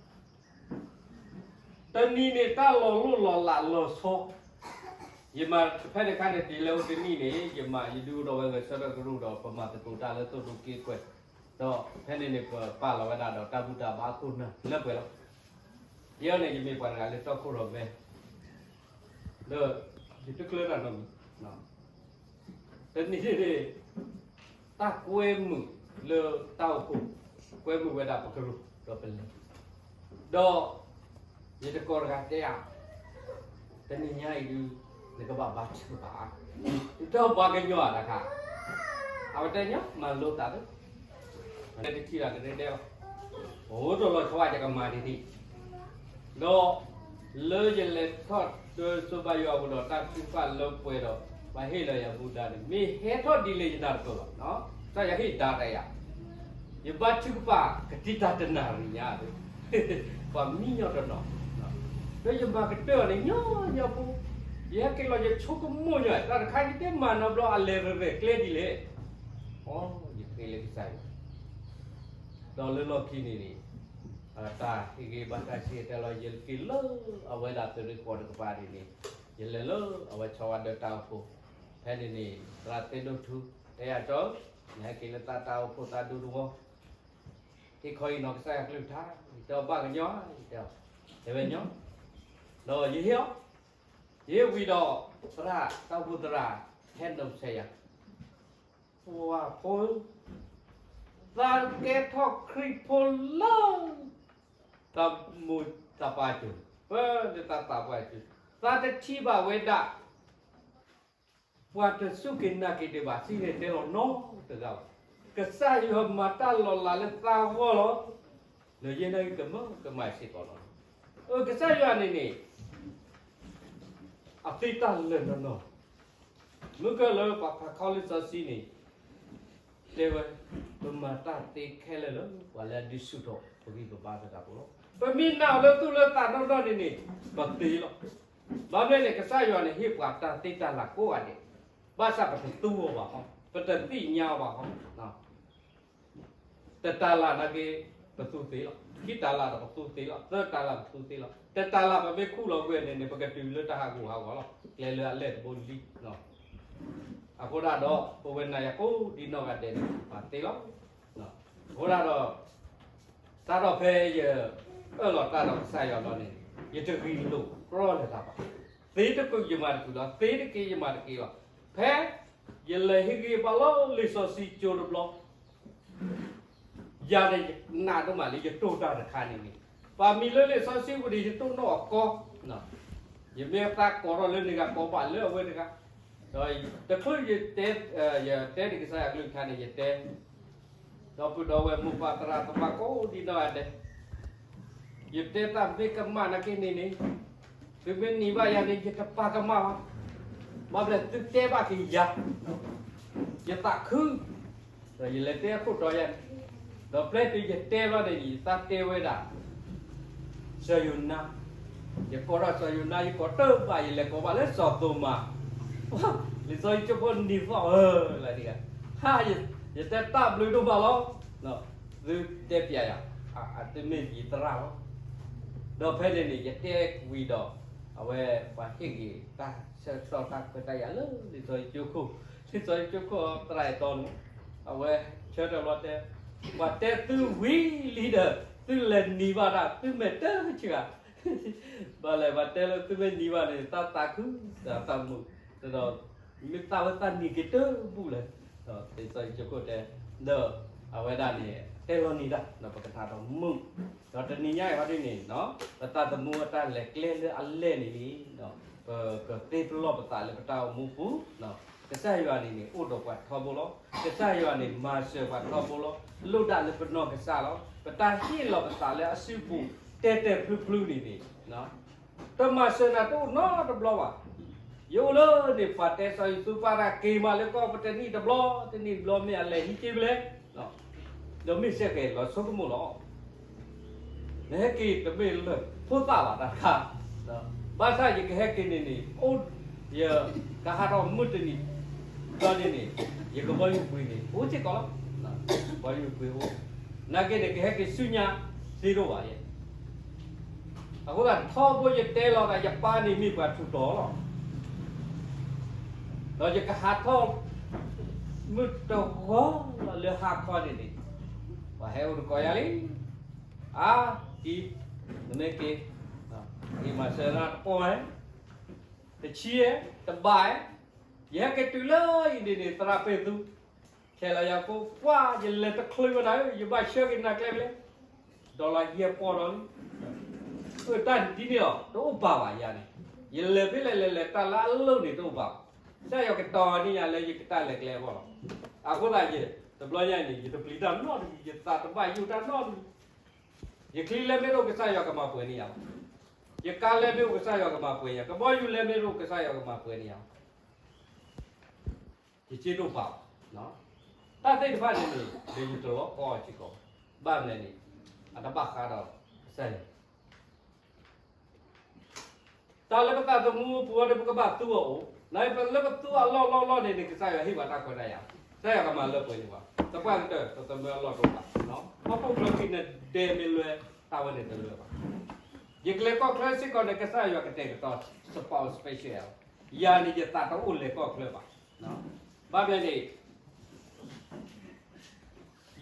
တနံၤန့ၣ်တၢ်လီၤလိၢ်လီၤလးလီၤဆီ, ယမၤဖဲတခါန့ၣ် တ့ၢ်လၢအိၣ်တနံၣ်န့ၣ် ယမၤယဒုးအိၣ်ဒီးဝဲဂဲၤဆၢထၢၣ်ကရူၢ်ဒီး ပမၤသကိးတၢ်လၢသိၣ်ဒူက့ကွဲၢ်, ဒီးဖဲန့ၣ်န့ၣ် ပပာ်လီၤဝဲဒၣ်ဒီးတၢ်ဘူၣ်တၢ်ဘါအခိၣ်နၢ်လၢပှဲၤလီၤ. ယဲန့ၣ် ယမ့ၢ်ပှၤတဂၤလၢတီခိၣ်ရိၣ်မဲ ဒီးယတကျၢၤတၢ်နီတမံၤ တနံၤန့ၣ် တၢ်ကွဲမုာ်လၢတၢ်အိၣ်ဖှိၣ်, ကွဲမုာ်ဝဲဒၣ်ပကရူၢ်ဒီးပလဲၤ, ဒီးယတံၤသကိးတဂၤတဲယၤ, တနံၤညါအံၤဒုး နကဘၣ်ဘါထုကဖၣ်, နတပှၤကညီဧါတခါ, အဝဲတဲညီမၤလိသးသ့, တထံၣ်တၢ်ကဒဲဒဲလီၤ, အိၣ်တလီၤဆီဝဲယကမၤဒ်န့ၣ်, ဒီး လၢယလဲၤထီၣ်တၢ်စိဘါယွၤအပူၤဒီး တၢ်ထုကဖၣ်လၢပှဲၤဒီး ပှၤဟ့ၣ်လီၤယၤဘူၣ်ဒါန့ၣ် မ့ၢ်ဟဲထီၣ်ဒ်လဲၣ်ယတၢ်တပၢၢ်ဘၣ်, တၢ်ယဟ့ၣ်ဒါတၢ်ယၤ, ယဘါထုကဖၣ်ကတံာ်တၢ်တနၣ်ရံၣ်ညါ, ပှၤမံညီတနီၤ, ဒီးယမၤကတၢၢ်အီၤန့ၣ် ညီညီဖိ, ယဟဲက့ၤလီၤယဆိကမိၣ်ညီ, တၢ်တခါယတဲမၤနီတဘျီ အလဲၤရဲၣ်ရဲၣ်ကျဲဒ်လဲၣ်, အိ ယဃ့လၢကစၢ်ယွၤ ဒီးလၢလီၢ်ခံန့ၣ်န့ၣ်, တၢ်ဟ့ၣ်ဂံၢ်ဘါတၢ်စံၣ်တဲၤတဲလီၤ ယက့ၤလၢအဝဲဒၣ်သုးရ့ၣ်ဃီတကပၤန့ၣ်န့ၣ်, ယလဲၤလၢအဝဲဆီဝါဒၢတၢ်အိၣ်ဖှိၣ်, ဖဲန့ၣ်န့ၣ် သရၣ်သ့ၣ်ဒိၣ်ထူ တဲယၤကၠီ, နဟဲက့ၤလၢသးတၢ်အိၣ်ဖှိၣ်သးဒူတဝီ, ဟ့ၣ်ခီအံၤနီၢ်ကစၢ်ယွၤကလုၢ်ကထါ, ယတဲအီၤဘၣ်ကညီ, ယတဲအီၤ, တဲဝဲညီ, ဒီးယဟ့ၣ်အီၤ, ယဟ့ၣ်ဝံၤဒီး, သရၣ်တၢ်အိၣ်ဖှိၣ်သရၣ်, ဟဲနုာ်ဆဲးယၤ ပှၤဖိ, သးကဲထီၣ်ခရံာ်ဖိလၢ တၢ်မိၢ်တၢ်ပၢ်အစိၤ, ပၢလၢတၢ်သးပှၢ်အစိၤ, သးတထံၣ်ဘၣ်ဝဲဒၣ် ပှၤတစူၢ်က့ၤနာ်က့ၤဒံးဘၣ် စံၣ်တဲၤတဲလီၤနီတဂၤဘၣ်. ကစၢ်ယွၤမၤတၢ်လီၤလးလၢသးဂီၢ်လီၤ. လၢယဲနာ်က့ၤကမၢကမၣ်စ့ၢ်ကီးလီၤ. အၢ ကစၢ်ယွၤန့ၣ်န့ၣ် အသ့တၢ်လၢာ်နီၢ်နီၢ်, မုၢ်ကၢၢ်လၢပှၤဖးခီလံာ်စီဆှံန့ၣ် တဲဝဲ, ပမၤတၢ်သ့ခဲလၢာ်လၢ ပှၤလၢအဒုးဆူၣ်ထီၣ်ပဂံၢ်ပဘါသတးပူၤလီၤ. ပမ့ၢ်နာ်အီၤလၢသူၣ်လၢသးနီၢ်နီၢ်န့ၣ်န့ၣ် ပသ့လီၤ. ဘၣ်မနုၤလဲၣ်န့ၣ် ကစၢ်ယွၤန့ၣ် ဟ့ၣ်ပှၤတၢ်သ့တၢ်လၢ်ကိးဂၤဒဲး, ဘၣ်ဆၣ်ပတသူအီၤဘၣ်ဟီ, ပတသ့ၣ်ညါအီၤဘၣ်ဟီ. တတၤလၢ်နာ်က့ ပသူသ့လီၤ. ခံတၤလၢ်ဒီးပသူသ့လီၤ. သၢတၤလၢ်ပသူသ့လီၤ. တတၤလၢ်ပမ့ၢ်ခူၣ်လီၤကွံာ်န့ၣ်န့ၣ် ပကတုၤလၢတၢ်ဟးဂူာ်ဟးဂီၤလီၤ. ကျဲလၢအလဲၢ်တဘိလံ. အဃိဒၣ်ဒီး ပဝဲနၤယၤကိးဒံနီၢ်ဂၤဒဲးန့ၣ် ပသ့လီၤ. အဃိဒၣ်ဒီး စးထီၣ်ဖဲယအၢၣ်လီၤတၢ်ဒီးကစၢ်ယွၤလီၤန့ၣ် ယတဂ့ၢ်လိာ်ကြီလၢၤတၢ်ဘၣ်. သ့တကုာ်ယမၤတကုာ်လီၤ. သ့တက့ၤယမၤတက့ၤလီၤ. ဖဲယလဲၤဟ့ၣ်ဂံၢ်ဘါလီၤလံာ်စီဆှံကၠိတဘျီ ယၤန့ၣ် ယနာ်ဒိၣ်မးလၢယတိၢ်တၢ်တခါန့ၣ်န့ၣ်, ပှၤမံၤလၢလံာ်စီဆှံပူၤန့ၣ် ယတိၢ်နီၣ်အီၤကီ, ယမ့ၢ်သးကိးထီၣ်လၢန့ၣ်ဂၤ ကိးဘၣ်လၢအဝဲတဂၤ, ဒီးတချုးယတဲ, ယတဲဒံးကစၢ်ယွၤကလုၢ်ကထါန့ၣ် ယတဲ ဒီပုၢ်ဒီဝဲၢ်မိၢ်ပၢ်သရၣ်သမါကိးဒံနီၢ်ဂၤဒဲး, ယတဲတၢ်မ့ၢ်ကမၣ်နာ်က့န့ၣ်န့ၣ်, သုမ့ၢ်နံၤဘၣ်ယၤန့ၣ် ယတပာ်ကမၣ်ဘၣ်. ဘၣ်မနုၤလဲၣ် သုတဲဘၣ်က့ၤယၤ, ယသးခု, ဒီးယလဲၤတဲအခိၣ်တီယၤန့ၣ်, ဒီးပျဲတုၤယတဲဘျီန့ၣ် ယသးတဲဝဲဒၣ် စီၤယိၤနါ, ယကိးထီၣ်စီၤယိၤနါ ယကိးတဘၣ် ယလဲၤကိးဘၣ်လၢစီၤသိမး, လံာ်စီဆှံကၠိဖိနံၤသီၣ်ဧၢ, လၢတဂၤ, ဟါ, ယတဲတၢ်ဘျုးဒိၣ်မးလီၤ. သုတဲပျးယၤ, သုမ့ၢ်ယသရၣ်လီၤ. ဒီးဖဲန့ၣ်န့ၣ် ယတဲဝံၤဒီး အဝဲပှၤဟ့ၣ်က့ၤတၢ်ဆၢကတီၢ်တၢ်ခွဲးတၢ်ယာ်လၢလံာ်စီဆှံကၠိခိၣ်, လံာ်စီဆှံကၠိခိၣ်သရၣ်အဲၣ်တီန့ၣ်, အဝဲဆၢထၢၣ်လီၤတဲ, ပှၤတဲသုဝံၤလံဒီး သုလဲၤနံၤဘၣ်တၢ် သုမဲာ်တၢ်ဆှၤ, ဘၣ်လဲၣ် ပှၤတဲလၢသုမ့ၢ်နံၤဘၣ်န့ၣ် သးသးခု, သးသးမုာ်, ဒီး မ့ၢ်သးဝဲသးနံၤက့ၤတဘူၣ်လဲၣ်, လံာ်စီဆှံကၠိခိၣ်တဲ, ဒီးအဝဲဒၣ်န့ၣ် တဲလီၤနံၤတၢ် ဒီးပကထးဒီးမုာ်, ဒီးတနံၤညါအံၤဟီဒ်န့ၣ် ပသးသမူအတၢ်လဲၤကျဲလၢအလဲၢ်န့ၣ်န့ၣ်, ပကသ့ပလီၢ်ပသးလၢပတၢ်အိၣ်မူပူၤ, ကစၢ်ယွၤန့ၣ်န့ၣ် အိၣ်ဒီးပှၤထီဘိလီၤ. ကစၢ်ယွၤန့ၣ် မၤစၢၤပှၤထီဘိလီၤ. လိၣ်ဒၣ်လၢပနီၢ်ကစၢ်လီၤ. ပတၢ်ဟ့ၣ်လီၤပသးလၢအစုပူၤ တဲာ်တဲာ်ဖျုဖျုန့ၣ်န့ၣ် တမၤစၢၤနၤတအိၣ်နီတဘျီဘၣ်. ယအိၣ်လၢန့ၣ် ပှၤတဲစီၤယိၤသူးပၢ်တၢ်က့ၤမးလၢကီၢ်ပူၤတနံၣ်တဘျီ, တနံၣ်တဘျီမ့ၢ်အလဲၤဟံးက့ၤဖဲလဲၣ်, ဒီးမ့ၢ်စ့ၢ်ကီးလီၤဆိကမိၣ်လီၤ. နဟဲက့ၤတမ့ၢ်လၢဖိသၣ်ဘၣ်တၢ်တခါ, ဘၣ်ဆၣ်ယကဟဲက့ၤန့ၣ်န့ၣ် အိၣ်, ယကဟးထီၣ်မုၢ်တနံၤ, ဒီးန့ၣ်န့ၣ် ယကဘီယူၤကွံာ်န့ၣ် အိၣ်စ့ၢ်ကီးလီၤ. ဘီယူၤကွံာ်အိၣ်, နာ်က့န့ၣ် ကဟဲက့ၤဆူညါသ့တအိၣ်ဘၣ်ယဲ. အဃိသတး ထီဘိယတဲလီၤသး ယပၢ်န့ၣ်မ့ၢ်ပှၤထူးတီၤလီၤ. ဒီးယကဟးထီၣ်မုၢ်တဂီၤလၢဟါခီန့ၣ်န့ၣ် ပှၤဟဲအိၣ်တကိးယၤလံ. အါ, အံၤ, နမ့ၢ်က့ၤ, အံၤမၤစၢၤနၤတပီၢ်ဧဲ, တဆံဧဲ, တဘးဧဲ, ယဟဲက့ၤတုၤလၢအံၤန့ၣ်န့ၣ် သရၣ်ပ့းသူ ဆဲးလီၤယၤဖိ ပှၤ ယလဲၤတချုးဝဲဒၣ်ဧၢ, ယဘၣ်ဆှၢက့ၤနၤကျဲဖဲလဲၣ်, ဒီးလီၤယဲၢ်ပီၢ်ဒီးလံ. အၢ တၢ်ဒ်န့ၣ်လီၤ တအိၣ်ပာ်ဘၣ်ယၤန့ၣ်. ယလဲၤဖဲလဲၣ်လဲၤလဲၤ တၢ်လၢအလိၣ်န့ၣ်တအိၣ်ဘၣ်. ကစၢ်ယွၤကတီၤန့ၢ်ယၤလၢယကတၢ်လဲၤကျဲအဂီၢ်လီၤ. အဃိသတးယဲ တဘျီညါအံၤန့ၣ် ယတပျံၤတၢ်နီတမံၤ, ယသးတဘၣ်ယိၣ်တၢ်နီတမံၤ. ယချံလဲမ့ၢ်တအိၣ် ကစၢ်ယွၤကမၤပှဲၤန့ၢ်ယၤလီၤ. ယကါလဲမ့ၢ်တအိၣ် ကစၢ်ယွၤကမၤပှဲၤယၤ, ကဘီယူၤလဲမ့ၢ်တအိၣ် ကစၢ်ယွၤကမၤပှဲၤန့ၢ်ယၤလီၤ. ယစ့တအိၣ်ပာ်ဘၣ်. တၢ်သ့ၣ်တဖၣ်န့ၣ်န့ၣ် လၢယတလီၤကီအီၤစ့ၢ်ကီး, ဘၣ်မနုၤလဲၣ်န့ၣ် အတဘၣ်ဃးဒီးကစၢ်ယွၤ တၢ်လၢပသးသမူပူၤအံၤန့ၣ် ပကဘၣ်သူအီၤအိၣ်, လၢပလၢပသူအလီၢ်လီၢ်လီၢ်န့ၣ်န့ၣ် ကစၢ်ယွၤဟ့ၣ်ပှၤတၢ်ခွဲးတၢ်ယာ်, ကစၢ်ယွၤကမၤလၢပှဲၤန့ၢ်ပှၤ, သပှၢ်ကတၢၢ် ပသမၢအလီၢ်တအိၣ်ဘၣ်. ဟီၣ်ခိၣ်ချၢခံန့ၣ်ဒဲမ့ၢ်လွဲ တၢ်ဝဲန့ၣ်တလွဲဘၣ်. ယကလဲၤကီၢ်ချၢစ့ၢ်ကီးန့ၣ် ကစၢ်ယွၤကတဲာ်ကတီၤ support special ယၤန့ၣ် ယသးတအိၣ်လဲၤကီၢ်ချၢဘၣ်. ဘၣ်မနုၤလဲၣ်န့ၣ်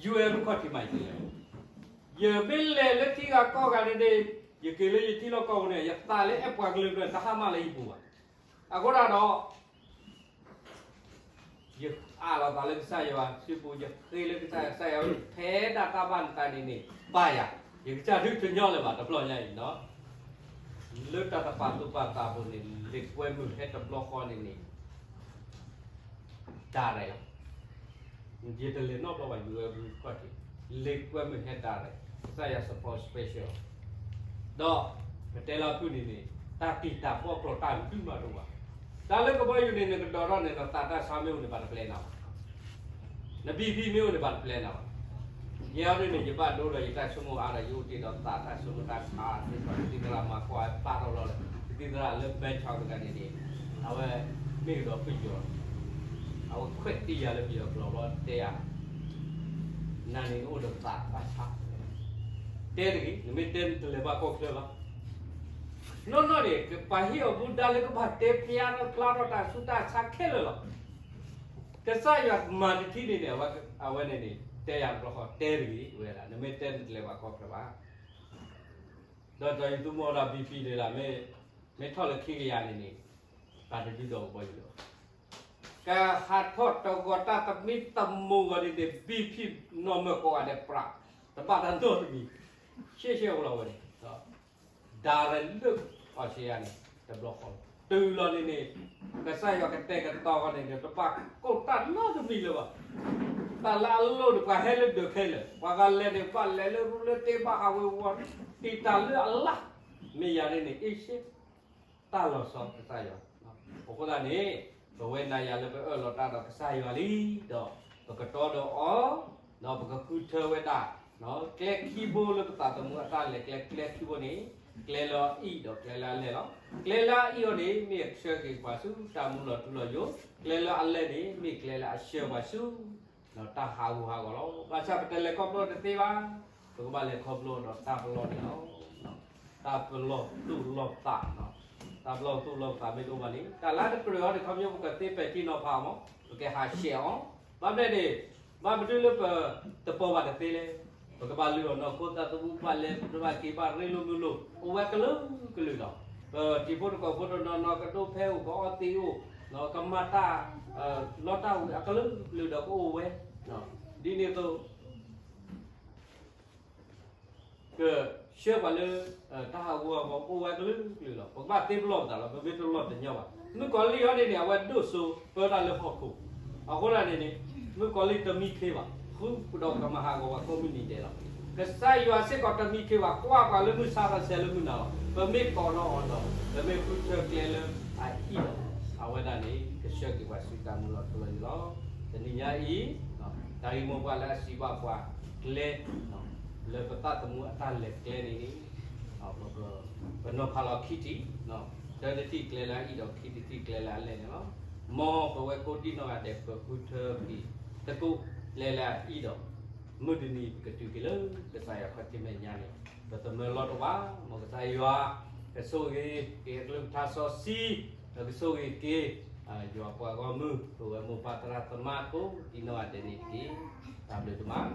ယဲၢ်မုၢ်ခီၣ်ထံးမးယကလဲၤ, ယမ့ၢ်လဲၤလၢထံဂၤကီၢ်ဂၤန့ၣ်န့ၣ် ယက့ၤလၢယထံလီၢ်ကီၢ်ပူၤန့ၣ် ယသးလၢအဲၣ်ပှၤကလုာ်ကလုာ်တဟါမၢ်လၢယပူၤဘၣ်. အဃိသတးဒီး ယအးလီၤသးလၢကစၢ်ယွၤစုပူၤ, ယဃ့လၢကစၢ်ယွၤ, ကစၢ်ယွၤ ဖဲဒၣ်တၢ်ဘၣ်နသးန့ၣ်န့ၣ် ဘၣ်ယၤ, ယကစၢ်ဒုးတညီလၢၤဘၣ်တဘျီညါအံၤနီၤ. လၢတၢ်တပာ်သူၣ်ပာ်သးအပူၤန့ၣ် လံာ်ကွဲမုာ်ဟဲတဘျီဃီန့ၣ်န့ၣ် direct လီၤ. ယတလဲၤနီတဘျီဘၣ် ယဲၢ်မုၢ်ခီၣ်ထံး, လံာ်ကွဲမုာ်ဟဲ direct, ကစၢ်ယွၤ support special ဒီး ပတဲလီၤဖုၣ်န့ၣ်န့ၣ် တၢ်တံာ်တာ်ပီၣ်ကျီၤတၢ်ဒုးမးတအိၣ်ဘၣ်. တၢ်လၢကဘီယူၤန့ၣ် နကဒိးထီၣ်န့ၣ် နသးတၢ်ဆါမ့ၢ်အိၣ်န့ၣ် ဘၣ်တပျဲနၤဘၣ်, န BP မ့ၢ်အိၣ်န့ၣ် ဘၣ်တပျဲနၤဘၣ်. ယဲအံၤဒ်န့ၣ် ယဘၣ်ဒိဒီးယတၢ်ဆိကမိၣ်အါဒီး ယအိၣ်တ့ၢ်ဒီးသးတၢ်ဆိကမိၣ်တၢ်ဆါသ့ၣ်တဖၣ် ကသံၣ်သရၣ်မၤကွၢ်ပာ်ထီၣ်လီၤလၢ ကသံၣ်သရၣ်လၢ ဘဲၣ်ဆၣ်တဂၤန့ၣ်န့ၣ် အဝဲမ့ၢ်ကဒီးဖုၣ်ယီၤ အဝဲခွဲးတံၢ်ယၤလၢပယီၤကျိာ်ဘျီတဲယၤ, နၤန့ၣ်နအိၣ်ဒီးသးတၢ်ဆါ, တဲတဂ့ၤ, နမ့ၢ်တဲနတလဲၤဘၣ်ကီၢ်ချၢဘၣ်. နီၢ်နီၢ်န့ၣ် ကပာ်ဟ့ၣ်အီၤမူဒါလၢကဘၣ်တဲဖျါထီၣ်ဖျါထီၣ်တၢ်ဆူးတၢ်ဆါခဲလၢာ်လီၤ. ကစၢ်ယွၤမၤတထံၣ်န့ၣ်န့ၣ် အဝဲန့ၣ်န့ၣ် တဲယၤတဘျီဃီ တဲတဂ့ၤဝဲဒၣ် နမ့ၢ်တဲနတလဲၤဘၣ်ကီၢ်ချၢဘၣ်. ဒီးဒီးယသူမီၤဒီး BP န့ၣ်ဒၣ် မ့ၢ်ထီၣ်လၢခံကယၤန့ၣ်န့ၣ် ဘၣ်တဒုးဒီးကဘီယူၤလၢၤဘၣ်. ကဟးထီၣ်တဂီၤတၢ်သမံသမိးဂီၤန့ၣ်န့ၣ် BP နီၢ်မၢၢ်ကိးဂၤဒဲးပြး တဘၣ်တၢ်နီတမံၤ ရှဲရှဲအိၣ်လီၤဝဲန့ၣ် ဒါရလၢအီစထြ့လယါန့ၣ် တဘျီဃီလီၤ. တုၤလီၤန့ၣ်န့ၣ် ကစၢ်ယွၤကတဲာ်ကတီၤအီၤန့ၣ်န့ၣ် တဘၣ်ကိၢ်တၢ်နီတမံၤလၢၤဘၣ်. တၢ်လၢအလိၣ်န့ၣ် ပှၤဟဲလၢဒၢးခဲလၢာ်, ပှၤဂၤလဲၤန့ၣ် ဘၣ်လဲၤလၢရူလၢတ့ ဘၣ်ဟးဝ့ၤဝီၤ တံာ်တာ်လၢအလၢ်, မ့ၢ်ယၤန့ၣ်န့ၣ် အ့ၡ့ တၢ်လီၤဆီကစၢ်ယွၤ. အဃိသတးန့ၣ် ပဝဲနၤယၤလၢပအၢၣ်လီၤတၢ်ဒီးကစၢ်ယွၤလံဒီး ပကတီဒီးအီၤ, ဒီးပကဃုထၢဝဲဒၣ် ကျဲခံဘိလၢပသးသမူအတၢ်လဲၤကျဲ ကျဲခံဘိန့ၣ် ကျဲလၢအအံၣ်ဒီးကျဲလၢအလဲၢ်လီၤ. ကျဲလၢအအံၣ်အီၤန့ၣ် မ့ၢ်အဆှၢက့ၤပှၤဆူတၢ်မူလီၤထူလီၤယိာ်, ကျဲလၢအလဲၢ်န့ၣ် မ့ၢ်ကျဲလၢအဆှၢပှၤဆူ ဒီးတၢ်ဟးဂူာ်ဟးဂီၤလီၤ. ဘၣ်ဆၣ်ပတလဲၤခီဖျိတသ့ဘၣ်, ပကဘၣ်လဲၤခီဖျိဒီးတၢ်ပလီၢ်န့ၣ်လီၤ. တၢ်ပလီၢ်သူၣ်လီၢ်သး, တၢ်ပလီၢ်သူၣ်လီၢ်သးမ့ၢ်တအိၣ်ဘၣ်န့ၣ် တၢ်လၢတကြၢးအီၤန့ၣ် ခီဖျိပကသ့ပဲာ်ထံနီၤဖးအီၤမး, ပကဟးဆှဲးအီၤ, ဘၣ်မနုၤန့ၣ် ဘၣ်မနုၤလၢပတပီၤဘၣ်တသ့လဲၣ်. ပကဘၣ်လုၢ်အီၣ်နီၢ်ခိသးသမူ ဘၣ်လဲၤတဘၣ်က့ၤ ဘၣ်ရ့လိာ်မုာ်လိာ် အိၣ်ဝဲကလုာ်ကလုာ်လီၤ. ပတံၤဖိတကိးဖိတနီၤနီၤ ကဒိးဖဲအိၣ် ကအီသံးအိၣ်, ကမၤတၢ်လီတၢ်ဝ့ၤအကလုာ်ကလုာ်ဒီးကအိၣ်ဝဲ, ဒ်န့ၣ်အသိး ကဆှၢပှၤလၢတၢ်ဟးဂူာ်ဟးဂီၤ အိၣ်ဝဲကလုာ်ကလုာ်လီၤ. ပကဘၣ်သ့ပလီၢ်ပသးလီၤ, ပမ့ၢ်တလီၢ်တညီဘၣ်. မုၣ်ကီၤလံၢ်အီၤန့ၣ်န့ၣ် အဝဲဒိၣ်စိပၢတၢ်လၢဟီၣ်ခိၣ်, အဃိသတးန့ၣ်န့ၣ် မုၣ်ကီၤလံၢ်တမံခ့ဘၣ်, ဃုာ်ဒီးကမၤဟးဂီၤပှၤကိးမုၢ်နံၤဒဲးလီၤ. ကစၢ်ယွၤစ့ၢ်ကီးတမံခ့ဘၣ်, ကွၢ်ပှၤလၢမုၢ်ဆါတဆဲးလၢမုၢ်နၤလီၤ. ပမ့ၢ်ကိးနီၢ်အီၤဒီး ပမ့ၢ်ဃုထၢကျဲလၢအအံၣ်ဒီး အဝဲဒၣ်န့ၣ် ကဆှၢက့ၤပှၤဆူတၢ်မူလီၤထူလီၤယိာ်လီၤ. တနံၤညါအံၤ တၢ်ဂ့ၢ်မိၢ်ပှၢ်လၢအစံးဘၣ်ပှၤကျဲ လၢပသးသမူအတၢ်လဲၤကျဲန့ၣ်န့ၣ် ပနီၤဖးလီၤခံထံၣ်, တၢတထံၣ်ကျဲလၢအအံၣ်ဒီး ခံတထံၣ်ကျဲလၢအလဲၢ်န့ၣ်လီၤ. မ်ပဝဲကိးဒံနီၢ်ဂၤဒဲး ပဃုထၢက့ၤသကိးကျဲလၢအအံၣ်ဒီး မုၢ်တနံၤပကတုၤက့ၤလၢကစၢ်ယွၤခီၣ်ထံးမဲာ်ညါန့ၣ် ပသမၢလီၢ်တအိၣ်ဘၣ်. မ်ကစၢ်ယွၤ ကဆိၣ်ဂ့ၤက့ၤအကလုၢ်ကထါစီဆှံ, ဒီးကဆိၣ်ဂ့ၤက့ၤ ယွၤပှၤဂီၢ်မုၢ် ပဝဲမိၢ်ပၢ်သရၣ်သမါကိးဒံနီၢ်ဂၤဒဲးန့ၣ်တက့ၢ်. တၢ်ဘျုးဒိၣ်မး.